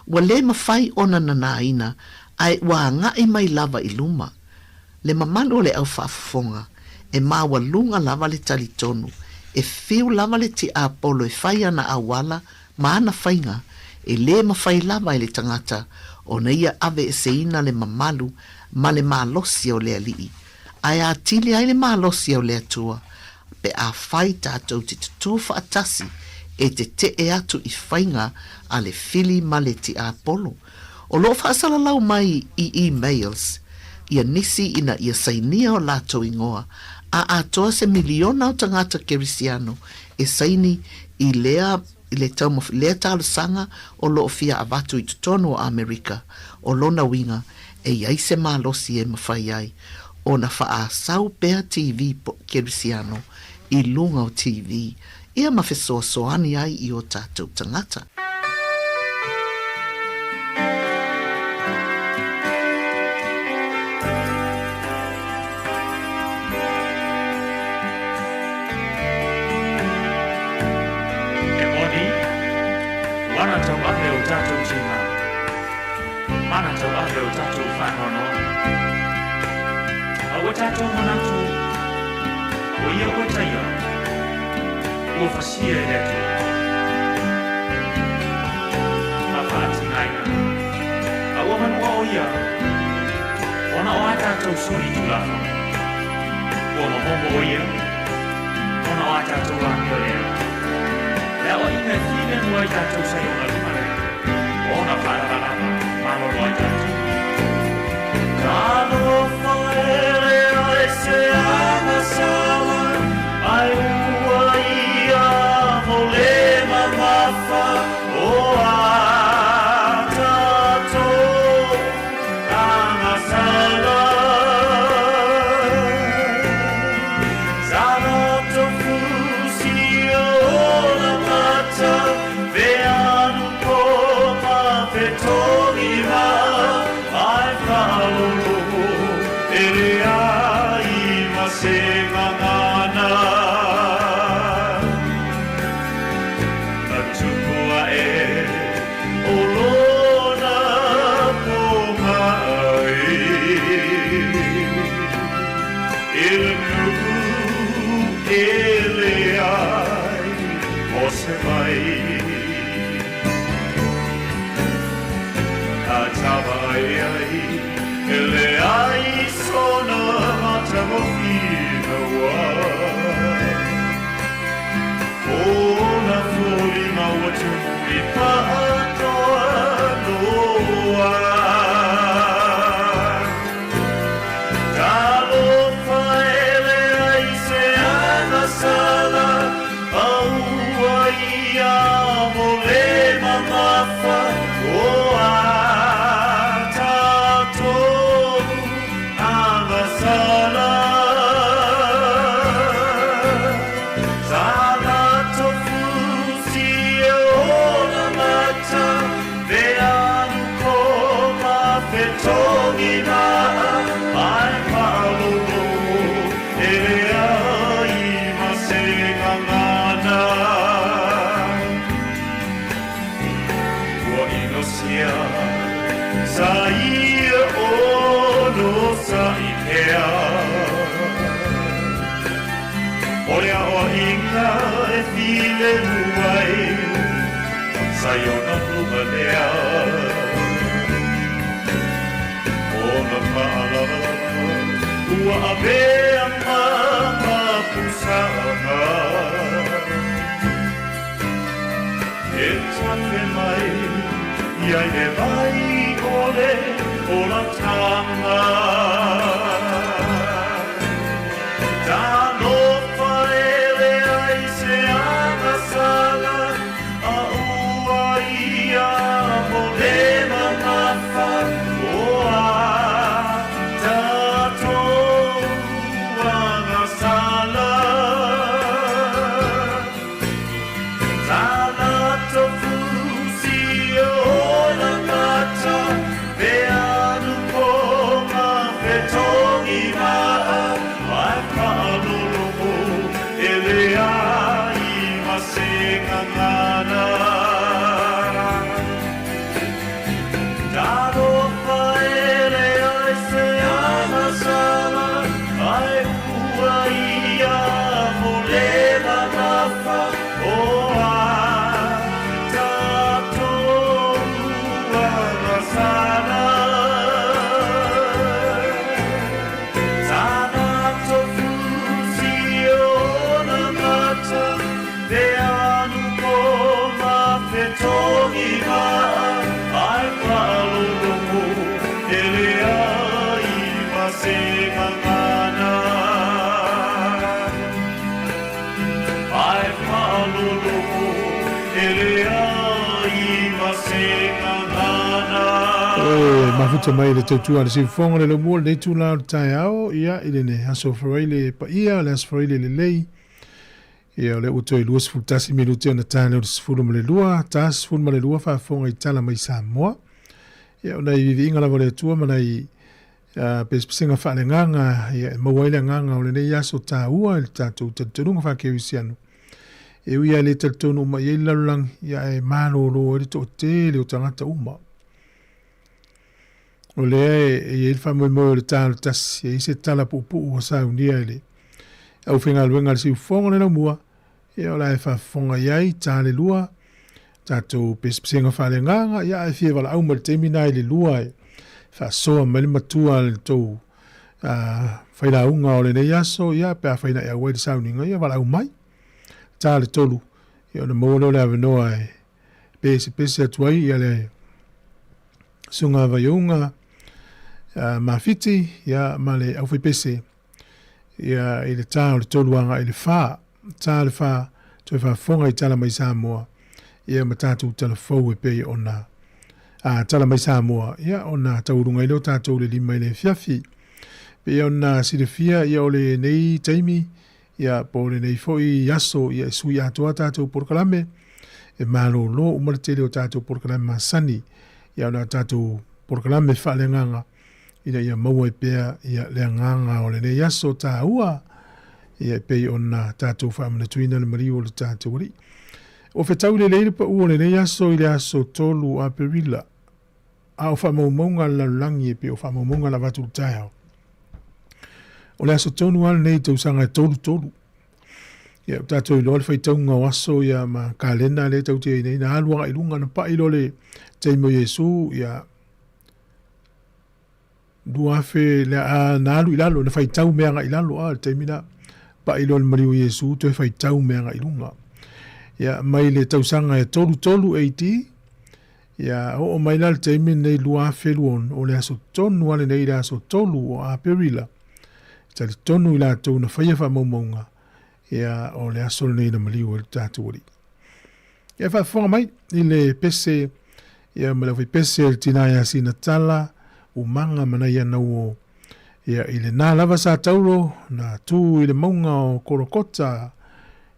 ua lē mafai ona nanāina ae ua agaʻi mai lava i luma. Le mamalu o le au faafofoga, e maualuga lava le talitonu, e fiu lava le tiapolo e fai ana auala ma ana faiga, e lē mafai lava e le tagata ona ia aveeseina le mamalu ma le malosi o le Alii, ae atili ai le malosi o le Atua, pe afai tatou te tutū faatasi e teteʻe atu i faiga a le fili ma le tiapolo. O lo o faasalalau mai i e-mails ia nisi ina ia sainia o latou igoa a atoa se miliona o tagata Kerisiano e saini i lea i le lea talosaga o lo o fia avatu i totonu o Amerika, o lona uiga e i ai se malosi e mafai ai ona faaasau pea TV Kerisiano i luga o TV ia ma fesoasoani ai i o tatou tagata. E moni, ua ana tauave o tatou tina, ma ana tauave o tatou faanoanoa. A ua tatou manatu, o ia ua taia, ua fasia e le Atua. Ma faatinaina, a ua manua o ia, ona o a tatou soli tulafono. Ua momomo o ia, ona o a tatou amio lea. Le aoaiga e filemu ai tatou sa i ona luma lea, o ona faalavalava malolo ai tatou. Talofa e leai se agasala, ae ua ia mo le mamafa o a tatou agasala. Sa tofusi o ona mata, veanu po ma fetogi ma, ae faalolo e leai ma se gagana. Na tupu aʻe o lona pogai i le nuu e leai o se vai. E leai sona matagofie ua Ona foliga ua tumuli paatoanoa. Talofa e leai se agasala, a ua ia mo le mamafa o a tatou agasala. Sa latofusi e ona mata, veanu ko mafetogi maa, ai faalolo e leai ma se gagana. Ua inosia sa ia onosai pea. O le aoaiga e filemu ai, sa i ona luga lea. Ona faalavalava ua avea ma mapusaga. E tafe mai ia i le vai o le olataga. Talofa e leai se agasala, a ua ia mo le mamafa o a tatou agasala. Sa latofusi ona mata, veanu ko mafetogi maa, ai faalologo e leai ma se gagana. Talofa e leai se agasala, ai ua ia mo le mamafa o a tatou agasala. Sa latofusi ona mata, veanu ko mafetogi maa, ai faalologo e leai ma se gagana. Ai faalologo e leai ma se gagana. E mafuta mai le tautua a le siufofoga le laumua lenei itula o le taeao, ia, i lenei aso Faraile paia, le aso Faraile lelei. Ia, o lea ua toe 21 minute ona ta lea o le 12, ta 12 faafofoga i tala mai Samoa. Ia, o nai viviiga lava o le Atua ma nai pesepesega faaleagaga, ia, e maua ai le agaga o lenei aso taua i le tatou talitonuga faakerisiano. E ui lava e le talitonu uma i ai le lalolagi, ia, ae malolo ai le toatele o tagata uma. O lea e i ai le faamoemoe o le ta o le tasi, e i ai se tala puupuu ua saunia e le aufaigaluega a le siufofoga o le laumua, ia o la e faafofoga i ai, ta le lua, tatou pesepesega faaleagaga, ia ae fia valaau mai le taimi na i le lua e faasoa mai le matua le tou failauga o lenei aso, ia pe afai na e auai le sauniga, ia valaau mai. Ta le tolu, ia ona maua lea o le avanoa e pesepese atu ai ia le susuga Vaiouga Mafiti ia ma le aufaipese ia i le ta o le tolu agai i le fa, ta le fa toe faafofoga i tala mai Samoa ia ma tatou tala fou e pei ona a tala mai Samoa ia ona taualuga ai lea o tatou i le 5 i le afiafi. Pei ona silafia ia o lenei taimi Ia, po o lenei foi aso, ia e sui atoa tatou polokalame, e malōlō uma le tele o tatou polokalame masani, ia ona o tatou polokalame faaleagaga, ina ia maua ai pea ia le agaga o lenei aso taua, ia e pei ona tatou faamanatuina le maliu o le tatou Alii. Ua fetau lelei le pau o lenei aso i le aso 3 o Aperila, a o faamaumauga a le lalolagi e pei o faamaumauga na avatu i le taeao. O le aso tonu lava lenei i tausaga e 33. Ia, ua tatou iloa le faitauga o aso ia ma kalena lea tatou te i ai nei, na alu agai i luga, na pai loa le taimi o Iesu, ia, 2000 le a na alu i lalo, na faitau mea agai i lalo, a, le taimi la. Pa'i loa le maliu o Iesu, toe faitau mea agai i luga. Ia, mai le tausaga e 33 AD, ia, oo mai la le taimi lenei 2026, o le aso tonu lava lenei, le aso 3 o Aperila, e talitonu i latou na faia faamaumauga, ia, o le aso lenei na maliu ai le tatou Alii. Ia, faafofoga mai i le pese, ia, ma le aufaipese a le tina ia Sinatala, Umaga ma nai ana uo. Ia, i lena lava sa tauro na tu i le mauga o Kolokota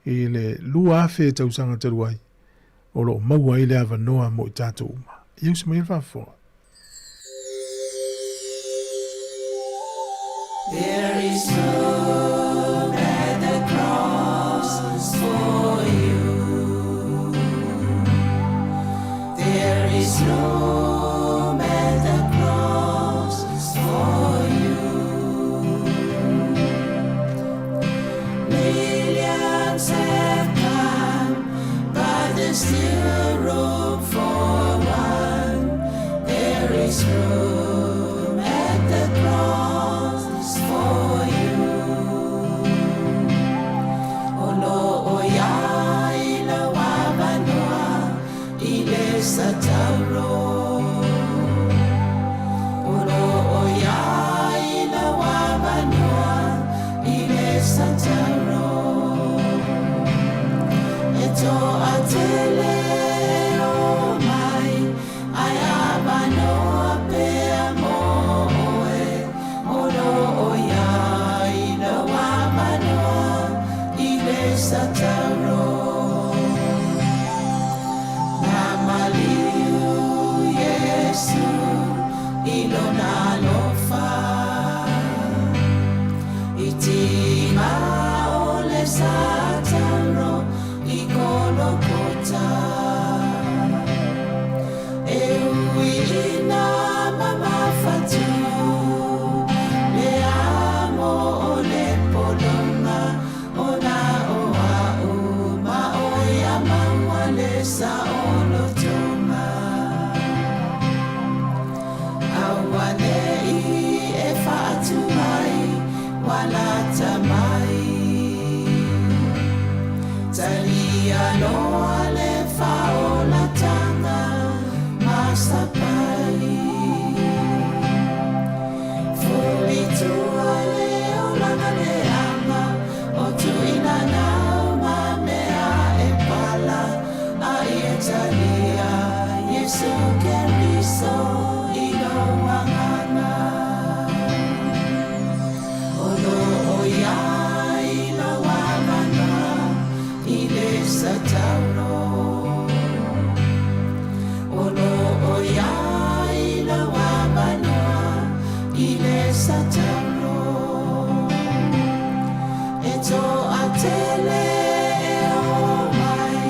i le 2000 tausaga talu ai, o lo o maua ai le avanoa mo i tatou uma. Ia usi mai le faafofoga. There is room at the cross for you. There is room at the cross for you. Millions have come, but there's still room for one. There is room at the cross for you. O lo o iai lau avanoa i le satauro. O lo o iai lau avanoa i le satauro. E toatele o mai ai avanoa pea mo oe. O lo o iai lau avanoa i le satauro. Na maliu Iesu i lona alofa. I tiga o le satauro i Kolokota. E ui ina mamafatu le amo o le pologa ona o a'u ma oe ia maua le saolotoga. Aua ne'i e faatu mai ua lata mai. Talia loa le faaolataga masapai. Fulitua le olaga leaga o tuuina nau ma mea e pala a ia talia Iesu Keriso i lou agaga. O lo o iai lau avanoa i le satauro. O lo o iai lau avanoa i le satauro. E toatele e o mai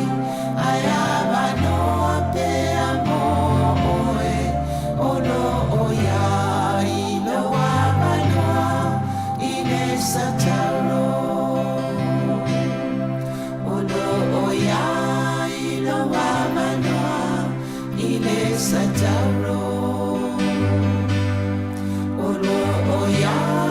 ai avanoa pea mo oe. O lo o iai lau avanoa i le satauro. O lo o iai lau avanoa i le satauro. O lo o iai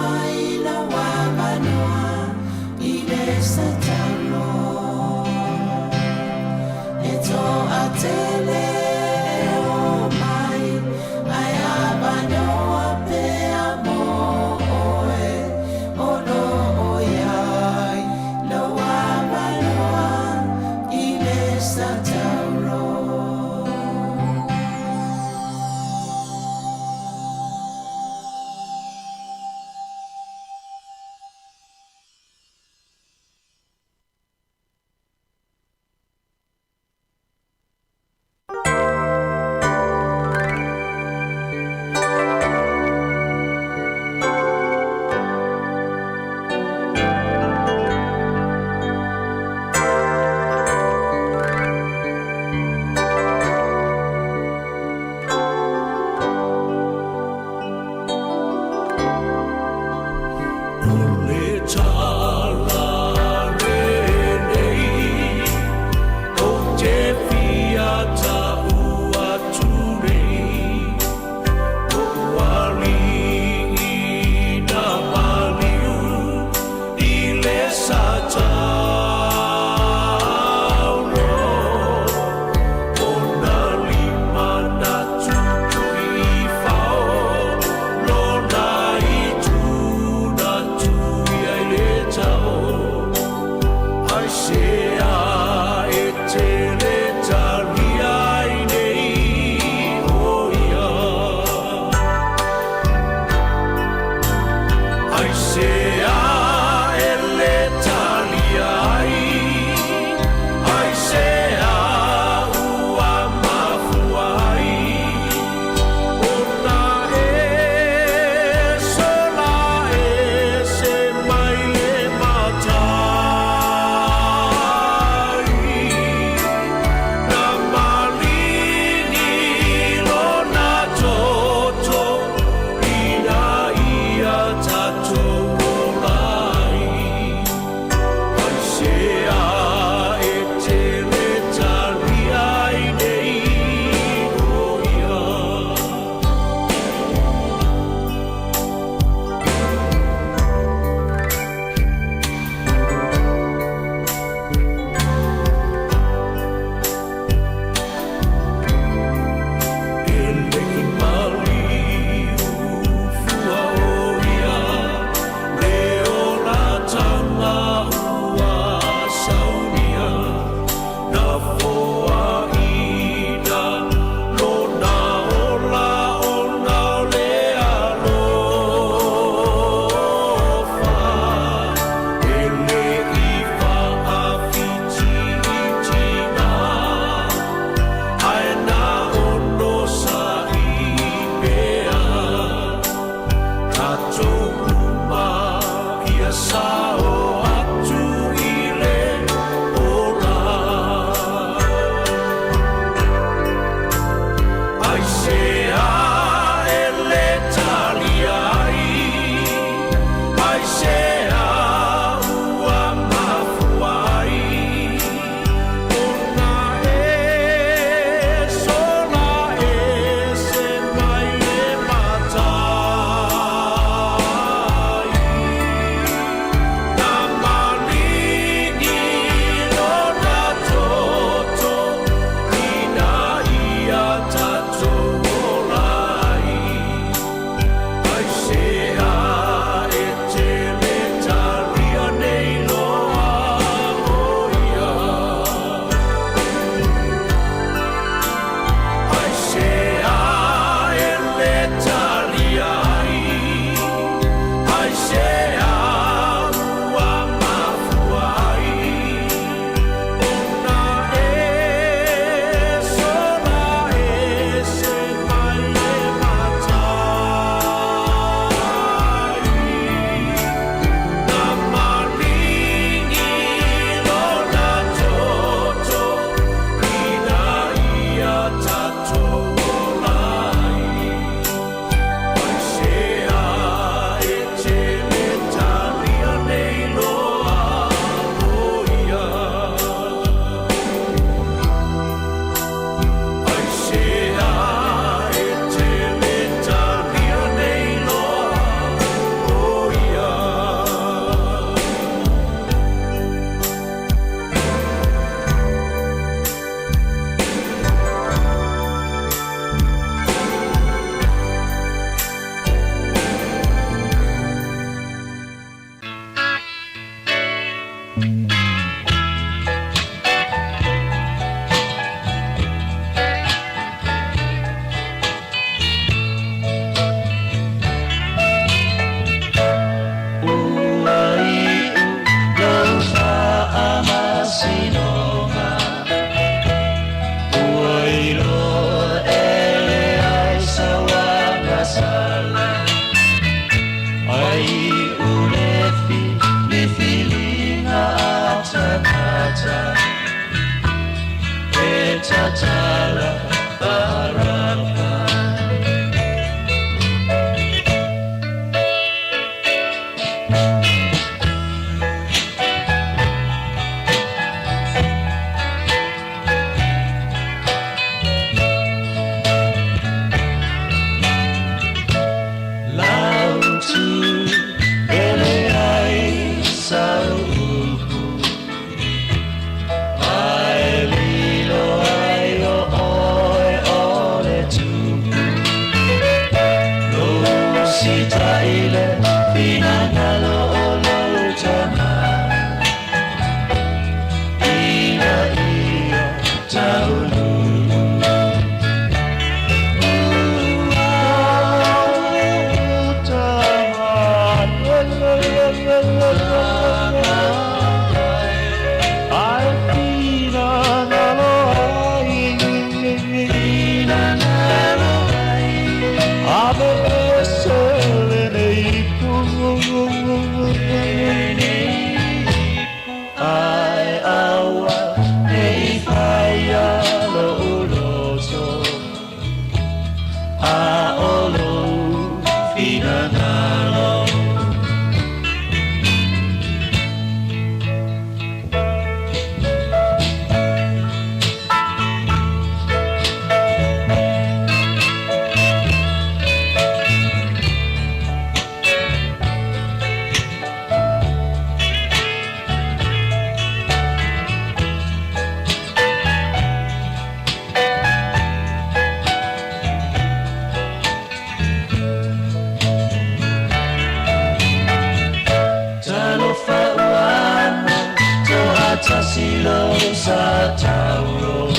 Silo sa tauro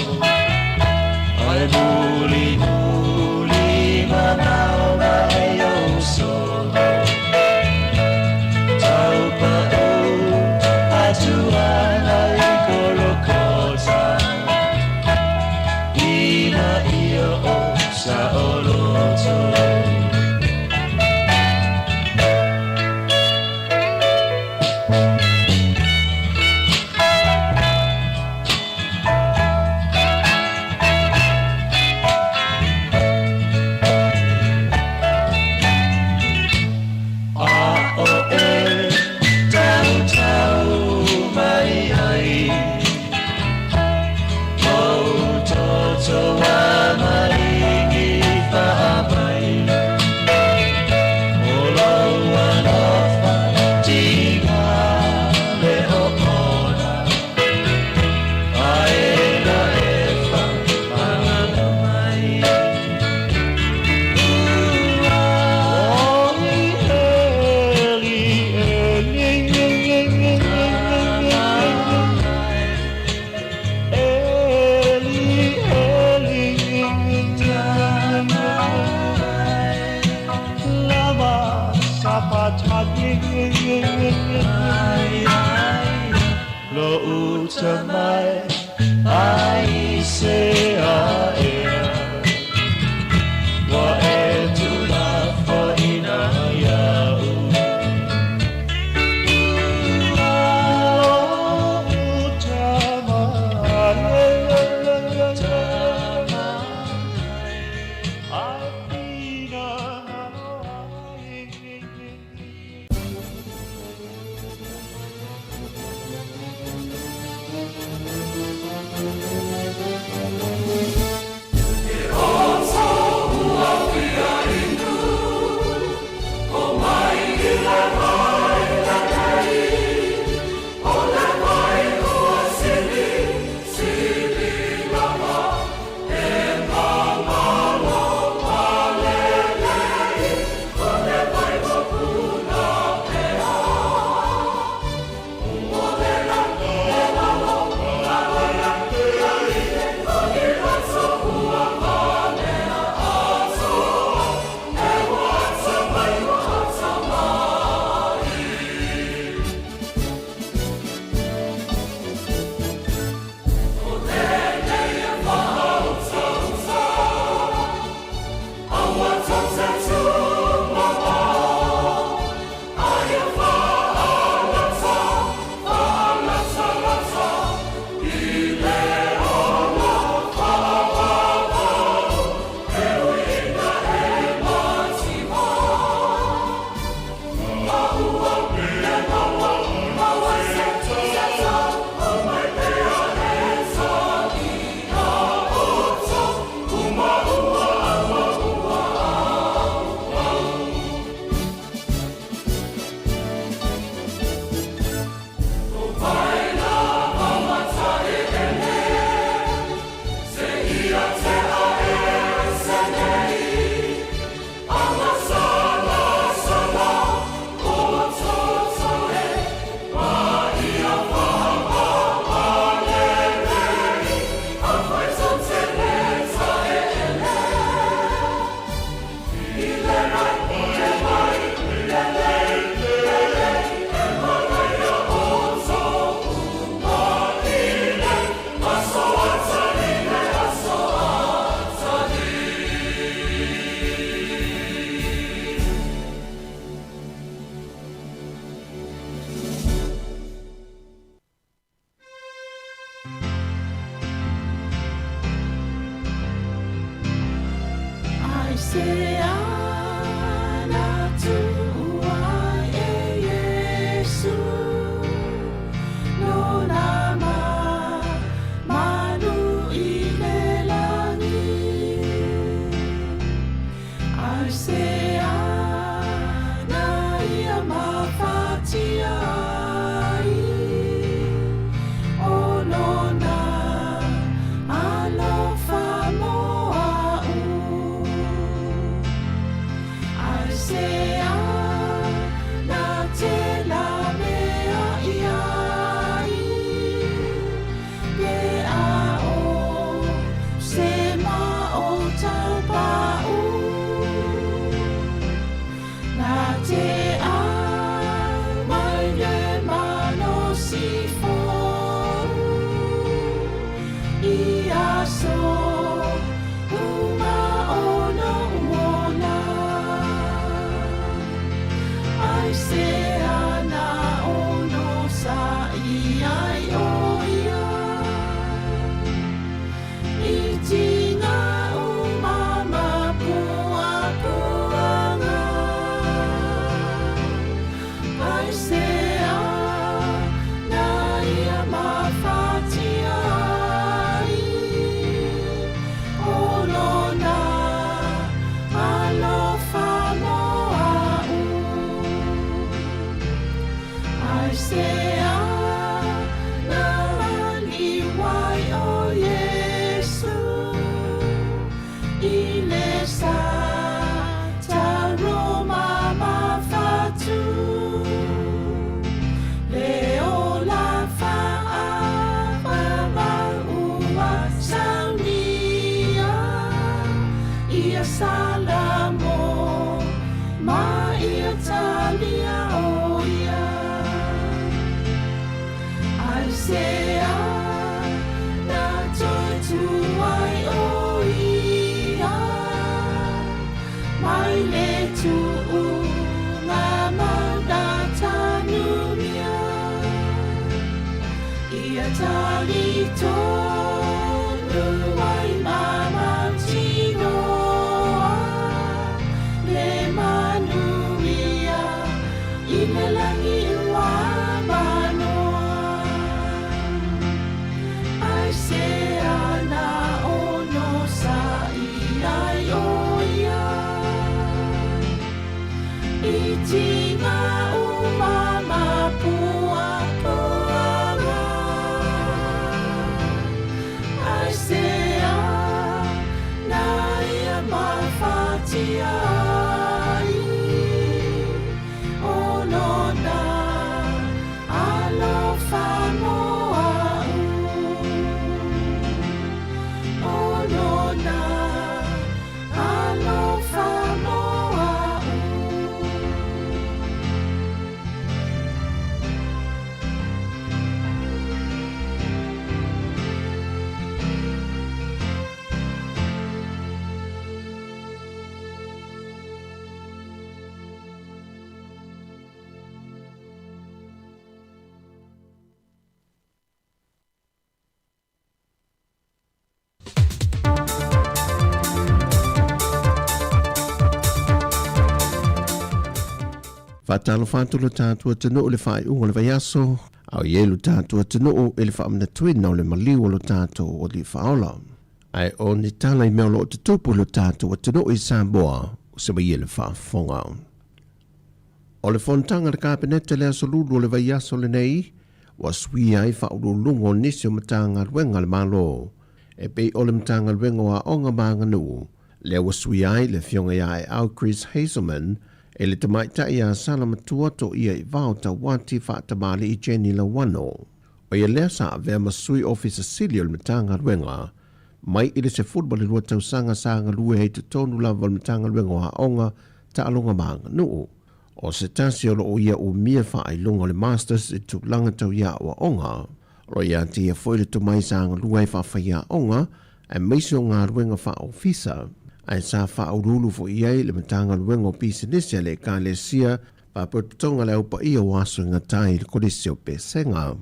Ai muli muli manao mai o solo Tau pa o atuana i Kolokota Ina ia o sa oloto. A o e tau tau mai ai O toto a maringi wha mai O lau alofa tinga le o ona Ae na e wha mangana mai. Lo uta mai ai se a ea Wa e tu la fo ina iau Lo uta mai Ai pina. Ai se ana tu ai e Yesu no na ma manu i le langi. Ai se ana ia mafatia ai o lona alofa mo a'u. Ai se te aumai le malosi fou i aso uma o lou ola. Aisea na onosai ai o ia i tiga uma ma puapuaga. Aisea na ia mafatia ai o lona alofa mo a'u. Aisea na maliu ai o Iesu i le sa Taroma mafatu le ola fa'avavau ua saunia ia Salamo ma ia talia o ia. Aisea na toe tu ai o ia mai le tu'uga mau na tanumia ia talitonu ai ma mautinoa le manuia i le lagi ua manoa. Aisea na onosai ai o ia i tiga uma ma puapuaga. Aisea na ia mafatia ai o lona alofa mo a'u. O lona alofa mo a'u. Faatalofa atu lo tatou atunuu i le faaiuga o le vaiaso, a o i ai lo tatou atunuu i le faamanatuina o le maliu o lo tatou Alii Faaola. Ae o ni tala i mea o lo o tutupu i lo tatou atunuu i Samoa, ua se mai e le faafofoga. O le fonotaga a le Kapeneta i le aso Lulu o le vaiaso lenei, ua suia ai faauluuluga o nisi o Matagaluega a le Malo, e pei o le Matagaluega o Aoga ma Aganuu, lea ua suia ai le Afioga ia Aeau Chris Hazelman e le tamaitai ia Salamatua Toia Ivao Tauati Faatamalii Jenny Lauano. O ia lea sa avea ma Sui Ofisa Sili o le Matagaluega mai i le 12 tausaga sa galue ai i totonu lava o le Matagaluega o Aoga, Taaloga ma Aganuu. O se tasi o lo o ia umia faailoga o le Masters i tulaga tau i aoaoga. O lo o ia te ia foi le tomai sa galue ai faafaiaoga aemaise o galuega faaofisa, ae sa faauluulu foi i ai le Matagaluega o Pisinisi a le Ekalesia Faalapotopotoga a le Au Paia o Aso e Gata ai i le Kolisi o Pesega.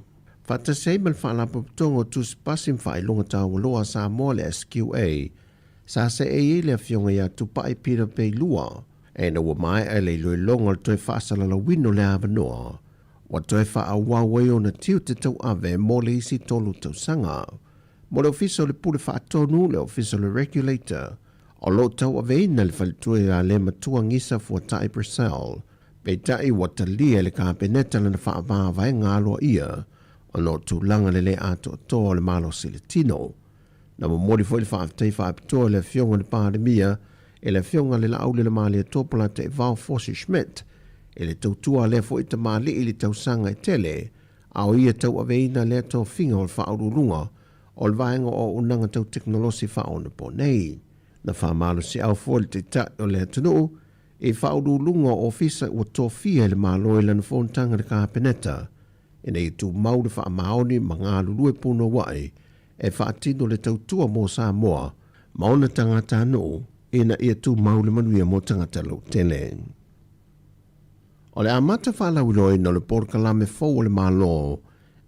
Faatasi ai ma le Faalapotopotoga o Tusi Pasi ma Faailoga Taualoa a Samoa le SQA, sa seei ai le Afioga ia Tupai Peter Peilua, ina ua maea le iloiloga o le toe faasalalauina o le avanoa, ua toe faaauau ai ona tiute tauave mo le isi tolu tausaga. Mo le Ofisa o le Pule Faatonu, le Ofisa o le Regulator, o lo o tauaveina le faletua ia le Matua Gisa Fuatai Purcell. Peitai ua talia e le Kapeneta lana faavavaega aloaia ona o tulaga le le atoatoa o le malosi i le tino. Na momoli foi le faafetai faapitoa i le Afioga i le Palemia e le Afioga i le Laaulialemalietoa Polataivao Fosi Schmidt i le tautua a lea foi tamalii i le tausaga e tele a o ia tauaveina lea tofiga o le Faauluuluga o le Vaega o Auaunaga Tau Tekonolosi Faaonaponei. Na faamalosiau foi le Taitai o le atunuu i faauluuluga o ofisa ua tofia e le Malo i lana fonotaga i le Kapeneta, ina ia tumau le faamaoni ma galulue punouai e faatino le tautua mo Samoa ma ona tagatanuu ina ia tumau le manuia mo tagata lautele. O le amata faalauiloaina o le polokalame fou a le Malo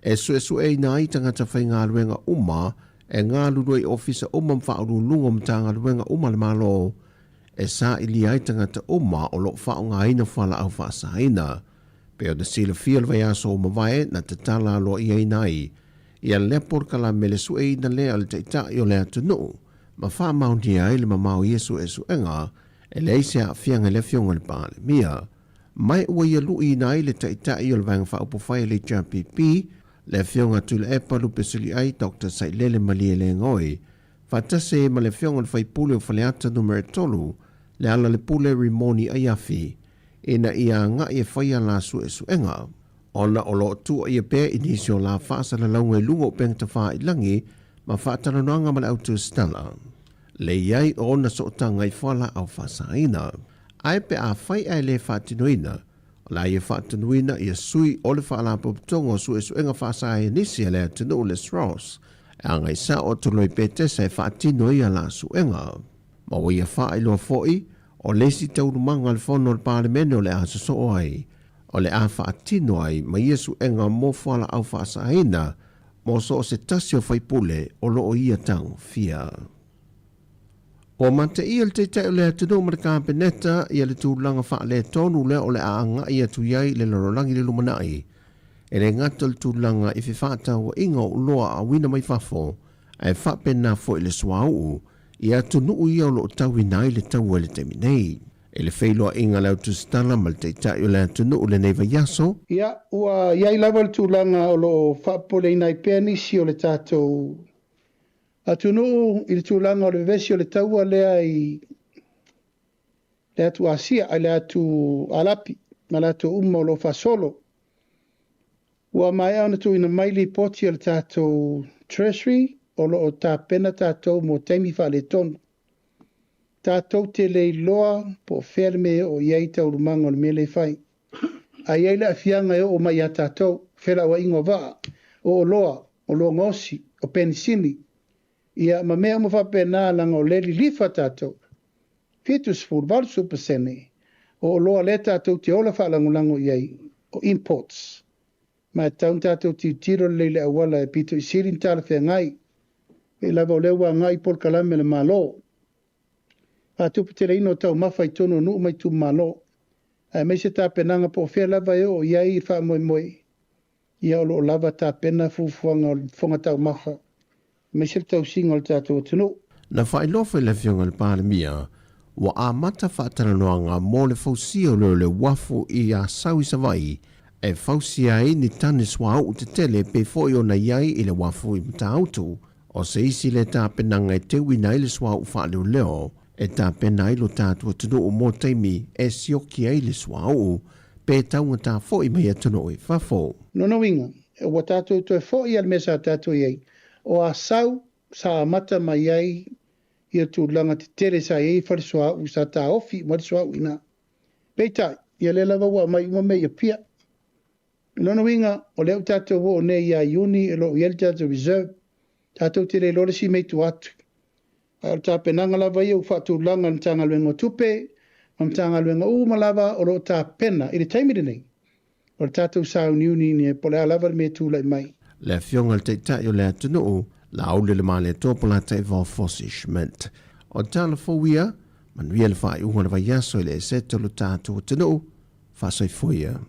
e suesueina ai tagata faigaluega uma e galulue i ofisa uma ma faauluuluga o Matagaluega uma a le Malo e sailia ai tagata uma o lo o faaaogaina fualaau faasaina. Pei ona silafia le vaiaso ua mavae na tatala aloaiaina ai ia lea polokalame le sueina lea o le Taitai o le atunuu ma faamaonia ai le mamao i ia suesuega e leai se aafiaga i le Afioga i le Palemia. Ma ua ia luiina ai le Taitai o le Vaega Faaupufai a le HRPP, le Afioga Tuilaepa Lupesiliai Doctor Sailele Malielegaoi, faatasi ai ma le Afioga i le Faipule o Faleata Numera 3, Lealailepule Rimoni Aiafi, ina ia agai e fai a la suesuega. Ona o lo o tuuaia pea i nisi o la faasalalauga i luga o upega tafailagi ma faatalanoaga ma le autusitala. Le i ai o ona sootaga i fualaau faasaina. Ae pe afai ae le faatinoina, o le a ia faatonuina ia sui o le Faalapotopotoga o Suesuega Faasaienisi a le atunuu le SROS e agai sao atu loa i Petesa e faatino ai a la suega. Ma ua ia faailoa foi, o le isi taualumaga a le Fono a le Palemene o le a sosoo ai, o le a faatino ai ma ia suega mo fualaau faasaina mo so o se tasi o faipule o lo o ia tagofia. Ua mataia le Taitai o le atunuu ma le Kapeneta ia le tulaga faaletonu lea o le a agai atu i ai le lalolagi i le lumanai, e le gata o le tulaga i fefaatauaiga o oloa auina mai fafo, ae faapena foi le suauu i atunuu ia o lo o tauina ai le taua i le taimi nei. I le feiloaiga a le autusitala ma le Taitai o le atunuu lenei vaiaso, Ia, ua i ai lava le tulaga o lo o faapopoleina ai pea nisi o le tatou atunuu i le tulaga o le vevesi o le taua lea i le atu Asia, ai le atu Arapi ma latou uma o lo o faasolo. Ua maea ona tuuina mai lipoti a le tatou Treasury o lo o tapena tatou mo taimi faaletonu. Tatou te le iloa po o fea le mea e oo i ai taualumaga o le mea lea e fai. A i ai le aafiaga e oo mai ia tatou, felauaiga o vaa, o oloa, oloa gaosi, o penisini, ia ma mea uma faapena leaga o lea e lilifa tatou. 70, 80% o oloa lea tatou te ola faalagolago i ai, o imports. Ma e tatau ona tatou tilotilo lelei i le auala e pito i sili ona talafeagai. Pei lava o lea ua agai polokalame a le Malo. Faatuputeleina o taumafa i totonu o nuu ma itumalo, aemaise tapenaga po o fea lava e oo i ai le faamoemoe, ia o lo o lava tapena fuafuaga o le fofoga taumafa, aemaise le tausiga o le tatou atunuu. Na faailoa foi e le Afioga i le Palemia, ua amata faatalanoaga mo le fausia o le uafu i Asau i Savaii e fausia ai ni tane suauu tetele e pei foi ona i ai i le uafu i Matautu. O se isi lea tapenaga e teuina ai le suauu faaleoleo e tapena ai lo tatou atunuu mo taimi e sioki ai le suauu pe taugata foi mai atunuu i fafo. Lona uiga, ua tatou toe foi lava i le mea sa tatou i ai, o Asau sa amata mai ai ia tulaga tetele sa i ai fale suauu sa taofi uma ai le suauu i ina. Peitai, ia lea lava ua aumai uma mea i Apia. O lona uiga, o lea ua tatou oo nei ia Iuni o lo o i ai le tatou reserve, tatou te le iloa le isi mea i tua atu. Ae o le tapenaga lava ia ua faatulaga e le Matagaluega o Tupe ma Matagaluega uma lava o lo o tapena i le taimi lenei, o le tatou sauniuni po o le a lava le mea e tulai mai. Le Afioga i le Taitai o le atunuu, Laaulialemalietoa Polataivao Fosi Schmidt. O tala fou ia, manuia le faaiuga o le vaiaso i le eseta o lo tatou atunuu, faasoifua ia.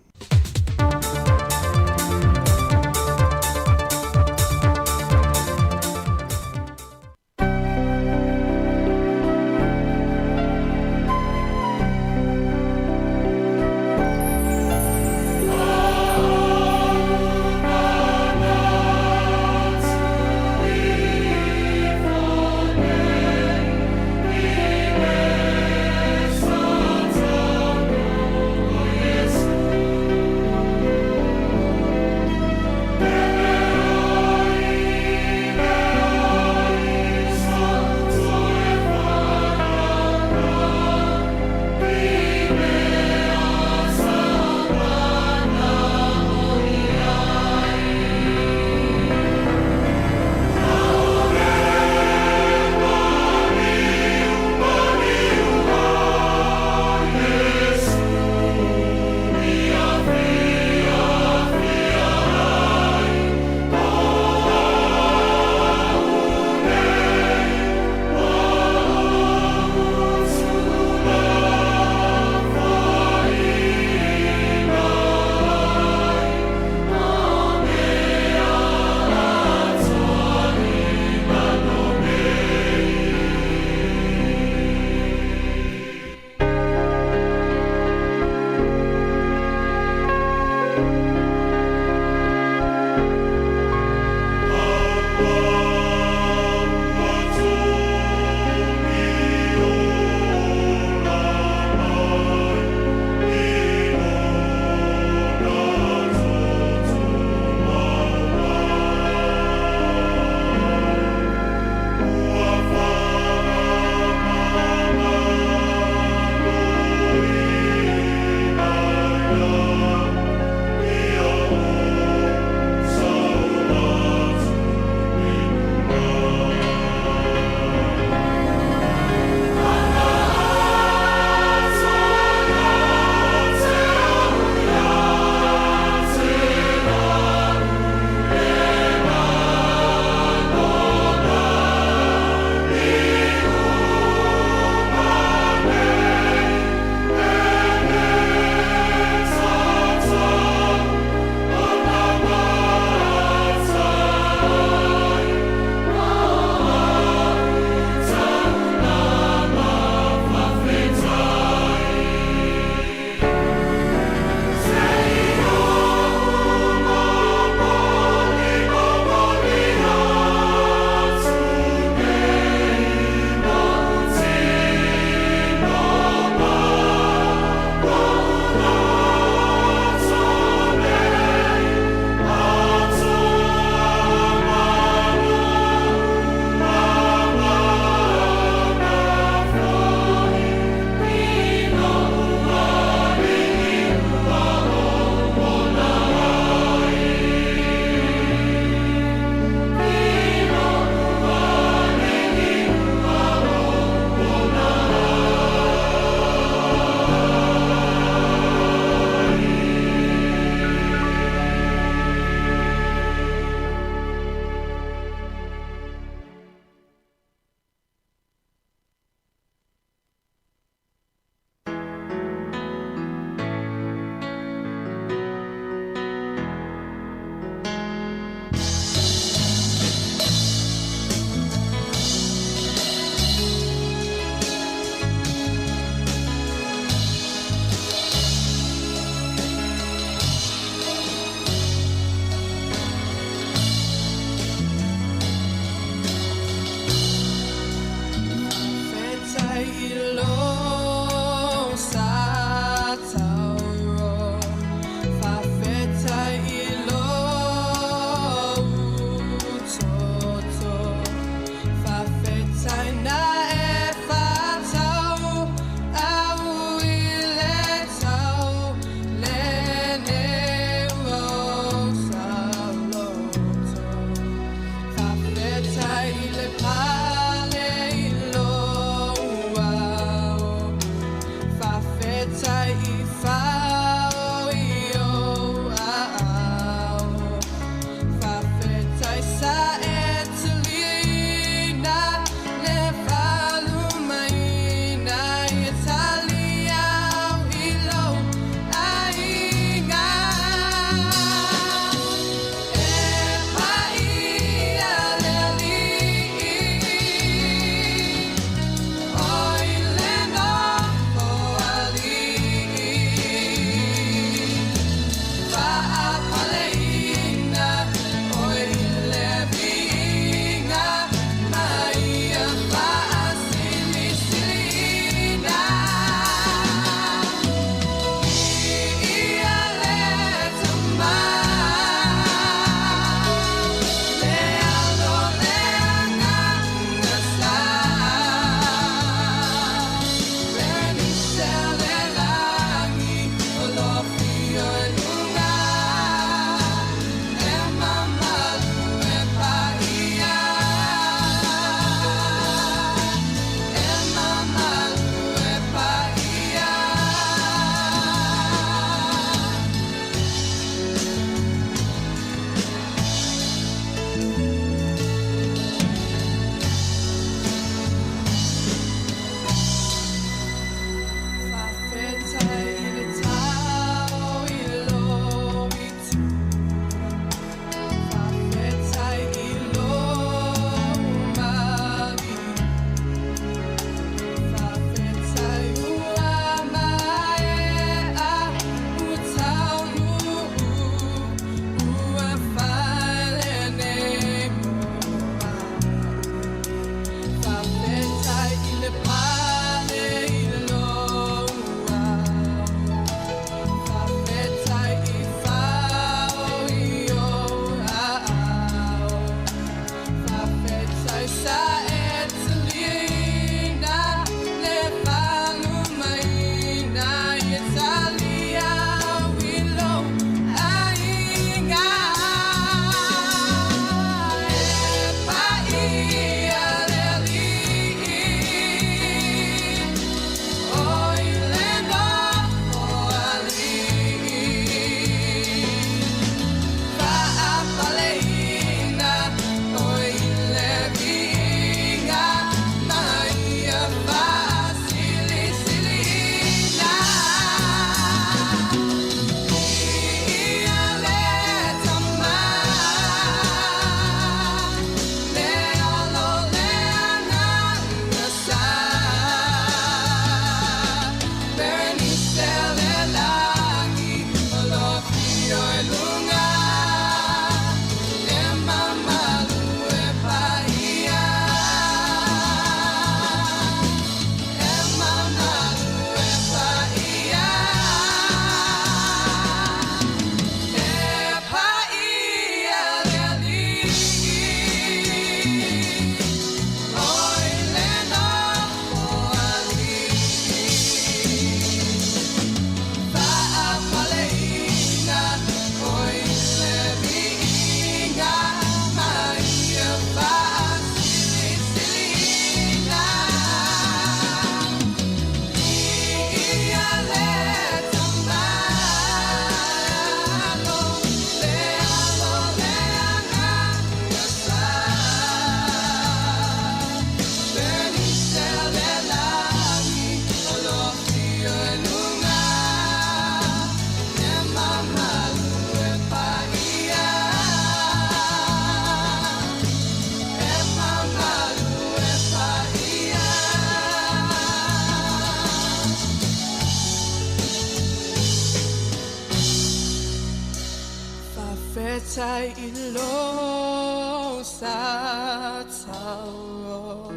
Fa'afetai i lou sa tau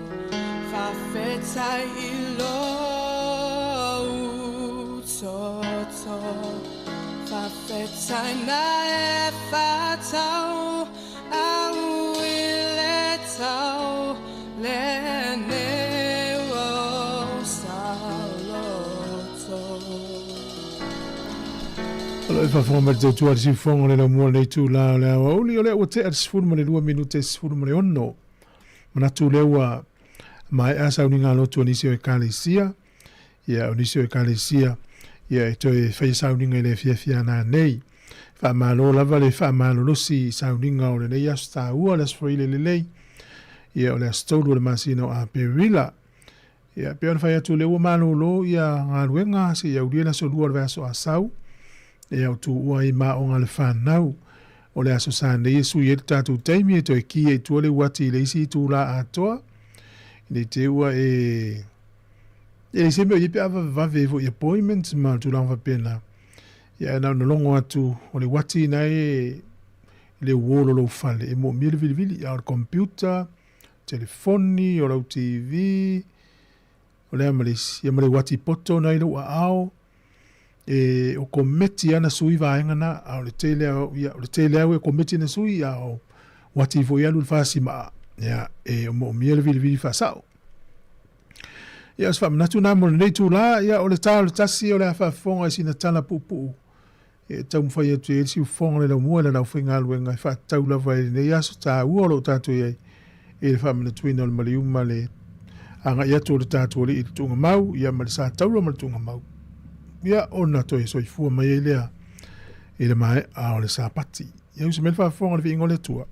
Fa'afetai i lou toto Fa'afetai na e fa'atau au i le tau lenei o sa loto. O lo e faafofoga mai le tautua a le siufofoga o le laumua o lenei itula o le aoauli, o lea ua tea le 12 minute 16. Manatu lea ua maea sauniga lotu a nisi o ekalesia, ia o nisi o ekalesia, ia e toe faia sauniga i le afiafi a nanei. Faamalo lava le faamalolosi i sauniga o lenei aso taua, le Aso Faraile lelei, ia o le aso 3 o le masina o Aperila. Ia, pei ona fai atu lea ua malolo ia galuega seia aulia le aso 2 o le vaiaso Asau, ia o tuua ai ma aoga a le fanau. O le aso sa nei e sui ai le tatou taimi e toe ki ai i tua le uati i le isi itula atoa, nei te ua e e leai se mea o i ai pe a vavevave ai foi i appointments ma le tulaga faapena. Ia ae na ona logo atu o le uati na e le wall o lou fale e moomia le vilivili, a o le computer, telefoni, o lau TV, o le a ma le isi, ia ma le uati poto na i lou aao, e o kometi ana sui vaega na, a o le tele a, ia, o le tele au e kometi na sui, a o uati foi alu le fasimaa, ia, e moomia le vilivili faasao. Ia, o se faamanatu na mo lenei itula, ia, o le ta o le tasi o le a faafofoga i sina tala puupuu e taumafai atu i ai le siufofoga o le laumua i lana aufaigaluega e faatatau lava i lenei aso taua o lo o tatou i ai i le faamanatuina o le maliu ma le agai atu o le tatou Alii i le tuugamau, ia ma le sa taula ma le tuugamau, ia ona toe soifua mai ai lea i le maea o le Sapati. Ia usi mai le faafofoga o le viiga o le Atua.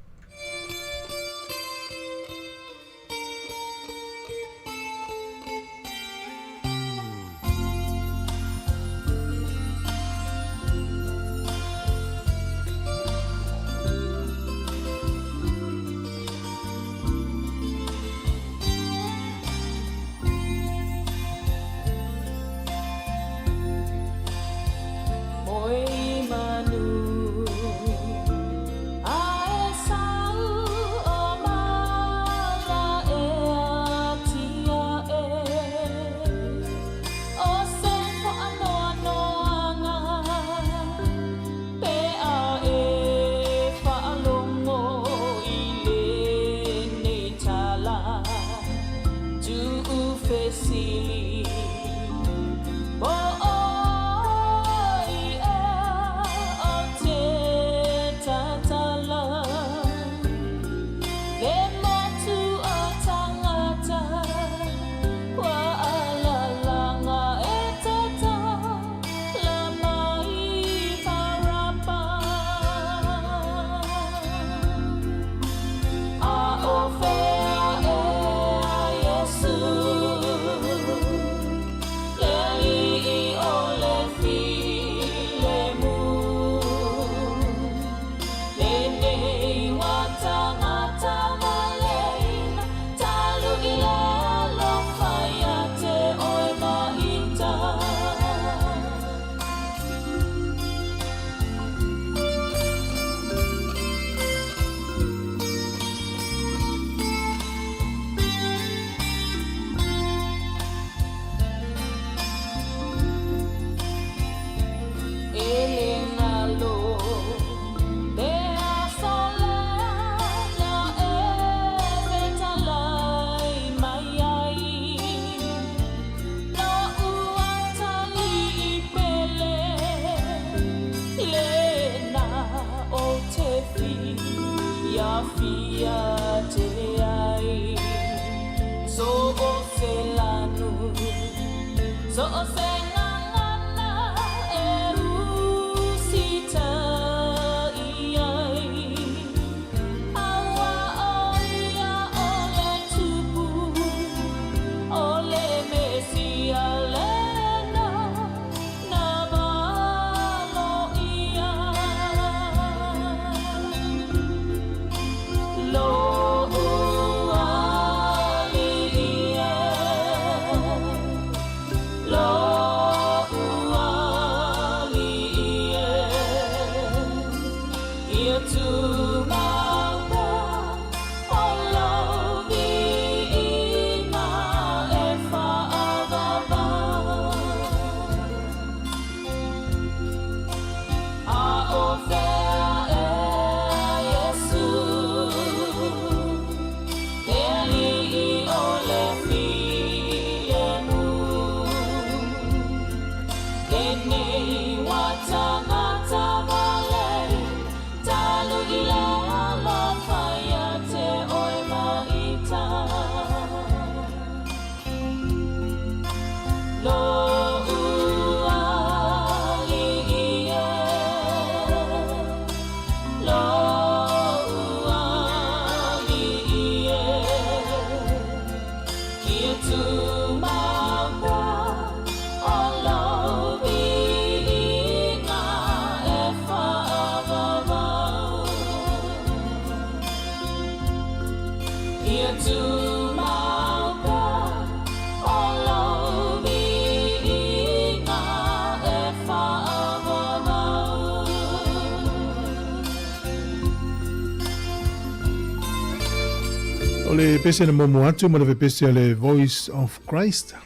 O le pese na muamua atu ma le pese a le Voice of Christ.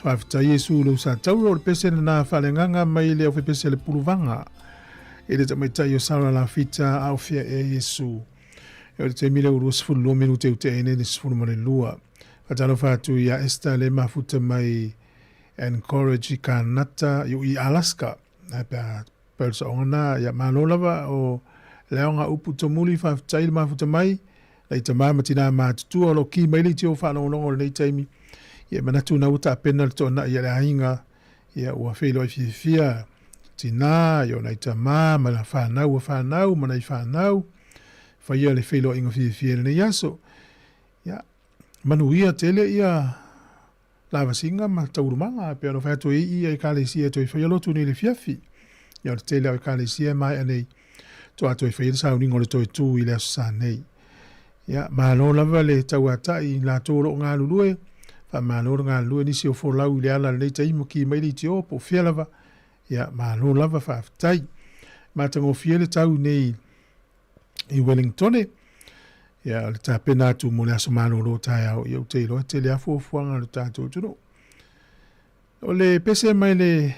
Faafetai Iesu i lou sa tauro o le pese lena faaleagaga mai le aufepese a le Puluvaga i le tamaitai o Sarah Lafita a o fea ea Iesu. E o le taimi lea ua 22 minute ua tea ai nei le 12. Faatalofa atu ia Esther le mafuta mai Anchorage i Kanata, i Alaska. Ae pe a pei o le saoga na, ia malo lava o le aoga upu tomuli faafetai le mafuta mai, nai tama ma tina matutua o lo o ki mai le itio faalogologo o lenei taimi. Ia e manatu na ua tapena le toanai a le aiga, ia ua feiloai fiafia tina, ia o nai tama ma la fanau ua fanau ma nai fanau, faia le feiloaiga fiafia i lenei aso. Ia, manuia tele ia lavasiga ma taualumaga, pei ona fai atu ai i Ekalesia e toe faia lotu nei i le afiafi. Ia o le tele o Ekalesia e maea nei, toa toe faia le sauniga o le toe tū i le Aso Sa nei. Ia, malo lava le tauatai i latou o lo o galulue, faamalo le galulue nisi o folau i le ala lenei taimi ki mai le itio po o fea lava, ia, malo lava faafetai. Matagofie le tau nei i Wellingtone. Ia, o le tapena atu mo le aso malolo taeao, ia ou te iloa e tele lava fuafuaga a le tatou atunuu. O le pese mai le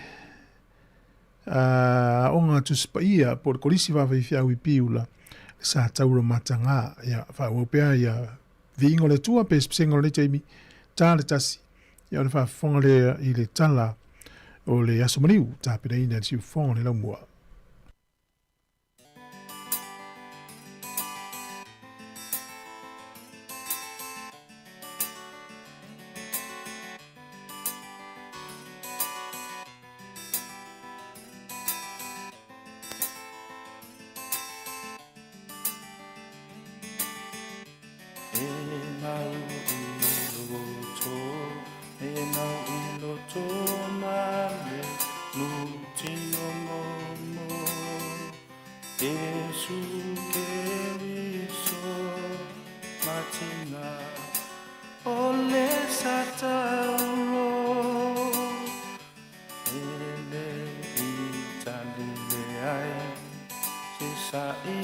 aoga Tusi Paia po o le Kolisi Faafaifiau i Piula, le Sa Tauro Mataga. Ia, faaauau pea ia viiga o le Atua pe pesega o lenei taimi, ta le tasi. Ia, o le faafofoga lea i le tala o le Aso Maliu, tapenaina e le Siufofoga o le Laumua. E mau i roto, e mau i roto ma le nutino momo. Iesu Keriso matinga o le satauro. E le i talile ai se sa'i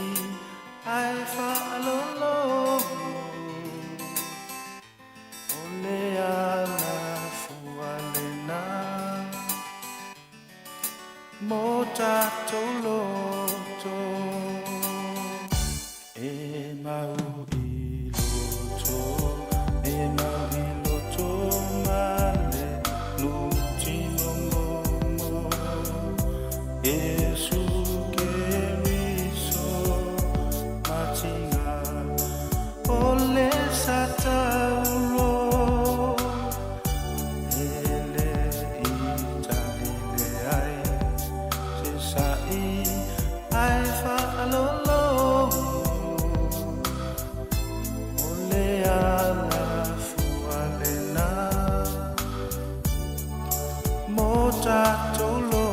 ai faalolo. O le alafua lena mo tatou loto. E mau i loto, e mau i loto ma le nutino momo. Iesu Keriso matinga o le satauro. E le i talile ai se sa'i ai faalolo. O le alafua lena mo tatou loto.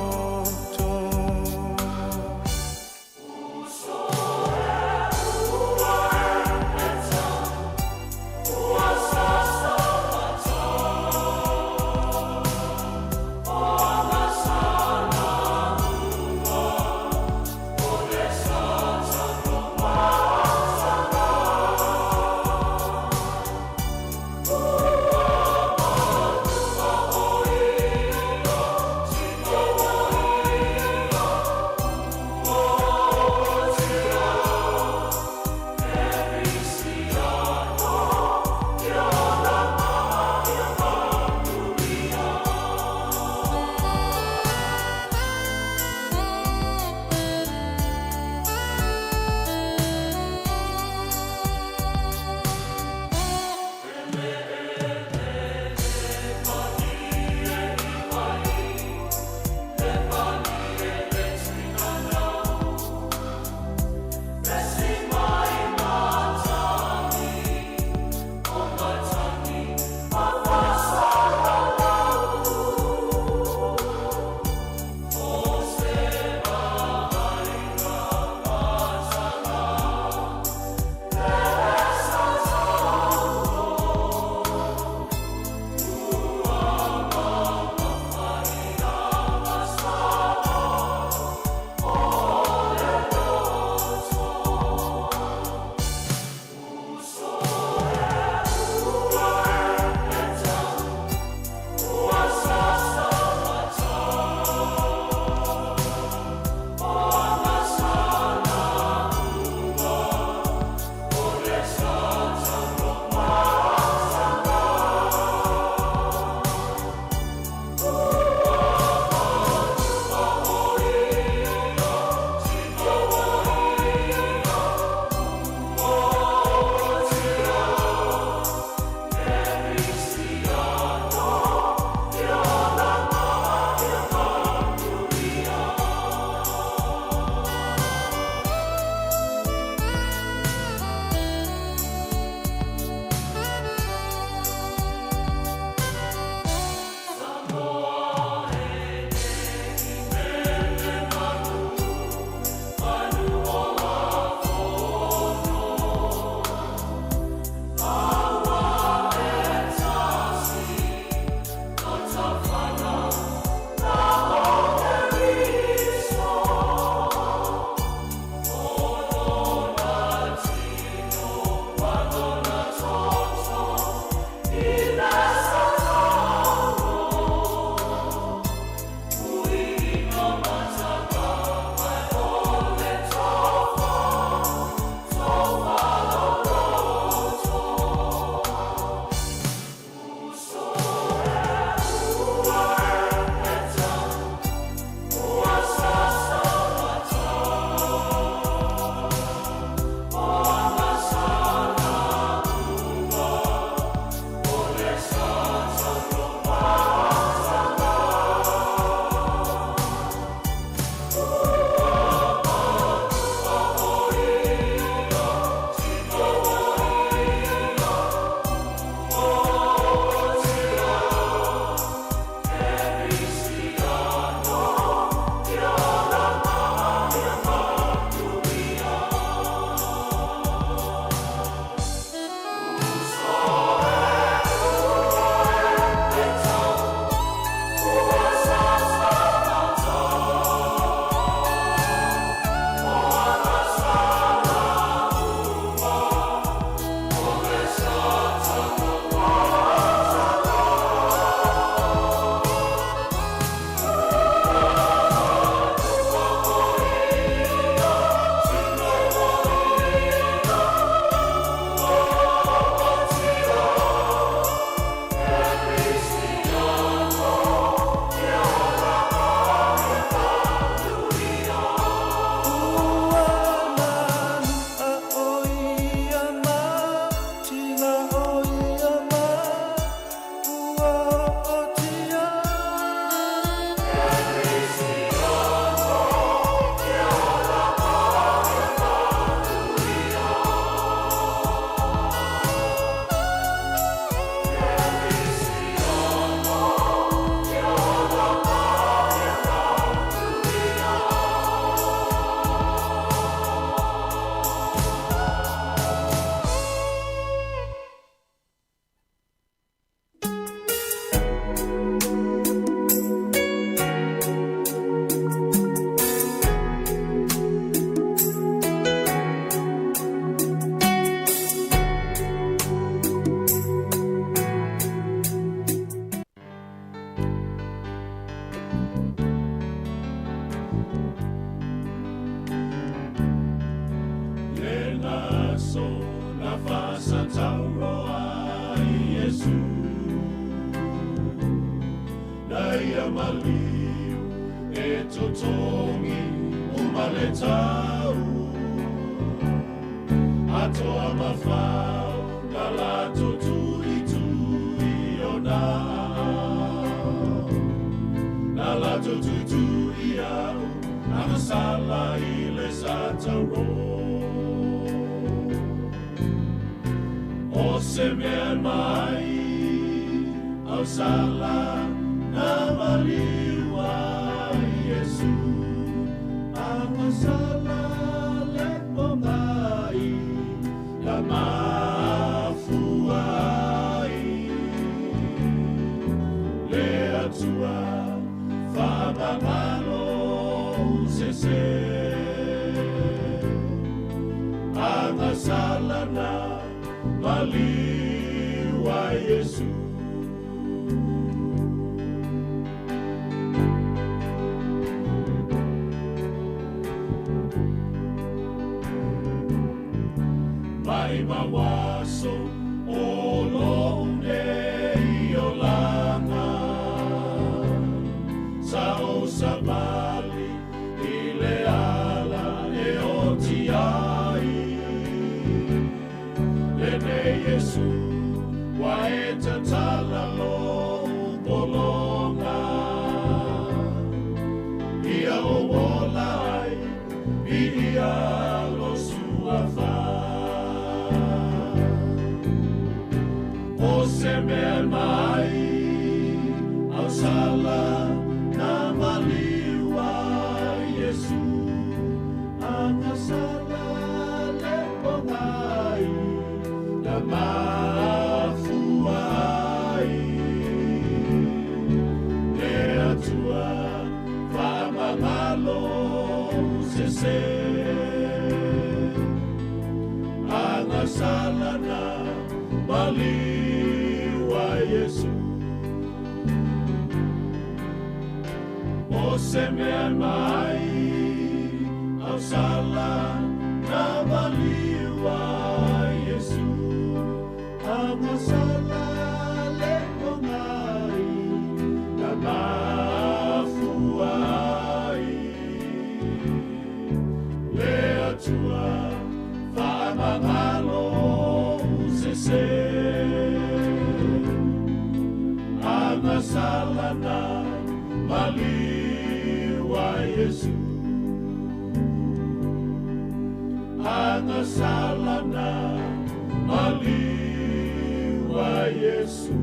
ia maliu e totogi uma le tau. Atoa mafau na latou tuitui ona aao. Na latou tuitui au agasala i le sa tauro. O se mea mai au sala na maliu ai Iesu. Agasala le pogai na mafua ai. Le Atua faamagalo sese. Agasala na maliu ai Iesu. Mai mawaso o lou nei olaga. Sa o savali i le ala e oti ai. Lenei Iesu ua e tatala lou pologa. Ia o ola ai, viia lo suafa. O se mea mai au sala na maliu ai Iesu. Agasala le pogai na mafua ai. Le Atua faamagalo sese. Agasala na maliu ai Iesu. O se mea mai au sala na maliu ai Iesu. Agasala le pogai na mafua ai. Le Atua faamagalo sese. Agasala na maliu ai Iesu. Agasala na maliu ai Iesu.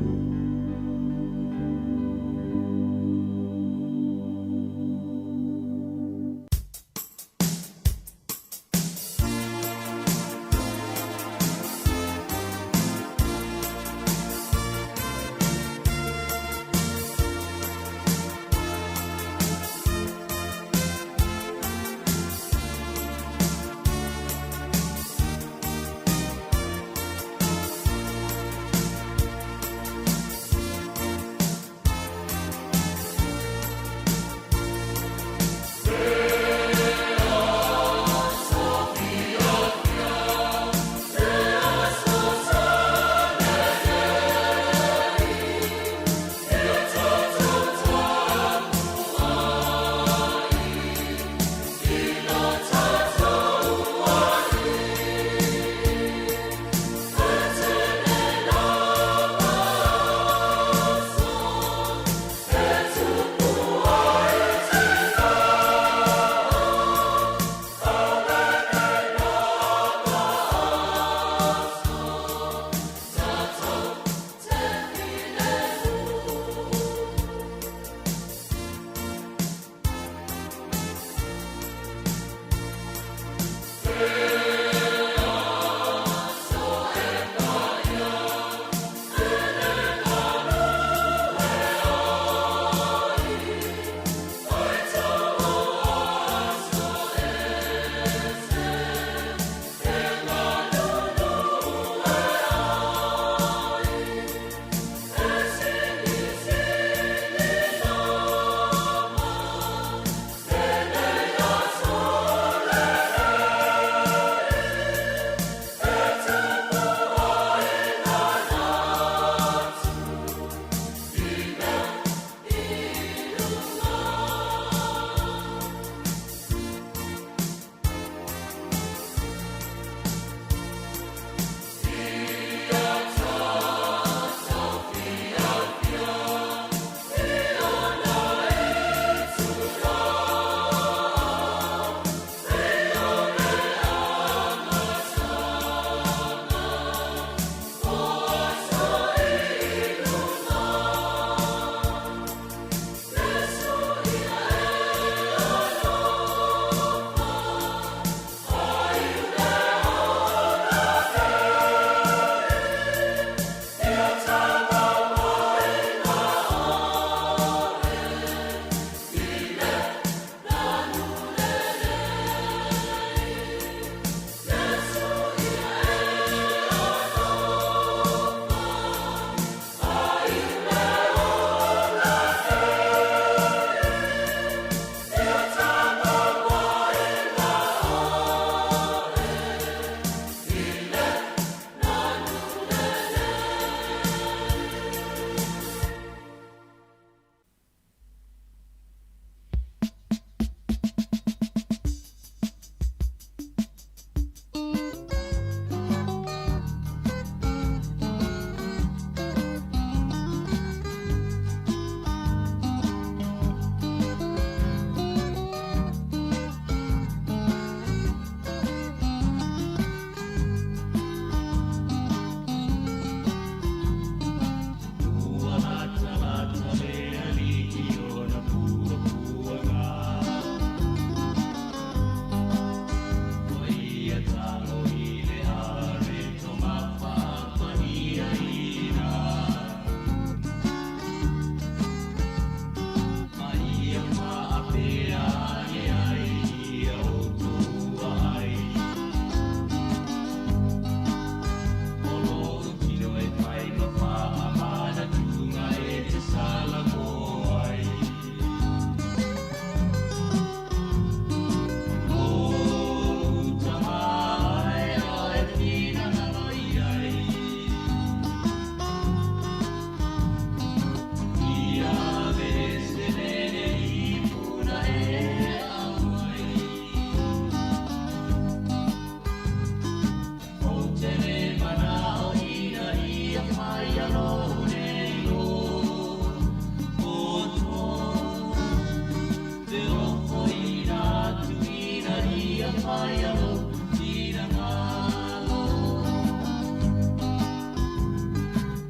faia lou finagalo.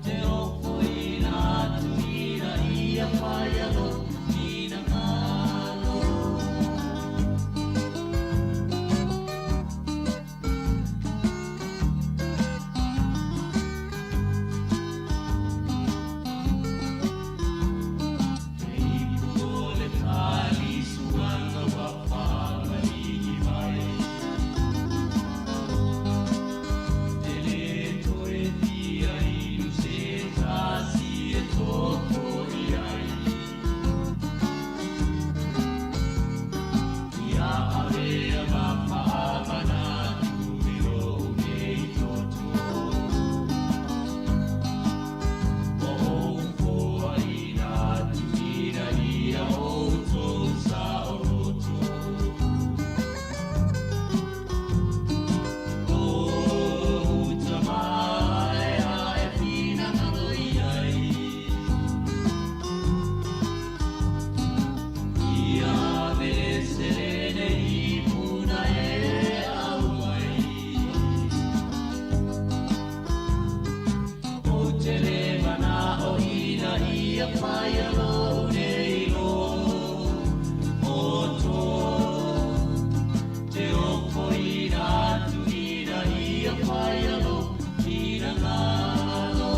Te ofoina atu ina ia faia lou finagalo. Te ipu o le tali suaga ua faamaligi mai. E lē toe fia inu se tasi e toto i ai. Ia avea ma faamanatu i lou nei toto. Ua ou foaina atu ina ia outou saoloto. Lou tama e a e finagalo i ai. Ia ave le selene i puna e au ai. Ou te le manao ina ia faia lou nei loto. Te ofoina atu ina ia faia lou finagalo.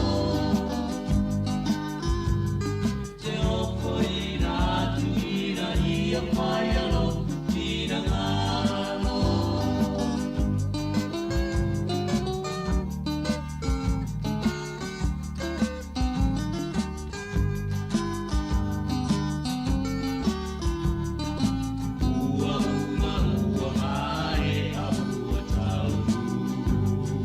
Te ofoina atu ina ia faia lou finagalo. Ua uma ua maea ua taunuu.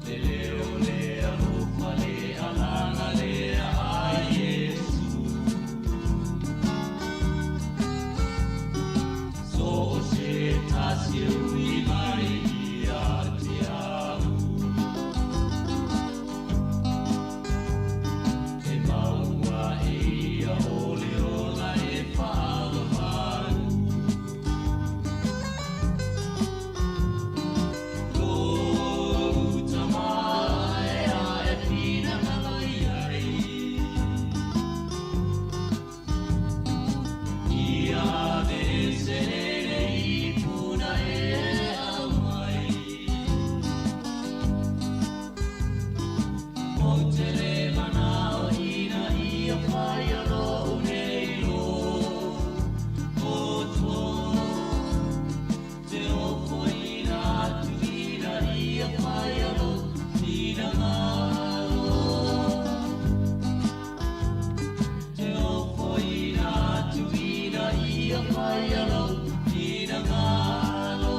Le leo le alofa le agaga lea a Iesu. So o se tasi e ui mai ia te au. E maua e ia o le ola e faavavalu. Lou tama e a e finagalo i ai. Ia ave le selene i puna e au mai. Ou te le manao ina ia faia lou nei loto. Te ofoina atu ina ia faia lou finagalo. Te ofoina atu ina ia faia lou finagalo.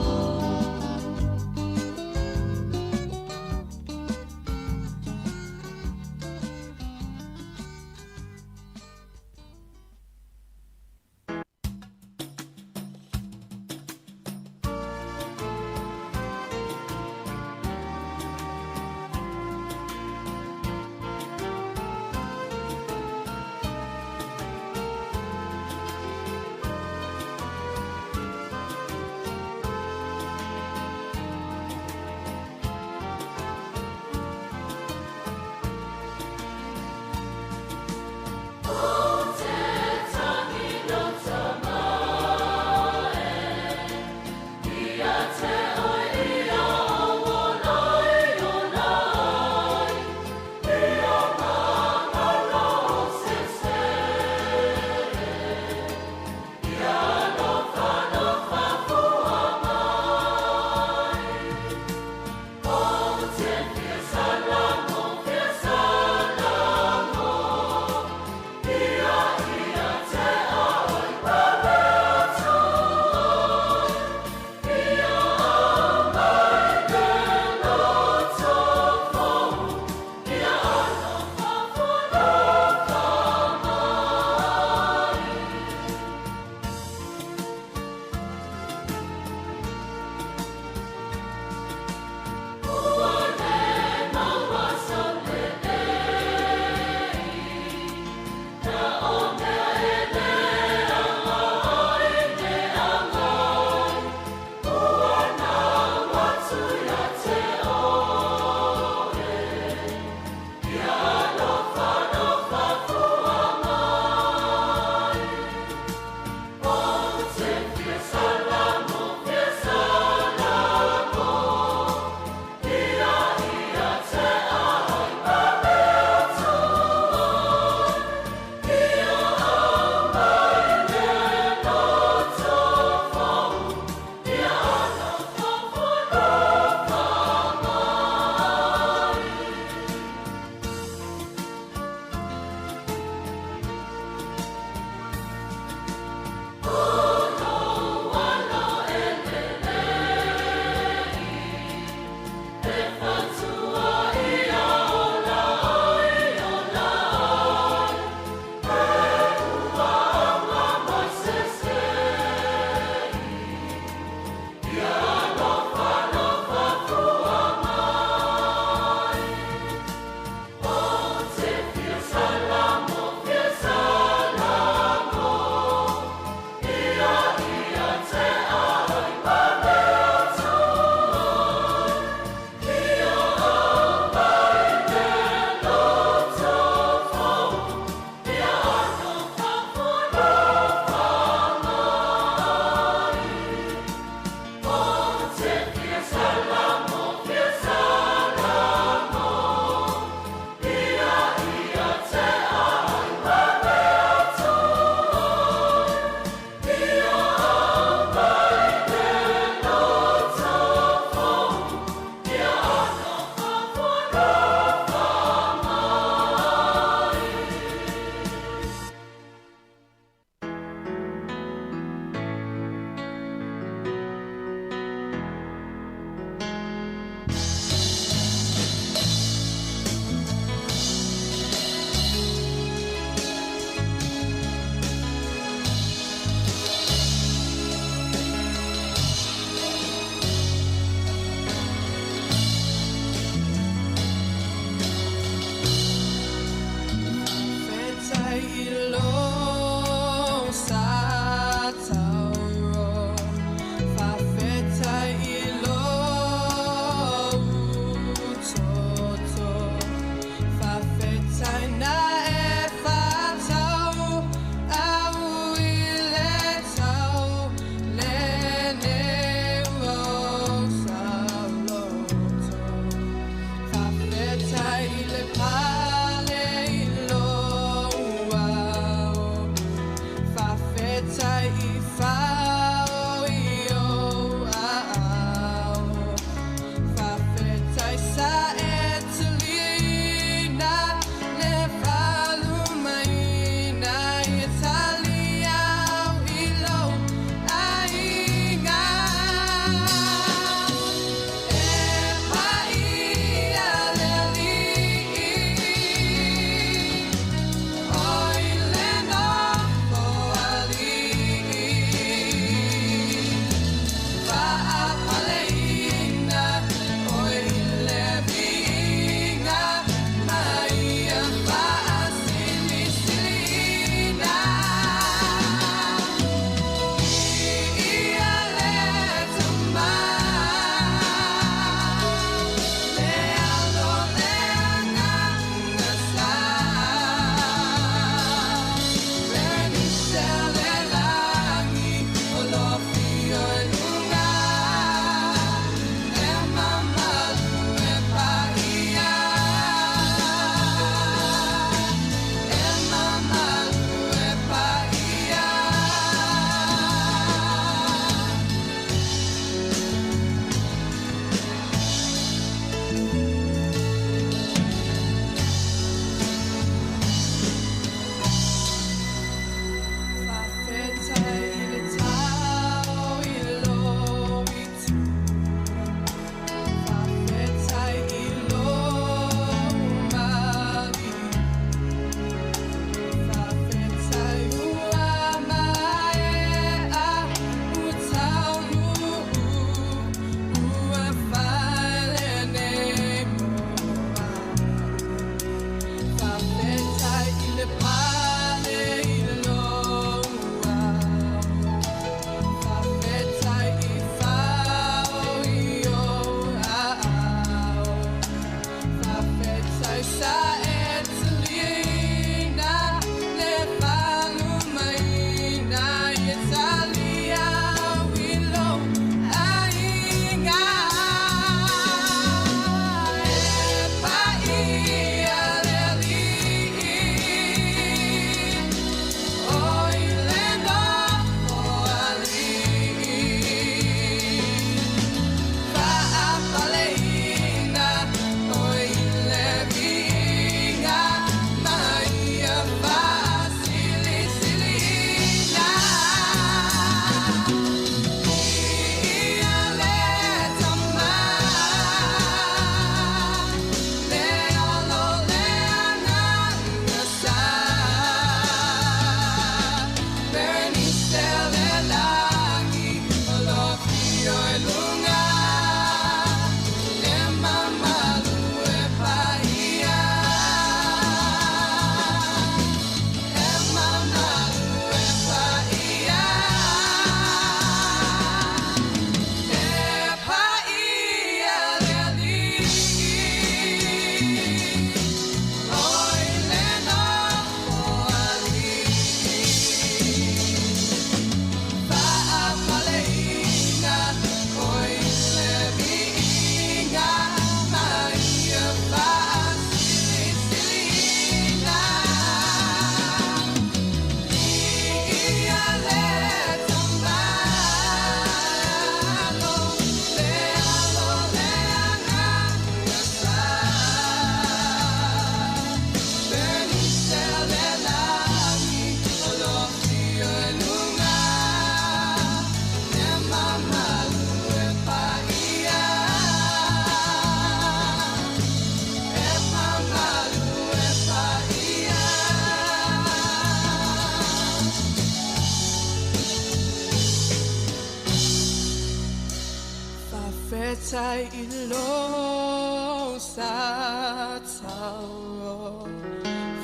Fa'afetai i lou satao,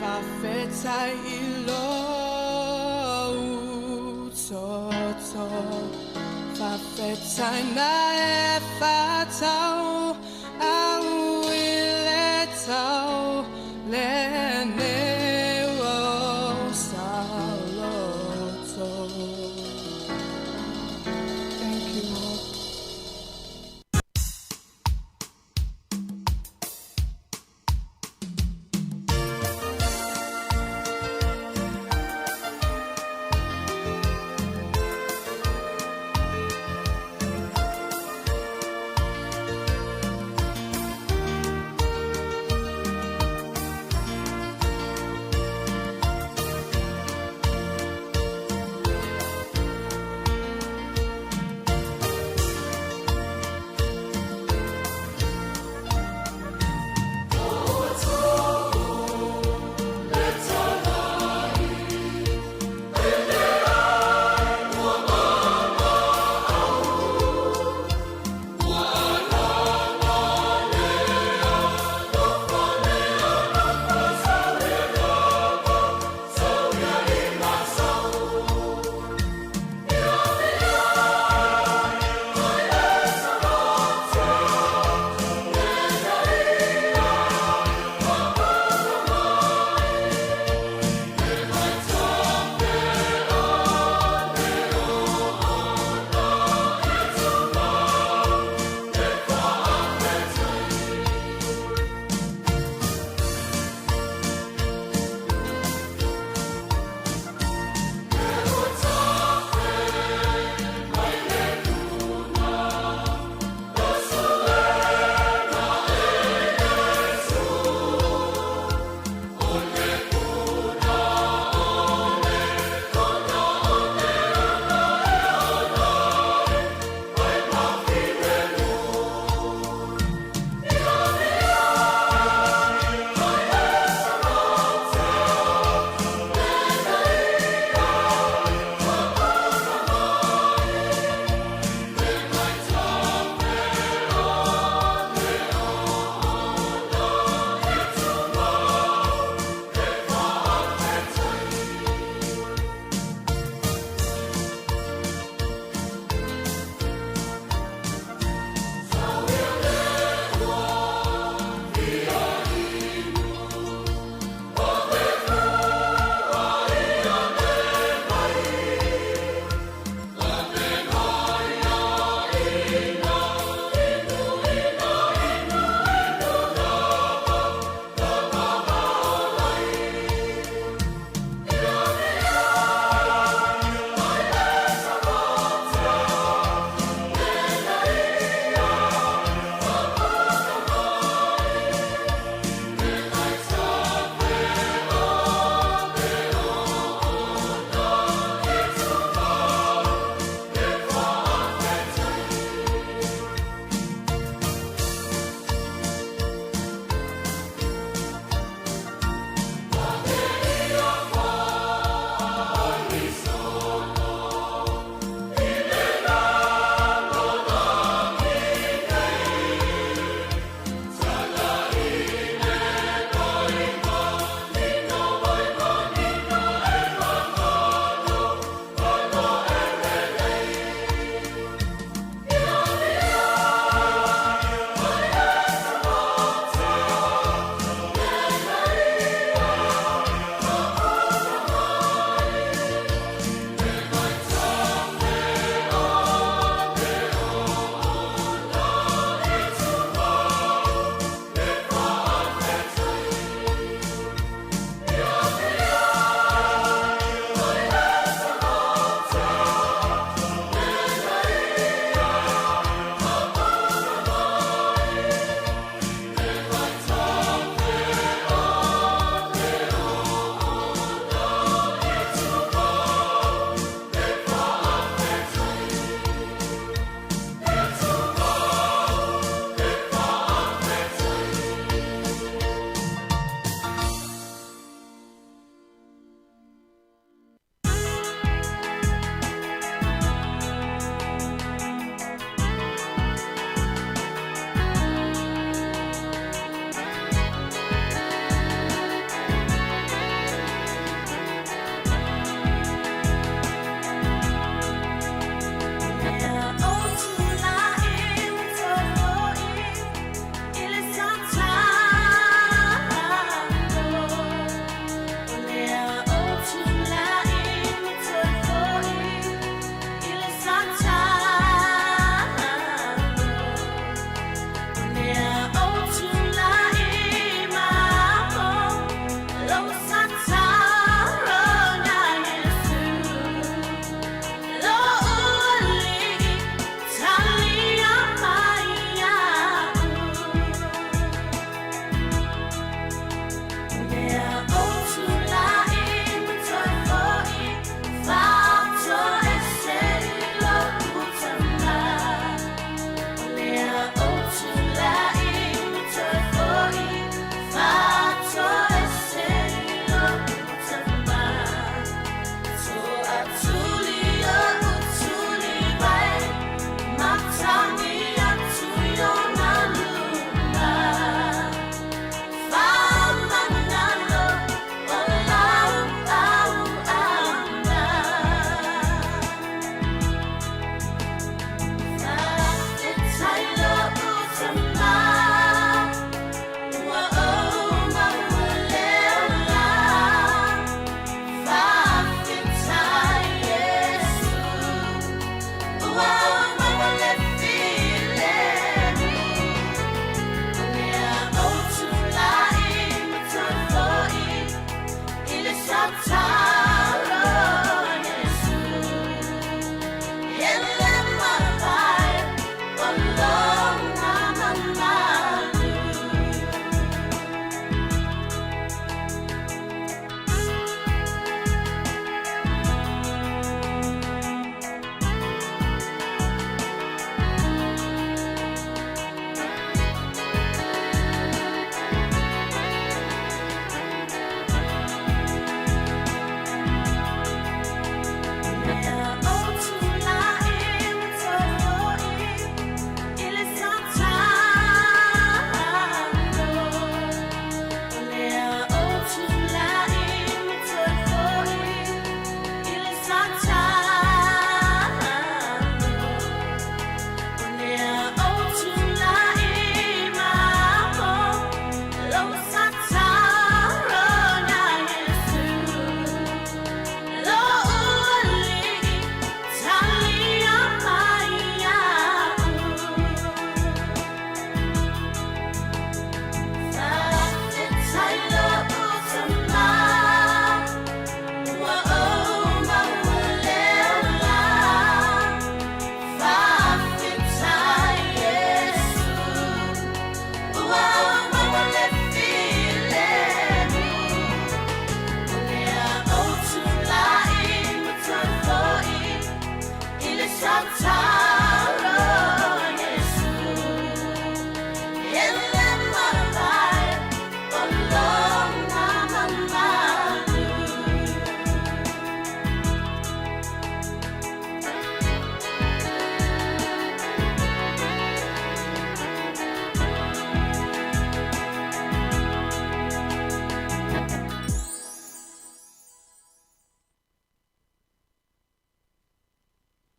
fa'afetai i lou toto, fa'afetai na e fa'atau au i le tau lenei o saloto. Thank you, Lord.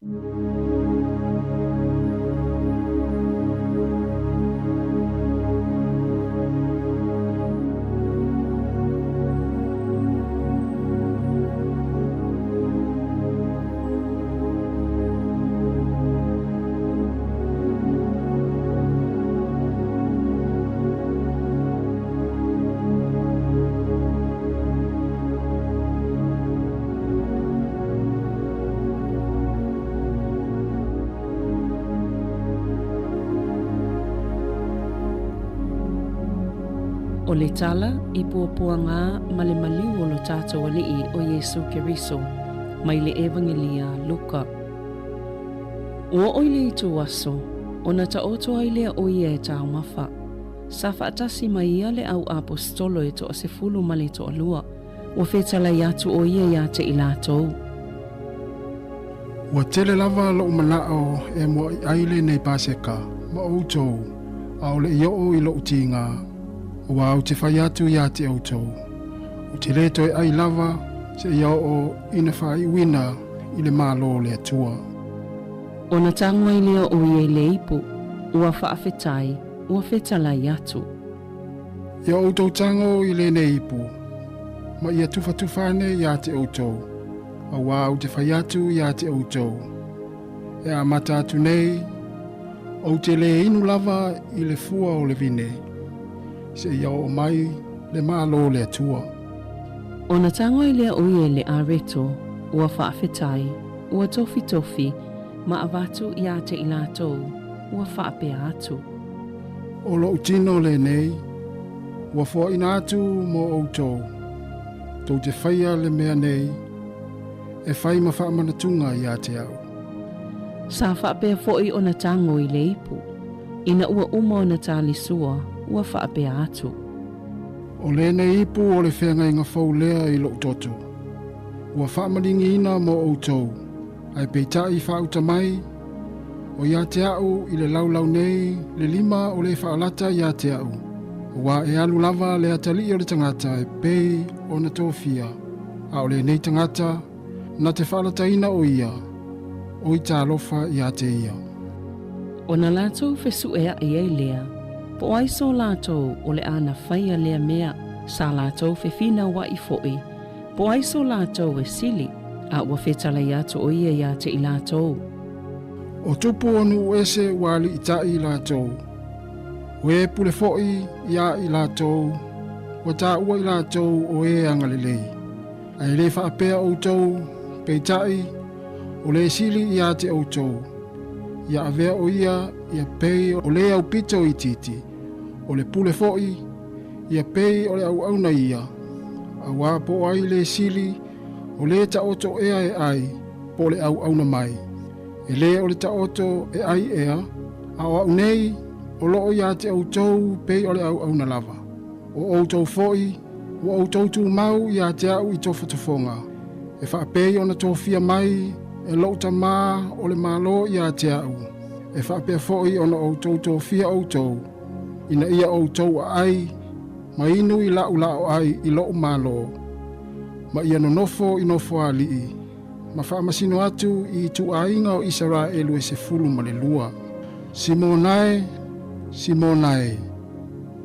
O le tala i puapuagā ma le maliu o lo tatou Alii o Iesu Keriso, mai le Evagelia a Luka. Ua oo i le ituaso, ona taoto ai lea o ia e taumafa. Sa faatasi ma ia le au aposetolo e toasefulu ma le toalua. Ua fetalai atu o ia iā te i latou. Ua tele lava loʻu manaʻo e muaʻi ai lenei Paseka ma ʻoutou, ʻaʻole i oʻo i loʻu tīgā, ua ou te fai atu iā te ʻoutou, ou te lē toe ʻai lava seia oo ina faaiuina i le Malo o le Atua. Ona tago ai lea o ia i le ipu, ua faafetai, ua fetalai atu. Ia ʻoutou tago i lenei ipu, ma ia tufatufa ane iā te ʻoutou, auā ou te fai atu iā te ʻoutou, e amata atu nei, ou te lē inu lava i le fua o le vine, seia oo mai le Malo o le Atua. Ona tago ai lea o ia i le areto, ua faafetai, ua tofitofi, ma avatu iā te i latou, ua faapea atu. O loʻu tino lenei, ua foaina atu mo ʻoutou, tou te faia le mea nei, e fai ma faamanatuga iā te aʻu. Sa faapea foʻi ona tago i le ipu, ina ua uma ona talisua, ua faapea atu. O lenei ipu o le feagaiga fou lea i loʻu toto, ua faamaligiina mo ʻoutou, ae peitai faauta mai, O iā te aʻu i le laulau nei le lima o le faalata iā te aʻu, auā e alu lava le atalii o le tagata e pei ona tofia, a o lenei tagata, na te faalataina o ia, o i talofa iā te ia. Ona latou fesuʻeaʻi ai lea, po o ai so latou o le a na faia lea mea, sa latou fefinauaʻi foʻi, po o ai so latou e sili, a ua fetalai atu o ia iā te i latou. O tupu o nuu ese ua aliʻitaʻi i latou, o e pule foʻi iā i latou, ua taua i latou o e agalelei. A e lē faapea ʻoutou, peitai, o le sili iā te ʻoutou, ia avea ʻo ia ia pei o le aupito itiiti, o le pule foʻi, ia pei o le auauna ia, auā po o ai le sili, o lē taoto ea e ʻai, po o le auauna mai. E lē o le taoto e ʻai ea, a o aʻu nei, o loʻo iā te ʻoutou pei o le auauna lava. O ʻoutou foʻi, ua ʻoutou tumau iā te aʻu i tofotofoga, e faapei ona tofia mai e loʻu Tamā o le Malo iā te aʻu, e faapea foʻi ona ʻoutou tofia ʻoutou, ina ia ʻoutou aʻai ma inu i laʻu laʻo ʻai i loʻu Malo, ma ia nonofo i nofoaliʻi, ma faamasino atu i ituʻaiga o ʻIseraʻelu e 12. Simona e, Simona e,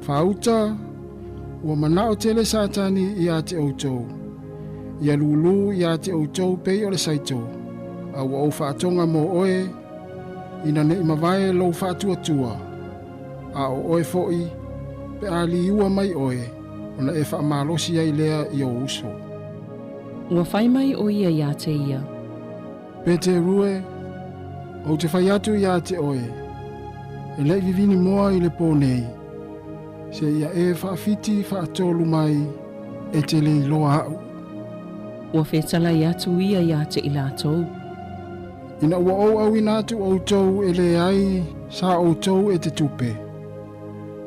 faauta, ua manaʻo tele Satani iā te ʻoutou, ia lūlū iā te ʻoutou pei o le saito, a ua ou faatoga mō ʻoe, ina neʻi mavae lou faatuatua, a ʻo ʻoe foʻi, pe a liua mai ʻoe, ona e faamalosi ai lea i ou uso. Ua fai mai o ia iā te ia. Peteru e, ou te fai atu iā te ʻoe, e leʻi vivini moa i le pō nei, seia e faafiti faatolu mai e te le iloa aʻu. Ua fetalai atu ia iā te i latou. Ina ua ou ʻauina atu ʻoutou e leai sa ʻoutou e te tupe,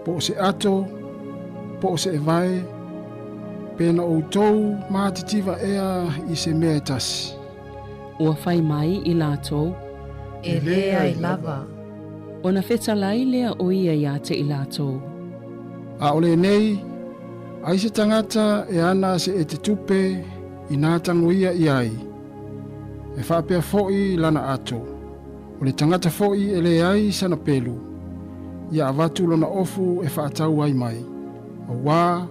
po o se ato, po o se evae, pe na ʻoutou matitiva ea i se mea e tasi. Ua fai mai i latou. E leai lava. Ona fetalai lea o ia iā te i latou. A o lenei, ai se tagata e ana se e te tupe i nā tango ia i ai. E faapea foʻi lana ato. O le tagata foʻi e leai sana pelu, ia avatu lona ofu e faatau ai mai. Auā,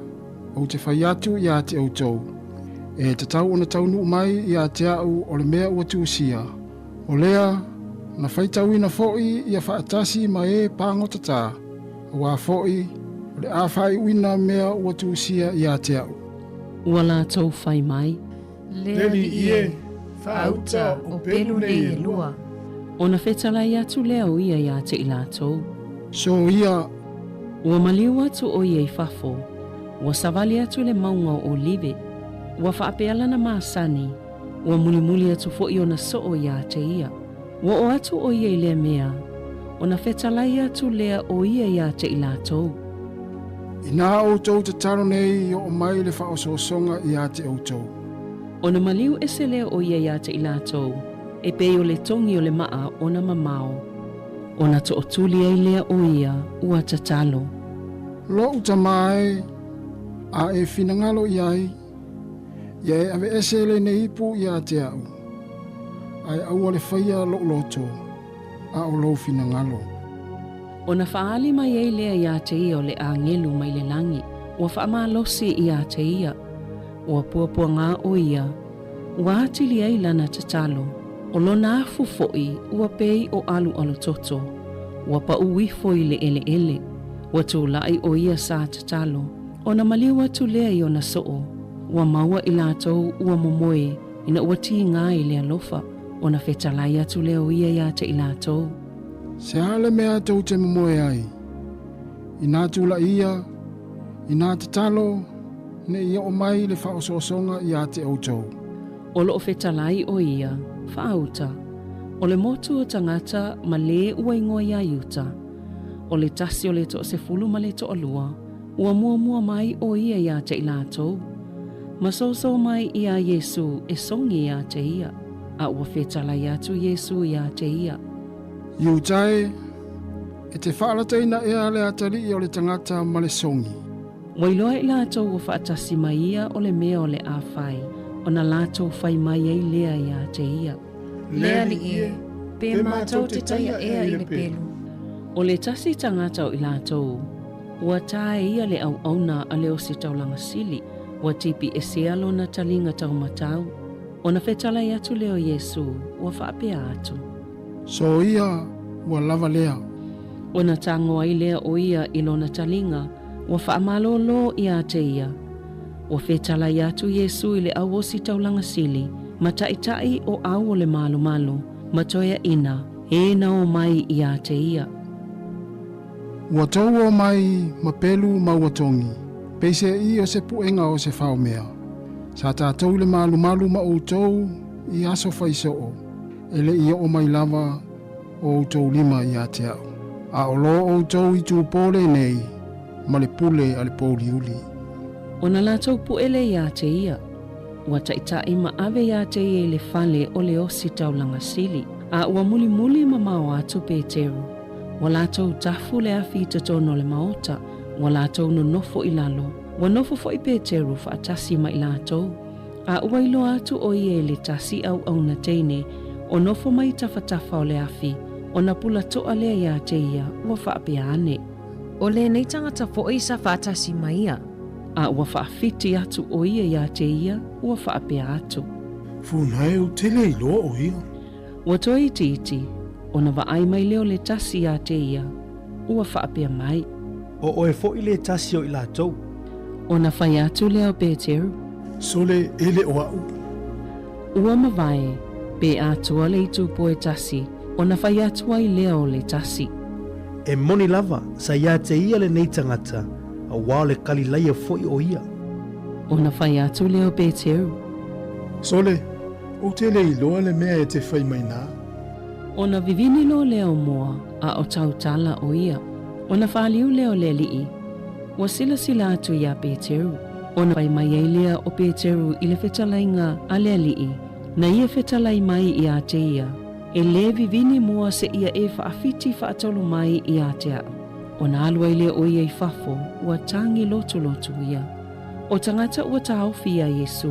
ou te fai atu iā te outou, e tatau ona taunuu mai iā te a'u o le mea ua tusia, o lea, na faitauina foʻi ia faatasi ma e pagotatā, auā foʻi o le a faaiuina mea ua tusia iā te a'u. Ua latou fai mai. Le alii e, faauta o pelu nei e lua. Ona fetalai atu lea o ia iā te i latou. Soia. Ua maliu atu ʻo ia i fafo, ua savali atu i le mauga o ʻOlive, ua faapea lana masani, ua mulimuli atu foʻi ona soo iā te ia. Ua oo atu ʻo ia i lea mea, ona fetalai atu lea o ia iā te i latou. Inā outou tatalo nei i oo mai le faaosoosoga iā te outou. Ona maliu ese lea o ia iā te i latou, e pei o le togi o le maa ona mamao. Ona tootuli ai lea o ia ua tatalo. Loʻu tamā e, a e finagalo i ai, ia e aveese lenei ipu iā te a'u, ae aua le faia loʻu loto, a o lou finagalo. Ona faaali mai ai lea iā te ia o le agelu mai le lagi, ua faamalosi iā te ia, ua puapuagā ʻo ia, ua atili ai lana tatalo, o lona afu foʻi ua pei o ʻaluʻalu toto, ua paʻu ifo i le ʻeleʻele, ua tulaʻi ʻo ia sa tatalo, ona maliu atu lea i ona soo, ua maua i latou ua momoe ina ua tīgā i le alofa, ona fetalai atu lea o ia iā te i latou. Se a le mea tou te momoe ai? Inā tulaʻi ia, inā tatalo, neʻi oo mai le faaosoosoga iā te outou. O loo fetalai ʻo ia, faauta, o le motu o tagata ma lē ua igoa iā Iuta. O le tasi o le toasefulu ma le toalua, ua muamua mai ʻo ia iā te i latou. Ma soso mai iā Iesū e sogi iā te ia, a ua fetalai atu Iesū iā te ia. Iuta e, e te faalataina ea le atalii o le tagata ma le sogi. Ua iloa i latou ua faatasi mai ia o le mea o le a fai, ona latou fai mai ai lea iā te ia. Le alii e, pe matou te taia ea i le pelu. O le tasi tagata o i latou, ua tā e ia le auauna a le ositaulaga sili, ua tipi esea lona taliga taumatau. Ona fetalai atu lea o Iesū, ua faapea atu. Soia, ua lava lea. Ona tago ai lea o ia i lona taliga, ua faamalōlō iā te ia. Ua fetalai atu Iesū i le au ositaulaga sili, ma taʻitaʻi o au o le malomalo, ma toeaʻina, e na omai iā te ia. Ua tou omai ma pelu ma ua togi, peiseai o se puega o se faomea. Sa tatou i le malumalu ma outou i aso faisoo, e leʻi oo mai lava o outou lima iā te a'u. A o lo outou i tupō lenei ma le pule a le pouliuli. Ona latou puʻe lea iā te ia, ua taʻitaʻi ma ave iā te ia i le fale o le ositaulaga sili, a ua mulimuli mamao atu Peteru. Ua latou tafu le afi i totonu o le maota, ua latou nonofo i lalo, ua nofo foʻi Peteru faatasi ma i latou. A ua iloa atu ʻo ia i le tasi auauna teine o nofo mai i tafatafa o le afi, ona pula toʻa lea iā te ia, ua faapea ane. O lenei tagata foʻi sa faatasi ma ia. A ua faafiti atu ʻo ia iā te ia, ua faapea atu. Funae ou te le iloa ʻo ia. Ua toe itiiti, ona vaai mai lea o le tasi iā te ia, ua faapea mai. O ʻoe foʻi le tasi o i latou. Ona fai atu lea o Peteru. Sole, e le o aʻu. Ua mavae, pe atoa le itupo e tasi, ona fai atu ai lea o le tasi. E moni lava, sa iā te ia lenei tagata, auā o le Kalilaia foʻi ʻo ia. Ona fai atu lea o Peteru. Sole, ou te le iloa le mea e te fai mai nā. Ona vivini loa lea o moa, a o tautala ʻo ia. Ona faaliu lea o le aliʻi, ua silasila atu iā Peteru. Ona fai mai ai lea o Peteru i le fetalaiga a le aliʻi, na ia fetalai mai iā te ia, e lē vivini mua seia e faafiti faatolu mai iā te aʻu. Ona alu ai lea o ia i fafo, ua tagi lotulotu ia. O tagata ua taofi iā Iesū,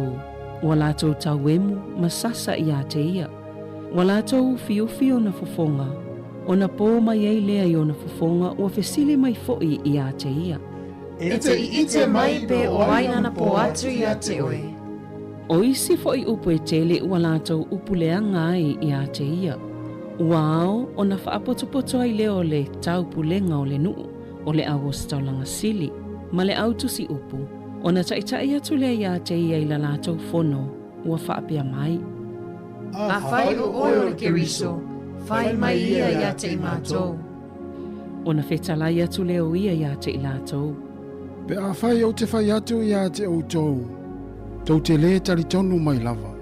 ua latou tauemu ma sasa iā te ia. Ua latou ufiufi ona fofoga, ona pō mai ai lea i ona fofoga ua fesili mai foʻi iā te ia. E te ʻiʻite mai pe o ai nana pō atu iā te ʻoe. O isi foʻi upu e tele ua latou upu leaga ai iā te ia. Ua ao ona faapotopoto ai lea o le taupulega o le nuu, o le auositaulaga sili, ma le autusi upu, ona taʻitaʻi atu lea iā te ia i la latou fono, ua faapea mai. Afai o ʻoe o le Keriso, fai mai ia iā te i matou. Ona fetalai atu lea o ia iā te i latou. Pe afai ou te fai atu iā te outou, tou te lē talitonu mai lava.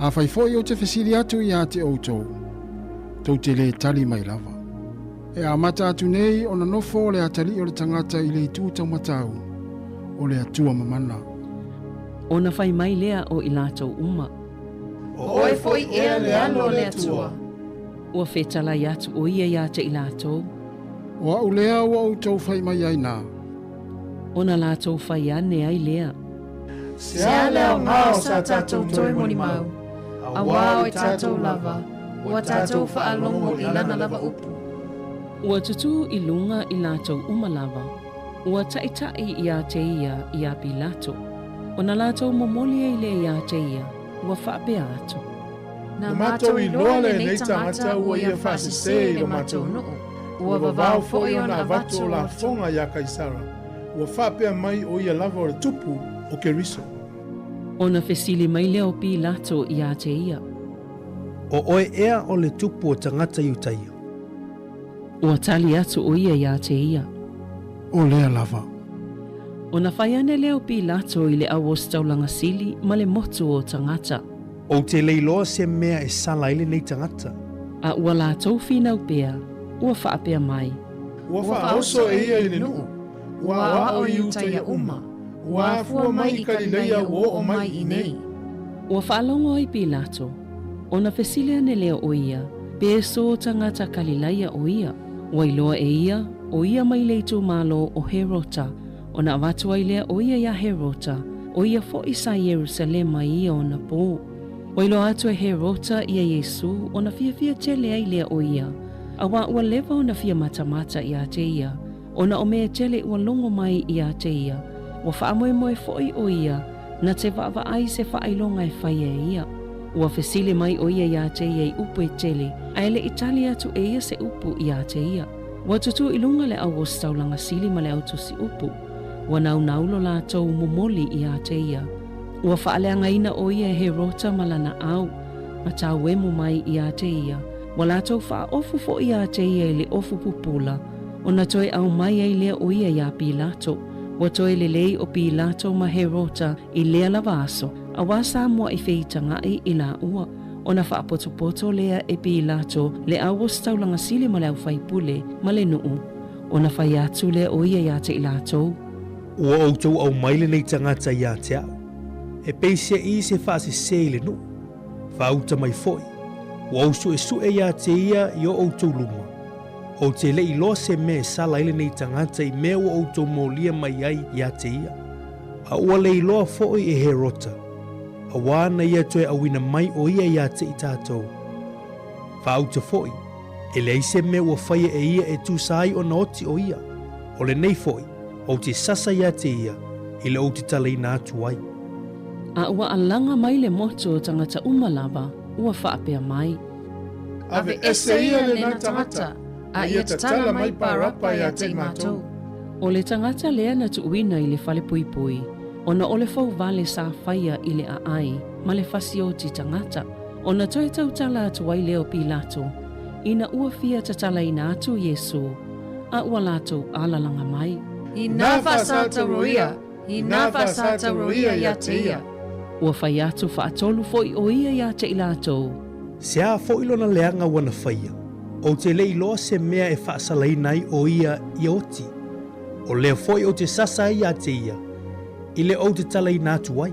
Afai foʻi ou te fesili atu iā te outou, tou te lē tali mai lava. E amata atu nei ona nofo o le atalii o le tagata i le itu taumatau o le Atua Mamana. Ona fai mai lea o i latou uma. O ʻoe foʻi ea le Alo o le Atua. Ua fetalai atu o ia iā te i latou. O aʻu lea ua outou fai mai ai na. Ona latou fai ane ai lea. Se a le aoga o sa tatou toe molimau, auā o i tatou lava, ua tatou faalogo i lana lava upu. Ua tutū i luga i latou uma lava, ua taʻitaʻi iā te ia iā Pilato. Ona latou momoli ai lea iā te ia, ua faapea atu. Na matou iloa lenei tagata ua ia faasesē i lo matou nuu, ua vavao foʻi ona avatu o lafoga iā Kaisara, ua faapea mai o ia lava o le tupu o Keriso. Ona fesili mai lea o Pilato iā te ia. O ʻoe ea o le tupu o tagata Iutaia? Ua tali atu o ia iā te ia. O lea lava. Ona fai ane lea o Pilato i le auositaulaga sili ma le motu o tagata. Ou te le iloa se mea e sala ai lenei tagata. A ua latou finau pea, ua faapea mai. Ua faaoso e ia i le nuu, ua aoao i Iutaia uma, ua afua mai i Kalileia ua oo mai i inei. Ua faalogo ai Pilato, ona fesili ane lea o ia, pe so tagata Kalilaia o ia. Ua iloa e ia, o ia mai le itumalo o Herota, ona avatu ai lea o ia iā Herota, o ia foʻi sa Ierusalema i ia ona pō. Ua iloa atu e Herota ia Iesū ona fiafia tele ai lea o ia, auā ua leva ona fia matamata iā te ia, ona o mea tele ua logo mai iā te ia, ua faamoemoe foʻi o ia na te vaavaai se faailoga e faia e ia. Ua fesili mai o ia iā te ia i upu e tele, a e leʻi tali atu e ia se upu iā te ia. Ua tutū i luga le auositaulaga sili ma le autusi upu. Ua naunaulo latou momoli iā te ia. Ua faaleagaina o ia e Herota ma lana au, ma tauemu mai iā te ia. Ua latou faaofu foʻi iā te ia i le ofu pupula, ona toe aumai ai lea o ia iā Pilato. Ua toe lelei o Pilato ma Herota i lea lava aso, auā sa muaʻi feitagaʻi i laua. Ona faapotopoto lea e Pilato le auositaulaga sili ma le aufaipule ma le nuu, ona fai atu lea o ia iā te i latou. Ua outou aumai lenei tagata iā te aʻu, e peiseʻi se faasesē i le nuu, faauta mai foʻi, ua ou suʻesuʻe iā te ia i o outou luma. Ou te leʻi iloa se mea e sala ai lenei tagata i mea ua outou molia mai ai iā te ia. A ua le iloa foʻi e Herota, auā na ia toe auina mai o ia iā te i tatou. Faauta foʻi, e leai se mea ua faia e ia e tusa ai ona oti o ia. O lenei foʻi, ou te sasa iā te ia, i le ou te talaina atu ai. A ua alaga mai le motu o tagata uma lava, ua faapea mai. Ave ese ia lena tagata, a ia tatala mai Parapa iā te i matou. O le tagata lea na tuuina i le fale puipui, ona o le fouvale sa faia i le aai ma le fasioti tagata, ona toe tautala atu ai lea o Pilato, ina ua fia tatalaina atu Iesū, a ua latou alalaga mai. Inā faasātauroia, inā faasātauroia iā te ia. Ua fai atu faatolu foʻi o ia iā te i latou. Se a foʻi lona leaga ua na faia, ou te le iloa se mea e faasalaina ai o ia ia oti. O lea foʻi ou te sasa ai iā te ia, i le ou te talaina atu ai.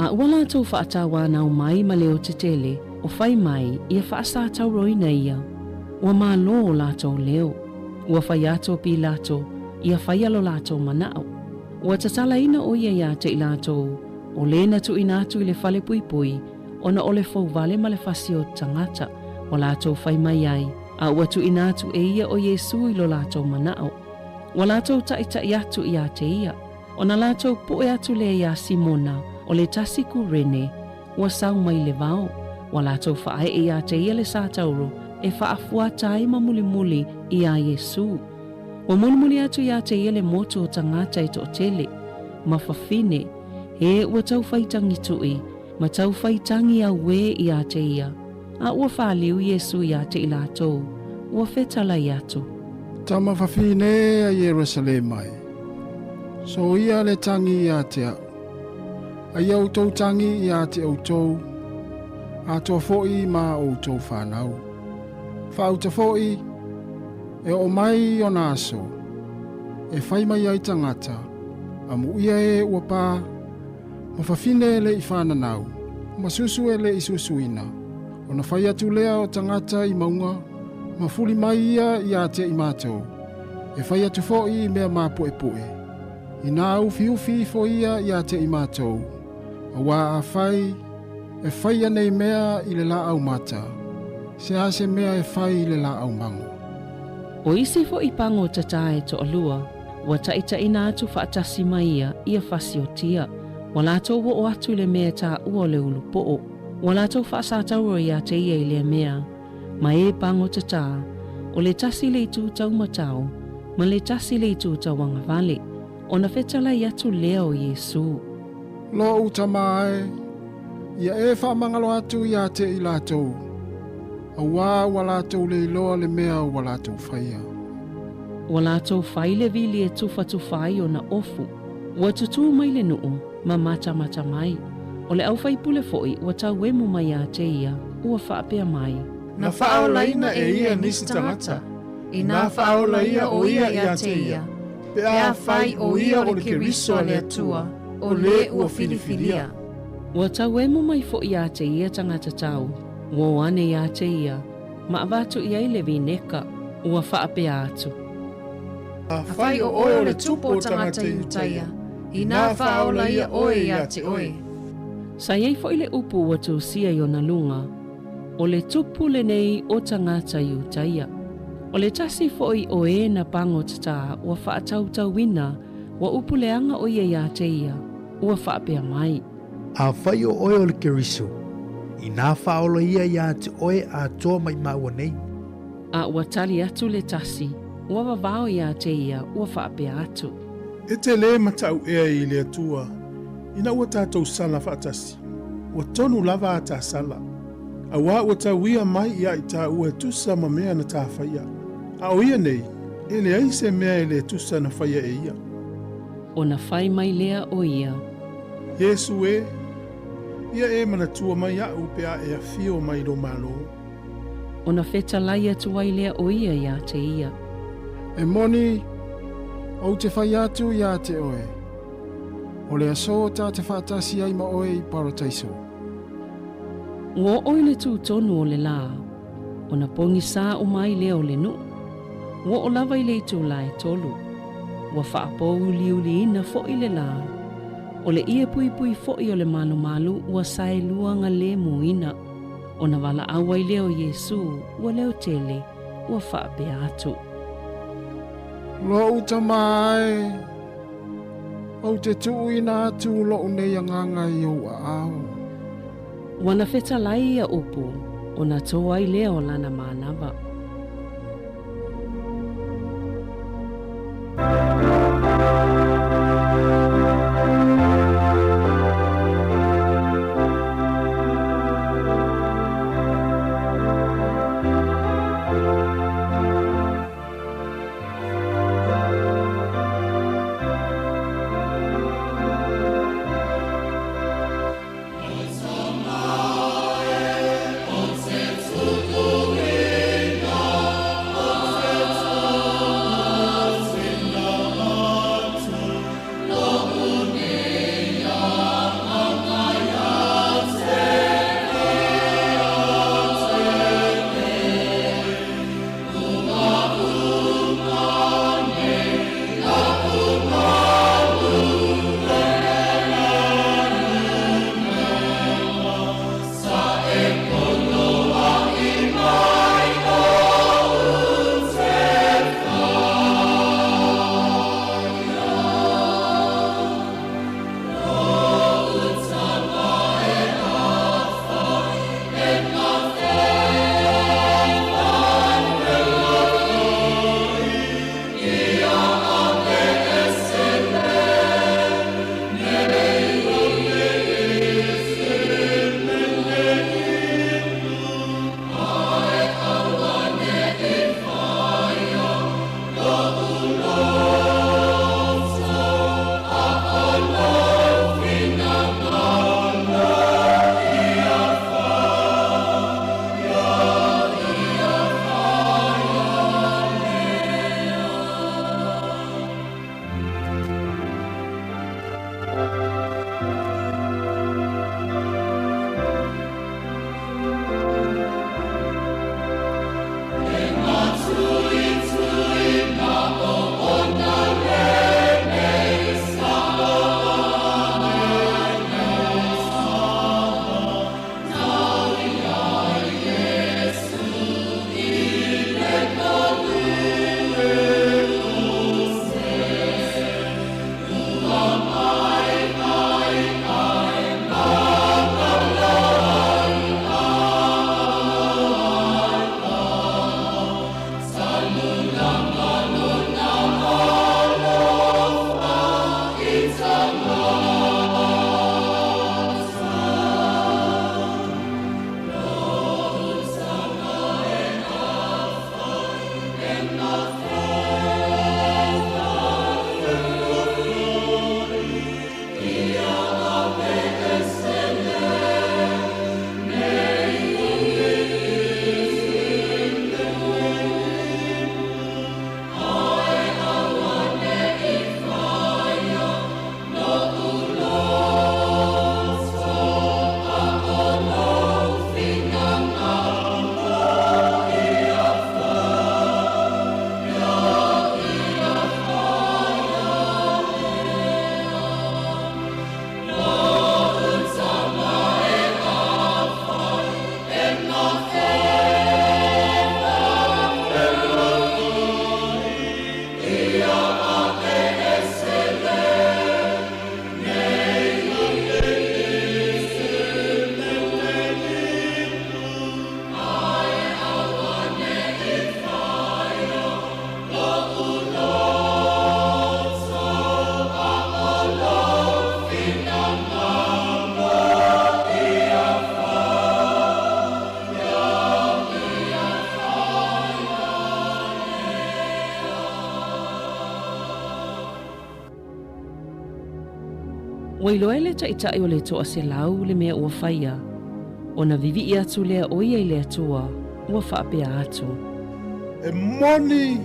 A ua latou faatauanau mai ma leo tetele, o fai mai ia faasātauroina ia. Ua malo o latou leo. Ua fai atu o Pilato, ia faia lo latou manaʻo. Ua tatalaina o ia iā te i latou, o lē na tuuina atu i le fale puipui, ona o le fouvale ma le fasi o tagata ua latou fai mai ai, a ua tuuina atu e ia ʻo Iesū i lo latou manaʻo. Ua latou taʻitaʻi atu iā te ia, ona latou puʻe atu lea iā Simona o le tasi Kurene, ua sau mai le vao, ua latou faaeʻe iā te ia le satauro e faafuata ai ma mulimuli iā Iesū. Ua mulimuli atu iā te ia le motu o tagata e toʻatele, ma fafine, he ua tau fai tagituʻi, ma tau fai tagi auē iā te ia, a ua faliu Iesū iā te i latou, ua fetalai atu. Tama fafine a Ierusalema e, soia le tagi iā te a'u, a ia outou tagi iā te outou, atoa foʻi ma outou fanau. Faauta foʻi, e oo mai ona aso, e fai mai ai tagata, amuia e ua pa, ma fafine e leʻi fananau, ma susu e leʻi susuina, ona fai atu lea o tagata i mauga, ma fuli mai ia iā te i matou, e fai atu foʻi i mea mapuʻepuʻe, inā ufiufi ifo ia iā te i matou, auā afai e faia nei mea i le laau mata, se a se mea e fai i le laau mago. ʻO isi foʻi pago tatā e toʻalua, ua taʻitaʻina atu faʻatasi ma ia ia fasiotia. Ua latou oo atu i le mea e taʻua o le ulu poʻo. Ua latou faasatauro iā te ia i lea mea, ma e pago tatā, ʻo le tasi le itu taumatao, ma le tasi le itu tauagavale, ona fetalai atu lea o Iesū. Loʻu tama e, ia e faamagalo atu iā te i latou, auā ua latou le iloa le mea ua latou faia. Ua latou fai le wili e tufatufa ai ona ofu. Ua tutū mai le nuʻu, ma matamata mai. ʻO le ʻaufaipule foʻi ua tauemu mai iā te ia, ua faapea mai. Na faaolaina e ia nisi tagata, inā faaola ia o ia iā te ia, pe afai o ia o le Keriso a le Atua, o le ua filifilia. Ua tauemu mai foʻi iā te ia tagata tau, ua o ane iā te ia, ma avatu i ai le vineka, ua faapea atu. Afai o oe o le tupu o tagata Iutaia, inā faaola ia oe iā te oe. Sa i ai foʻi le upu ua tusia i ona luga, o le tupu lenei o tagata Iutaia. O le tasi foʻi o e na pago tatā ua faatautauina ua upu leaga o ia iā te ia, ua faapea mai. Afai o oe o le Keriso, inā faaola ia iā te oe atoa mai māua nei. A ua tali atu le tasi, ua vavao iā te ia, ua faapea atu. E te lē mataʻu ea i le Atua, ina ua tatou sala faatasi, ua tonu lava a tā sala, auā ua tauia mai iā i tāua e tusa ma mea na tā faia. A o ia nei, e leai se mea e lē tusa na faia e ia. Ona fai mai lea o ia. Iesū e, ia e manatua mai iaʻu pe a e afio mai lou Malo. Ona fetalai atu ai lea o ia iā te ia. E moni, ou te fai atu iā te oe, o le aso tā te faatasi ai ma oe i Parataiso. Ua oo i le tūtonu o le lā, ona pogisā uma ai lea o le nuʻu. Ua oo lava i le itulā e tolu. Ua faapōuliuliina foʻi le lā. O le ʻie puipui foʻi o le malumalu ua saelua galemuina. Ona valaau ai lea o Iesū, ua leo tele, ua faapea atu. Loʻu tama e, ou te tuuina atu loʻu nei agaga i ou aao. Ua na fetalai ia upu, ona tō ai lea o lana manawa. Ua iloa e le taʻitaʻi o le 100 le mea ua faia, ona viviʻi atu lea o ia i le Atua, ua faapea atu. E moni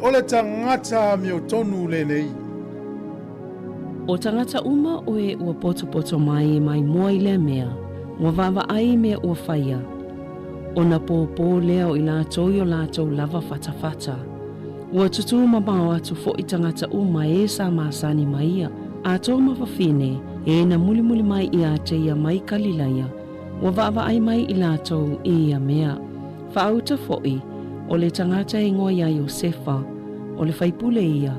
o le tagata amiotonu lenei. O tagata uma o e ua potopoto mai e maimoa i lea mea, ua vaavaai i mea ua faia, ona pōpō lea o i latou i o latou lava fatafata. Ua tutū mamao atu foʻi tagata uma e sa masani ma ia, atoa ma fafine, e na mulimuli mai iā te ia mai Kalilaia, ua vaavaai mai i latou i ia mea. Faauta foʻi, o le tagata e igoa iā Iosefa, o le faipule ia,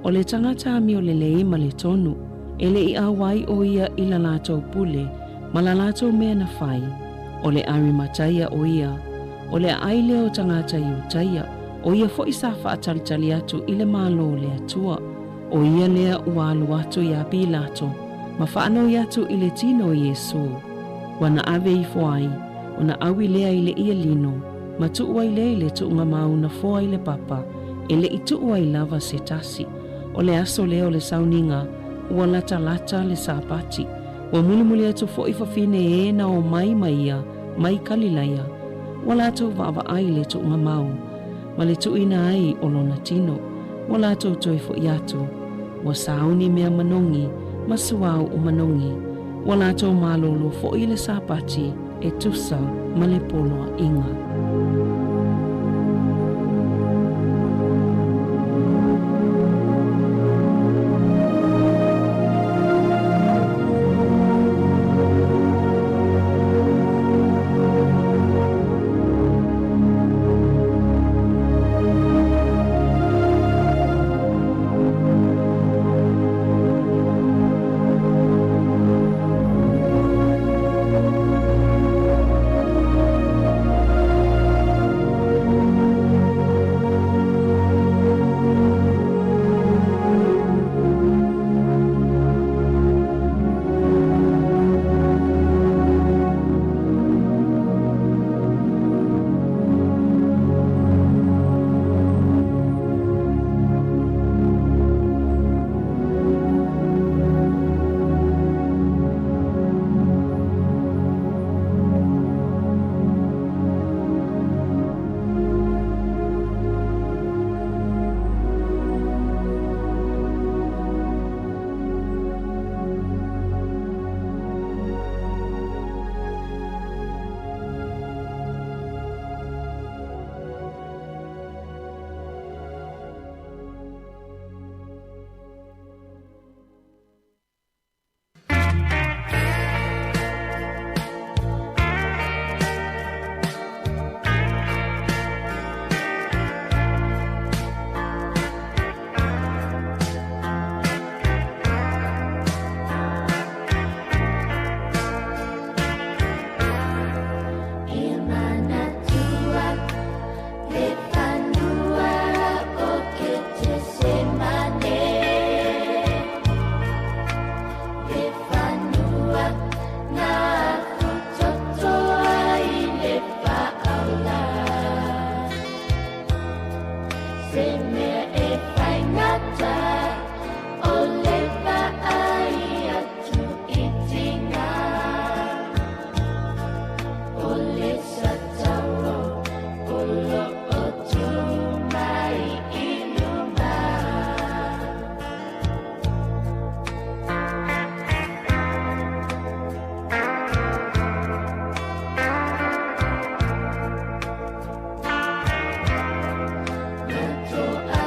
o le tagata amio lelei ma le tonu, e le i ʻauai ʻo ia i la latou pule ma la latou mea na fai, o le Arimataia ʻo ia, o le aʻai lea o tagata Iutaia, ʻo ia foʻi sa faatalitali atu i le Malo o le Atua. ʻO ia lea ua alu atu iā Pilato ma faanoi atu i le tino o Iesū. Ua na ave ifo ai, ona ʻaui lea i le ie lino, ma tuʻu ai lea i le tuʻuga mauna foa i le papa, e leʻi tuʻu ai lava se tasi. O le aso lea o le sauniga, ua latalata le Sapati. Ua mulimuli atu foʻi fafine e na o mai ma ia mai Kalilaia, ua latou vaavaai i le tuʻuga mau, ma le tuʻuina ai o lona tino. Ua latou toe foʻi atu, ua sauni mea manogi ma suauu manogi. Ua latou malōlō foʻi i le Sapati e tusa ma le poloaʻiga. To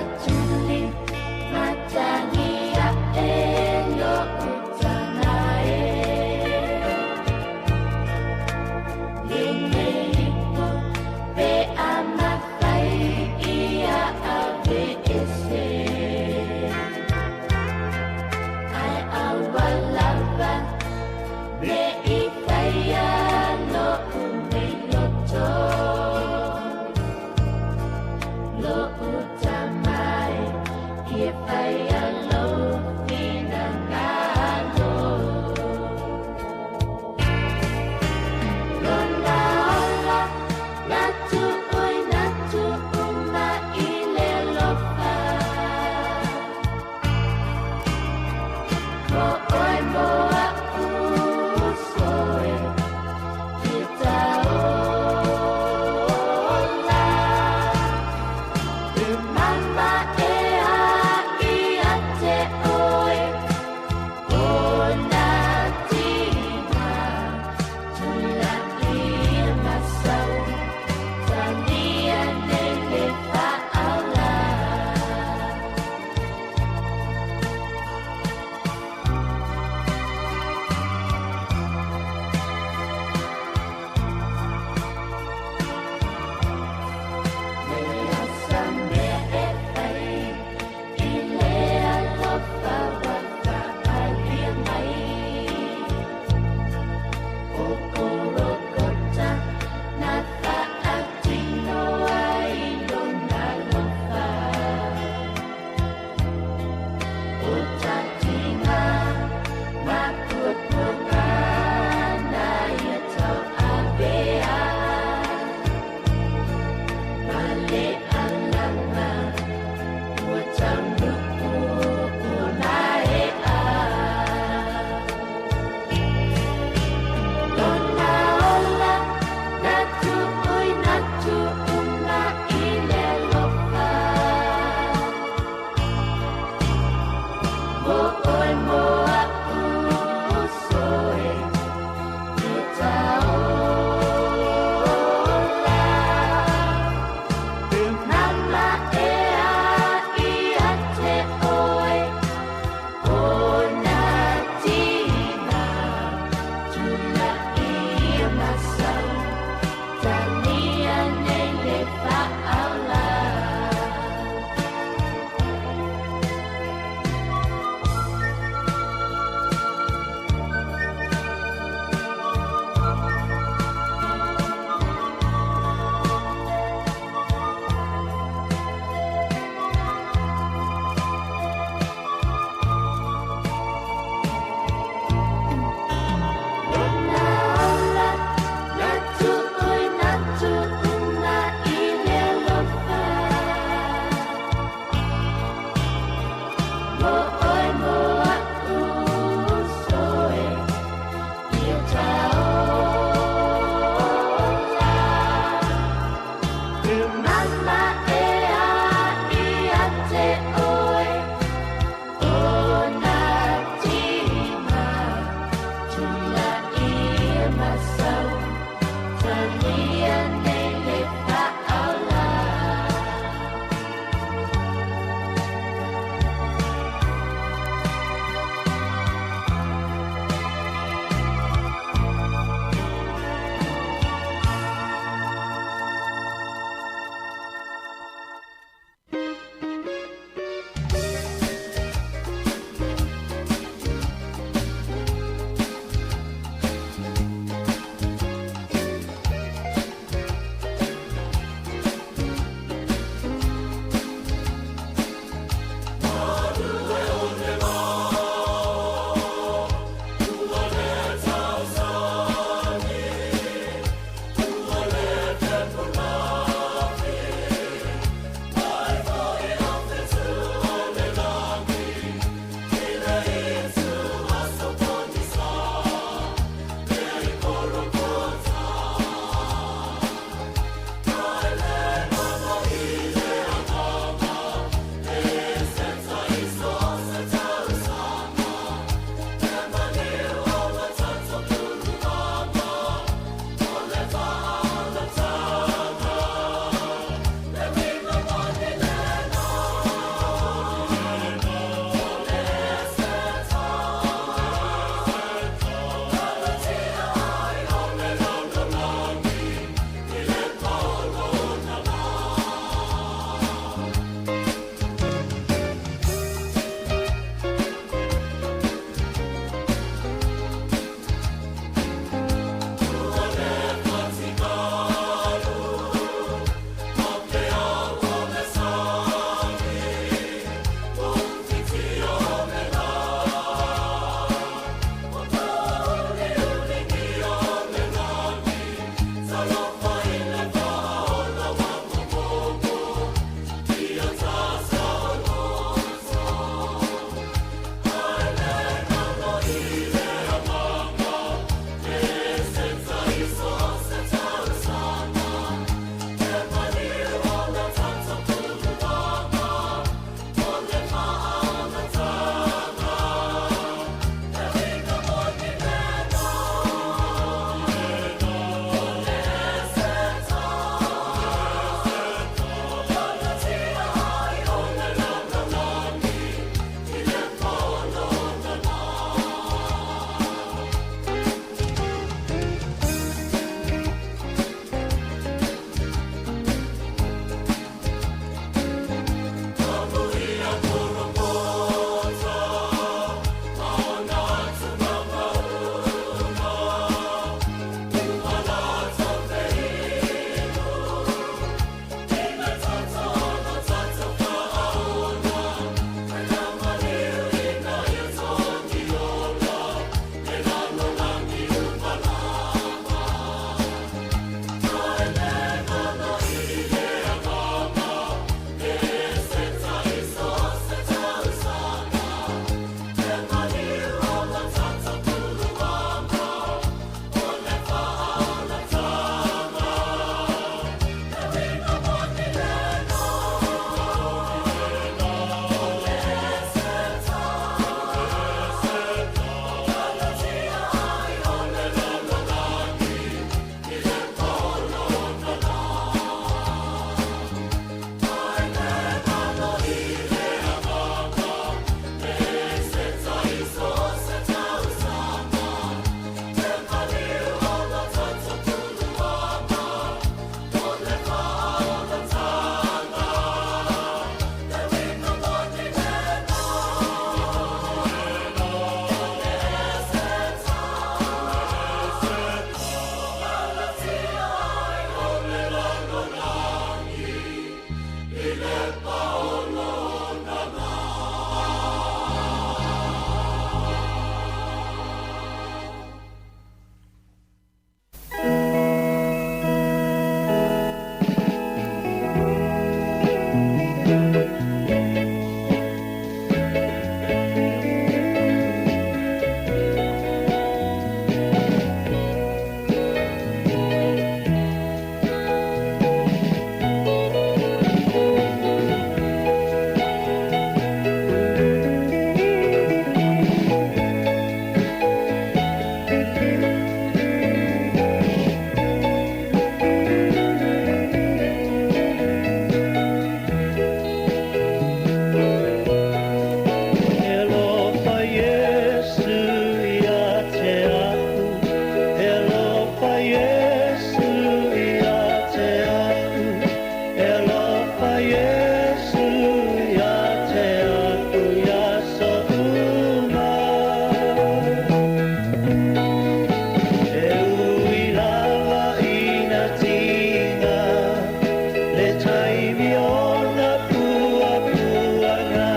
Le taimi ona puapuaga,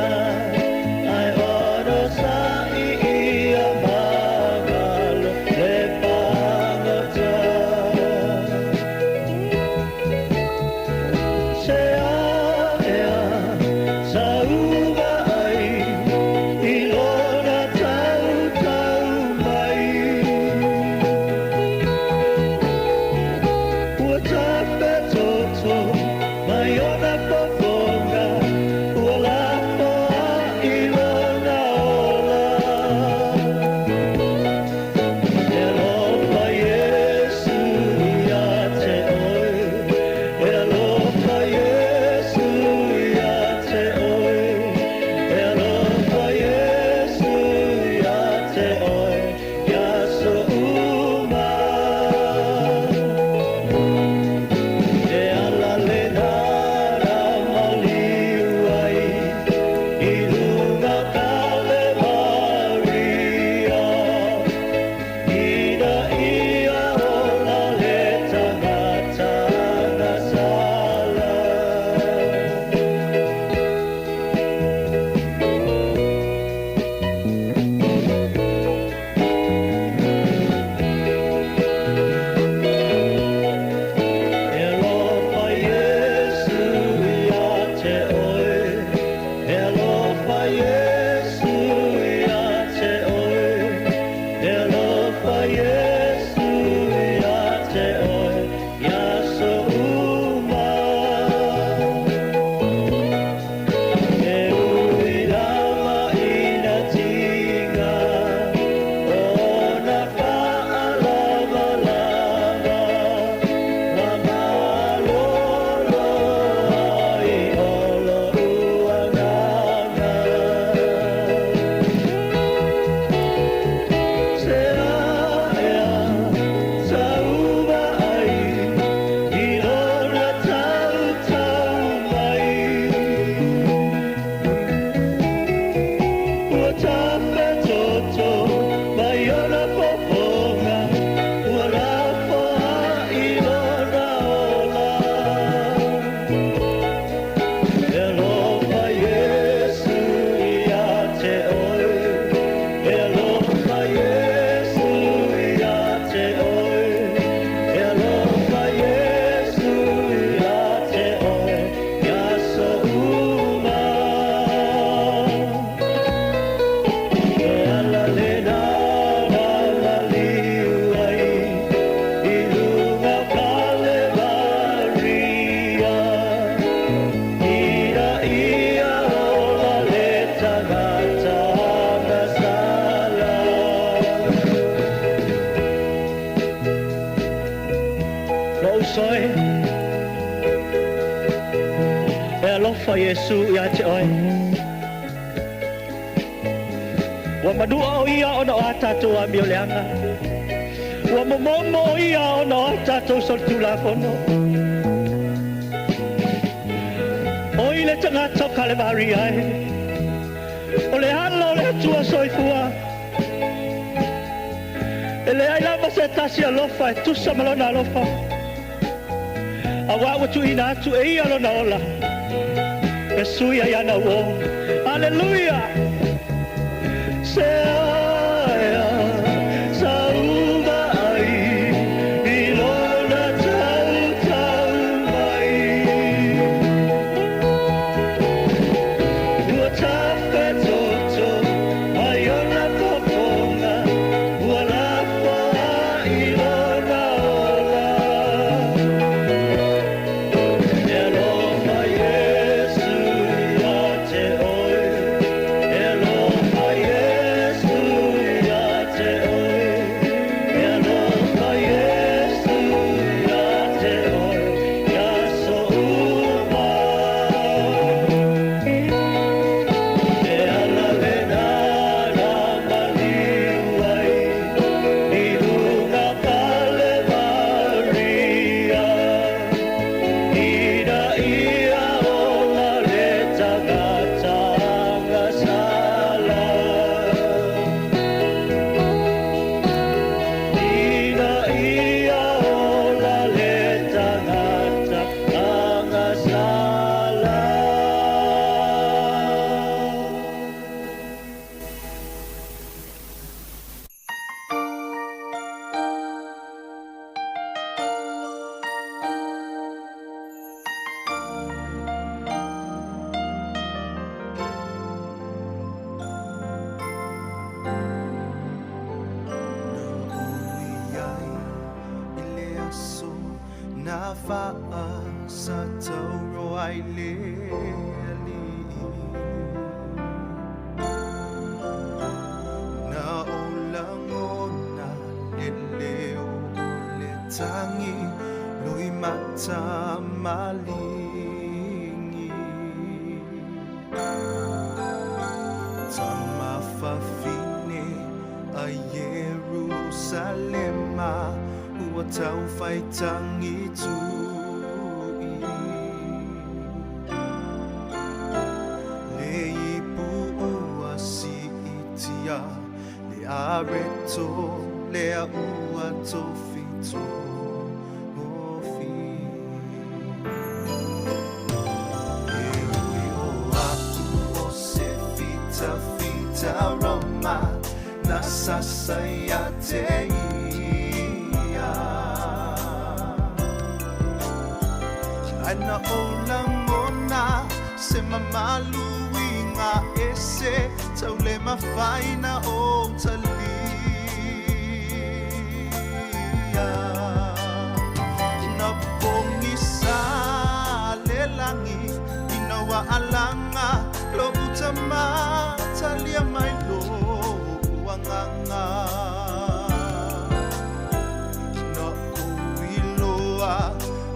Ae onosai ia magalo le pagota. Se aea sauga ai i lona tautau mai. Ua tafetoto mai ona fofoga, ua lafoa i lona ola. E alofa Iesu ia te oe, e alofa Iesu ia te oe, e alofa Iesu ia te oe, ia so uma. E ala le nara maliu ai, i luga Kalevaria. Ina ia ola le tagata na sala. E alofa Iesu ia te oe, e alofa Iesu ia te oe, e alofa Iesu ia te oe, ia so uma. E ui lava ina tiga, ona fa'alavalava, ma malolo ai o lo'u agaga. Se aea sauga ai i lona tautau mai. Ua tafetoto mai ona fofoga, ua lafoa i lona ola. E alofa Iesu ia te oe, e alofa Iesu ia te oe, e alofa Iesu ia te oe, ia so uma. E ala le nara maliu ai, i luga Kalevaria. Ina ia ola le tagata na sala. Lou soe, e alofa Iesu ia te oe. Ua manua o ia ona o a tātou amioleaga. Ua momomo o ia ona o a tātou solitulafono. O i le tagata o Kalevaria e. O le ala o le Atua soifua. E leai lava se tasi alofa e tusa ma lona alofa. Auā ua tuuina atu e ia lona ola. E sui ai ana uō. Aleluia! Se aea sauga ai i lona tautau mai. Ua tafetoto mai ona fofoga, ua lafoa i lona ola. E alofa Iesu ia te oe, e alofa Iesu vaa sa tauro ai le alii. Na o lagona le leo o le tagi lui mata maligi. Tamafafine a Ierusalema ua taufaitagi tu'i. Le ipu ua si'itia le areto lea ua tofito ofi. E ui o a'u o se fitafita Roma na sasa ia te ia. Ae na ou lagona se mamaluiga ese tau le mafai na ou talia. Na pogisa le lagi ina ua alaga lo'u tamā talia mai lo'u agaga. Na ou iloa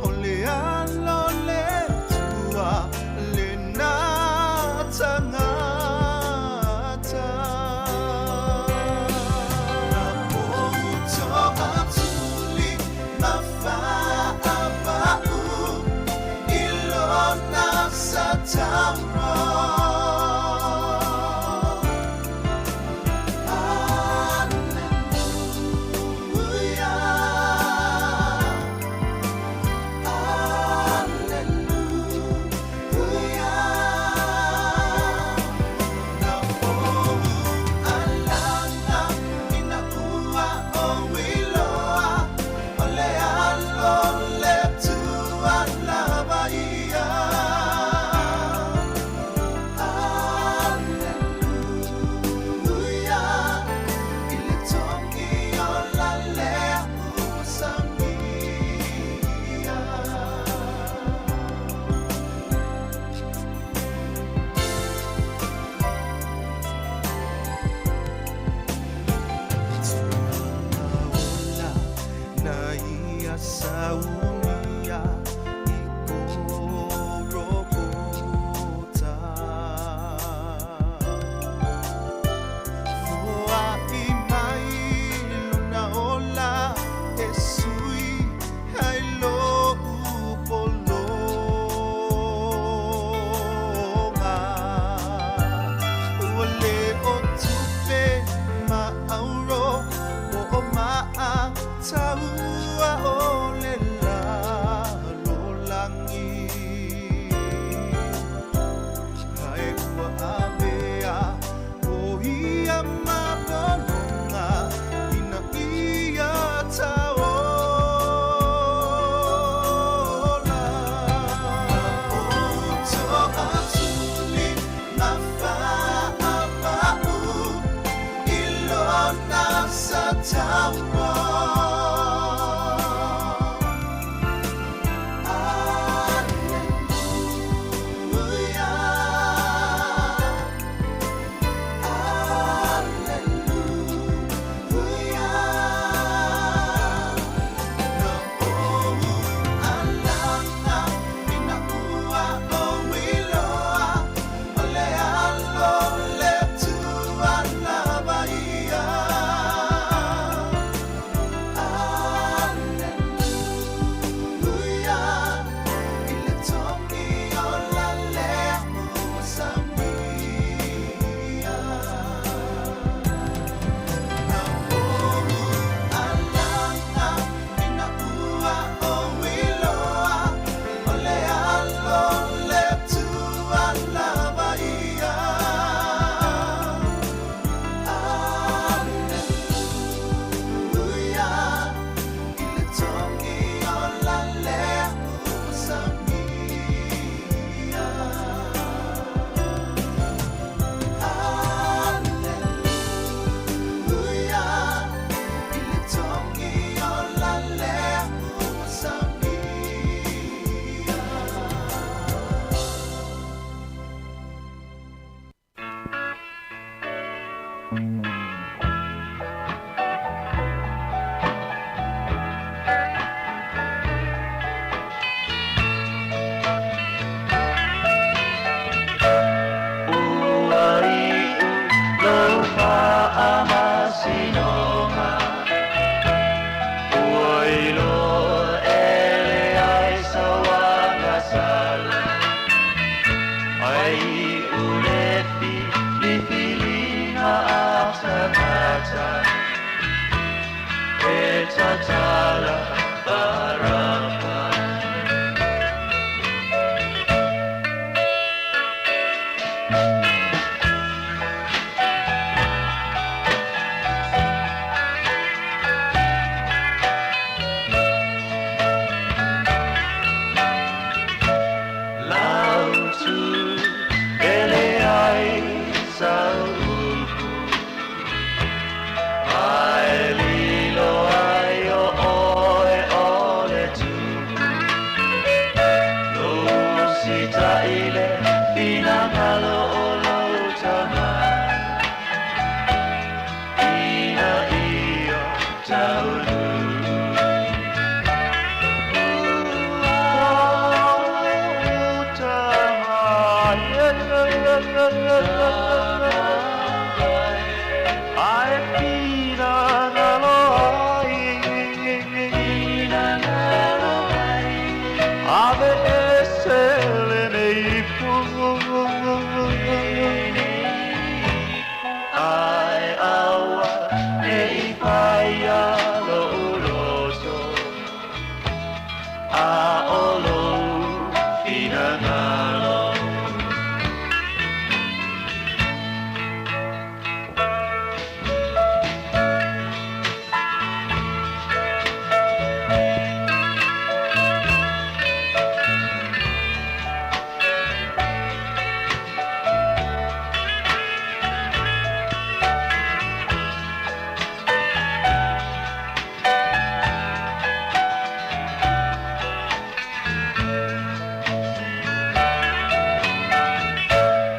o le alo o le Atua lenā tagata. Na ou to'atuli ma fa'apa'u i lona sa tauro. mata E tatala baraka. Lautu ele ai sa upu Ai lilo ai o oe o le tupu Lo sita ile finangalo o lo tama Ina ia taunu. Ai aua nei paia lo uloto A o lo finangalo.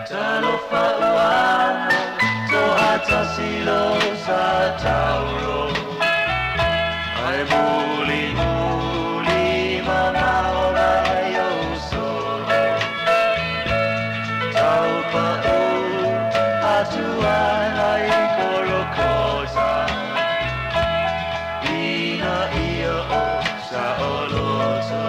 Talofa uamo to atasilo sa tauro Ai muli muli mamao lai o solo Taupa u atua lai korokota Ina ia o sa oloto.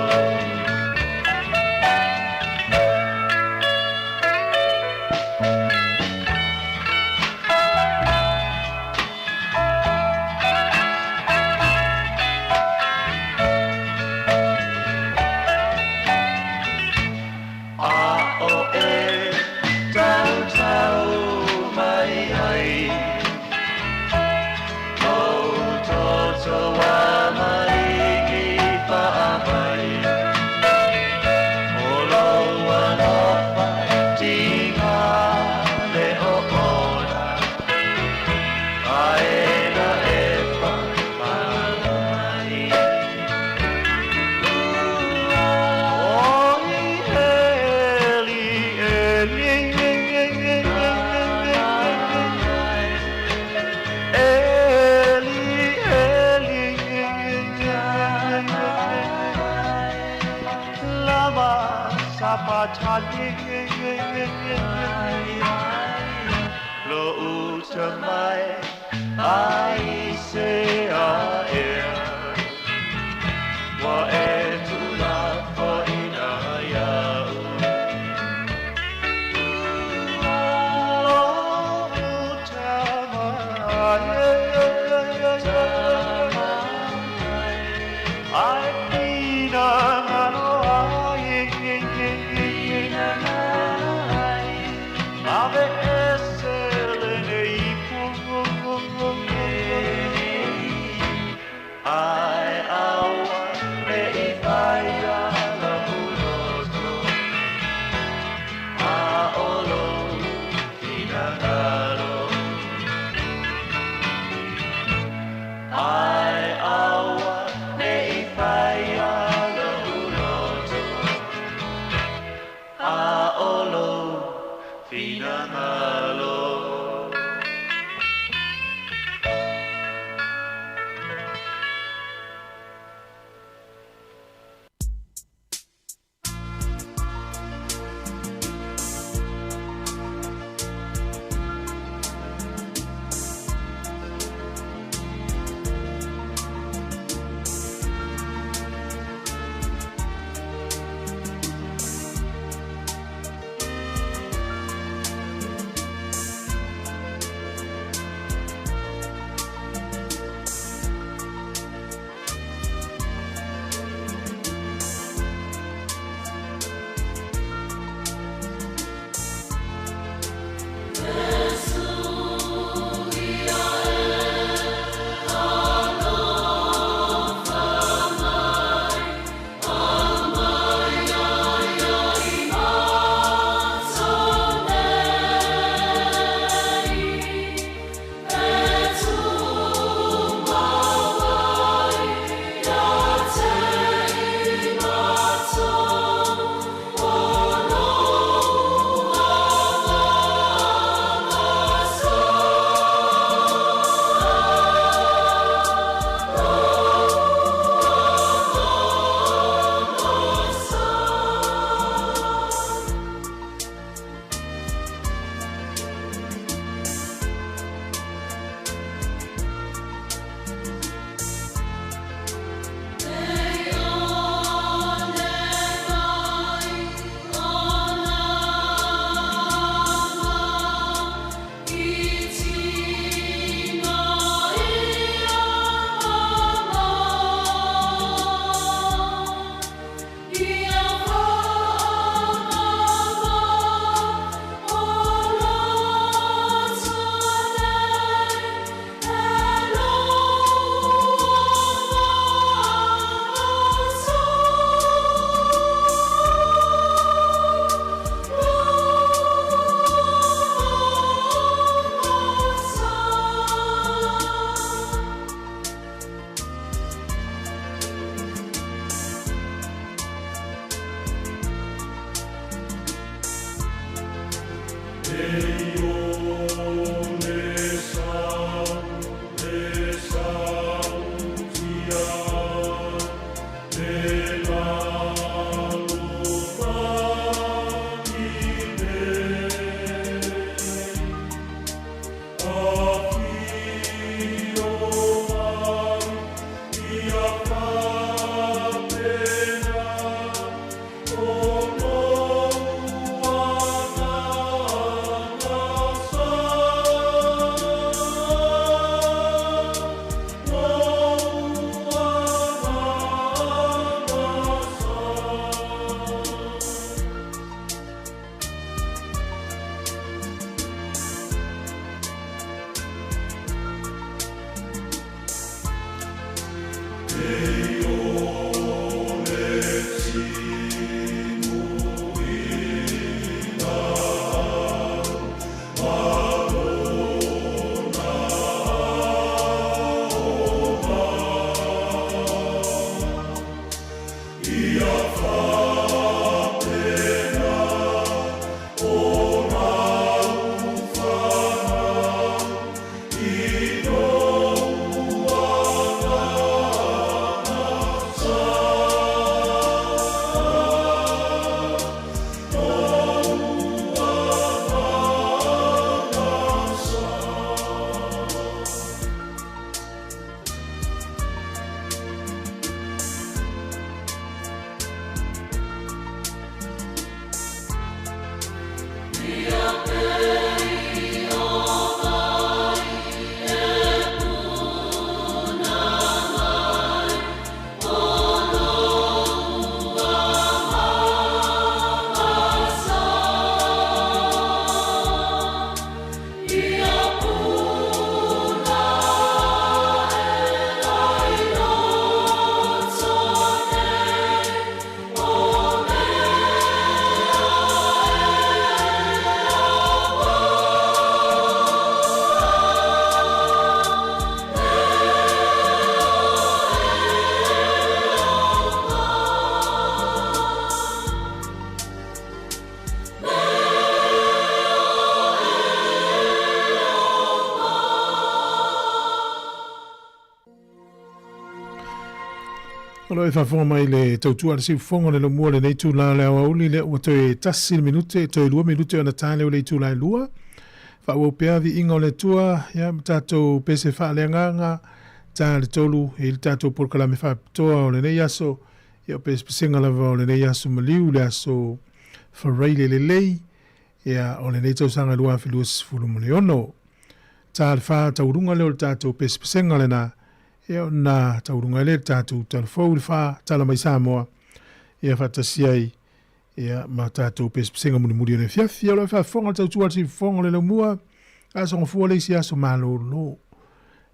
A o e tau tau mai ai O toto wa mai ki pa mai O lo alofa tinga le o ona Aena e fa mai. Eli, Eli, Eli, Eli, lama sabachthani. Lo uta mai ai se a e wa e tu la fo ina ia Lo uta mai ai pina ngalo ai Ave ese le ipu Ai aua me i whaia la uloto A olo finangalo. Ai aua me i whaia la uloto A olo finangalo. O lo e faafofoga mai le tautua a le siufofoga o le lomua lenei itula o le aoauli lea ua toe tasi le minute, toe lua minute ona ta lea o le itula e lua. Faaauau pea viiga o le Atua, ia ma tatou pese faaleagaga, ta le tolu i le tatou polokalame faapitoa o lenei aso, ia o pesepesega lava o lenei aso maliu, le aso faraile lelei, ia o lenei tausaga 2026. Ta le fa taualuga lea o le tatou pesepesega lena, ia ona taualuga ai lea i le tatou talafou i le fa tala mai Samoa, ia faatasi ai ia ma tatou pesepesega mulimuli o le afiafi. O lo o faafofoga le tautua a le siufofoga o le laumua, aso gafua le isi aso malolo.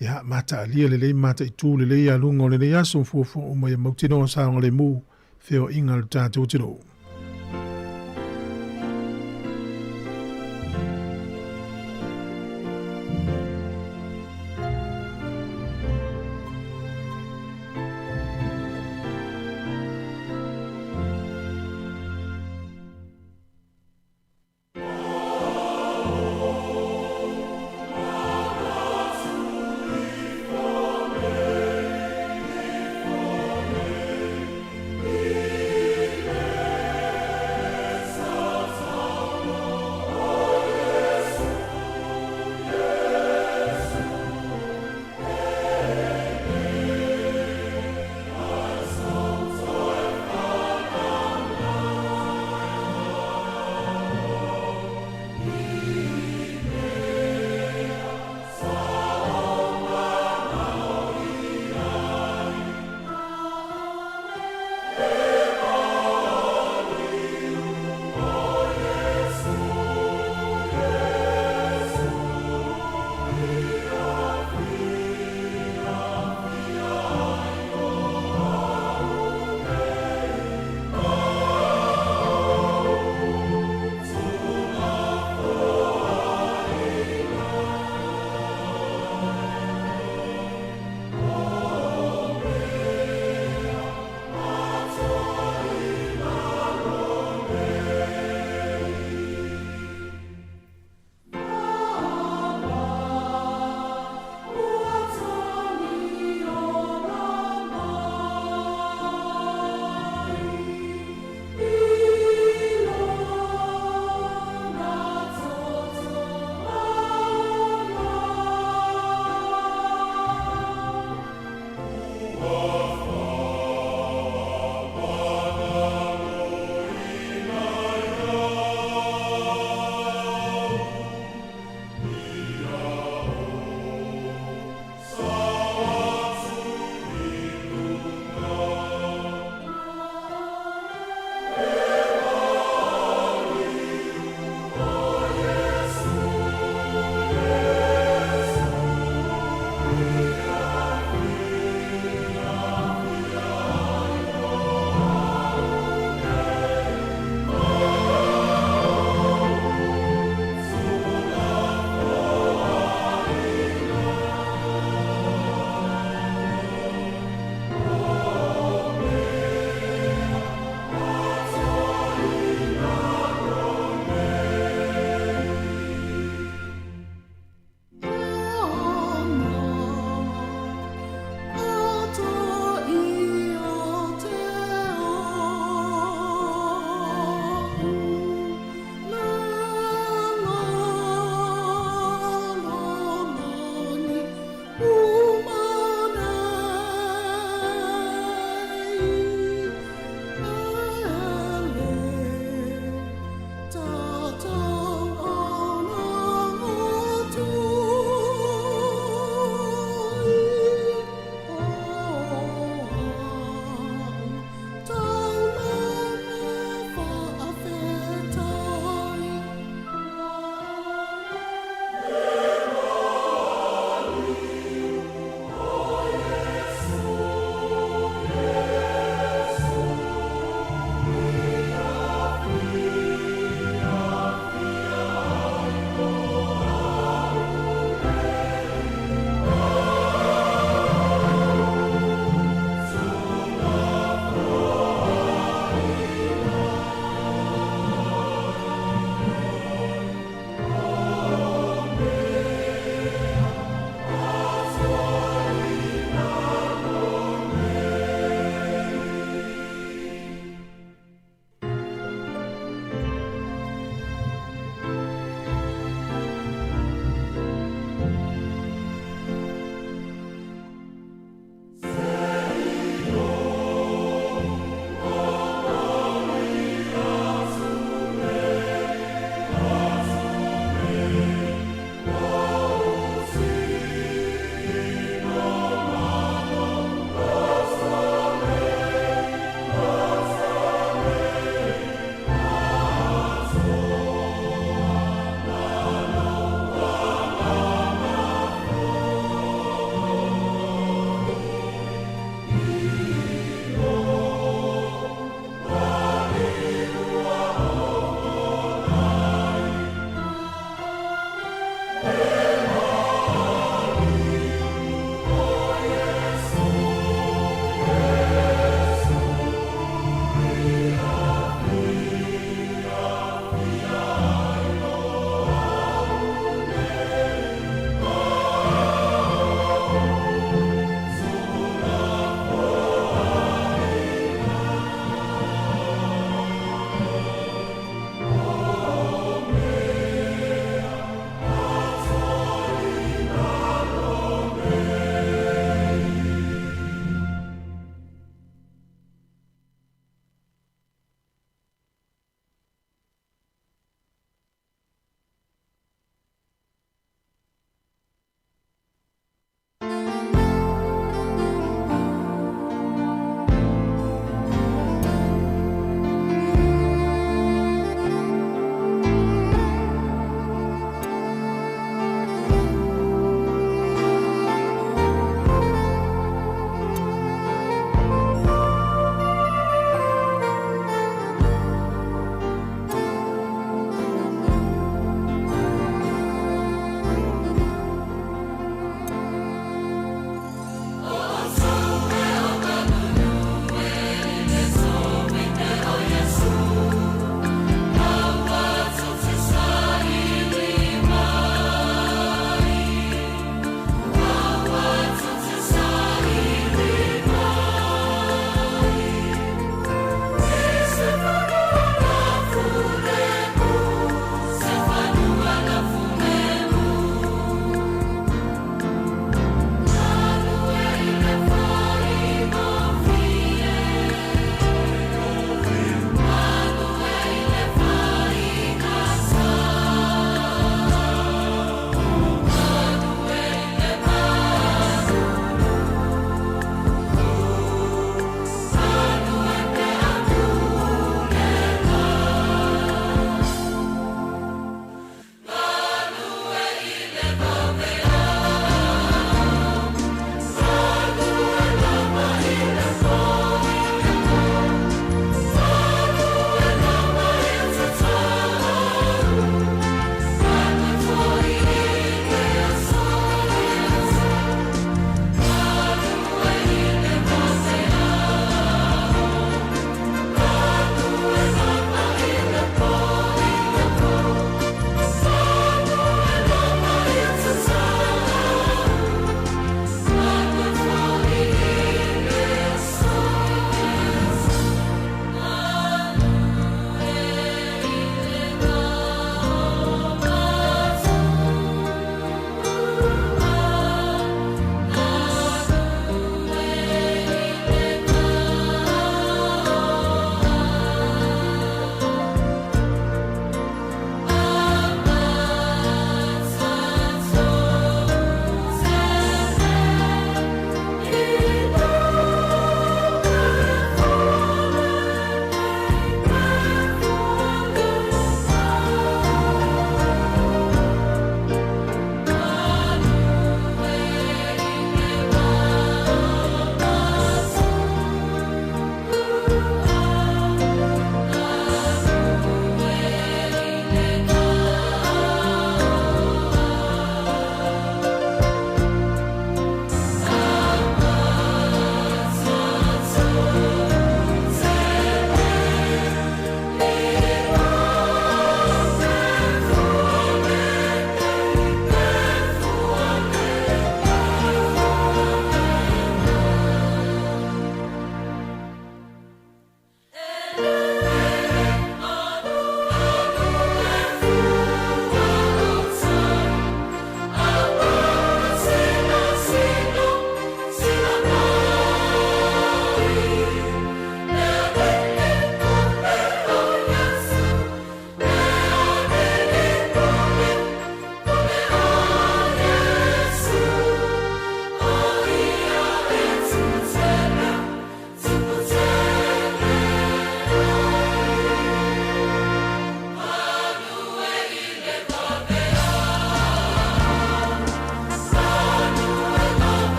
Ia mataalia lelei ma mataitu lelei aluga o lenei aso ma fuafua uma ia mautinoa saogalemu feoaiga a le tatou atunuu.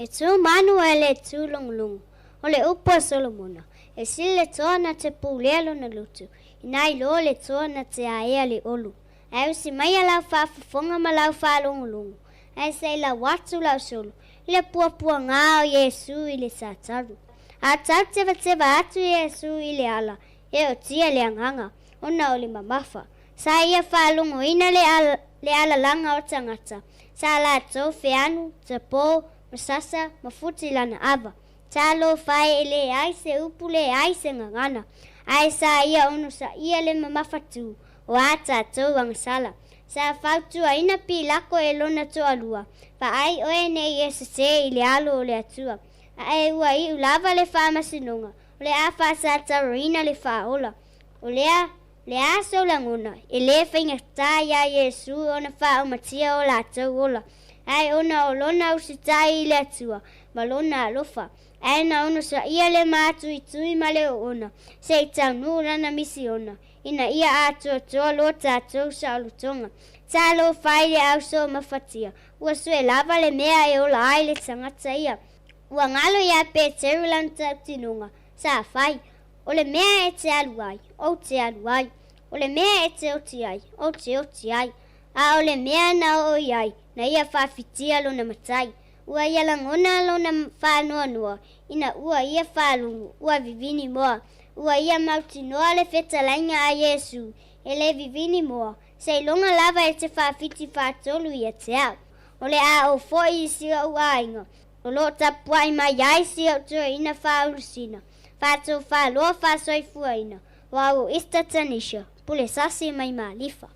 E tu manu ae le tu logologo. O le upu a Solomona, E sili le toa na te pulea lona loto, inā i lo le toa na te aea le olu. Ae usi maia lau faafofoga ma lau faalogologo, ae se i lau atu lau solo i le puapuagā o Iesu i le sataru. A tau tevateva atu Iesu i le ala e otia le agaga, ona o le mamafa. Sa ia faalogoina le le alalaga o tagata, sa latou feanu, tapō, ma sasa, ma futi lana ava. Talofa e, e leai se upu leai se gagana, ae sa ia onosaia le mamafatū o a tatou agasala. Sa fautuaina Pilako e lona toalua, Vaai oe ne i e sesē i le Alo o le Atua. Ae ua iu lava le faamasinoga, o le a faasataroina le Faaola. O lea, le a sou lagona, e lē faigata iā Iesu ona faaomatia o latou ola, ae ona o lona usitai i le Atua ma lona alofa, ae na onosaia le mātuitui ma le oona se i taunuu lana misiona, ina ia atoatoa lo tatou saolotoga. Talofa i le au soomafatia, ua sue lava le mea e ola ai le tagata ia. Ua galo iā Peteru lana tautinoga, sa fai, O le mea e te alu ai, ou te alu ai. O le mea e te oti ai, ou te oti ai. A o le mea na oo i ai, na ia faafitia lona matai. Ua ia lagona lona faanoanoa, ina ua ia faalogo, ua vivini moa. Ua ia mautinoa le fetalaiga a Iesu, e le vivini moa, seiloga lava e te faafiti faatolu ia te au. O le a oo foi i si ou aiga, o lo o tapuai mai ai si ou toeaina faaulusina, faatofaloa faasoifuaina, o au o Easter Tanisha, pule sasi mai Malifa.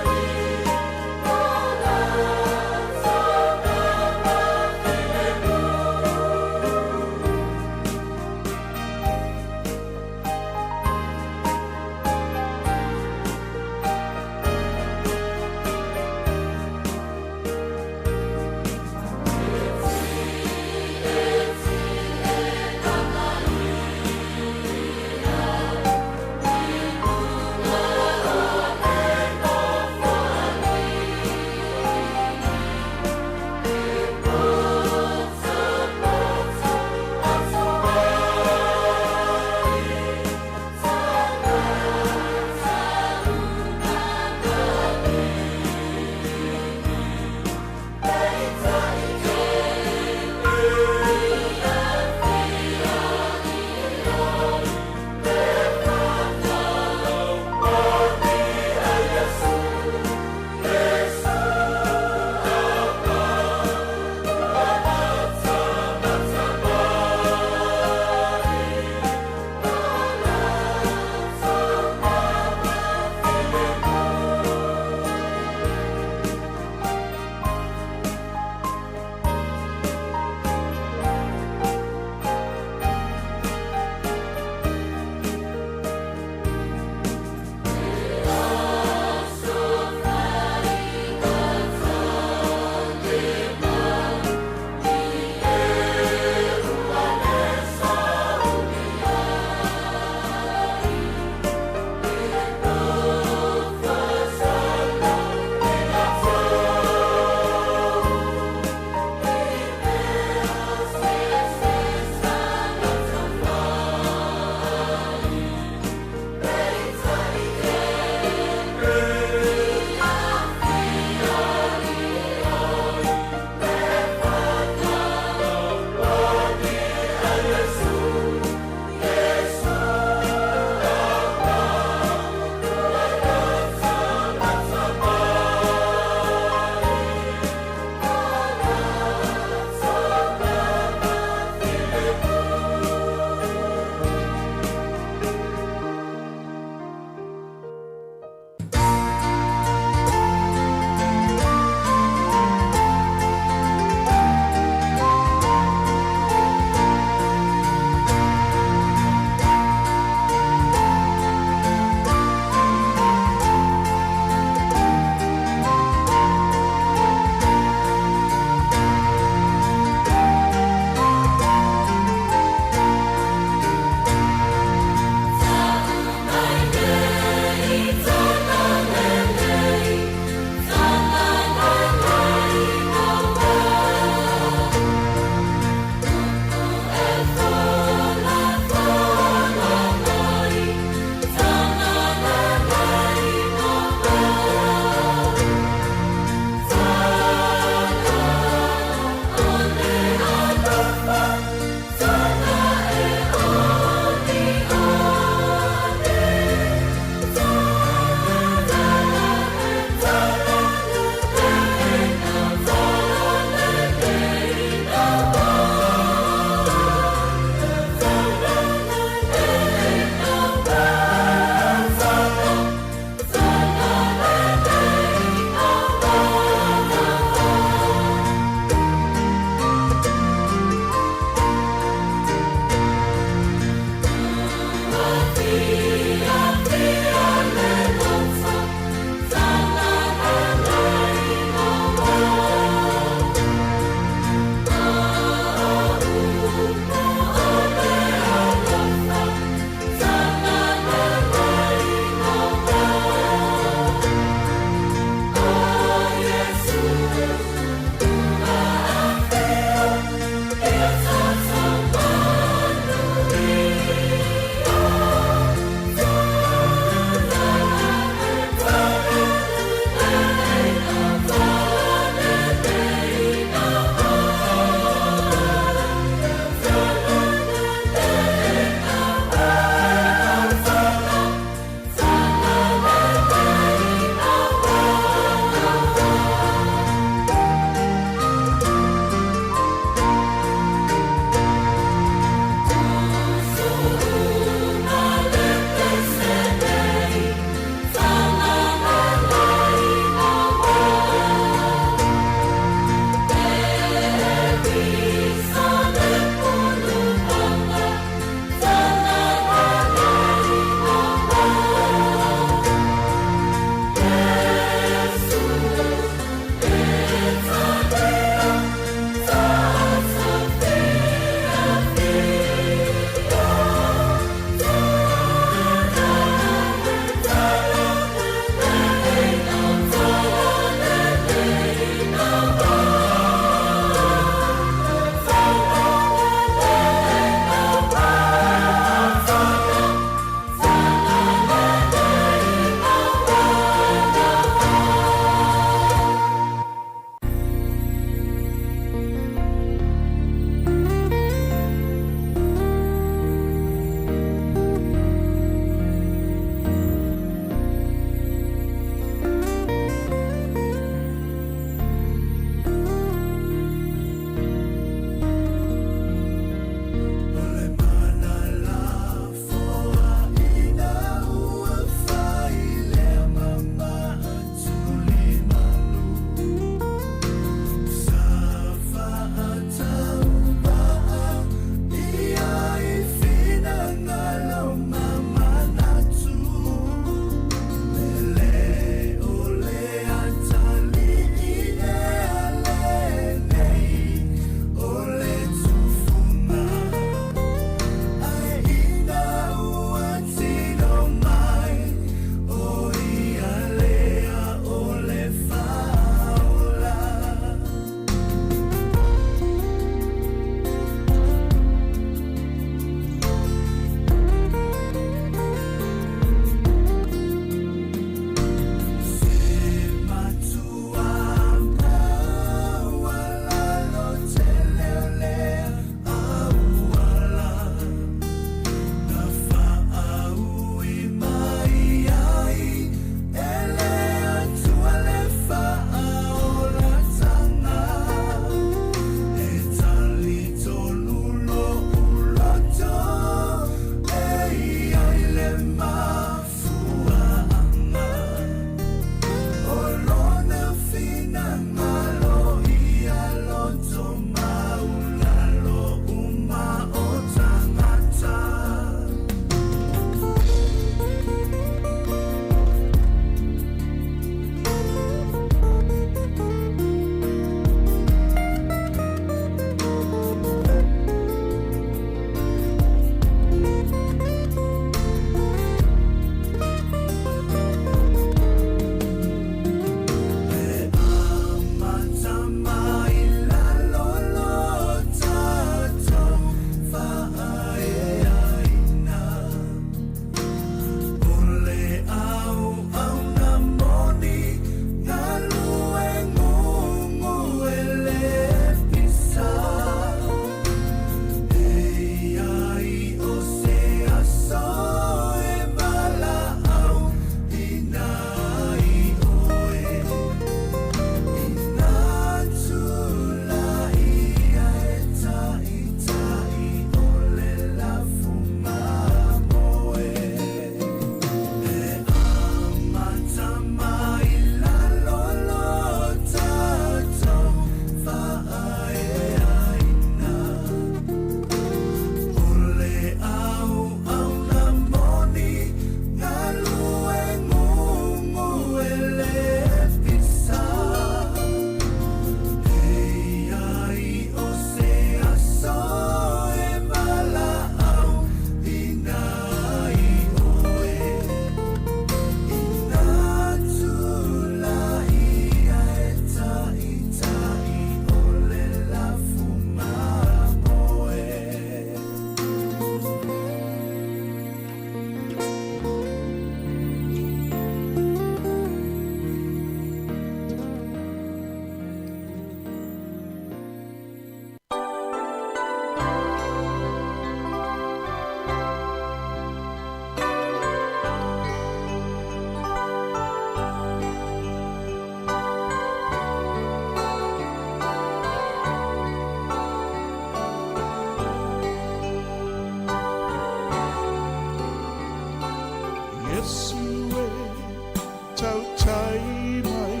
tautai mai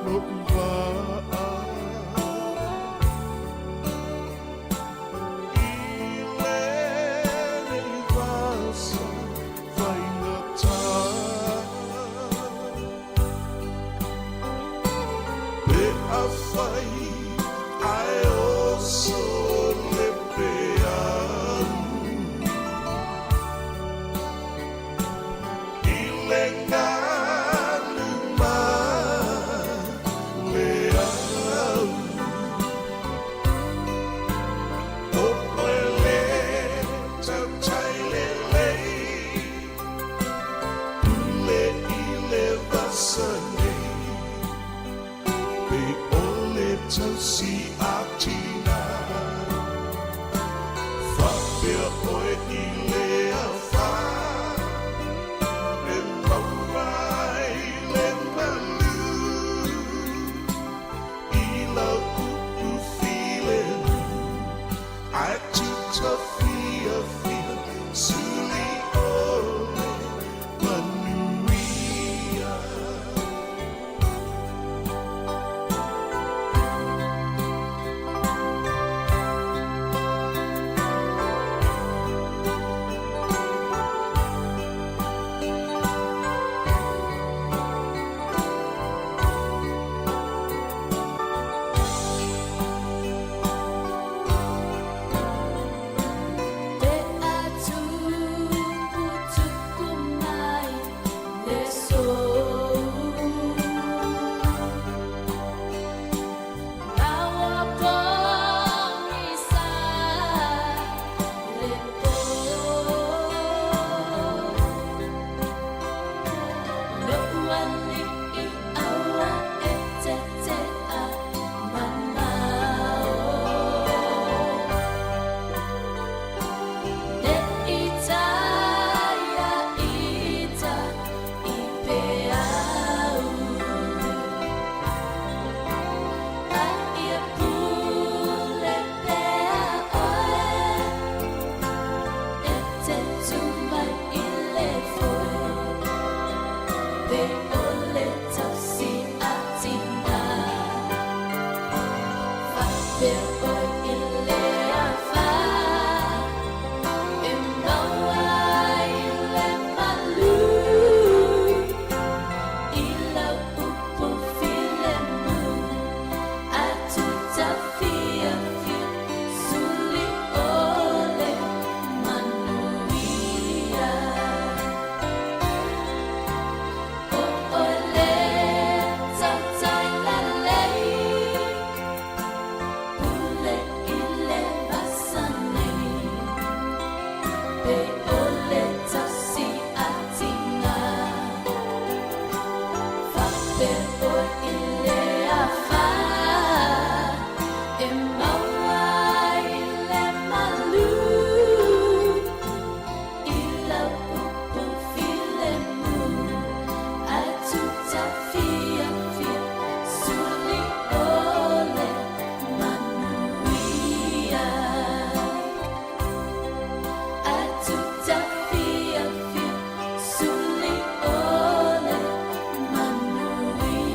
lo'u va'a i lenei vasa faigatā pe afai ae oso le peau i le galu ma le au o oe le tautai lelei pule i le vasa nei pe o le tausi a tina faapea oe i le afa e maua ai le malu i lau upu filemu ae tuta fiafia suli o le manuia. Pe a tuputupu mai le sou Ma ua pogisa le po Lo'u ali'i aua e tete'a mamao Ne'i taia ita i peau A ia pule pea oe E te tu mai i le foe Pe o le tausi a tina Faapea oe i le afa E maua ai le malu i lau upu filemu Ae tuta fiafia suli o le manuia O oe le tautai lelei pule i le vasa nei Pe o le tausi a tina Faapea oe i le afa E maua ai le malu i lau upu filemu Ae tuta fiafia suli o le manuia Ae tuta fiafia suli o le manuia.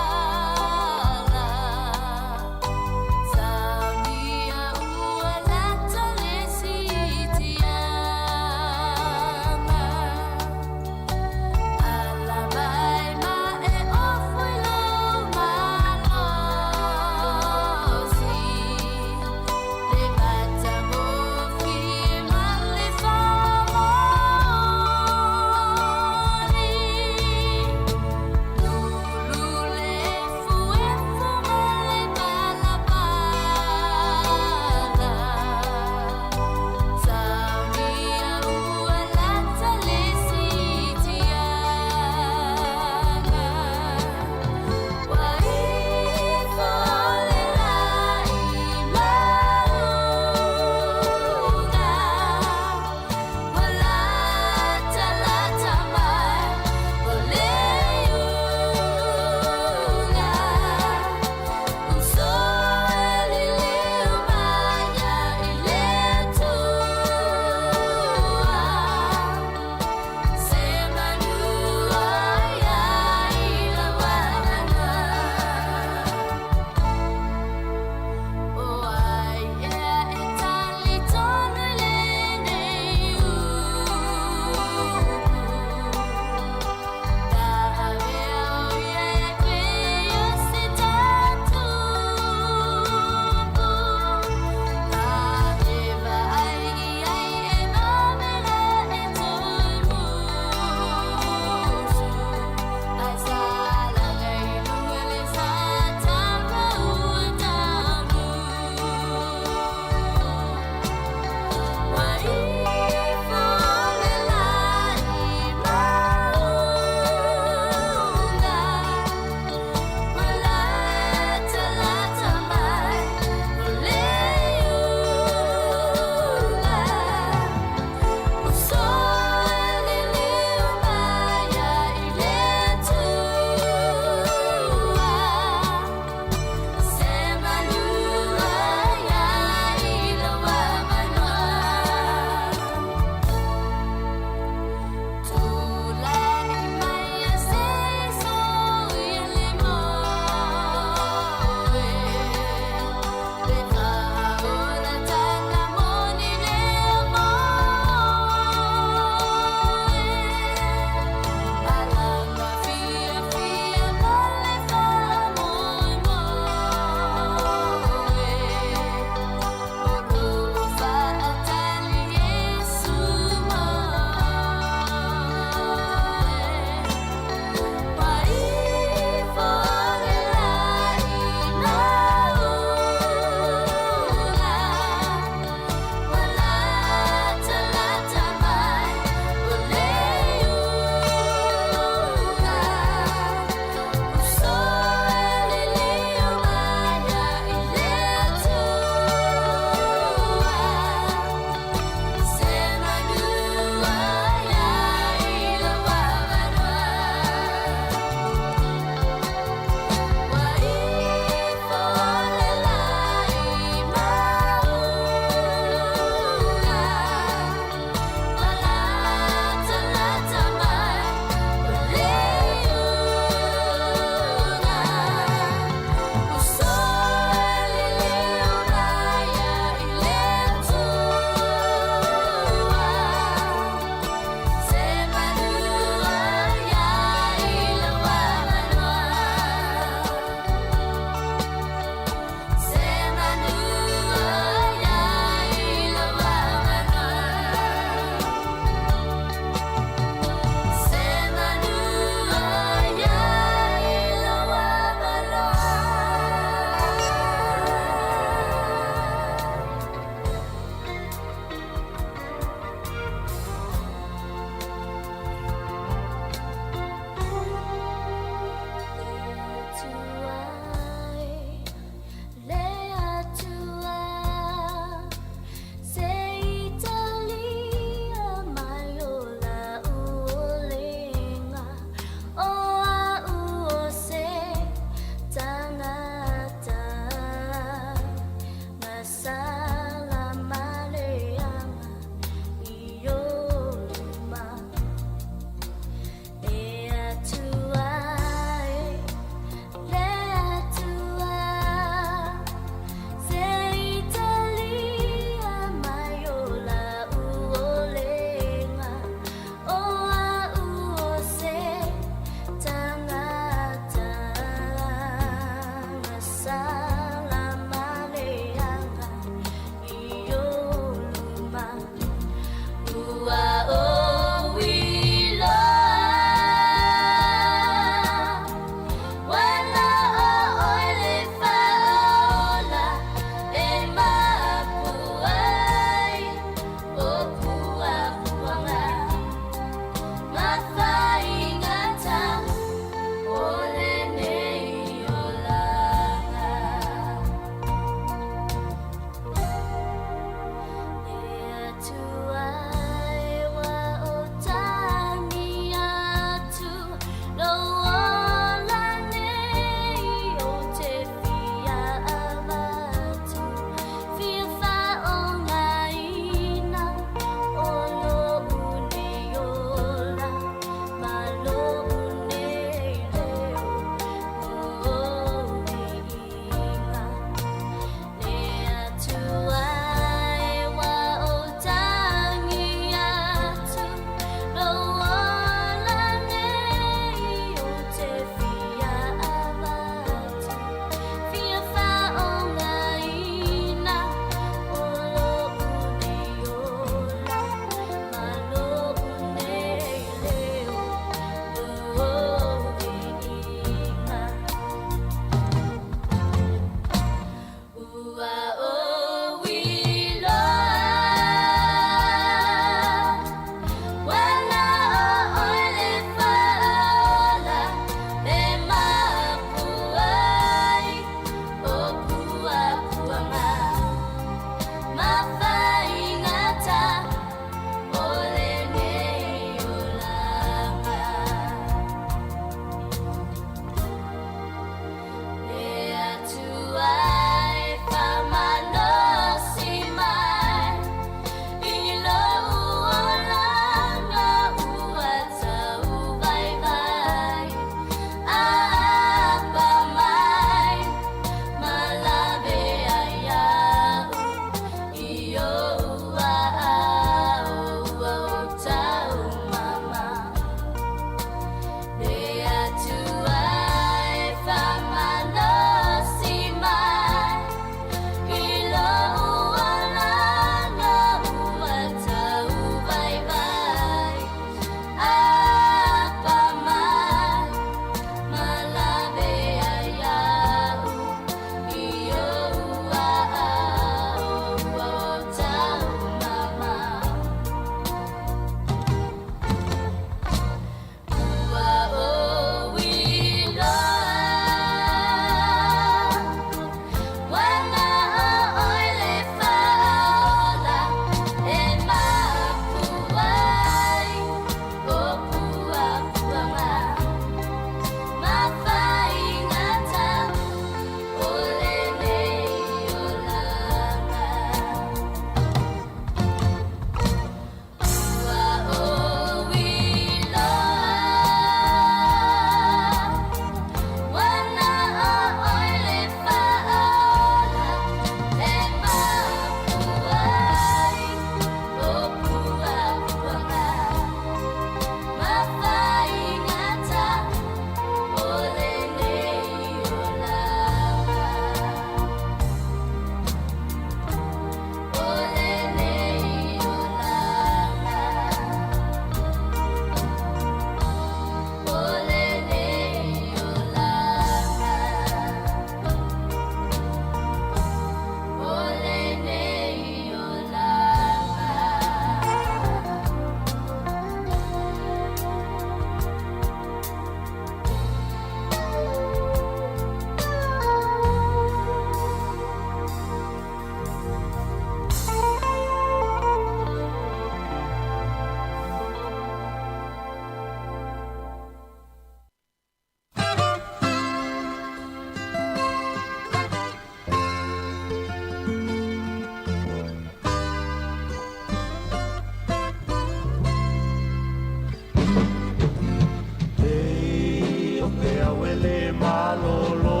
pea wele malolo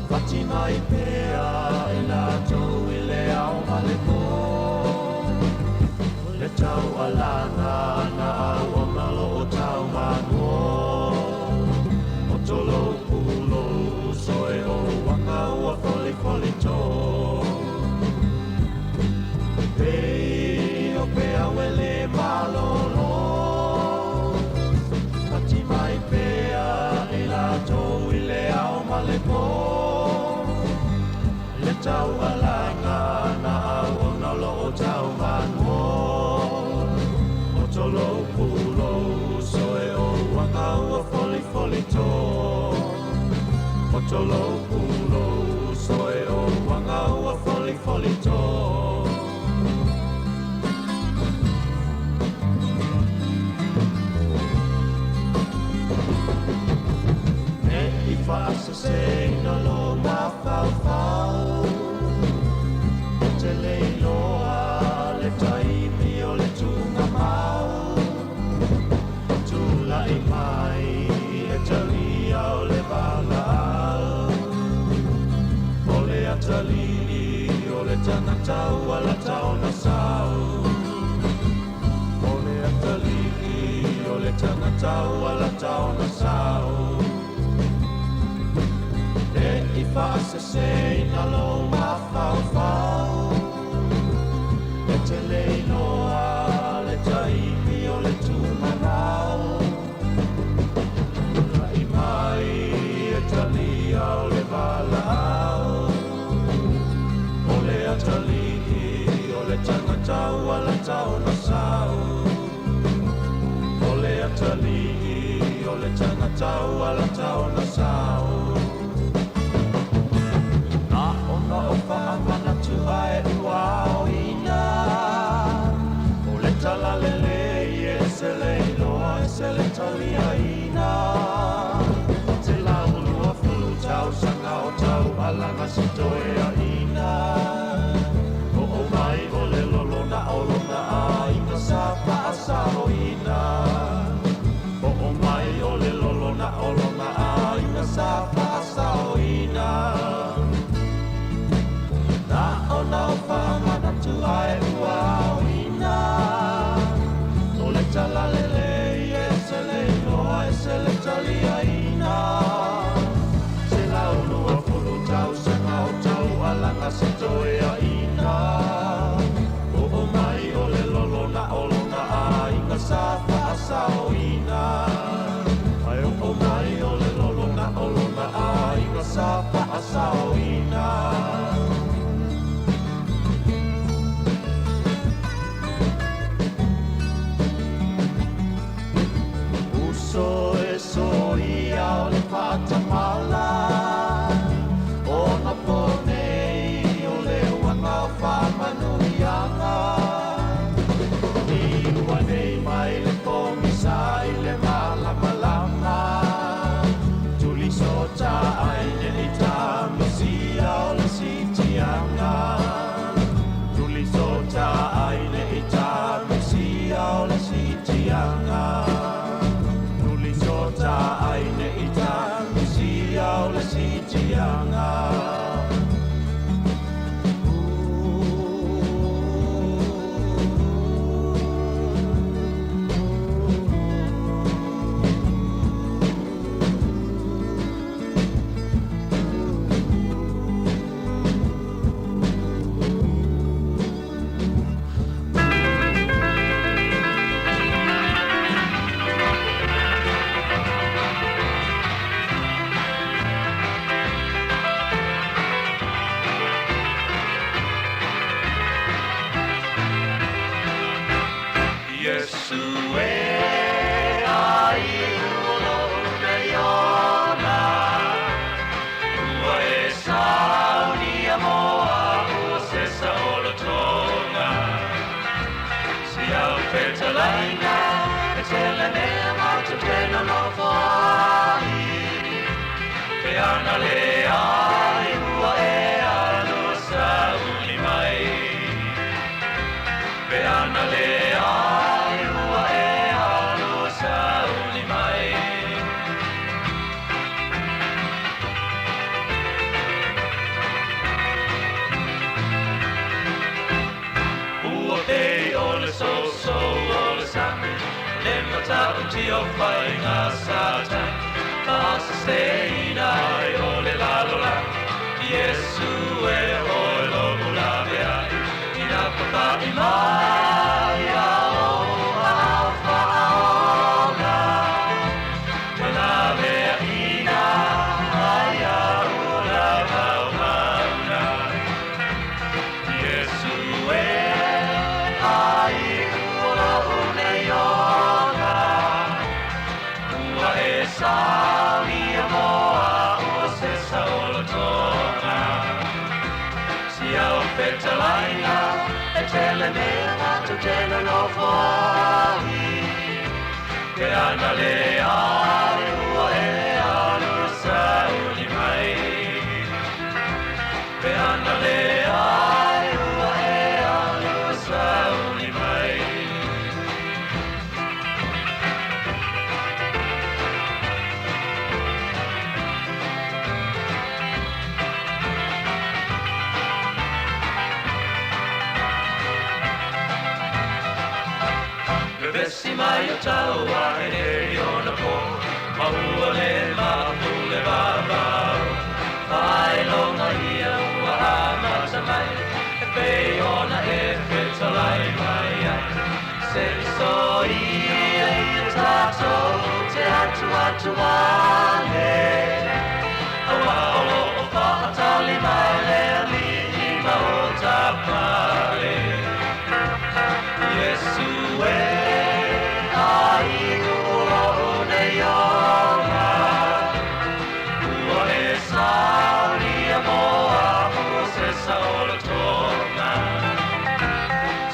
Fati mai pea i latou i le ao ma le po Le tau alanga na au o malo o tau mano O tolo pulo soe o wanga ua foli foli tō Pei o pea wele malolo Pati mai pea i latou i le ao ma le po Le tau alanga na au o na lo o tau mano O tolo pulo soe o wanga ua foli foli tō O tolo pulo soe o wanga ua foli foli tō E i whaasese na lo mafaufau E te leiloa le taimi o le tunga mau Tūlai mai e talia o le valaau O le atalii o le tagata ua lata ona sau O le atalii o le tagata ua lata ona sau E i whaasese na lo mafaufau E te leiloa le taimi o le tumanau Lai mai e talia o le valaau O le atalii o le tagata ua lata ona sau O le atalii o le tagata ua lata ona sau Na ona o whaamanatu ae ua aoina O le talalelei e se leiloa e se le taliaina Te lau lua fulu tausaga o tau alanga se toeaina O o mai o le lolona o lona aiga sa faasaoina O o mai o le lolona o lona aiga sa o faiga Satani Faaseseina ai o le lalolagi Iesu e oe lo'u laveai Ina papa'i mai a o aao faaoga Toe laveaʻina ai a'u la maumauna Iesu e aiʻu o lo'u nei ola Ua e saunia mo a'u o se saolotoga Si au fetalaiga e tele mea matou te nonofo ai Pe ana leai ua e alu sauni mai Pe ana leai ua e alu sauni mai Vevesi mai o taua e nei ona pō Ma ua le mapu le vavau Faailoga ia ua amata mai E pei ona e fetalai mai ai Se'i soia ia tatou te atuatu ane Auā o lo'o fa'atali mai le Alii ma ota pale Iesu e aiʻu o lo'u nei ola Ua e saunia mo a'u o se saolotoga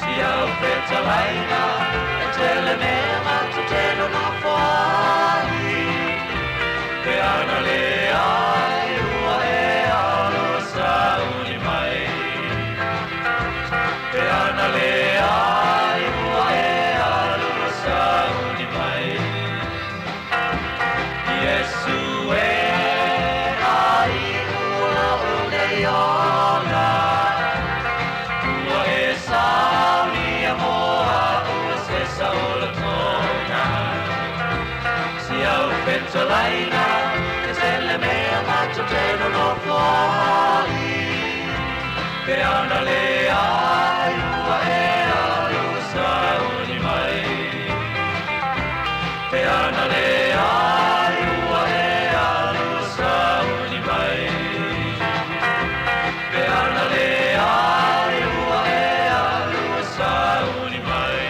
Si au fetalaiga e tele mea matou te nonofo ai Pe ana leai ua e alu sauni mai Pe ana leai ua e alu sauni mai Iesu e aiʻu o lo'u nei ola Ua e saunia mo a'u o se saolotoga Si au fetalaiga e tele mea matou te nonofo ai Pe ana leai ua e alu sauni mai Pe ana leai ua e alu sauni mai Pe ana leai ua e alu sauni mai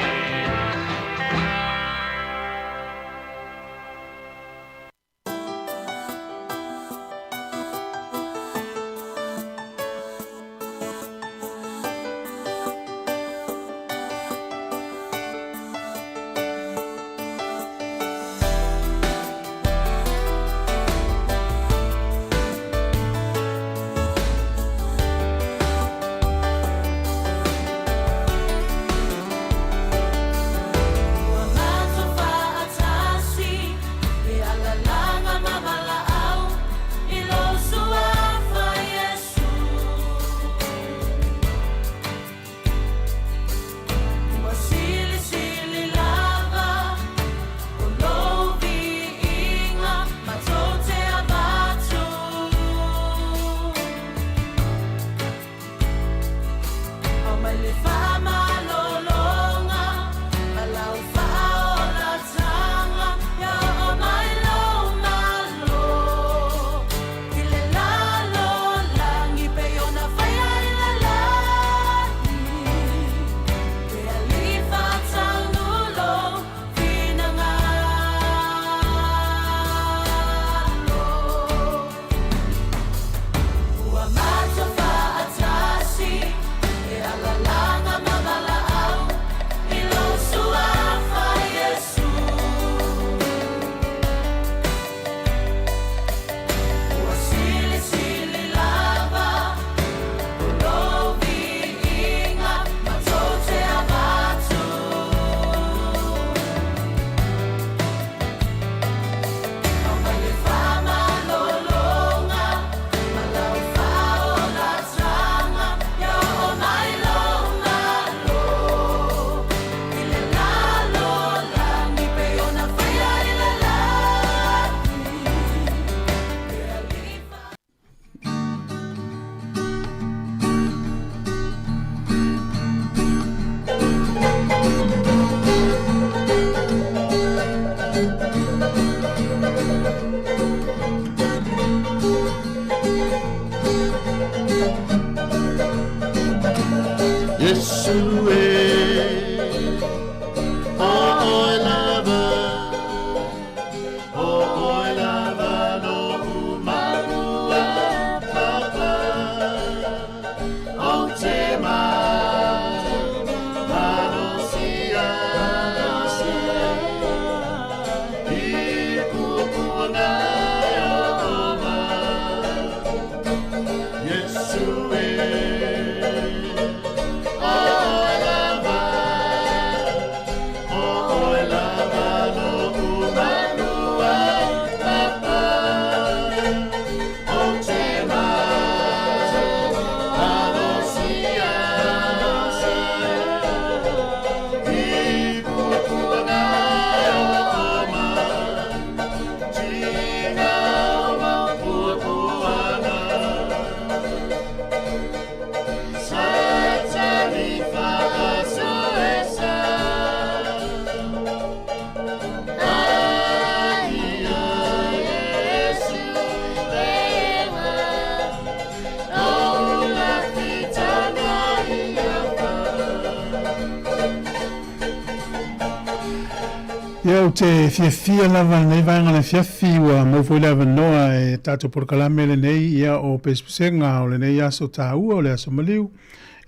Ia, ou te fiafia lava i lenei vaega o le afiafi, ua maua foi le avanoa e tatou polokalame lenei, ia, o pesepesega o lenei aso taua o le aso maliu,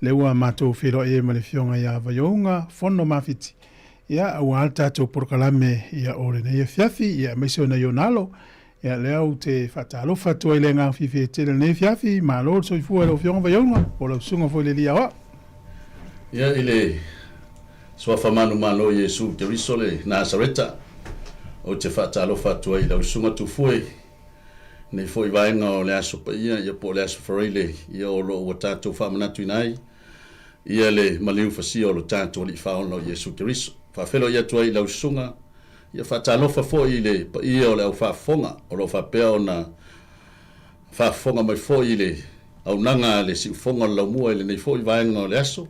lea ua matou feiloai ai ma le Afioga ia Vaiouga Fono Mafiti, ia, aua le tatou polokalame, ia, o lenei afiafi, ia, aemaise o nai ona alo. Ia, lea ou te faatalofa atu ai i le agaga fiafia tele i lenei afiafi, malo le soifua i lau Afioga Vaiouga, po o lau susuga foi i le Alii Aoao. Ia, i le Suafa manumalo o Iesu Keriso le Nasareta, ou te faatalofa atu ai i lau Susuga Tufue, nei foi vaega o le Aso Paia, ia po o le Aso Faraile, ia o lo o ua tatou faamanatuina ai, ia le maliu fasia o lo tatou Alii Faaola o Iesu Keriso. Faafeiloai atu ai i lau Susuga, ia faatalofa foi i le paia o le au faafofoga o lo o faapea ona faafofoga mai foi i le auaunaga a le Siufofoga o le Laumua i lenei foi vaega o le aso.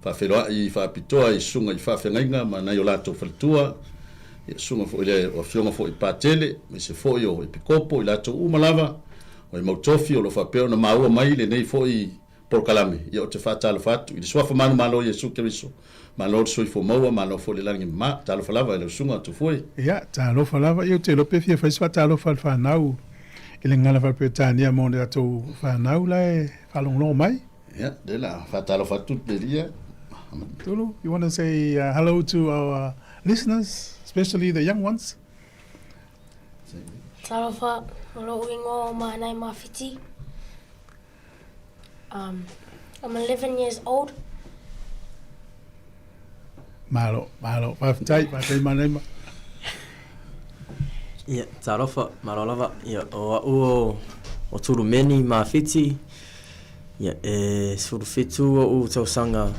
Faafeiloai faapitoa i susuga i faafeagaiga ma nai o latou faletua, ia susuga foi le Afioga foi i Patele, aemaise foi o Epikopo, i latou uma lava o e mautofi o lo o faapea ona maua mai lenei foi polokalame. Ia ou te faatalofa atu i le Suafa manumalo o Iesu Keriso. Malo le soifua maua, malo foi le lagi mama. Talofa lava i lau susuga Tufue. Ia, talofa lava. Ia ou te iloa pe fia fai se faatalofa a le fanau i le gagana faa-Peretania mo le tatou fanau la e faalogologo mai. Ia, lea la faatalofa atu Delia. Tulu, you want to say hello to our listeners, especially the young ones? Talofa, o lo'u igoa o Maanai Mafiti. I'm 11 years old. Malo, malo. Faafetai, faafetai Manaima. Ia, talofa, malo lava. Ia, o a'u o, o Tulumeni Mafiti. Ia, e 17 o'u tausaga.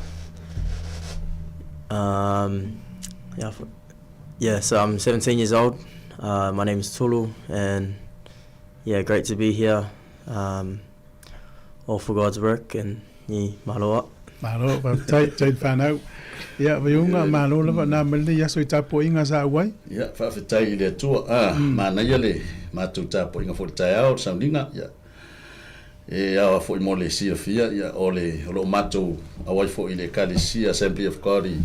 Yeah, yeah, so I'm 17 years old. My name is Tulu and yeah, great to be here. Um, all for God's work and yeah, malo a. Malo, faafetai, faafetai le fanau. Ia, Vaiuga, malo lava nā mai lenei aso i tapuaiga sa auai. Ia, faafetai i le Atua. Ah, manaia le matou tapuaiga foi i le taeao, le sauniga. Ia, e aoa foi mo le silafia, ia, o le, o lo o matou auai foi i le Ekalesia Assembly of God i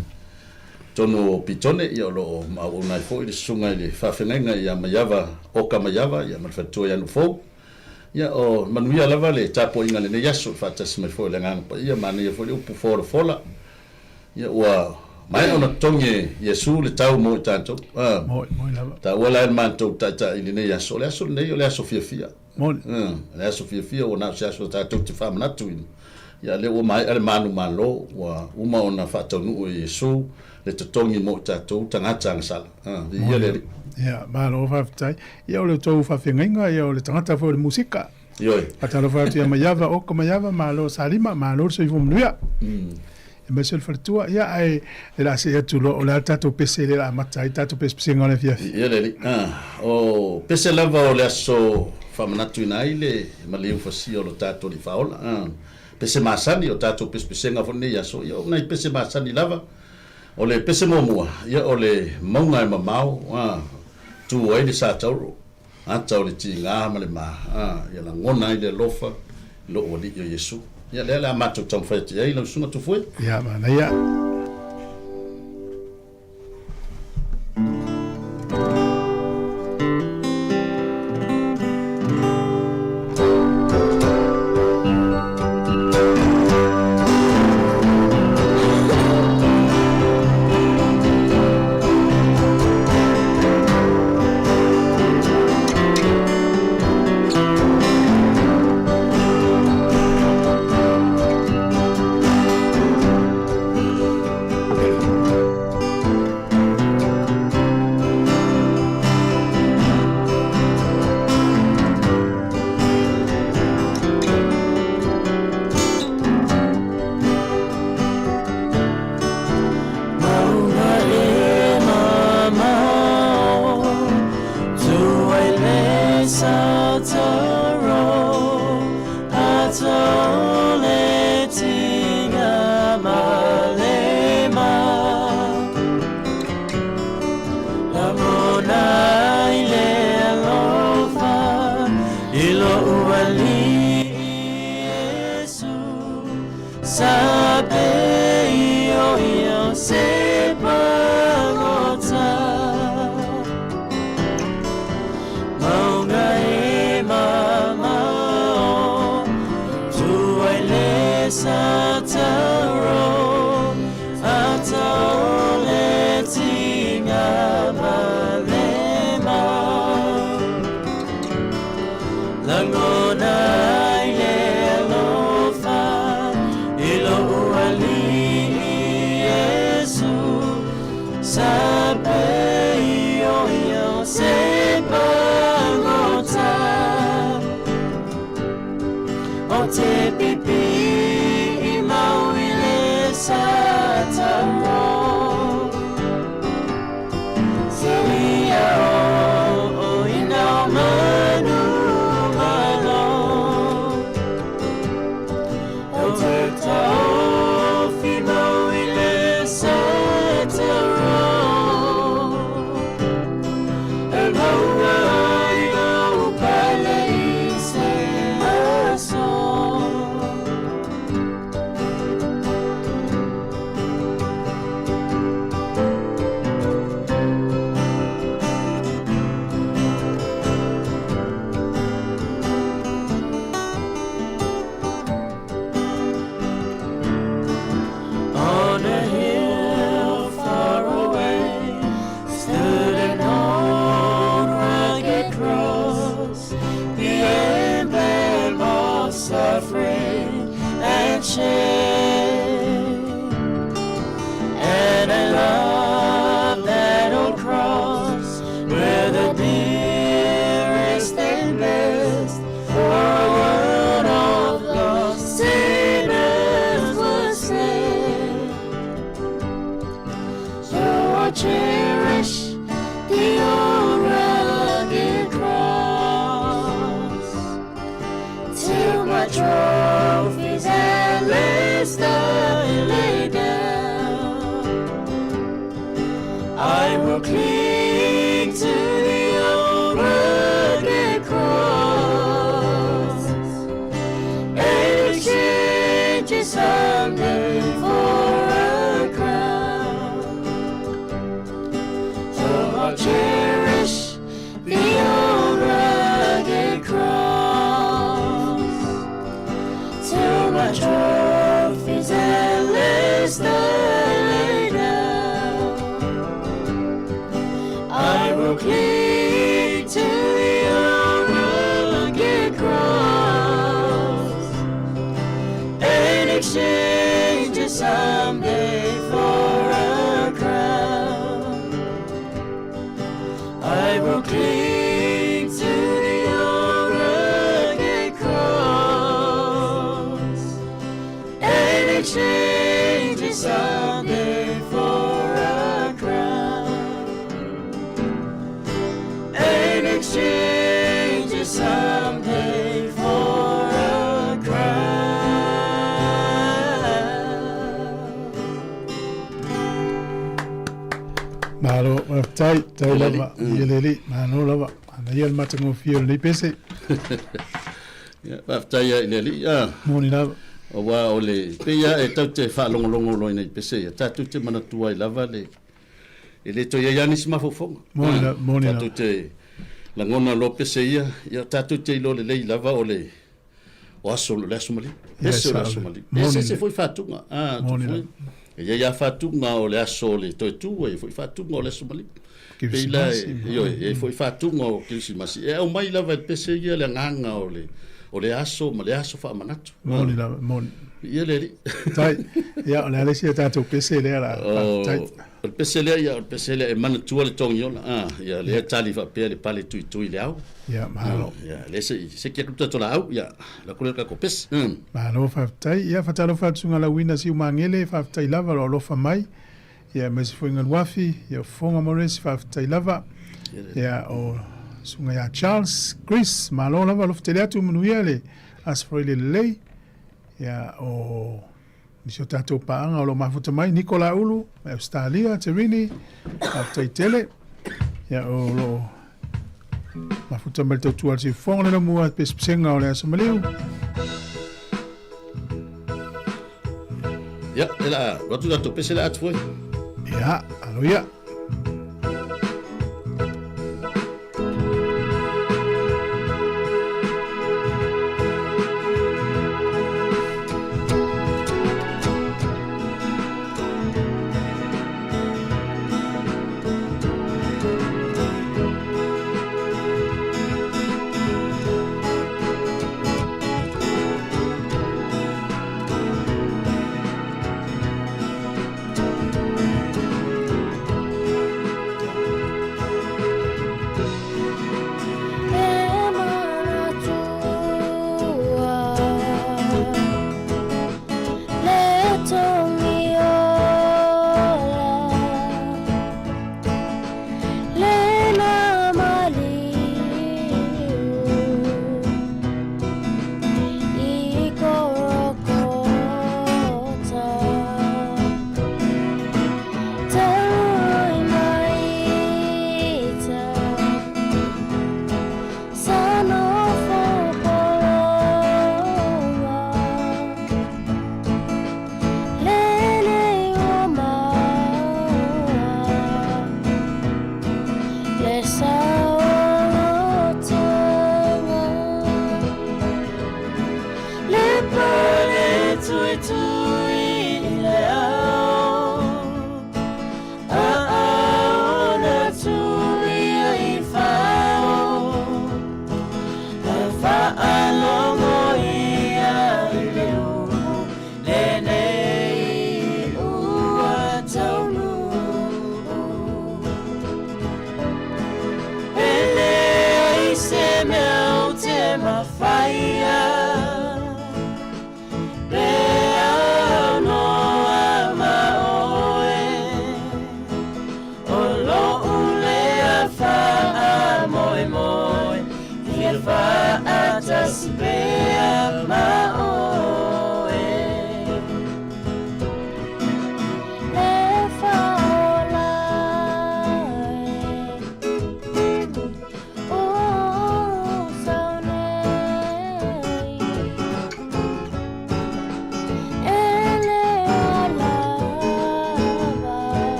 totonu o Pitone, ia, o lo o auauna ai foi le susuga i le faafeagaiga ia Maiava, Oka Maiava, ia, ma le faletua ia Nuufou. Ia, o manuia lava le tapuaiga i lenei aso, faatasi mai foi o le Agaga Paia, manaia foi le upu folafola. Ia, ua maea ona totogi e Iesu le tau mo i tatou. A, Moi, moi lava. taua la e le matou taitai i lenei aso, o le aso lenei o le aso fiafia. Moni. A, le aso fiafia ua na o se aso tatou te faamanatu. Ia, lea ua maea le manumalo, ua uma ona faataunuu e Iesu le totogi mo i tatou tagata agasala. A, viia le Alii. Ia, malo faafetai. Ia, o le tou faafeagaiga, ia, o le tagata foi o le musika. Ioe. Faatalofa atu ia Maiava, Oka Maiava, malo Salima, malo le soifua manuia. Aemaise o le faletua. Ia, ae le la see atu loa, o le a le tatou pese lea o le a amata ai tatou pesepesega o le afiafi? Ia le alii. O pese lava o le aso faamanatuina ai le maliu fasia o lo tatou Alii Faaola. Pese masani, o tatou pesepesega foi lenei aso, ia o nai pese masani lava. O le pese muamua, ia o le mauga e mamao, tu ai le sa tauro, ata o le tiga ma le ma, ia lagona ai le alofa i lou Alii o Iesu. Ia lea o le a matou taumafai atu i ai lau Susuga Tufue. Ia, manaia. sataro Atao le tiga ma le mau Lagona ai le alofa i lo'u Alii Iesu Sa pei o ia o se pagota O te pipi'i mau i le sataro Seia o ina o manu malo O te taofi mau i le sataro E maua ai lou pale i se aso. On a hill far away stood an old rugged cross, the emblem of suffering and shame. And I love that old cross where the dearest and best for a world of lost sinners was slain. So I cherish the old rugged cross till my trophies at last I lay down. I will cling to the old rugged cross and exchange it someday for a crown. So I'll cherish the old rugged cross till my trophies at last I lay down. I will cling to the old rugged cross and exchange it someday for a crown. I will cling to the old rugged cross and exchange it someday for a crown. And exchange it someday for a crown. Malo, faafetai, tai lava, ia le alii, malo lava. Manaia le matagofie o lenei pese. Ia, faafetai lava i le alii, a. Moni lava. Aua o le, pei lava e tatou te faalogologo loa i nai pese ia, tatou te manatua ai lava le, e le toe i ai lava nisi mafaufauga. Moni lava, moni lava. Tatou te lagona loa pese ia, ia tatou te iloa lelei lava o le, o aso, le aso maliu. Pese o le aso maliu. E eseese foi fatuga. A, Moni foi. lava. E i ai lava fatuga o le aso o le toe tu, e i ai foi fatuga o le aso maliu. Pei la, Kerisimasi, ioe, e i ai foi fatuga o Kerisimasi. E aumai lava e le pese ia le agaga o le aso ma le aso faamanatu. Moni lava, moni. Ia le alii. Tai, ia, o le a le isi a tatou pese lea la, faafetai. O le pese lea, ia, o le pese lea e manatua le togiola. Ah, ia, lea tali faapea le pale tuitui i le ao. Ia, malo. Ia, lea se i atu tatou laau, ia, alu atu lea i le tatou pese. Malo faafetai. Ia, faatalofa atu susuga Lauina Siumagele, faafetai lava lo alofa mai. Ia, aemaise foi Galuafi, ia, Fofoga Morris, faafetai lava. Ia, o susuga ia Charles, Chris, malo lava, alofa tele atu, manuia le Aso Faraile lelei. Ia, o nisi o tatou paaga o lo o mafuta mai, Niko Laulu, mai Ausetalia, Terini, faafetai tele. Ia, o lo o mafuta mai le tautua a le siufofoga le lamua pesepesega o le aso maliu. Ia, e la alu atu tatou pese la atu foi. Ia, alo ia.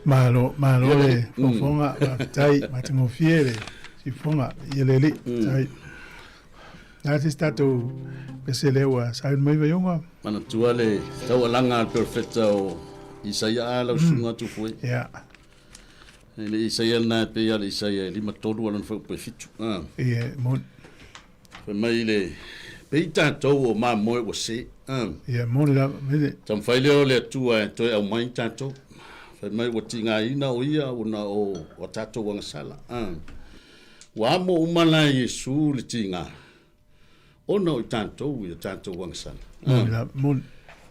Malo, malo le fofoga, faafetai, matagofie le sifofoga ia le alii, faafetai. Le a se isi tatou pese lea ua sauni mai Vaioga? Manatua le taualaga a le perofeta o Isaia a lau susuga Tufue. Ia. E le Isaia lena e pei lava le Isaia e 53 a lona fuaiupu e 7. Ia, e moni. Fai mai le pei tatou o mamoe ua se. Ia, moni lava, mele. Taumafai lea o le Atua e toe aumai tatou. Fai mai ua tigaina o ia ona o a tatou agasala. Ua amo uma la e Iesu le tiga ona o i tatou i a tatou agasala. Moni lava, moni.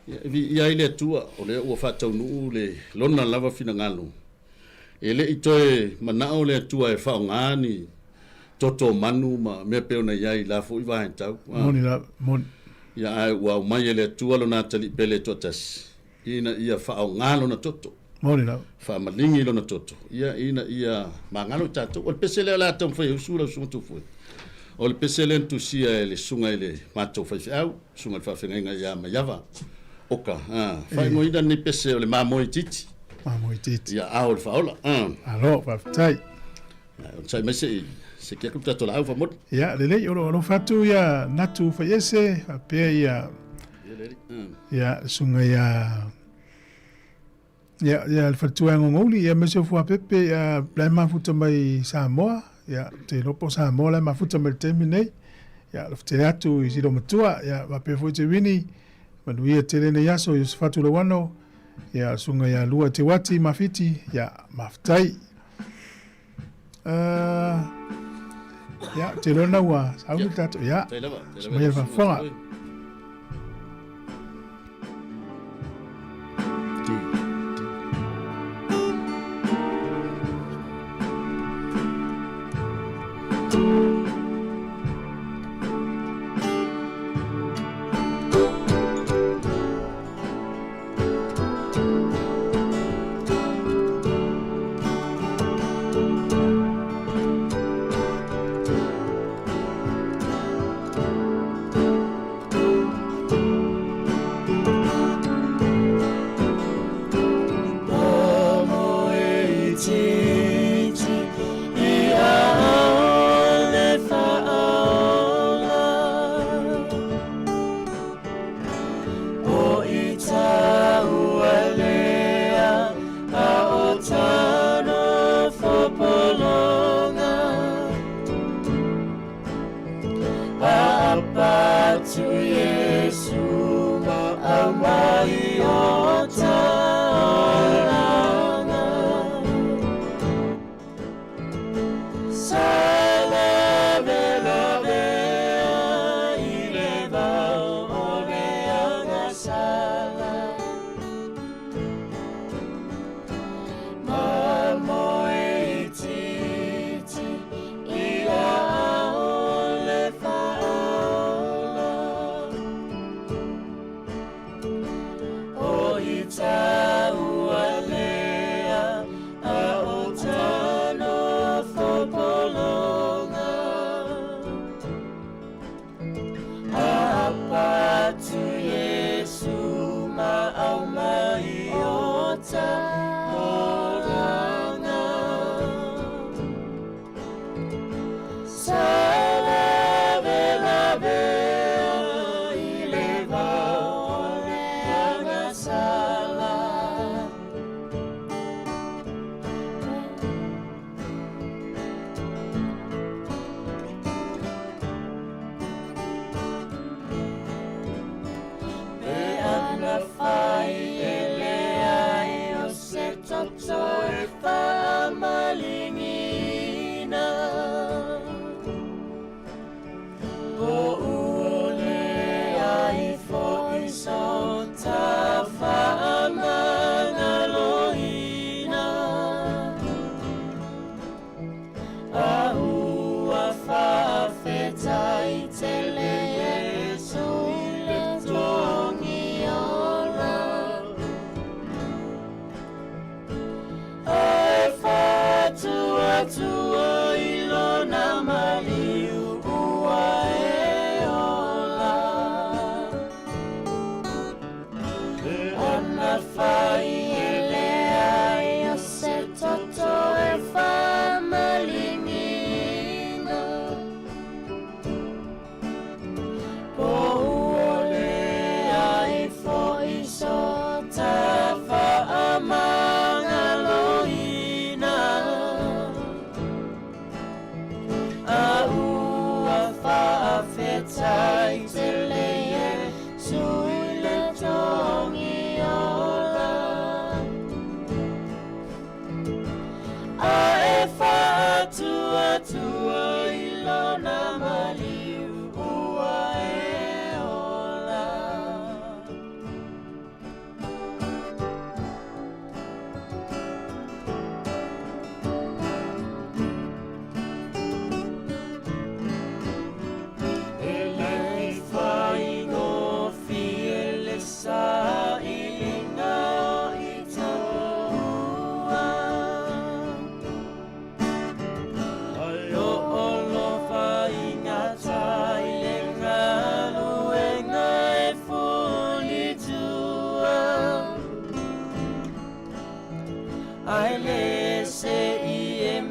Ia, e viia ai le Atua, o lea ua faataunuu le Lona lava finagalo. E le i toe manao le Atua e faaaoga ni toto o manu ma mea pei ona i ai i la foi vaetau. Moni lava, moni. Ia, ae ua aumai e le Atua Lona atalii pele e toatasi, ina ia faaaoga Lona toto. Moni lava. Faamaligi Lona toto, ia, ina ia magalo i tatou. O le pese lea o le a taumafai e usu lau Susuga Tufue. O le pese lea na tusia e le susuga i le matou faifeau, susuga i le faafeagaiga ia Maiava Oka. Faaigoaina lenei pese o le mamoe itiiti. Mamoe itiiti. Ia, ao o le faaola. Malo, faafetai. Onosai mai se i seki atu le tatou laau faamoni. Ia, lelei, o lo o alofa atu ia Natu Faiese, faapea ia, ia, le susuga ia, ia, ia le faletua ia Gogouli, ia aemaise o Fuapepe, ia, la e mafuta mai i Samoa, ia, ou te iloa po o Samoa la e mafuta mai i le taimi lenei. Ia, alofa tele atu i si loomatua, ia, faapea foi Tewini, manuia tele nei aso, Iosefatu Lauano, ia, le susuga ia Lua Teuati Mafiti, ia, mafetai. Uh, ia, te iloa na ua sauni le tatou, ia, mai le faafofoga.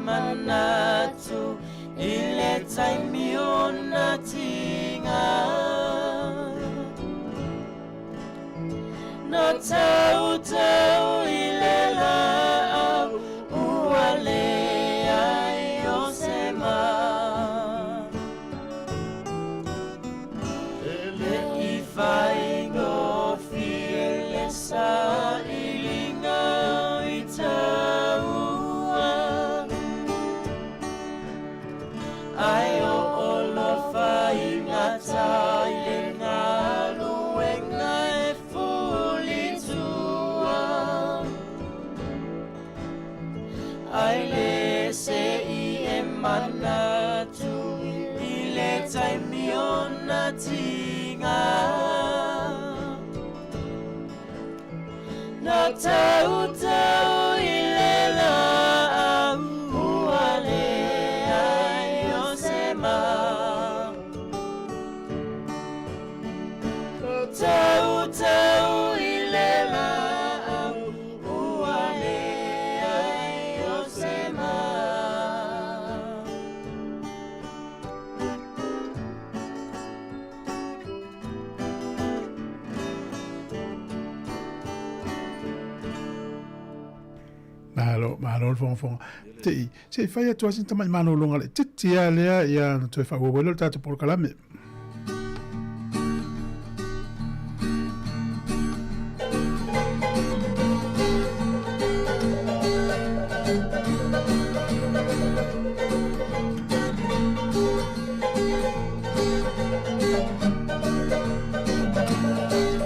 manatu i le taimi o na tiga. Na tautau i le laau ua leai o se ma. E le i faigofie le sailiga i taua. Ae o olofa i gata i le galuega e fulitua. Ai le se i e manatu i le taimi o na tiga. Na tautau i le laau ua leai o se ma. Na tautau i le laau ua leai o se ma. Malo, malo le fogafoga. Te i, se i fai atu lava sina tamai malologa laitiiti lava lea, ia ona toe faaauau ai lea o le tatou polokalame.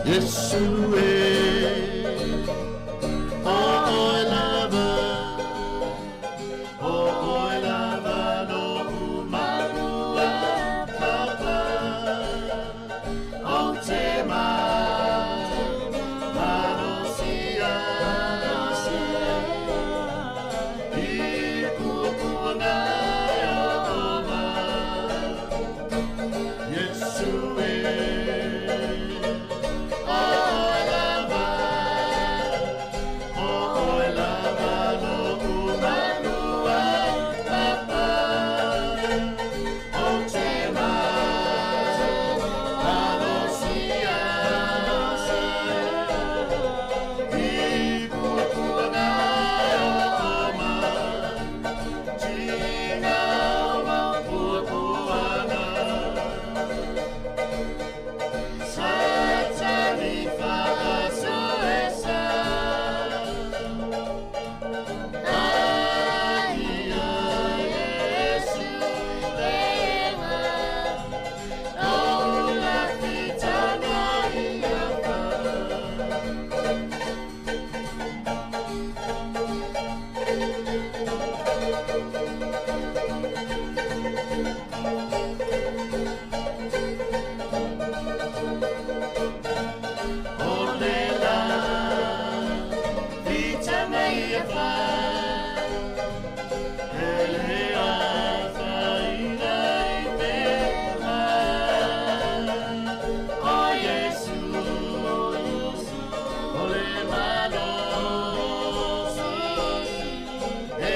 Iesu e, o oe lava, o oe lava lo'u malua papa, o te malosi ai, i puapuaga o ma. Iesu e, o oe lava, o oe lava lo'u malua papa, o te malosi ai, i puapuaga o ma. Tiga o puapuaga, Satani faasoesa. Ai ia Iesu lega, o la fitaga ia fa. O le la fitaga ia fa, e le afaina i mea. O Iesu, o le malosi, e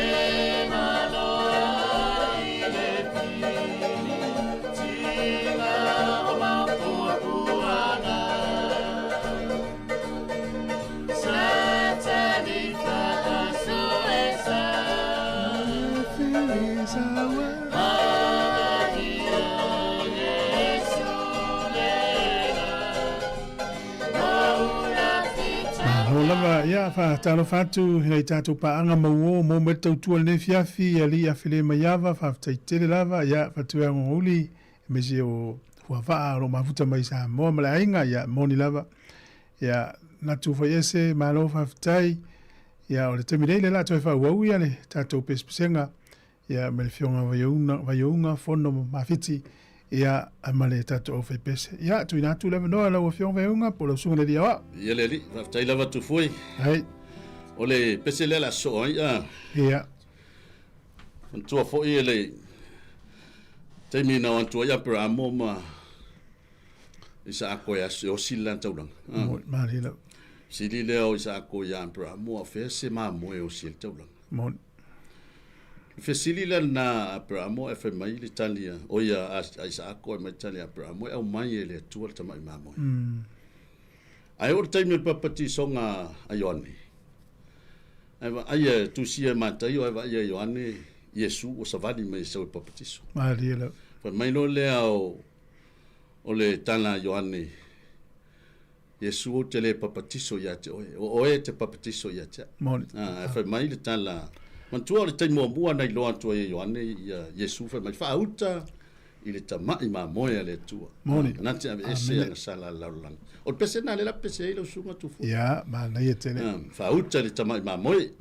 malo ai le fili, tiga o mapuapuaga. Satani faasoesa. Ai ia Iesu lega, o la Malo lava, ia, faatalofa atu i nai tatou paaga mauō mo mai le tautua i lenei afiafi, Alii Afele Maiava, faafetai tele lava, ia, Fatueagogouli, aemaise o Huavaa o lo o mafuta mai i Samoa ma le aiga, ia, moni lava, ia, Natu Faiese, malo faafetai, ia, o le taimi nei lea o le a toe faaauau ia le tatou pesepesega, ia, ma le Afioga Vaiouga, Vaiouga Fono Mafiti, ia, ma le tatou aufaipese. Ia, tuuina atu le avanoa i lau Afioga Vaiouga po o lau Susuga i le Alii Aoao. Ia le alii, faafetai lava Tufui. Hai. O le pese lea o le a sosoo ai a. Ia. Manatua foi e le taimi na o atu ai Aperamo ma Isaako e aso e osi le la taulaga. Moni, malie lava. Sili lea o Isaako ia Aperamo a o fea se mamoe e osi ai le taulaga. Moni. Le fesili lea lena a Aperamo ae fai mai le tali a, oi a Isaako ae mai le tali a Aperamo, e aumai e le Atua le tamai mamoe. Ae oo le taimi o le papatisoga a Ioane, ae vaai e tusia e Mataio ae vaai e Ioane Iesu ua savali mai e sau e papatiso. Malie lava. Fai mai loa lea o, o le tala a Ioane, Iesu ou te le papatiso ia te oe, o oe e te papatiso ia te au. Moni. Ae fai mai le tala, manatua o le taimi muamua na iloa atu ai e Ioane ia Iesu, fai mai, Faauta i le tamai mamoe a le Atua. Moni. Na te aveese Amene. ana sala a le lalolagi. O le pese lena lea la pese ai lau susuga Tufua. Ia, manaia tele. Faauta i le tamai mamoe.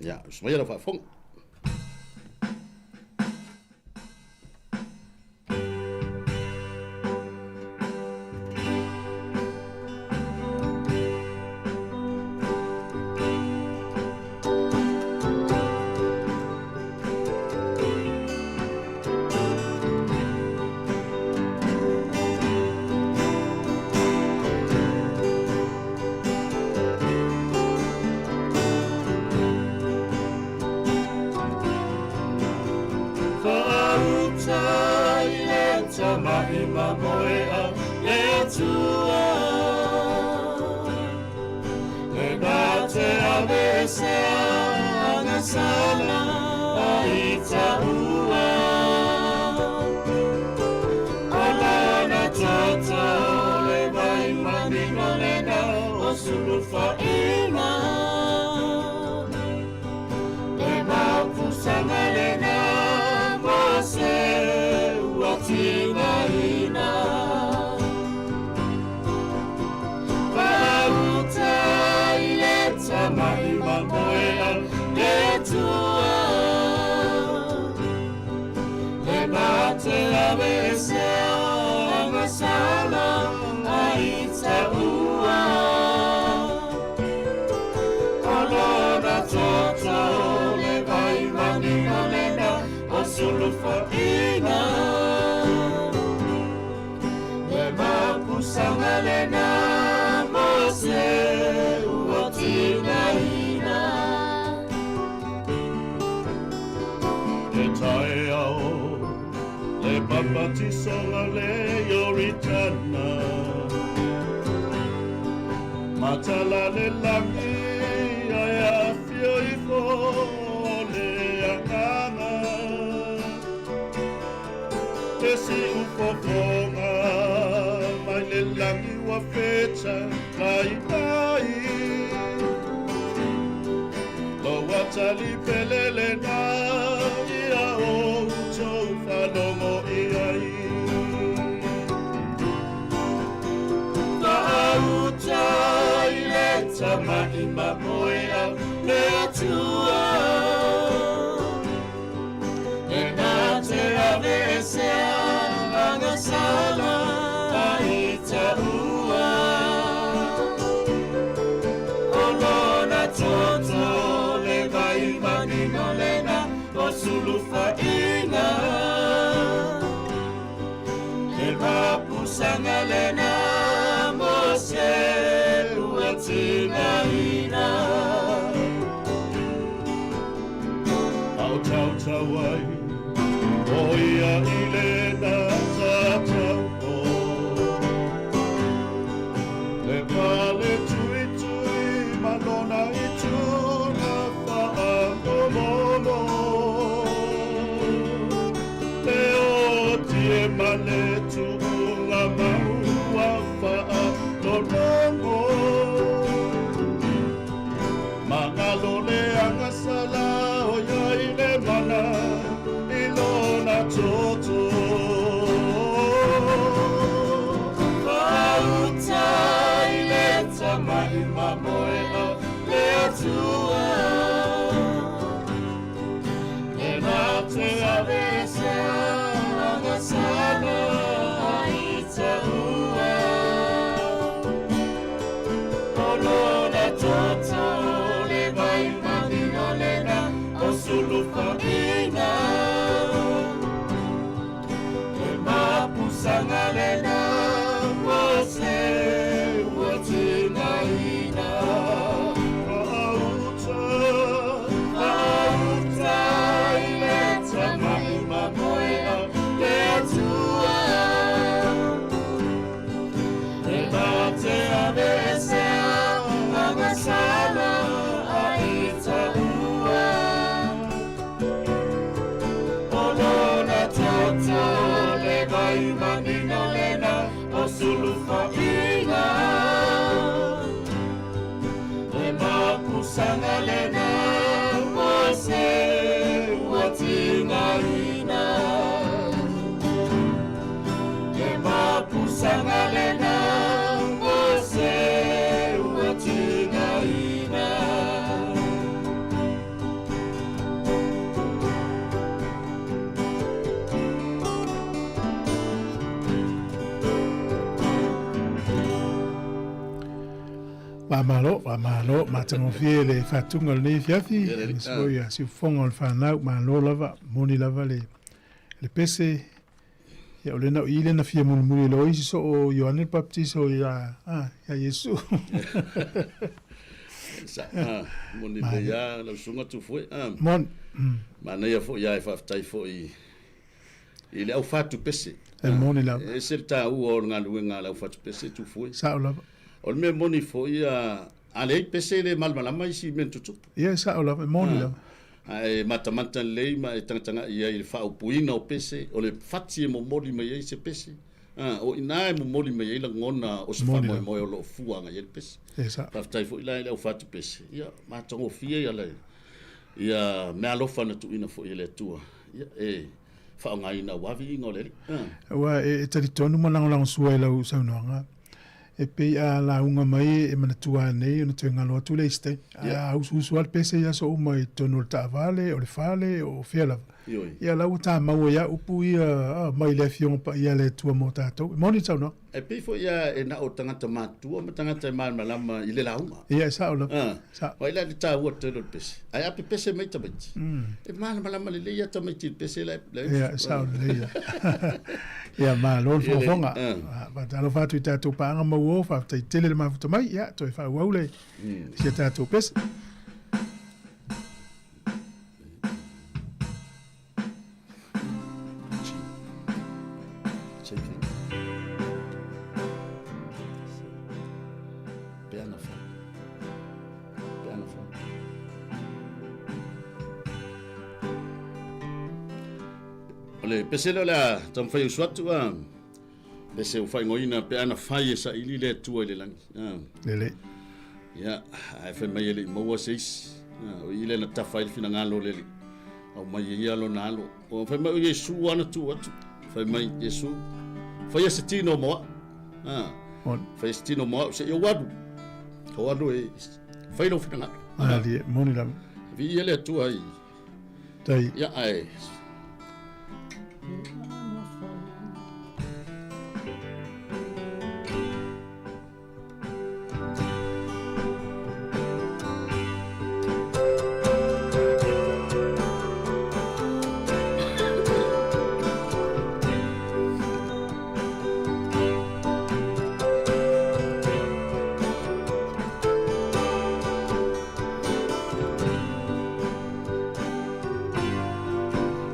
Ia, usu maia lau faafofoga. Fa'auta i le tama'i mamoe a le Atua, E na te aveesea agasala ai ta'ua. O lona toto le vai manino lena o sulufa'ina, Le mapusaga lena mo se ua tigaina. Fa'auta i le tama'i mamoe a le Atua, E na te aveesea agasala ai ta'ua. O lona toto le vai manino lena o sulufa'ina, Le mapusaga lena mo se ua tigaina. E taeao le papatisoga le Ioritana, Matala le lagi ae afio ifo le agaga. E si ufofoga mai le lagi ua feta laitai, Loa tali pele lena ia outou falogo i ai. Fa'auta i le tama'i mamoe a le Atua, E na te aveesea agasala ai ta'ua. O lona toto le vai manino lena o sulufa'ina, Le mapusaga lena mo se ua tigaina. Ao tautau ai, o ia i le natatau Le pale tuitui ma lona ituna fa'amomomo. Le oti e ma le tu'uga maua fa'alologo. Magalo le agasala o ia i le mana i lona toto. Fa'auta i le Fa'afetai manino lena o sulufa'iga Le mapusaga lena mo se ua tigaina Le mapusaga lena mo se ua tigaina. Faamalo, faamalo, matagofie le faatuga o lenei afiafi, aemaise foi a siufofoga o le fanau, malo lava, moni lava le le pese, ia o lena o i lena fia mulimuli loa isi so o Ioane le Baptisa ia a ia Iesu. Sa, ah, moni le ia lau susuga Tufue. Ah. Moni. Manaia foi ia e faafetai foi i le au fatupese. E moni lava. E ese le taua o le galuega a le au fatupese Tufue. Sao lava. O le mea moni foi a a leai pese e le malamalama isi mea na tutupu. Ia e sao lava, e moni lava. Ae matamata lelei ma e tagatagai ai i le faaupuina o pese, o le fati e momoli mai ai se pese. O i ina e momoli mai ai lagona o se faamoemoe o lo o fua agai ai le pese. E sao. Faafetai foi la i le au fatupese, ia matagofie ia le ia meaalofa na tuuina foi e le Atua, ia e faaaogaina aua viiga o le Alii. Aua e talitonu ma lagolagosua i lau saunoaga, E pei a lauga mai e manatua anei ona toe galo atu lea i se taimi. Ae a usuusu lava le pese i aso uma i totonu o le taavale, o le fale, o fea lava. Ia la ua tamau ai lava upu ia mai le Afioga Paia a le Atua mo tatou. E moni le saunoaga. E pei foi lava e na o tagata matutua ma tagata e malamalama i le lauga. Ia, e sao lava. Sao. Aua la le taua tele o le pese. Ae a pepese mai tamaiti, e malamalama lelei lava tamaiti i le pese la e Ia, e sao lelei lava. Ia, malo le fofoga. Faatalofa atu i tatou paaga mauo, faafetai tele le mafuta mai. Ia, toe faaauau le si a tatou pese. O le pese lea o le a taumafai e usu atu a pese ua faaigoaina pe ana fai e saili le Atua i le lagi. Lelei. Ia, ae fai mai e le i maua se isi. O i lea na tafa ai le finagalo o le Alii, aumai e ia lona alo. O fai mai o Iesu ana tuu atu. Fai mai Iesu, faia se tino mo au. Faia se tino mo au, seia ou alu. Ou alu e fai lou finagalo. Malie, moni lava. Viia le Atua i. Tai. Ia, ae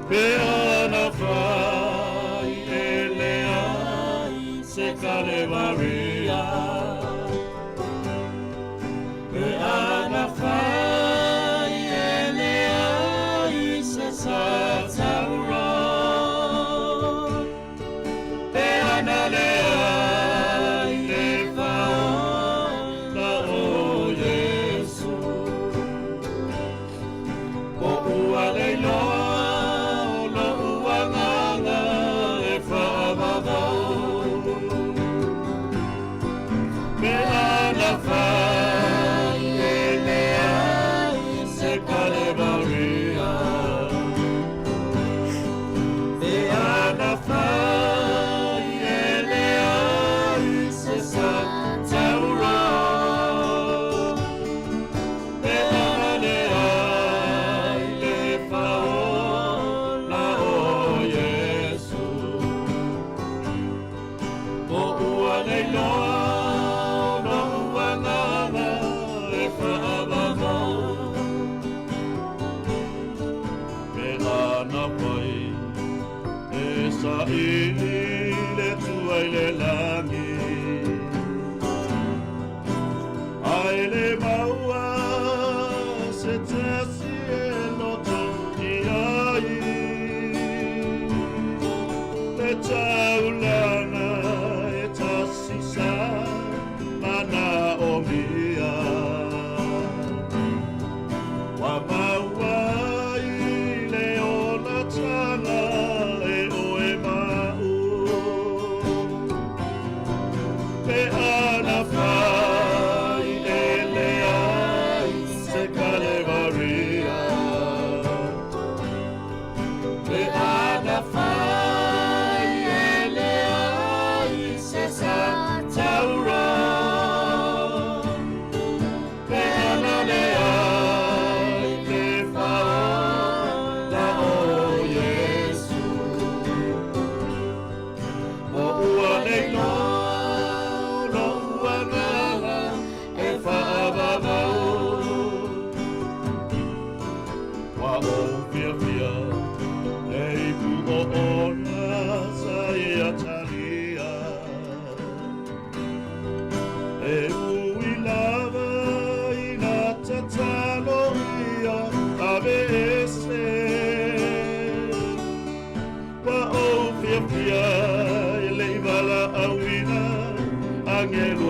Pe ana whai e leai se Kalewaria. Pe ana whai e leai se Sataura. Pe ana leai le whaola o Iesu. Po ua leiloa o lo'u agaga e faavavau. Pe ana fai e leai se Kalevaria. Pe ana fai e leai se Sataura. Pe ana leai le whaola o Iesu. Po ua leiloa o lo'u agaga e faavavau. Pe ana pai e saili le Atua i le lagi. Ae le maua se tasi e loto i ai. Le tau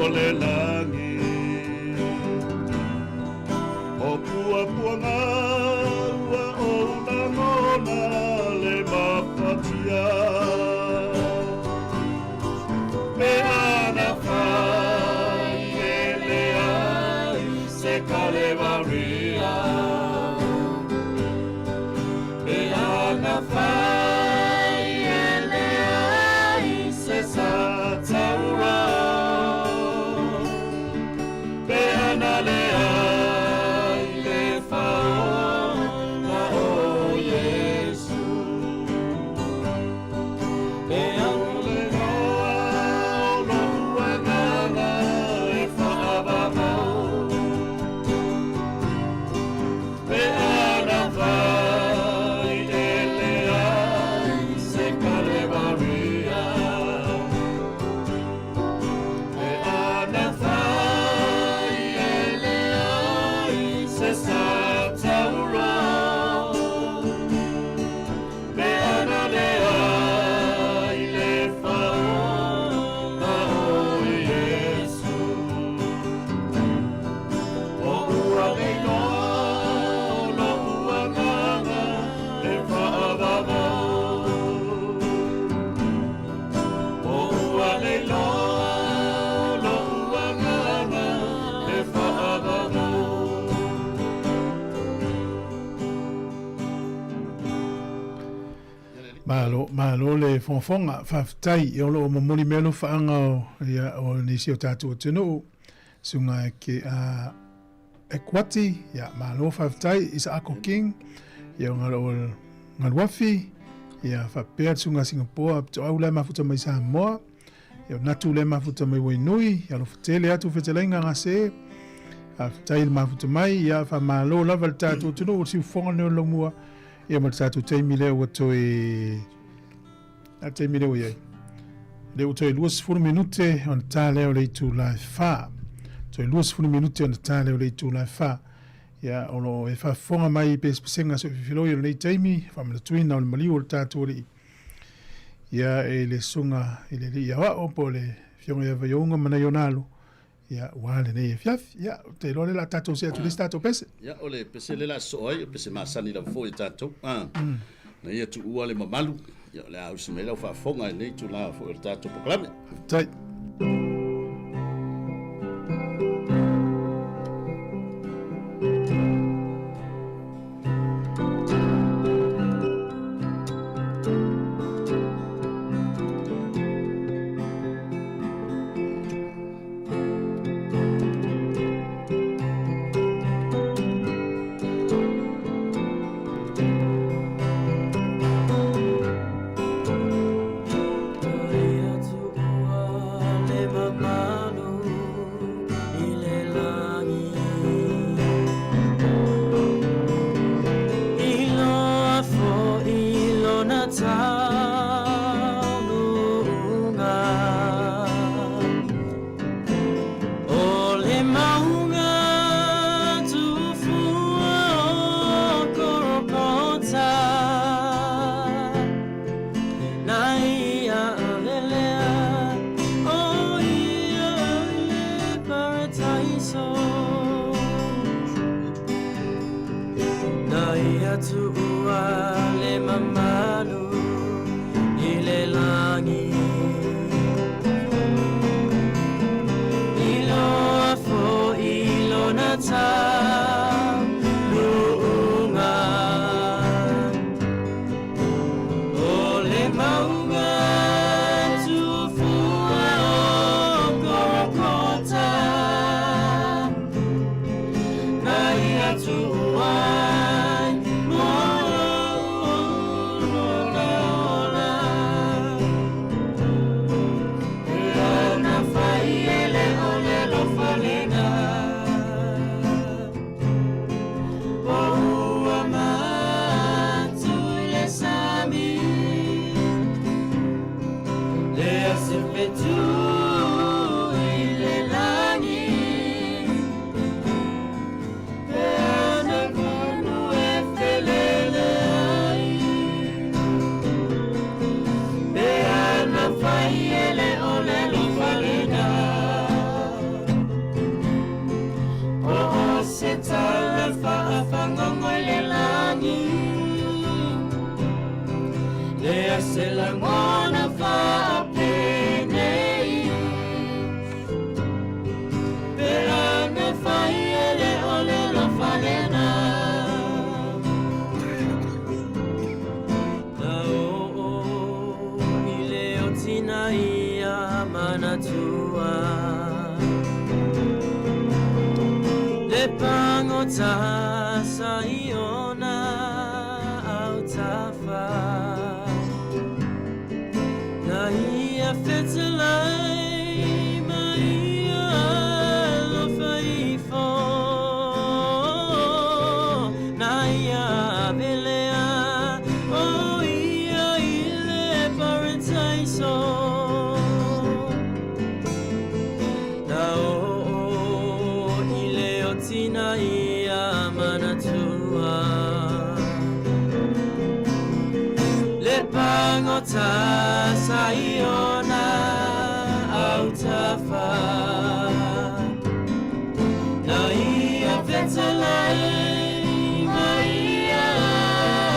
o le lagi. O puapuaga ua ou lagona le mafatia. Pe ana fai e leai se Kalevaria. Pe ana fai e leai se sa taura. Pe ana leai le faola o Iesu. Pe ana le loa o lo'u agaga e faavavau. Pe ana fai e leai se Kalevaria. Pe ana fai e leai se sa taura. Pe ana leai le faola o Iesu. O ua nei loa o lo'u agaga e faavavau. O ua nei loa o lo'u agaga e faavavau. Malo, malo le fogafoga, faafetai ia o loo momoli mea alofaaga o ia o nisi o tatou atunuu, susuga ke a Ekuati, ia malo faafetai Isaako King, ia o galo Galuafi, ia faapea le susuga Singapoa Pitoau la e mafuta mai Samoa, ia o Natu lea e mafuta mai Wainui, ia alofa tele atu fetalaiga Gase, faafetai le mafuta mai, ia faamalo lava le tatou atunuu o le siufofoga lenei o le laumua, ia ma le tatou taimi lea ua toe a taimi lea ua i ai. Lea ua toe 20 minute ona ta lea o le itula e 4. Toe 20 minute ona ta lea o le itula e 4. Ia, o lo o e faafofoga mai i pesepesega soififiloi o lenei taimi, faamanatuina o le maliu o le tatou Alii. Ia, e le susuga i le Alii Aoao po o le Afioga ia Vaiouga ma nai ona alo, ia, ua lenei afiafi. Ia, ou te iloa lea o le a tatou see atu i le isi tatou pese. Ia, o le pese lea o le a sosoo ai, o pese masani lava foi e tatou. Na ia tuua le mamalu, ia, o le a ausi mai lau faafofoga i lenei itula foi o le tatou polokalame. Faafetai. Lea se lagona faapenei Pe ana fai e le o le lofalena Na oo i le otina ia manatua Le pagota sa i ona autafa Na ia fetalai ma ia alofa ifo Na ia ave lea o ia i le parataiso Na oo i le otina ia manatua Le pagota sa i ona autafa Na ia fetalai ma ia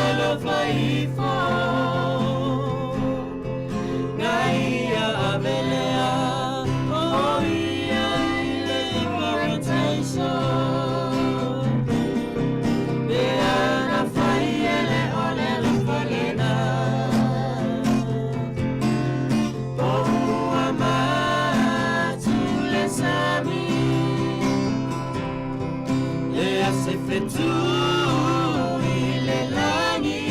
alofa ifo Na ia ave lea o ia i le parataiso Pe ana fai e le o le lofalena Po ua matu le sami Lea se fetu i le lagi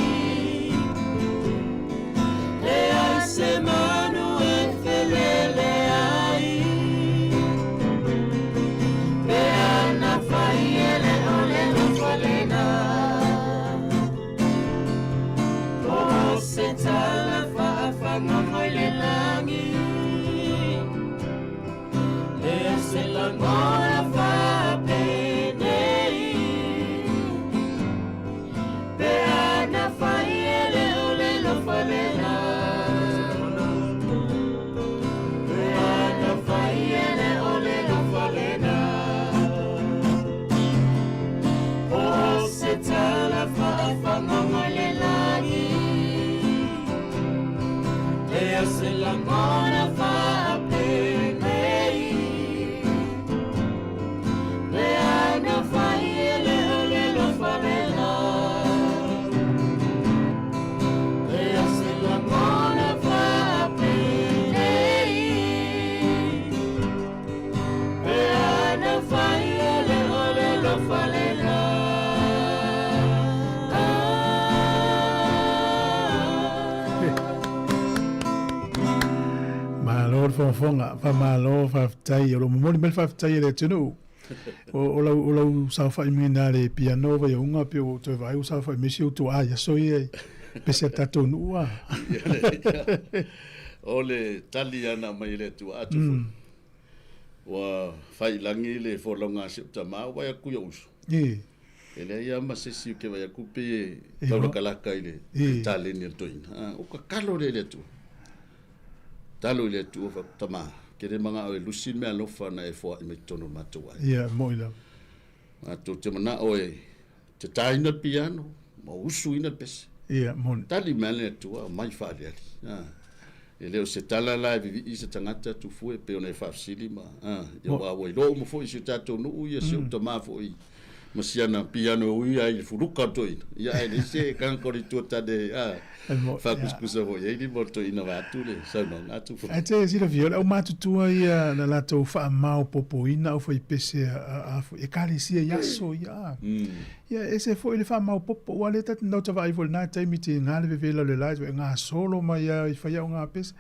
Leai se manu e felele ai Pe ana fai e le o le lofalena Po o se tala faafagogo i le lagi Lea se lagona faapenei Pe ana fai e le o le lofalena Pe ana fai e le o le lofalena Po o se tala faafagogo i le lagi Lea se lagona faapenei Pe ana fai e le o le lofalena Lea se lagona faapenei Pe ana fai e le o le lofalena Malo le fogafoga, faamalo, faafetai. O lo o momoli mai le faafetai a le atunuu. O, o lau, o lau saofai mai na le piano vaiauga pe ua ou toe vaai ua saofai mai si ou tuaa i aso ia i pese a tatou nuu a. O le tali ana mai e le Atua atu foi. Ua fai i lagi le folauga a si ou tama, ua vaai atu i ou uso. E leai lava ma se isi ou te vaai atu pei e taulakalaka i le taleni a le toeaina. A, ua tatalo lea i le Atua. Tatalo i le Atua, fai atu, Tama, ou te le manao e lusi le meaalofa na e foai mai totonu o le matou aiga. Ia, e moni lava. Matou te manao e te taina le piano ma usuina le pese. Ia, moni. Tali mai le Atua, aumai faaaliali. A, e le o se tala la e vivii se tagata tufue e pei ona e faafesili ma, a, ia aua ua iloa uma foi i si o tatou nuu ia si ou tama foi ma si ana piano e ui ai i le fuluka o le toeaina. Ia ae leai se tagata o le itu o tane, a, faakusikusa foi i ai lima o le toeaina vaeatu le saunoaga atu foi. Ae te silafia, o le aumatutua ia na latou faamaopopoina aufaipese a Ekalesia i aso ia. Ia, e ese foi le faamaopopo, aua o lea ta te nau ta vaai foi i lena taimi tiga le vevela o le la, e gasolo mai lava i fai aoga pese.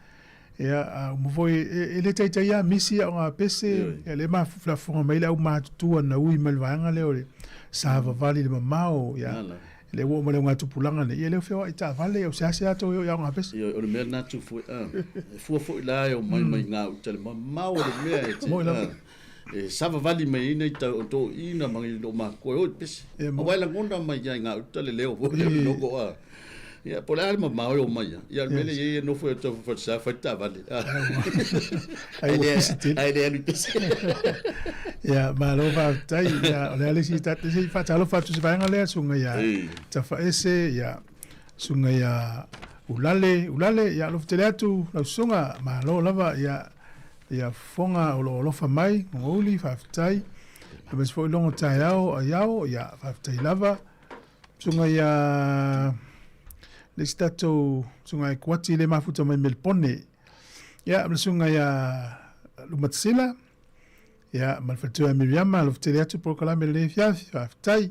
Ia, a uma foi, e le taitai lava misi aoga pese, ia lea e faafofoga mai le aumatutua na ui mai le vaega lea o le savavali i le mamao, ia. Lea ua oo mai le augatupulaga nei, ia e le o feoai taavale, o seasea tou e o i aoga pese. Ioe, o le mea lena Tufue, a, e fua foi la e omai mai gauta le mamao o le mea e te, a, e savavali mai ai nai tau toeaiina ma nai loomatua e o i le pese. Aua e lagona mai ia i gauta le leo foi o le logo, a. Ia, po o le a le mamao e omai ai. Ia, o le mea lea e i ai e nofo i o tatou falesa fai le taavale, a. Ae le, ae le alu i pese. Ia, malo faafetai. Ia, o le a le isi tatou, se i faatalofa atu i se vaega lea, susuga ia Tafaese, ia, susuga ia Ulale, Ulale, ia alofa tele atu lau susuga, malo lava ia ia fofoga o lo o alofa mai, Gogouli, faafetai. Aemaise foi logo taeao aiao, ia faafetai lava. Susuga ia le isi tatou susuga ia Kuati le mafuta mai Melipone. Ia, ma le susuga ia Lumatasila, ia, ma le faletua ia Miriama, alofa tele atu polokalame lenei afiafi, faafetai.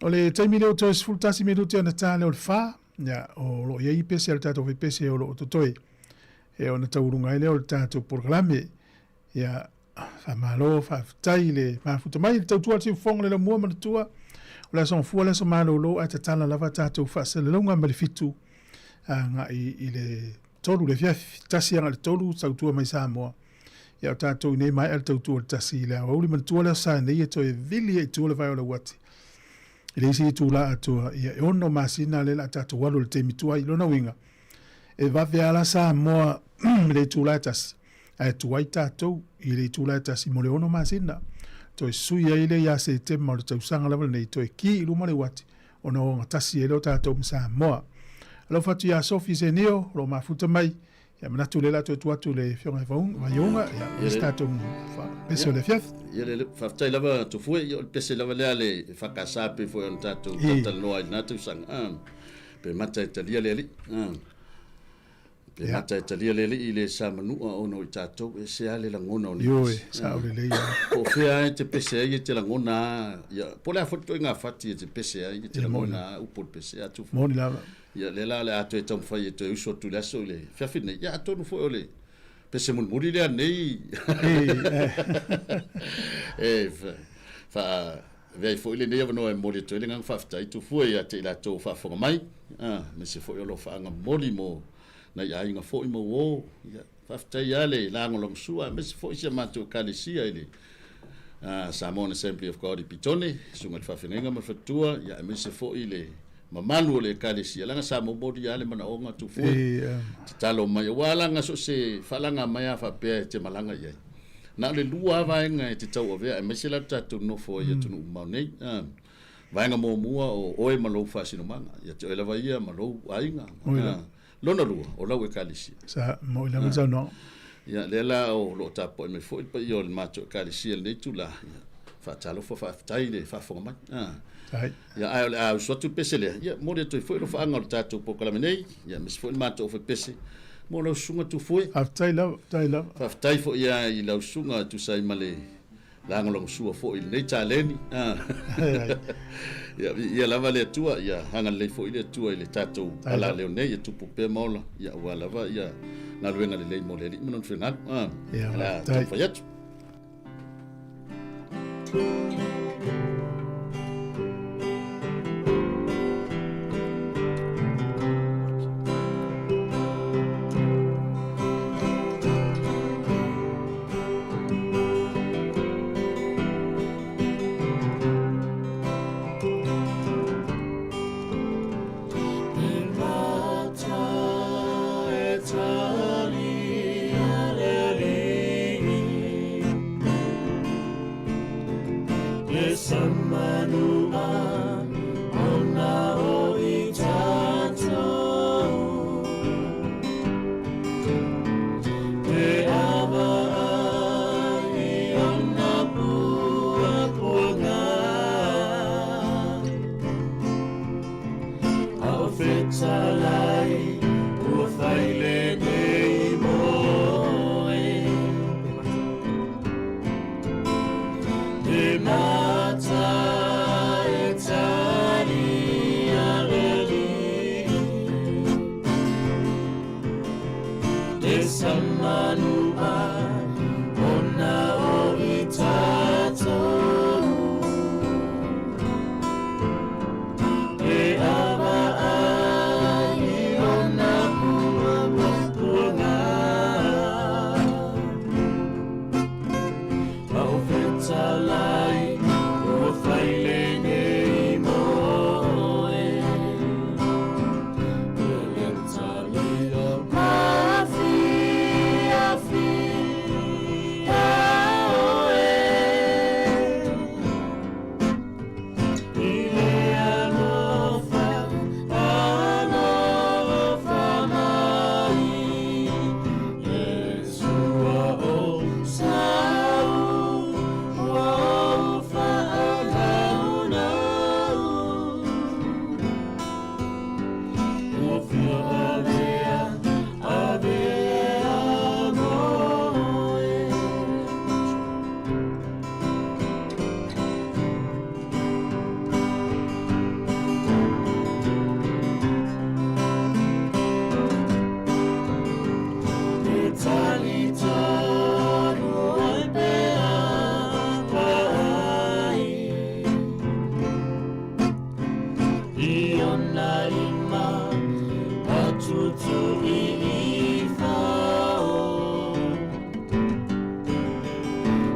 O le taimi lea ua toe 11 minute ona ta lea o le fa, ia, o lo o i ai pese a le tatou faipese o lo o totoe, e ona taualuga ai lea o le tatou polokalame. Ia, faamalo, faafetai i le mafuta mai, le tautua a le siufofoga le laumua ma le tua, o le aso gafua, le aso malolo, ae tatala lava tatou faasalalauga mai le 7 agai i le 3 i le afiafi, 1 agai i le 3 tautua mai Samoa. Ia o tatou i nei maea le tautua i le 1 i le aoauli, manatua le aso Sa nei e toe vili ai i tua le vae o le uati. I le isi itula atoa, ia e 6 masina lea o le a tatou alu i le taimi tuai. Lona uiga, e vave lava la Samoa i le itula e tasi, ae tuai tatou i le itula e tasi mo le 6 masina. Toe sui ai lea ia Setema o le tausaga lava lenei, toe ki i luma le uati, ona ogatasi ai lea o tatou ma Samoa. Alofa atu ia Sofi Senio, o lo o mafuta mai, Ia manatu lea o le a toe tuu atu i le Afioga ia Vaiuga, ia o le isi tatou pese o le afiafi. Ia le faafetai lava Tufue, ia o le pese lava lea a le EFKS pei foi ona tatou talatalanoa ai i lena tausaga. Pe mata e talia le alii. Pe mata e talia le alii i le sa manua ona o i tatou, e ese lava le lagona o nei pese. Ioe, sao lelei lava. Po o fea lava e te pese ai e te lagona lava, ia, po o le a foi le ituaiga fati e te pese ai e te lagona lava upu o le pese. A Tufue. Moni lava. Ia, lea la o le a toe taumafai e toe usu atu i le aso i le afiafi lenei. Ia, atonu foi o le pese mulimuli lea nei. E faavea ai foi lenei avanoa e momoli atu ai le agaga faafetai tufua ia te i latou o faafofoga mai, aemaise foi o alofaaga momoli mo nai aiga foi ma uo. Ia, faafetai lava le lagolagosua, aemaise foi si a matou Ekalesia i le Samoan Assembly of God i Petone, Susuga i le Faafeagaiga ma le Faletua, ia aemaise foi le mamalu o le Ekalesia, leaga sa momoli lava le manaoga tufue, tatalo mai, aua leaga so o se faalaga mai lava faapea e te malaga i ai. Na o le lua lava vaega e te tauavea, aemaise la le tatou nofo ai i atunuu mamao nei. Vaega muamua o oe ma lou faasinomaga, ia te oe lava ia ma lou aiga. Lona lua, o lau Ekalesia. Sa moi lava le saunoaga. Ia, lea la o lo o tapuai mai foi le paia o le matou Ekalesia i lenei itula. Ia, faatalofa, faafetai i le faafofoga mai. Ai. Ia, ae o le a usu atu le pese lea, ia, momoli atu ai foi alofaaga o le tatou polokalame nei, ia, aemaise foi le matou aufai-pese mo lau susuga Tufue. Faafetai lava, faafetai lava. Faafetai foi lava i lau susuga e tusa ai ma le lagolagosua foi i lenei taleni. Ia, viia lava le Atua, ia agalelei foi le Atua i le tatou alaleo nei, ia tupu pea ma ola, ia aua lava ia galuega lelei mo le Alii ma lona finagalo. Ia, O le a faafetai. taumafai atu. ona lima atutu i ifao.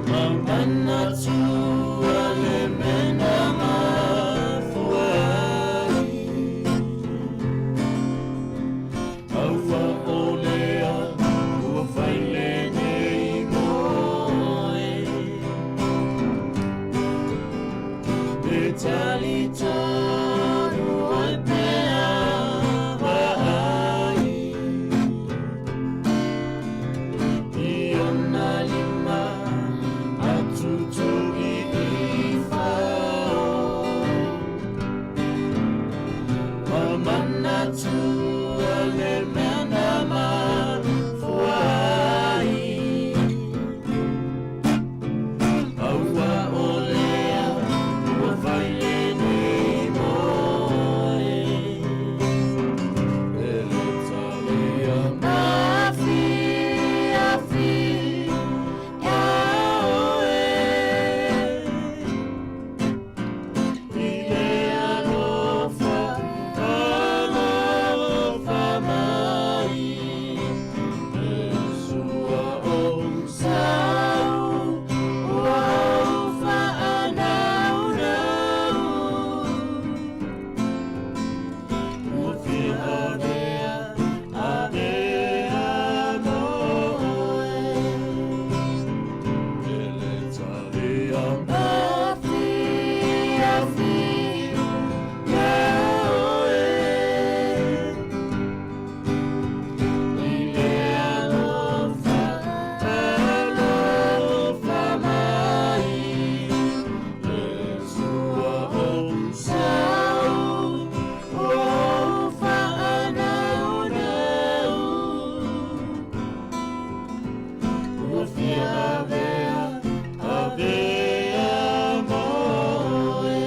Mamanatua le mena mafua ai. Aua o lea ua fai lenei moe. E talitonu ai pea vaai. I ona lima atutu i ifao. Mamanatua le mea na mafua ai. Aua o lea ua fai lenei moe. E le talia mafiafi ia oe. I le alofa, alofa mai. E sua o sau, ua ou faanaunau. Ua fia avea, avea ma oe. E le talia mafiafi ia oe. I le alofa, alofa mai. E sua o sau, ua ou faanaunau. Ua fia avea, avea ma oe.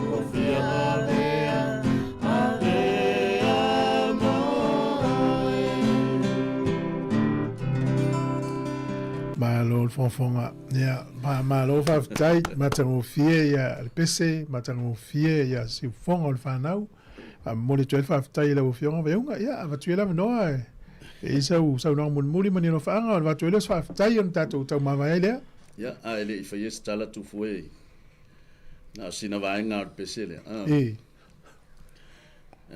Ua fia avea, avea ma oe. Malo le fofoga. Ia, malo faafetai, matagofie ia le pese, matagofie ia siufoga o le fanau. Faamomoli atu ai le faafetai i lau Afioga Vaiuga. Ia, avatu ia le avanoa e i ai sau saunoaga mulimuli ma ni alofaaga, ona avatu ai lea o se faafetai ona tatou taumavae ai lea. Ia, a e le i faia se tala tufue, na o sina vaega o le pese lea. E.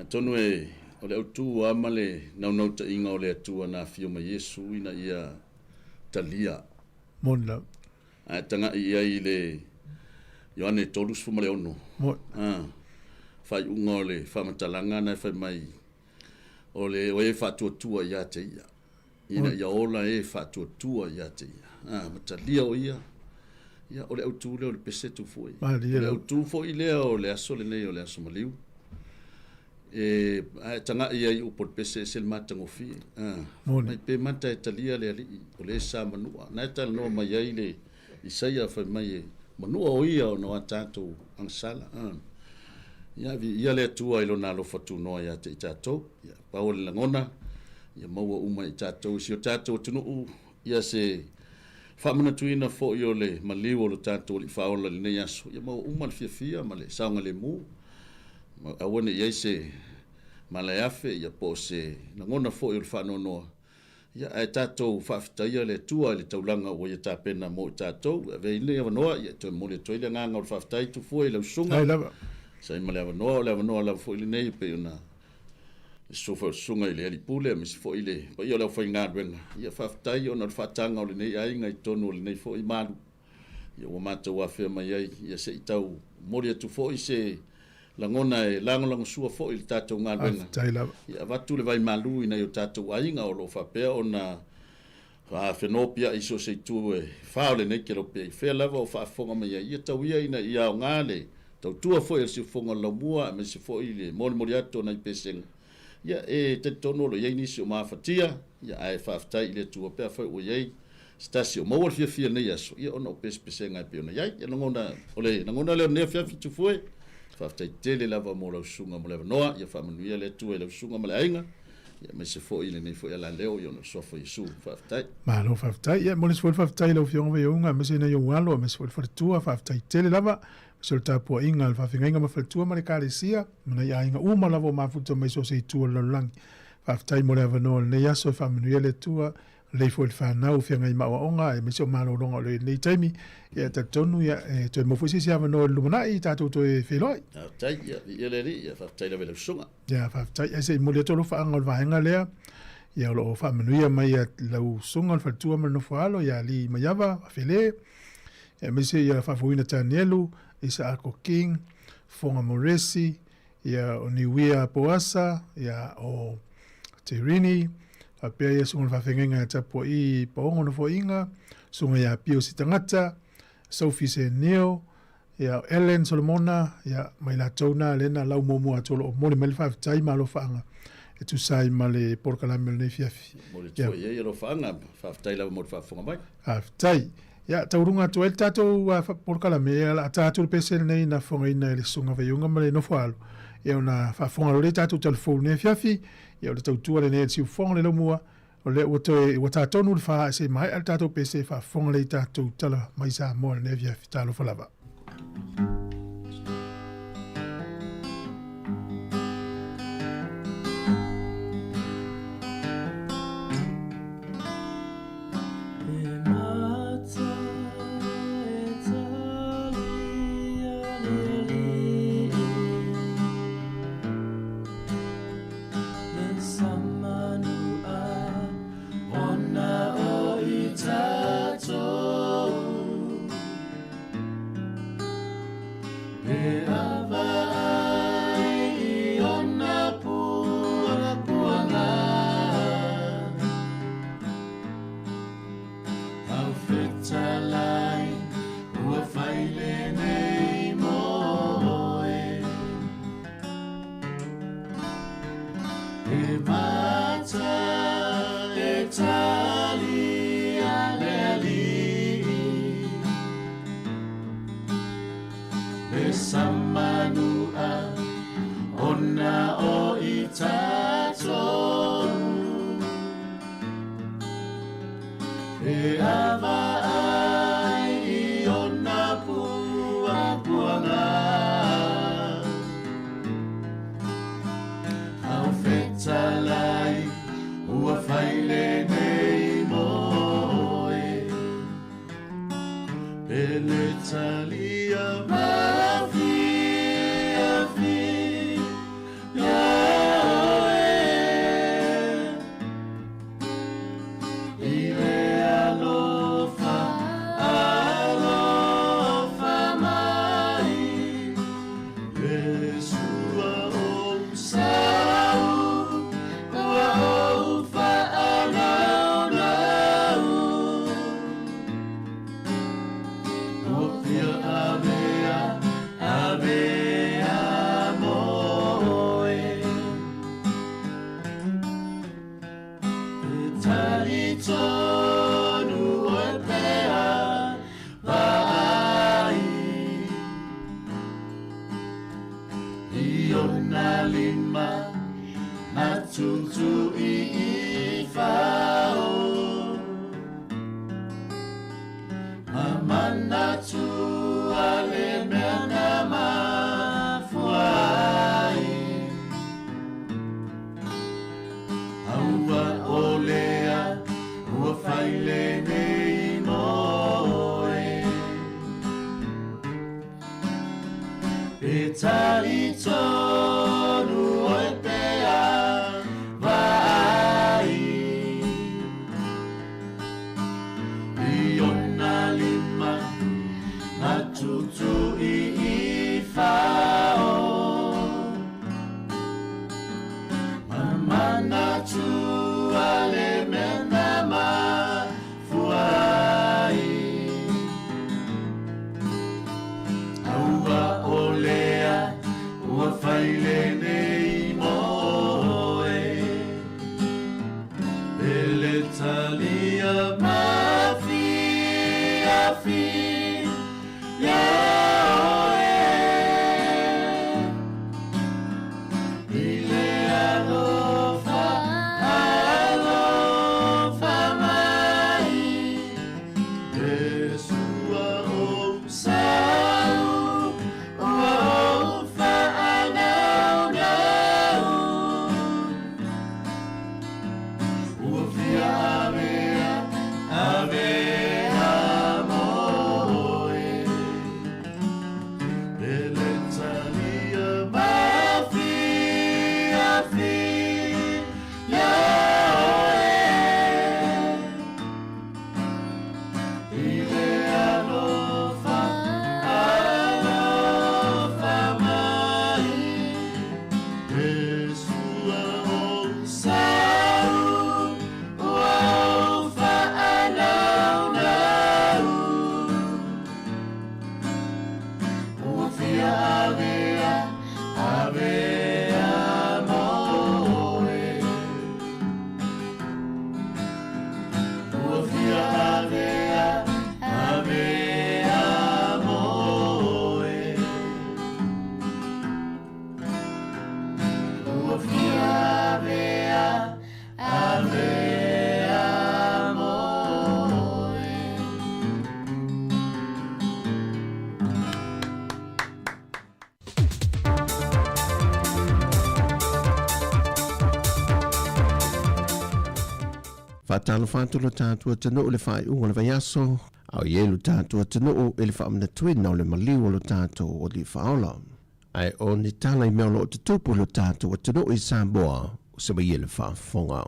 Atonu e o le autu lava ma le naunautaiga o le Atua na afio mai Iesu ina ia talia. Moni lava. Ae tagai i ai i le Ioane 36. Moni. Faaiuga o le faamatalaga na e fai mai o le o e faatuatua ia te ia. Ina ia ola e faatuatua ia te ia. Ma talia o ia. Ia, o le autu lea o le pese tufue. Malie O le lava. autu foi lea o le aso lenei o le aso maliu. E ae tagai ai i upu o le pese ese le matagofie. Moni. Mai pe mata e talia le alii o le sa manua. Na e talanoa mai ai le Isaia fai mai e manua o ia ona o a tatou agasala. Ia, viia le Atua i lona alofa tunoa ia te i tatou. Ia, pau o le lagona, ia maua uma i tatou i si o tatou atunuu, ia se faamanatuina foi o le maliu o lo tatou Alii Faaola i lenei aso, ia maua uma le fiafia ma le saogalemu, ma aua ne i ai se malaeafe, ia po o se lagona foi o le faanoanoa, ia ae tatou faafetaia le Atua i le taulaga ua Ia tapena mo i tatou. E avea ai lenei avanoa, ia e toe momoli atu ai le agaga o le faafetai tufue i lau susuga. Ai lava. Sa i ma le avanoa, o le avanoa lava foi lenei e pei ona le susu foi o le susuga i le Alii Pule aemaise foi le paia o le aufaigaluega. Ia faafetai ona o le faataga o lenei aiga i totonu o lenei foi malu. Ia ua matou afea mai ai, ia se i tau momoli atu foi se lagona e lagolagosua foi i le tatou galuega. Faafetai lava. Ia avatu le vai malu i nai o tatou aiga o lo o faapea ona faafenopiai i so o se itu e fa o lenei kelope i fea lava o faafofoga mai ai. Ia tau ia ina ia aoga le tautua foi a le siufofoga o le laumua aemaise foi le molimoli atu o nai pesega. Ia e talitonu o lo o i ai nisi o mafatia, ia ae faafetai i le Atua pe afai ua i ai se tasi o maua le fiafia i lenei aso, ia ona o pesepesega e pei ona i ai. Ia lagona, o le lagona lea o lenei afiafi Tufue, faafetai tele lava mo lau susuga mo le avanoa, ia faamanuia le Atua i lau susuga ma le aiga, ia aemaise foi i lenei foi alaleo i ona suafa o Iesu. Faafetai. Malo faafetai. Ia e momoli atu foi le faafetai i lau Afioga Vaiouga aemaise nai ou alo aemaise foi le faletua. Faafetai tele lava. Se o le tapuaiga a le faafeagaiga ma faletua ma le Ekalesia ma nai aiga uma lava ua mafuta mai so o se itu o le lalolagi. Faafetai mo le avanoa o lenei aso e faamanuia le Atua lelei foi le fanau o feagai ma aoaoga aemaise o malologa o lo o i ai i lenei taimi. Ia e talitonu ia e toe maua foi se isi avanoa i le lumanai tatou toe feiloai. Faafetai, ia viia le Alii, ia faafetai lava i lau susuga. Ia faafetai, ae se i momoli atu alofaaga o le vaega lea, ia o lo o faamanuia mai ia lau susuga le faletua ma le nofo a alo ia Alii Maiava Afele, aemaise ia Faafouina Tanielu, Isaako King, Fofoga Moresi, ia o Niuia Poasa, ia o Te Rini, faapea ia susuga i le faafeagaiga ia Tapua'i Paogo Nofoaiga, susuga ia Pio Sitagata, Sophie Senio, ia o Ellen Solomona, ia ma i latou na lea na lau muamua atu o lo o momoli mai le faafetai ma alofaaga e tusa ai ma le polokalame o lenei afiafi. Momoli atu foi i ai alofaaga, faafetai lava mo le faafofoga mai. Faafetai. Ia, taualuga atu ai le tatou polokalame, ia o le a ta atu le pese lenei na fofogaina e le Susuga Vaiuga ma le Nofo Alo, ia ona faafofoga loa lea i tatou talafou i lenei afiafi, ia o le tautua lenei a le siufofoga o le laumua, o lea ua toe, ua ta tonu le fa ae se i maea le tatou pese faafofoga lea i tatou tala mai Samoa i lenei afiafi. Talofa lava. Faatalofa atu lo tatou atunuu i le faaiuga o le vaiaso, a o i ai lo tatou atunuu i le faamanatuina o le maliu o lo tatou Alii Faaola. Ae o ni tala i mea o lo o tutupu i lo tatou atunuu i Samoa, ua se mai ia le faafofoga.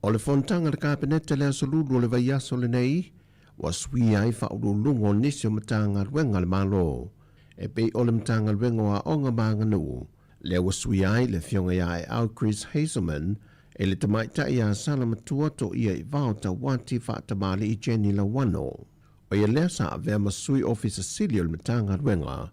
O le fonotaga a le Kapeneta i le aso Lulu o le vaiaso lenei, ua suia ai faauluuluga o nisi o Matagaluega a le Malo, e pei o le Matagaluega o Aoga ma Aganuu, lea ua suia ai le Afioga ia Aeau Chris Hazelman e le Tamaitai ia Salamatua Toiaivao Tauati Faatamalii Jenny Lauano. O ia lea sa avea ma Sui Ofisa Sili o le Matagaluega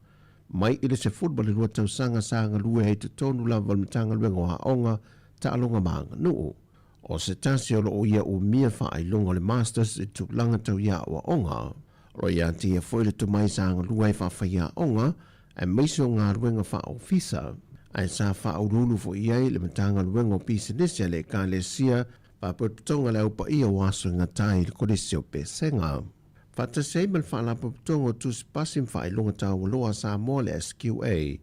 mai i le 12 tausaga sa galue ai i totonu lava o le Matagaluega o Aoga, Taaloga ma Aganuu. O se tasi o lo o ia umia faailoga o le Masters i tulaga tau i aoaoga. O lo o ia te ia foi le tomai sa galue ai faafaiaoga aemaise o galuega faaofisa. Ae sa faauluulu foi i ai le Matagaluega o Pisinisi a le Ekalesia Faalapotopotoga a le Au Paia o Aso e Gata ai i le Kolisi o Pesega. Faatasi ai ma le Faalapotopotoga o Tusi Pasi ma Faailoga Taualoa a Samoa le SQA,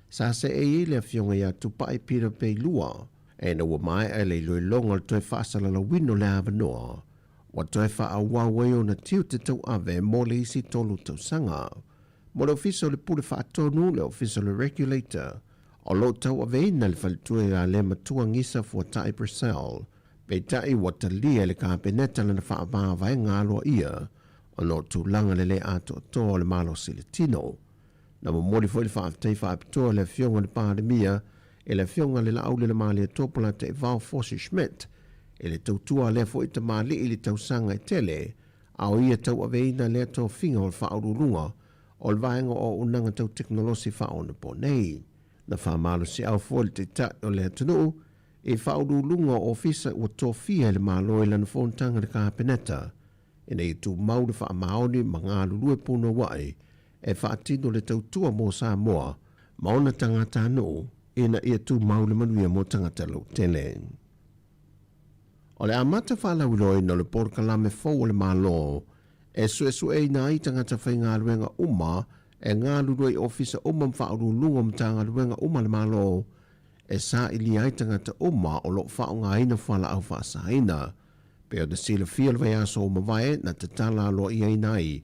sa seei ai le Afioga ia Tupai Peter Peilua, ina ua maea le iloiloga o le toe faasalalauina o le avanoa, ua toe faaauau ai ona tiute tauave mo le isi tolu tausaga. Mo le Ofisa o le Pule Faatonu, le Ofisa o le Regulator, o lo o tauaveina le faletua ia le Matua Gisa Fuatai Purcell, peitai ua talia e le Kapeneta lana faamavaega aloaia ona o tulaga le le atoatoa o le malosi i le tino. Na momoli foi le faafetai faapitoa a le Afioga i le Palemia e le Afioga i le Laaulelemaalietoa Polataivao Fosi Schmidt i le tautua a lea foi tamalii i le tausaga e tele a o ia tauaveina lea tofiga o le Faauluuluga o le Vaega o Auaunaga Tau Tekonolosi Faaonaponei. Na faamalosiau foi le Taitai o le atunuu i Faauluuluga o Ofisa ua tofia e le Malo i lana fonotaga i le Kapeneta ina ia tumau le faamaoni ma galulue punouai e faatino le tautua mo Samoa ma ona tagatanuu ina ia tumau le manuia mo tagata lautele. O le amata faalauiloaina o le polokalame fou a le Malo e suesueina ai tagata faigaluega uma e galulue i ofisa uma ma faauluuluga o Matagaluega uma a le Malo e sailia ai tagata uma o lo o faaaogaina fualaau faasaina. Pei ona silafia le vaiaso ua mavae na tatala aloaiaina ai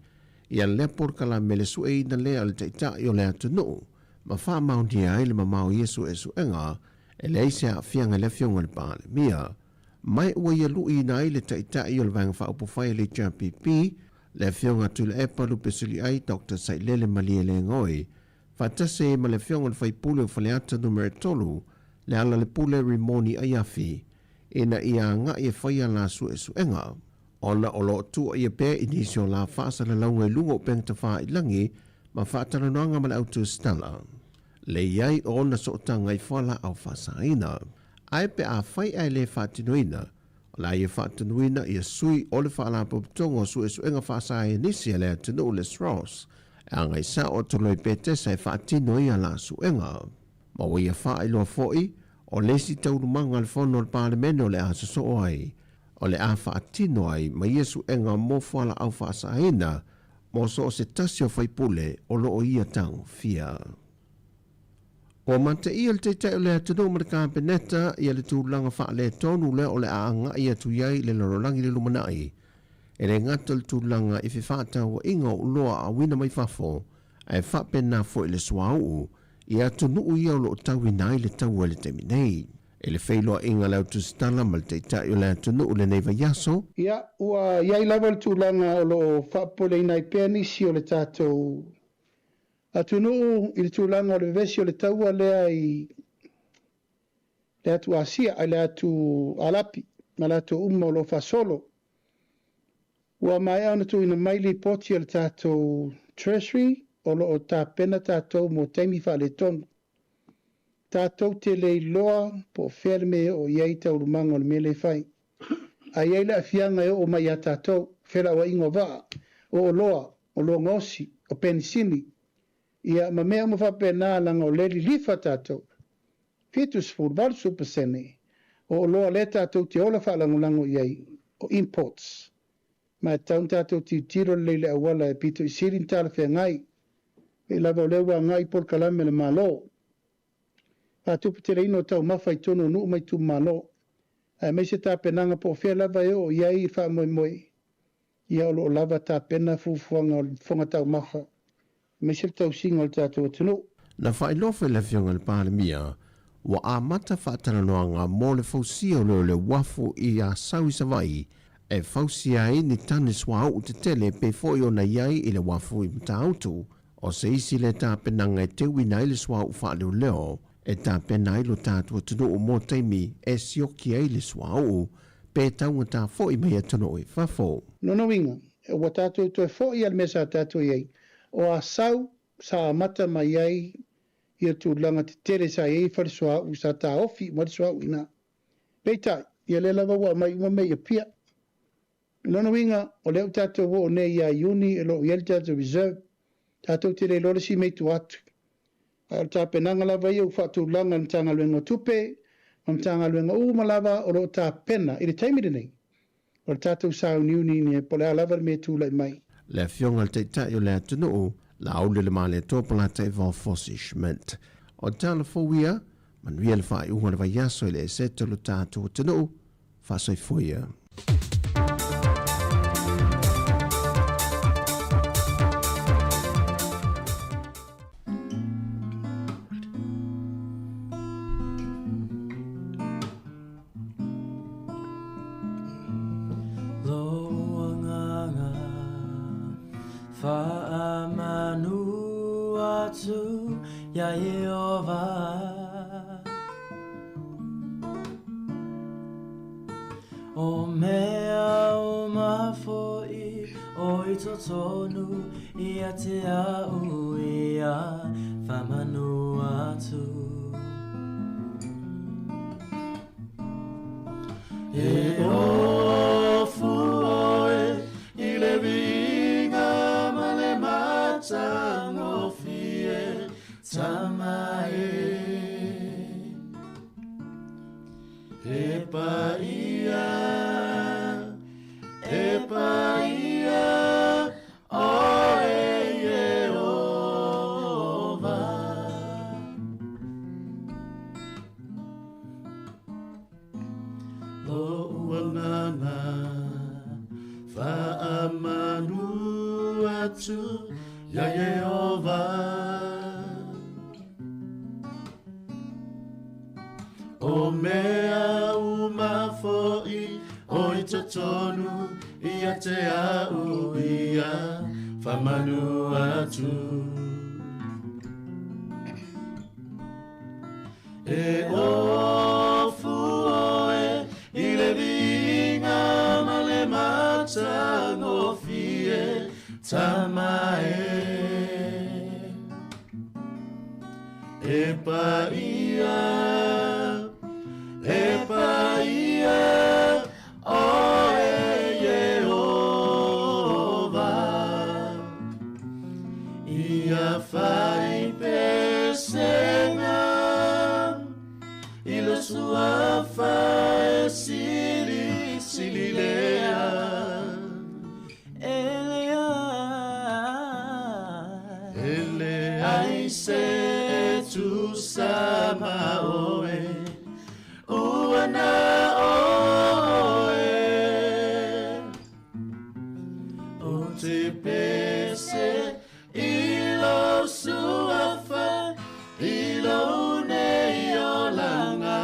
ia lea polokalame le sueina lea o le Taitai o le atunuu ma faamaonia ai le mamao i ia suesuega e leai se aafiaga i le Afioga i le Palemia. Ma ua ia luiina ai le Taitai o le Vaega Faaupufai a le HRPP, le Afioga Tuilaepa Lupesiliai Doctor Sailele Malielegaoi, faatasi ai ma le Afioga i le Faipule o Faleata Numera 3, Lealailepule Rimoni Aiafi, ina ia agai e fai a la suesuega. Ona o lo o tuuaia pea i nisi o la faasalalauga i luga o upega tafailagi ma faatalanoaga ma le au tusitala. Le i ai o ona sootaga i fualaau faasaina. Ae pe afai ae le faatinoina, o le a ia faatonuina ia sui o le Faalapotopotoga o Suesuega Faasaienisi a le atunuu le SROS e agai sao atu loa i Petesa e faatino ai a la suega. Ma ua ia faailoa foi, o le isi taualumaga a le Fono a le Palemene o le a sosoo ai, o le a faatino ai ma ia suega mo fualaau faasaina mo so o se tasi o faipule o lo o ia tagofia. Ua mataia le Taitai o le atunuu ma le Kapeneta ia le tulaga faaletonu lea o le a agai atu i ai le lalolagi i le lumanai. E le gata o le tulaga i fefaatauaiga o oloa auina mai fafo, ae faapena foi le suauu i atunuu ia o lo o tauina ai le taua i le taimi nei. I le feiloaiga a le Autusitala ma le Taitai o le atunuu i lenei vaiaso, Ia, ua i ai lava le tulaga o lo o faapopoleina ai pea nisi o le tatou atunuu i le tulaga o le vevesi o le taua lea i le atu Asia, ai le atu Arapi ma latou uma o lo o faasolo. Ua maea ona tuuina mai lipoti a le tatou Treasury o lo o tapena tatou mo taimi faaletonu. Tatou te le iloa po o fea le mea e oo i ai taualumaga o le mea lea e fai. A i ai le aafiaga e oo mai ia tatou, felauaiga o vaa, o oloa, oloa gaosi, o penisini, ia ma mea uma faapena leaga o lea e lilifa tatou. 70, 80% o oloa lea tatou te ola faalagolago i ai, o imports. Ma e tatau ona tatou tilotilo lelei i le auala e pito i sili ona talafeagai. Pei lava o lea ua agai i polokalame a le Malo. Faatuputeleina o taumafa i totonu o nuu ma itumalo. Aemaise tapenaga po o fea lava e oo i ai le faamoemoe, ia o lo o lava tapena fuafuaga o le fofoga taumafa, aemaise le tausiga o le tatou atunuu. Na faailoa foi e le Afioga i le Palemia, ua amata faatalanoaga mo le fausia o le uafu i Asau i Savaii e fausia ai ni tane suauu tetele e pei foi ona i ai i le uafu i Matautu. O se isi lea tapenaga e teuina ai le suauu faaleoleo e tapena ai lo tatou atunuu mo taimi e sioki ai le suauu pe taugata foi mai atunuu i fafo. Lona uiga, ua tatou toe foi lava i le mea sa tatou i ai, o Asau sa amata mai ai ia tulaga tetele sa i ai fale suauu sa taofi uma ai le suauu i ina. Peitai, ia lea lava ua aumai uma mea i Apia. O lona uiga, o lea ua tatou oo nei ia Iuni o lo o i ai le tatou reserve, tatou te le iloa le isi mea i tua atu. Ae o le tapenaga lava ia ua faatulaga e le Matagaluega o Tupe ma Matagaluega uma lava o lo o tapena i le taimi lenei, o le tatou sauniuni po o le a lava le mea e tulai mai. Le Afioga i le Taitai o le atunuu, Laaulialemalietoa Polataivao Fosi Schmidt. O tala fou ia, manuia le faaiuga o le vaiaso i le eseta o lo tatou atunuu, faasoifua ia. Lou agaga faamanu atu iā Ieova. O mea uma foi o i totonu ia te au ia faamanu atu. E ofu oe i le viiga ma le matagofie tama e. E paia, e paia, oe Ieova. Lou agaga faamanu atu iā Ieova. O mea uma foi o i totonu ia te au ia faamanu atu. E ofu oe i le viiga ma le matagofie tama e. E paia, e paia, oe Ieova. Ia fai pesega i lo suafa e silisili lea. E leai, e leai se tusa ma oe, ua na oe. Ou te pese i lou suafa i lou nei olaga.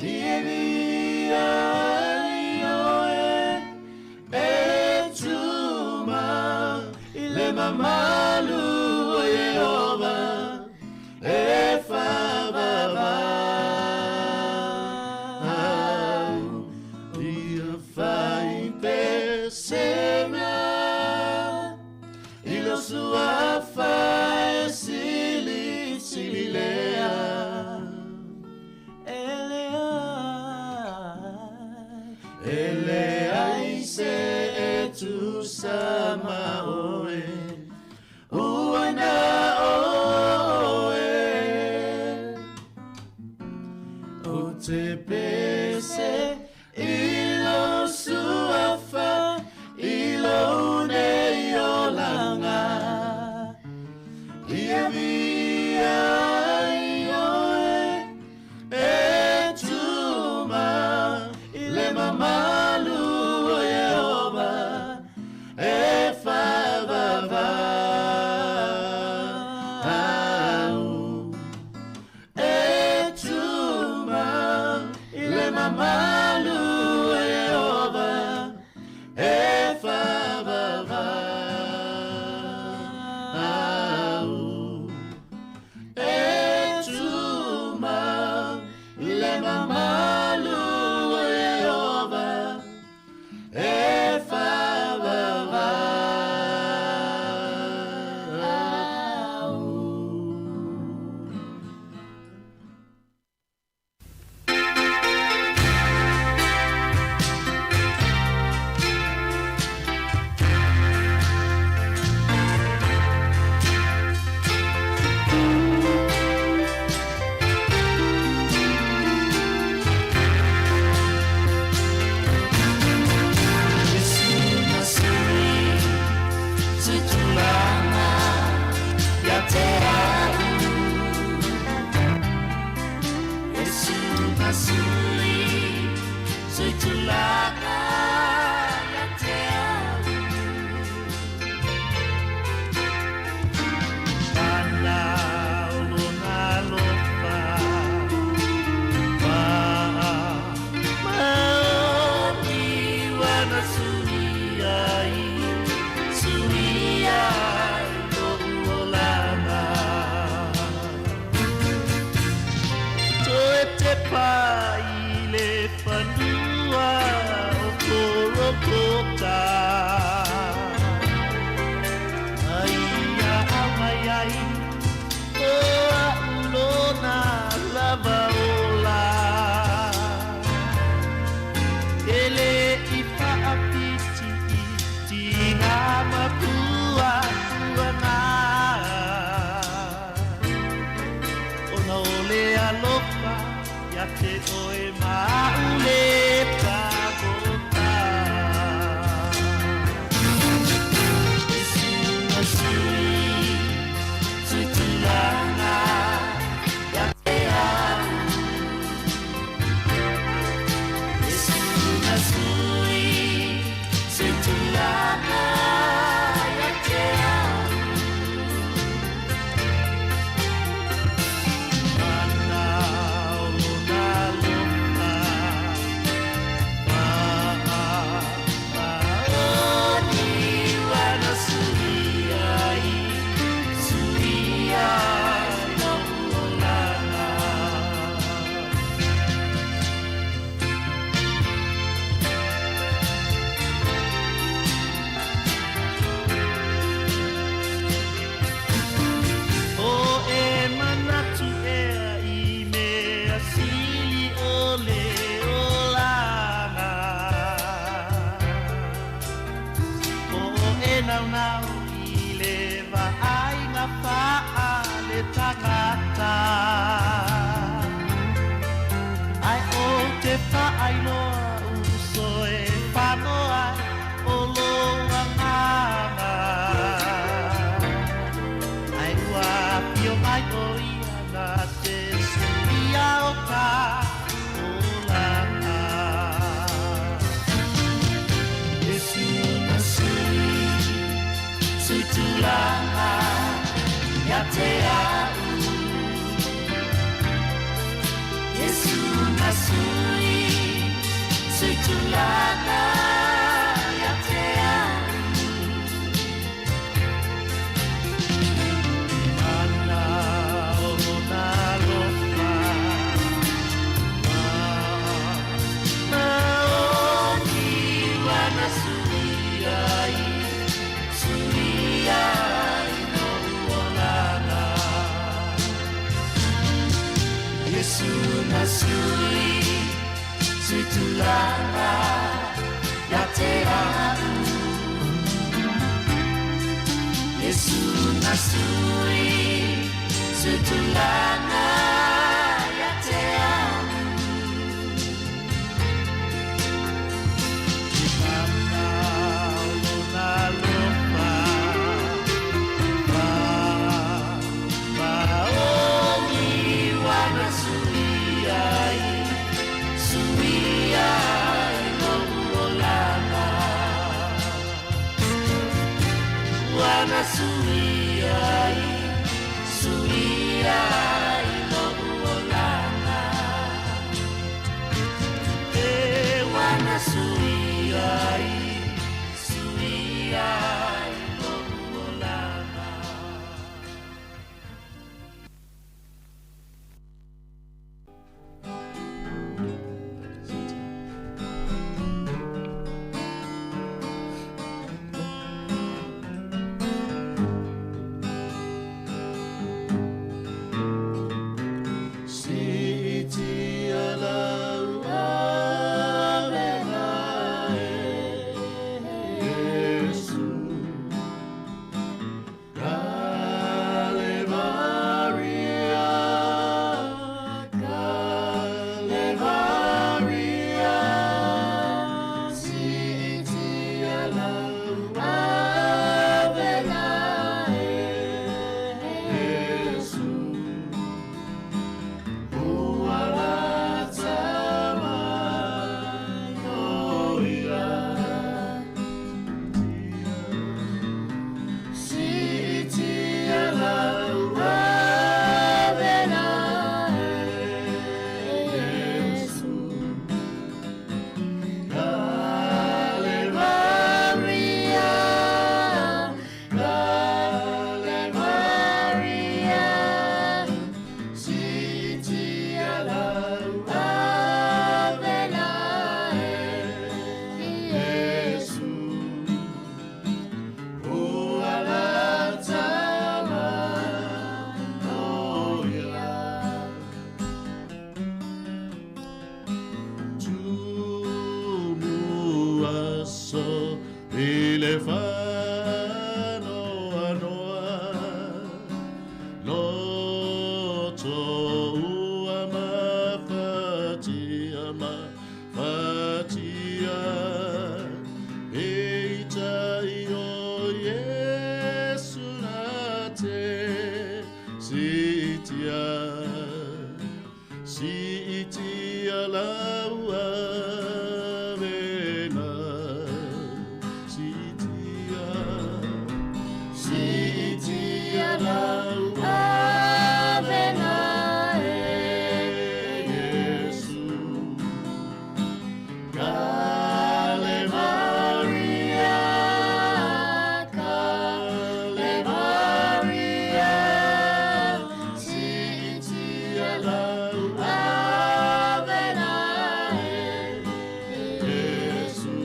I viia ai oe e tumau i le mamalu o Ieova e faavavau. Ia fai pesega i lou suafa e silisili lea. E leai, e leai se e tusa ma oe, ua na oe. Ou te pese i lou suafa i lou nei olaga. Ia viia ai oe e tumau. mamalu o Ieova e faavavau. Siitia, siitia lau avena. Siitia, siitia lau avena e Iesu. Kale Maria, Kale Maria, siitia lau avena e Iesu.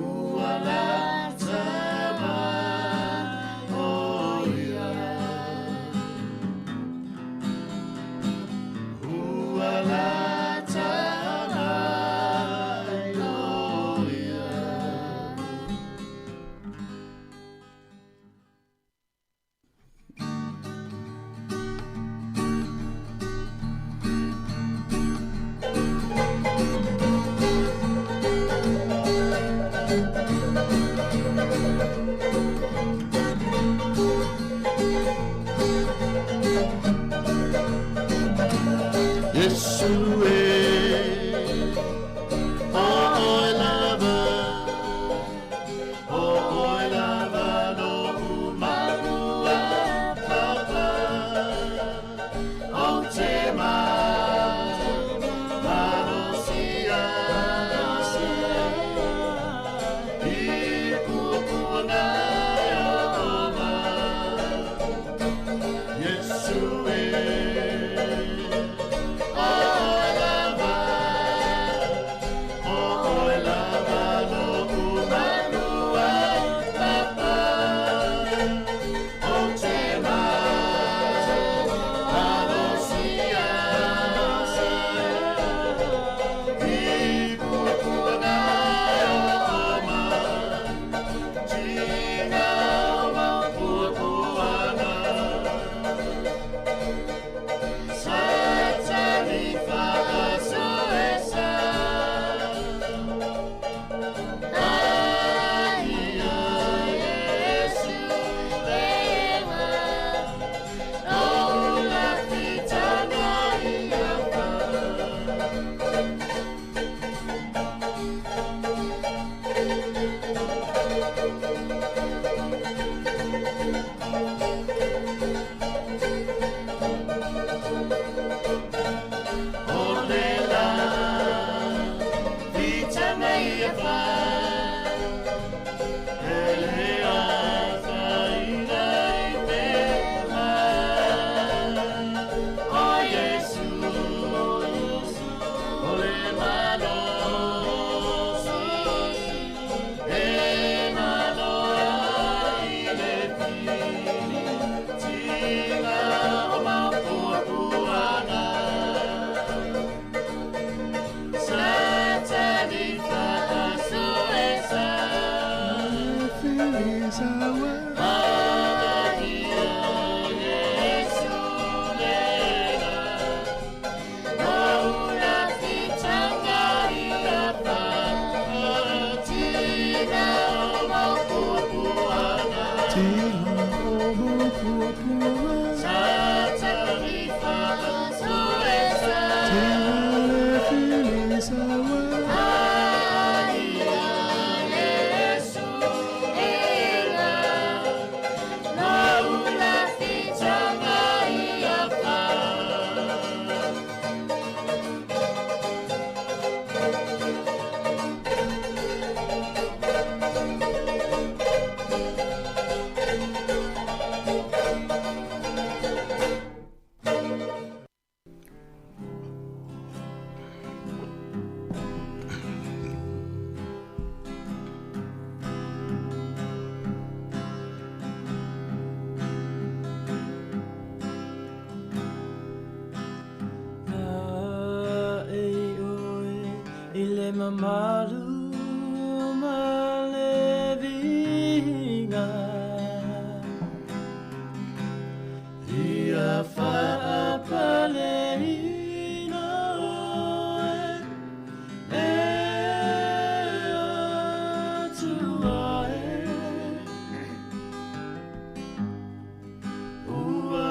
Ua lata ma o ia. Ua lata mai o ia. Iesu e, o oe lava, o oe lava no umanua papa, o te ma, malosia, i puapuaga o ma. Iesu e, o oe lava, o oe lava no umanua papa, o te ma, malosia, i puapuaga o ma. Tina o maupuapuaga. Satani whakasoesa. Ai a Iesu ega, o la fitanga ia wha. O le la fitanga ia wha. E le ata ina i te ma. O Iesu, o le malosi, e maloa i le pili, tinga o maupuapuaga. Satani whakasoesa. Ai a Iesu lega, o la fitanga ia wha. Tina o maupuapuaga. Satani whakasoesa. Ai a Iesu ega, o la fitanga ia wha. Na e oe i le mamalu ma le viiga. Ia faapaleina oe e Atua e. Ua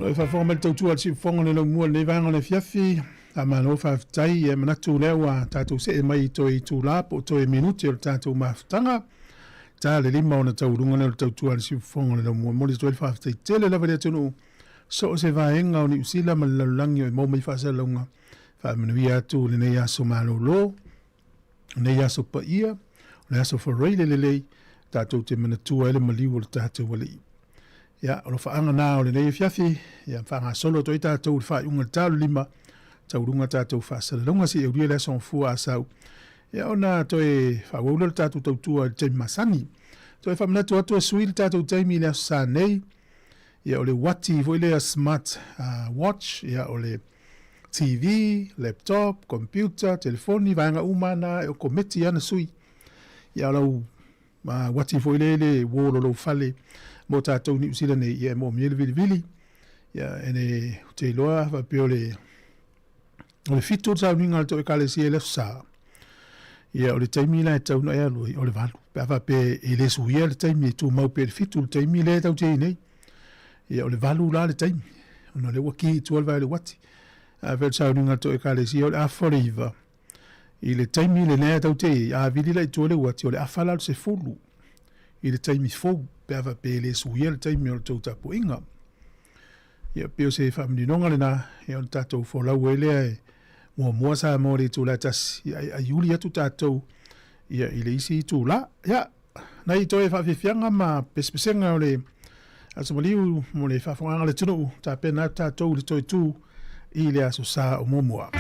O lo o faafofoga mai le tautua a le Siufofoga o le Laumua i lenei vaega o le afiafi. Faamalo faafetai. Ia manatu lea ua tatou see mai i toe itula po o toe minute o le tatou mafutaga. Ta le 5 ona taualuga lea o le tautua a le Siufofoga o le Laumua. E momoli atu ai le faafetai tele lava i le atunuu so o se vaega o Niu Sila ma le lalolagi o e maua mai faasalalauga. Faamanuia atu lenei aso malolo, lenei aso paia, o le aso faraile lelei, tatou te manatua ai le maliu o le tatou Alii. Ia, o alofaaga na o lenei afiafi, ia faagasolo atu ai tatou i le faaiuga o le ta o le 5, taualuga tatou faasalalauga seia aulia le aso Gafua Asau, ia ona toe faaauau lea o le tatou tautua i le taimi masani. Toe faamanatu atu e sui le tatou taimi i le aso Sa nei, ia o le uati foi lea smart watch, ia o le TV, laptop, computer, telefoni, vaega uma na e okometi ana sui. Ia o lau uati foi lea i le wall o lou fale mo tatou Niu Sila nei, ia e moomia le vilivili. Ia ene ou te iloa faapea o le o le 7 o le sauniga a le tou Ekalesia i le Aso Sa. Ia o le taimi la e tatau ona e alu ai o le 8. Pe a faapea e le suia le taimi e tumau pea i le 7 le taimi lea e tatou te i ai nei. Ia o le 8 la le taimi ona o lea ua ki i tua le vae o le uati. A faapea o le sauniga a le tou Ekalesia o le afa o le 9, i le taimi lenei a tatou te i ai, a vili la i tua le uati o le afa la o le 10 i le taimi fou pe a faapea e le suia le taimi o le tou tapuaiga. Ia pei o se faamaninoga lena, ia ona tatou folau ai lea e muamua Samoa i le itula e tasi, ia e aiuli atu tatou ia i le isi itula. Ia, nai toe faafiafiaga ma pesepesega o le Aso Maliu mo le faafofogaaga a le atunuu, tapena atu tatou i le toe tu i le Aso Sa o muamua.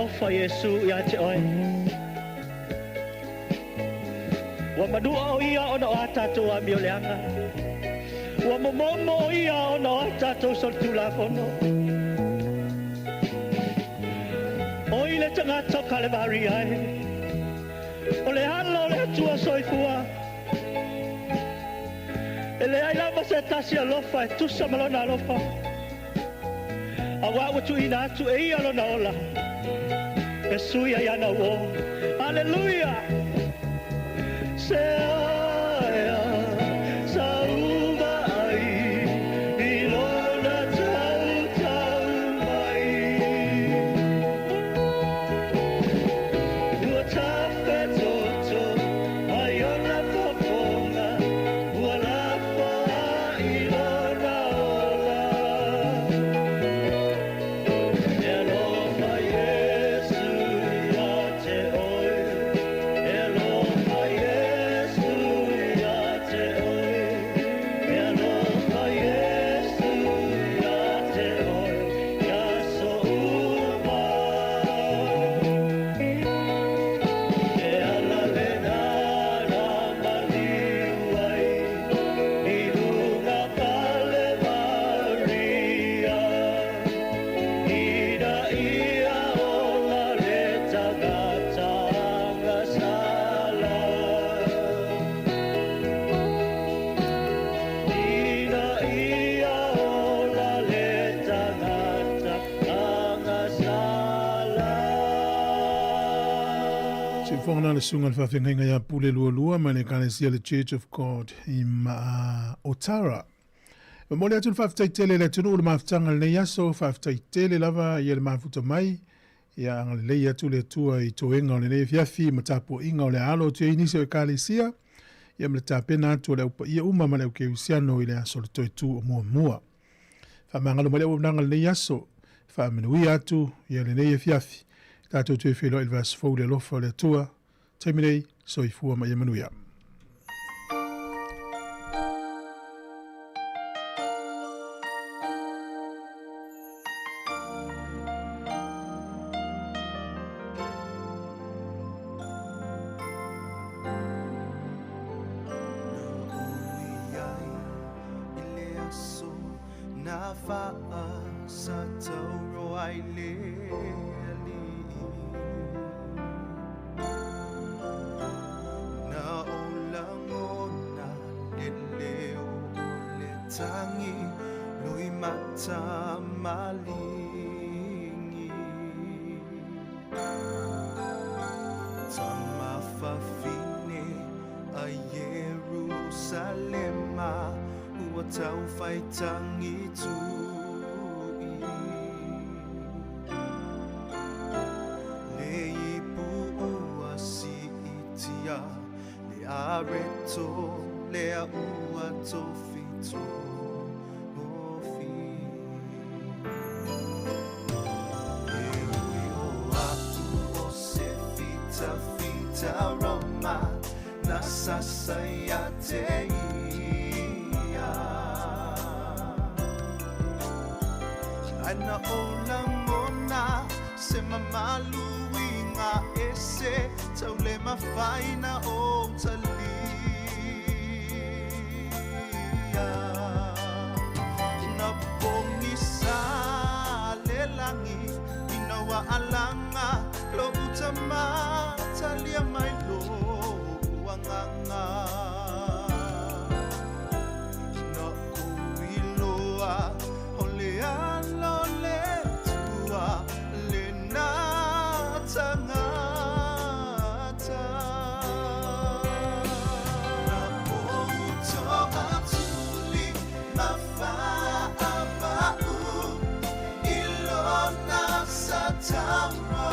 alofa Iesu iā te oe. Ua manua o ia ona o a tātou amioleaga. Ua momomo o ia ona o a tātou solitulafono. O i le tagata o Kalevari ai. O le ala o le Atua soifua. E leai lava se tasi alofa e tusa ma lona alofa. Auā ua tuuina atu e ia lona ola e sui ai ana uō. Aleluia! Se aea sau vaai i lona tautau mai. Ua tafetoto ai ona fofoga, ua lafoai lona ola. E alofa Iesu ia te oe, e alofa Iesu ia te oe, e alofa Iesu ia te oe, i aso uma. E ala lena na maliu ai i luga Kalevaria, ina ia ola le tagata agasala. Ina ia ola le tagata agasala. Siufoga na le susuga i le faafeagaiga ia Pule Lualua mai le Ekalesia le Church of God i Maa Otara. E momoli atu le faafetai tele i le atunuu i le mafutaga i lenei aso, faafetai tele lava ia le mafuta mai, ia agalelei atu le Atua i toega o lenei afiafi ma tapuaiga o le a alo atu ai nisi o Ekalesia, ia ma le tapena atu o le au paia uma ma le au kerisiano i le aso o le toe tu o muamua. Faamagalo mai le auaunaga i lenei aso, faamanuia atu ia lenei afiafi, tatou toe feiloai i le vaiaso fou i le alofa o le Atua, taimi nei, soifua ma ia manuia. Na uli ai i le aso na faasatauro ai le Alii. Na ou lagona le leo o le tagi loimata maligi. Tama fafine a Ierusalema ua taufaitagitu'i. Le ipu ua siitia, le areto lea ua tofitofi. E ui o a'u o se fitafita Roma na sasa ia te ia. Ae na ou lagona se mamalu uiga ese tau le mafai na ou talia. Na pogisa le lagi ina ua alaga lo'u tama talia mai lo'u agaga. Na ou iloa o le alo o le Atua lena tagata. Na ou toatuli ma faapa'u i lona satauro.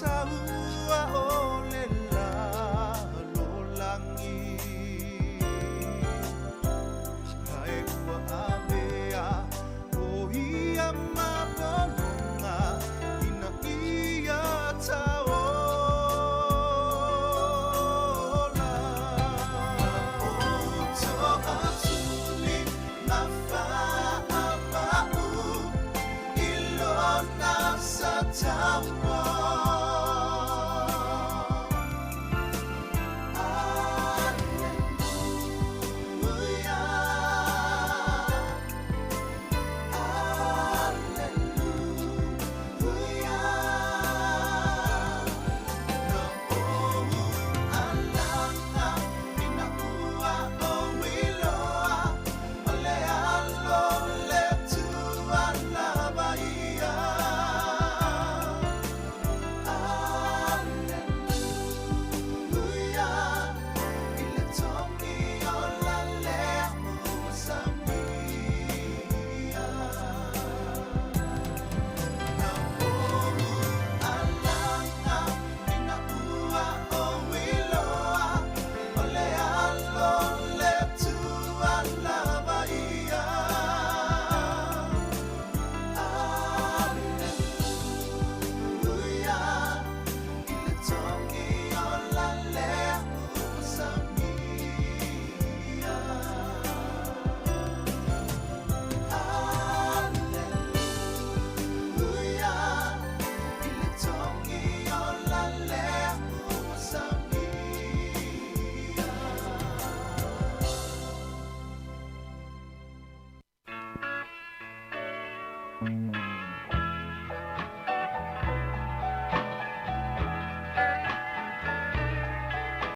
taua o le lalolagi. Ae ua avea o ia ma pologa ina ia taola. Taoto atu ni mafaapau i lona sataua.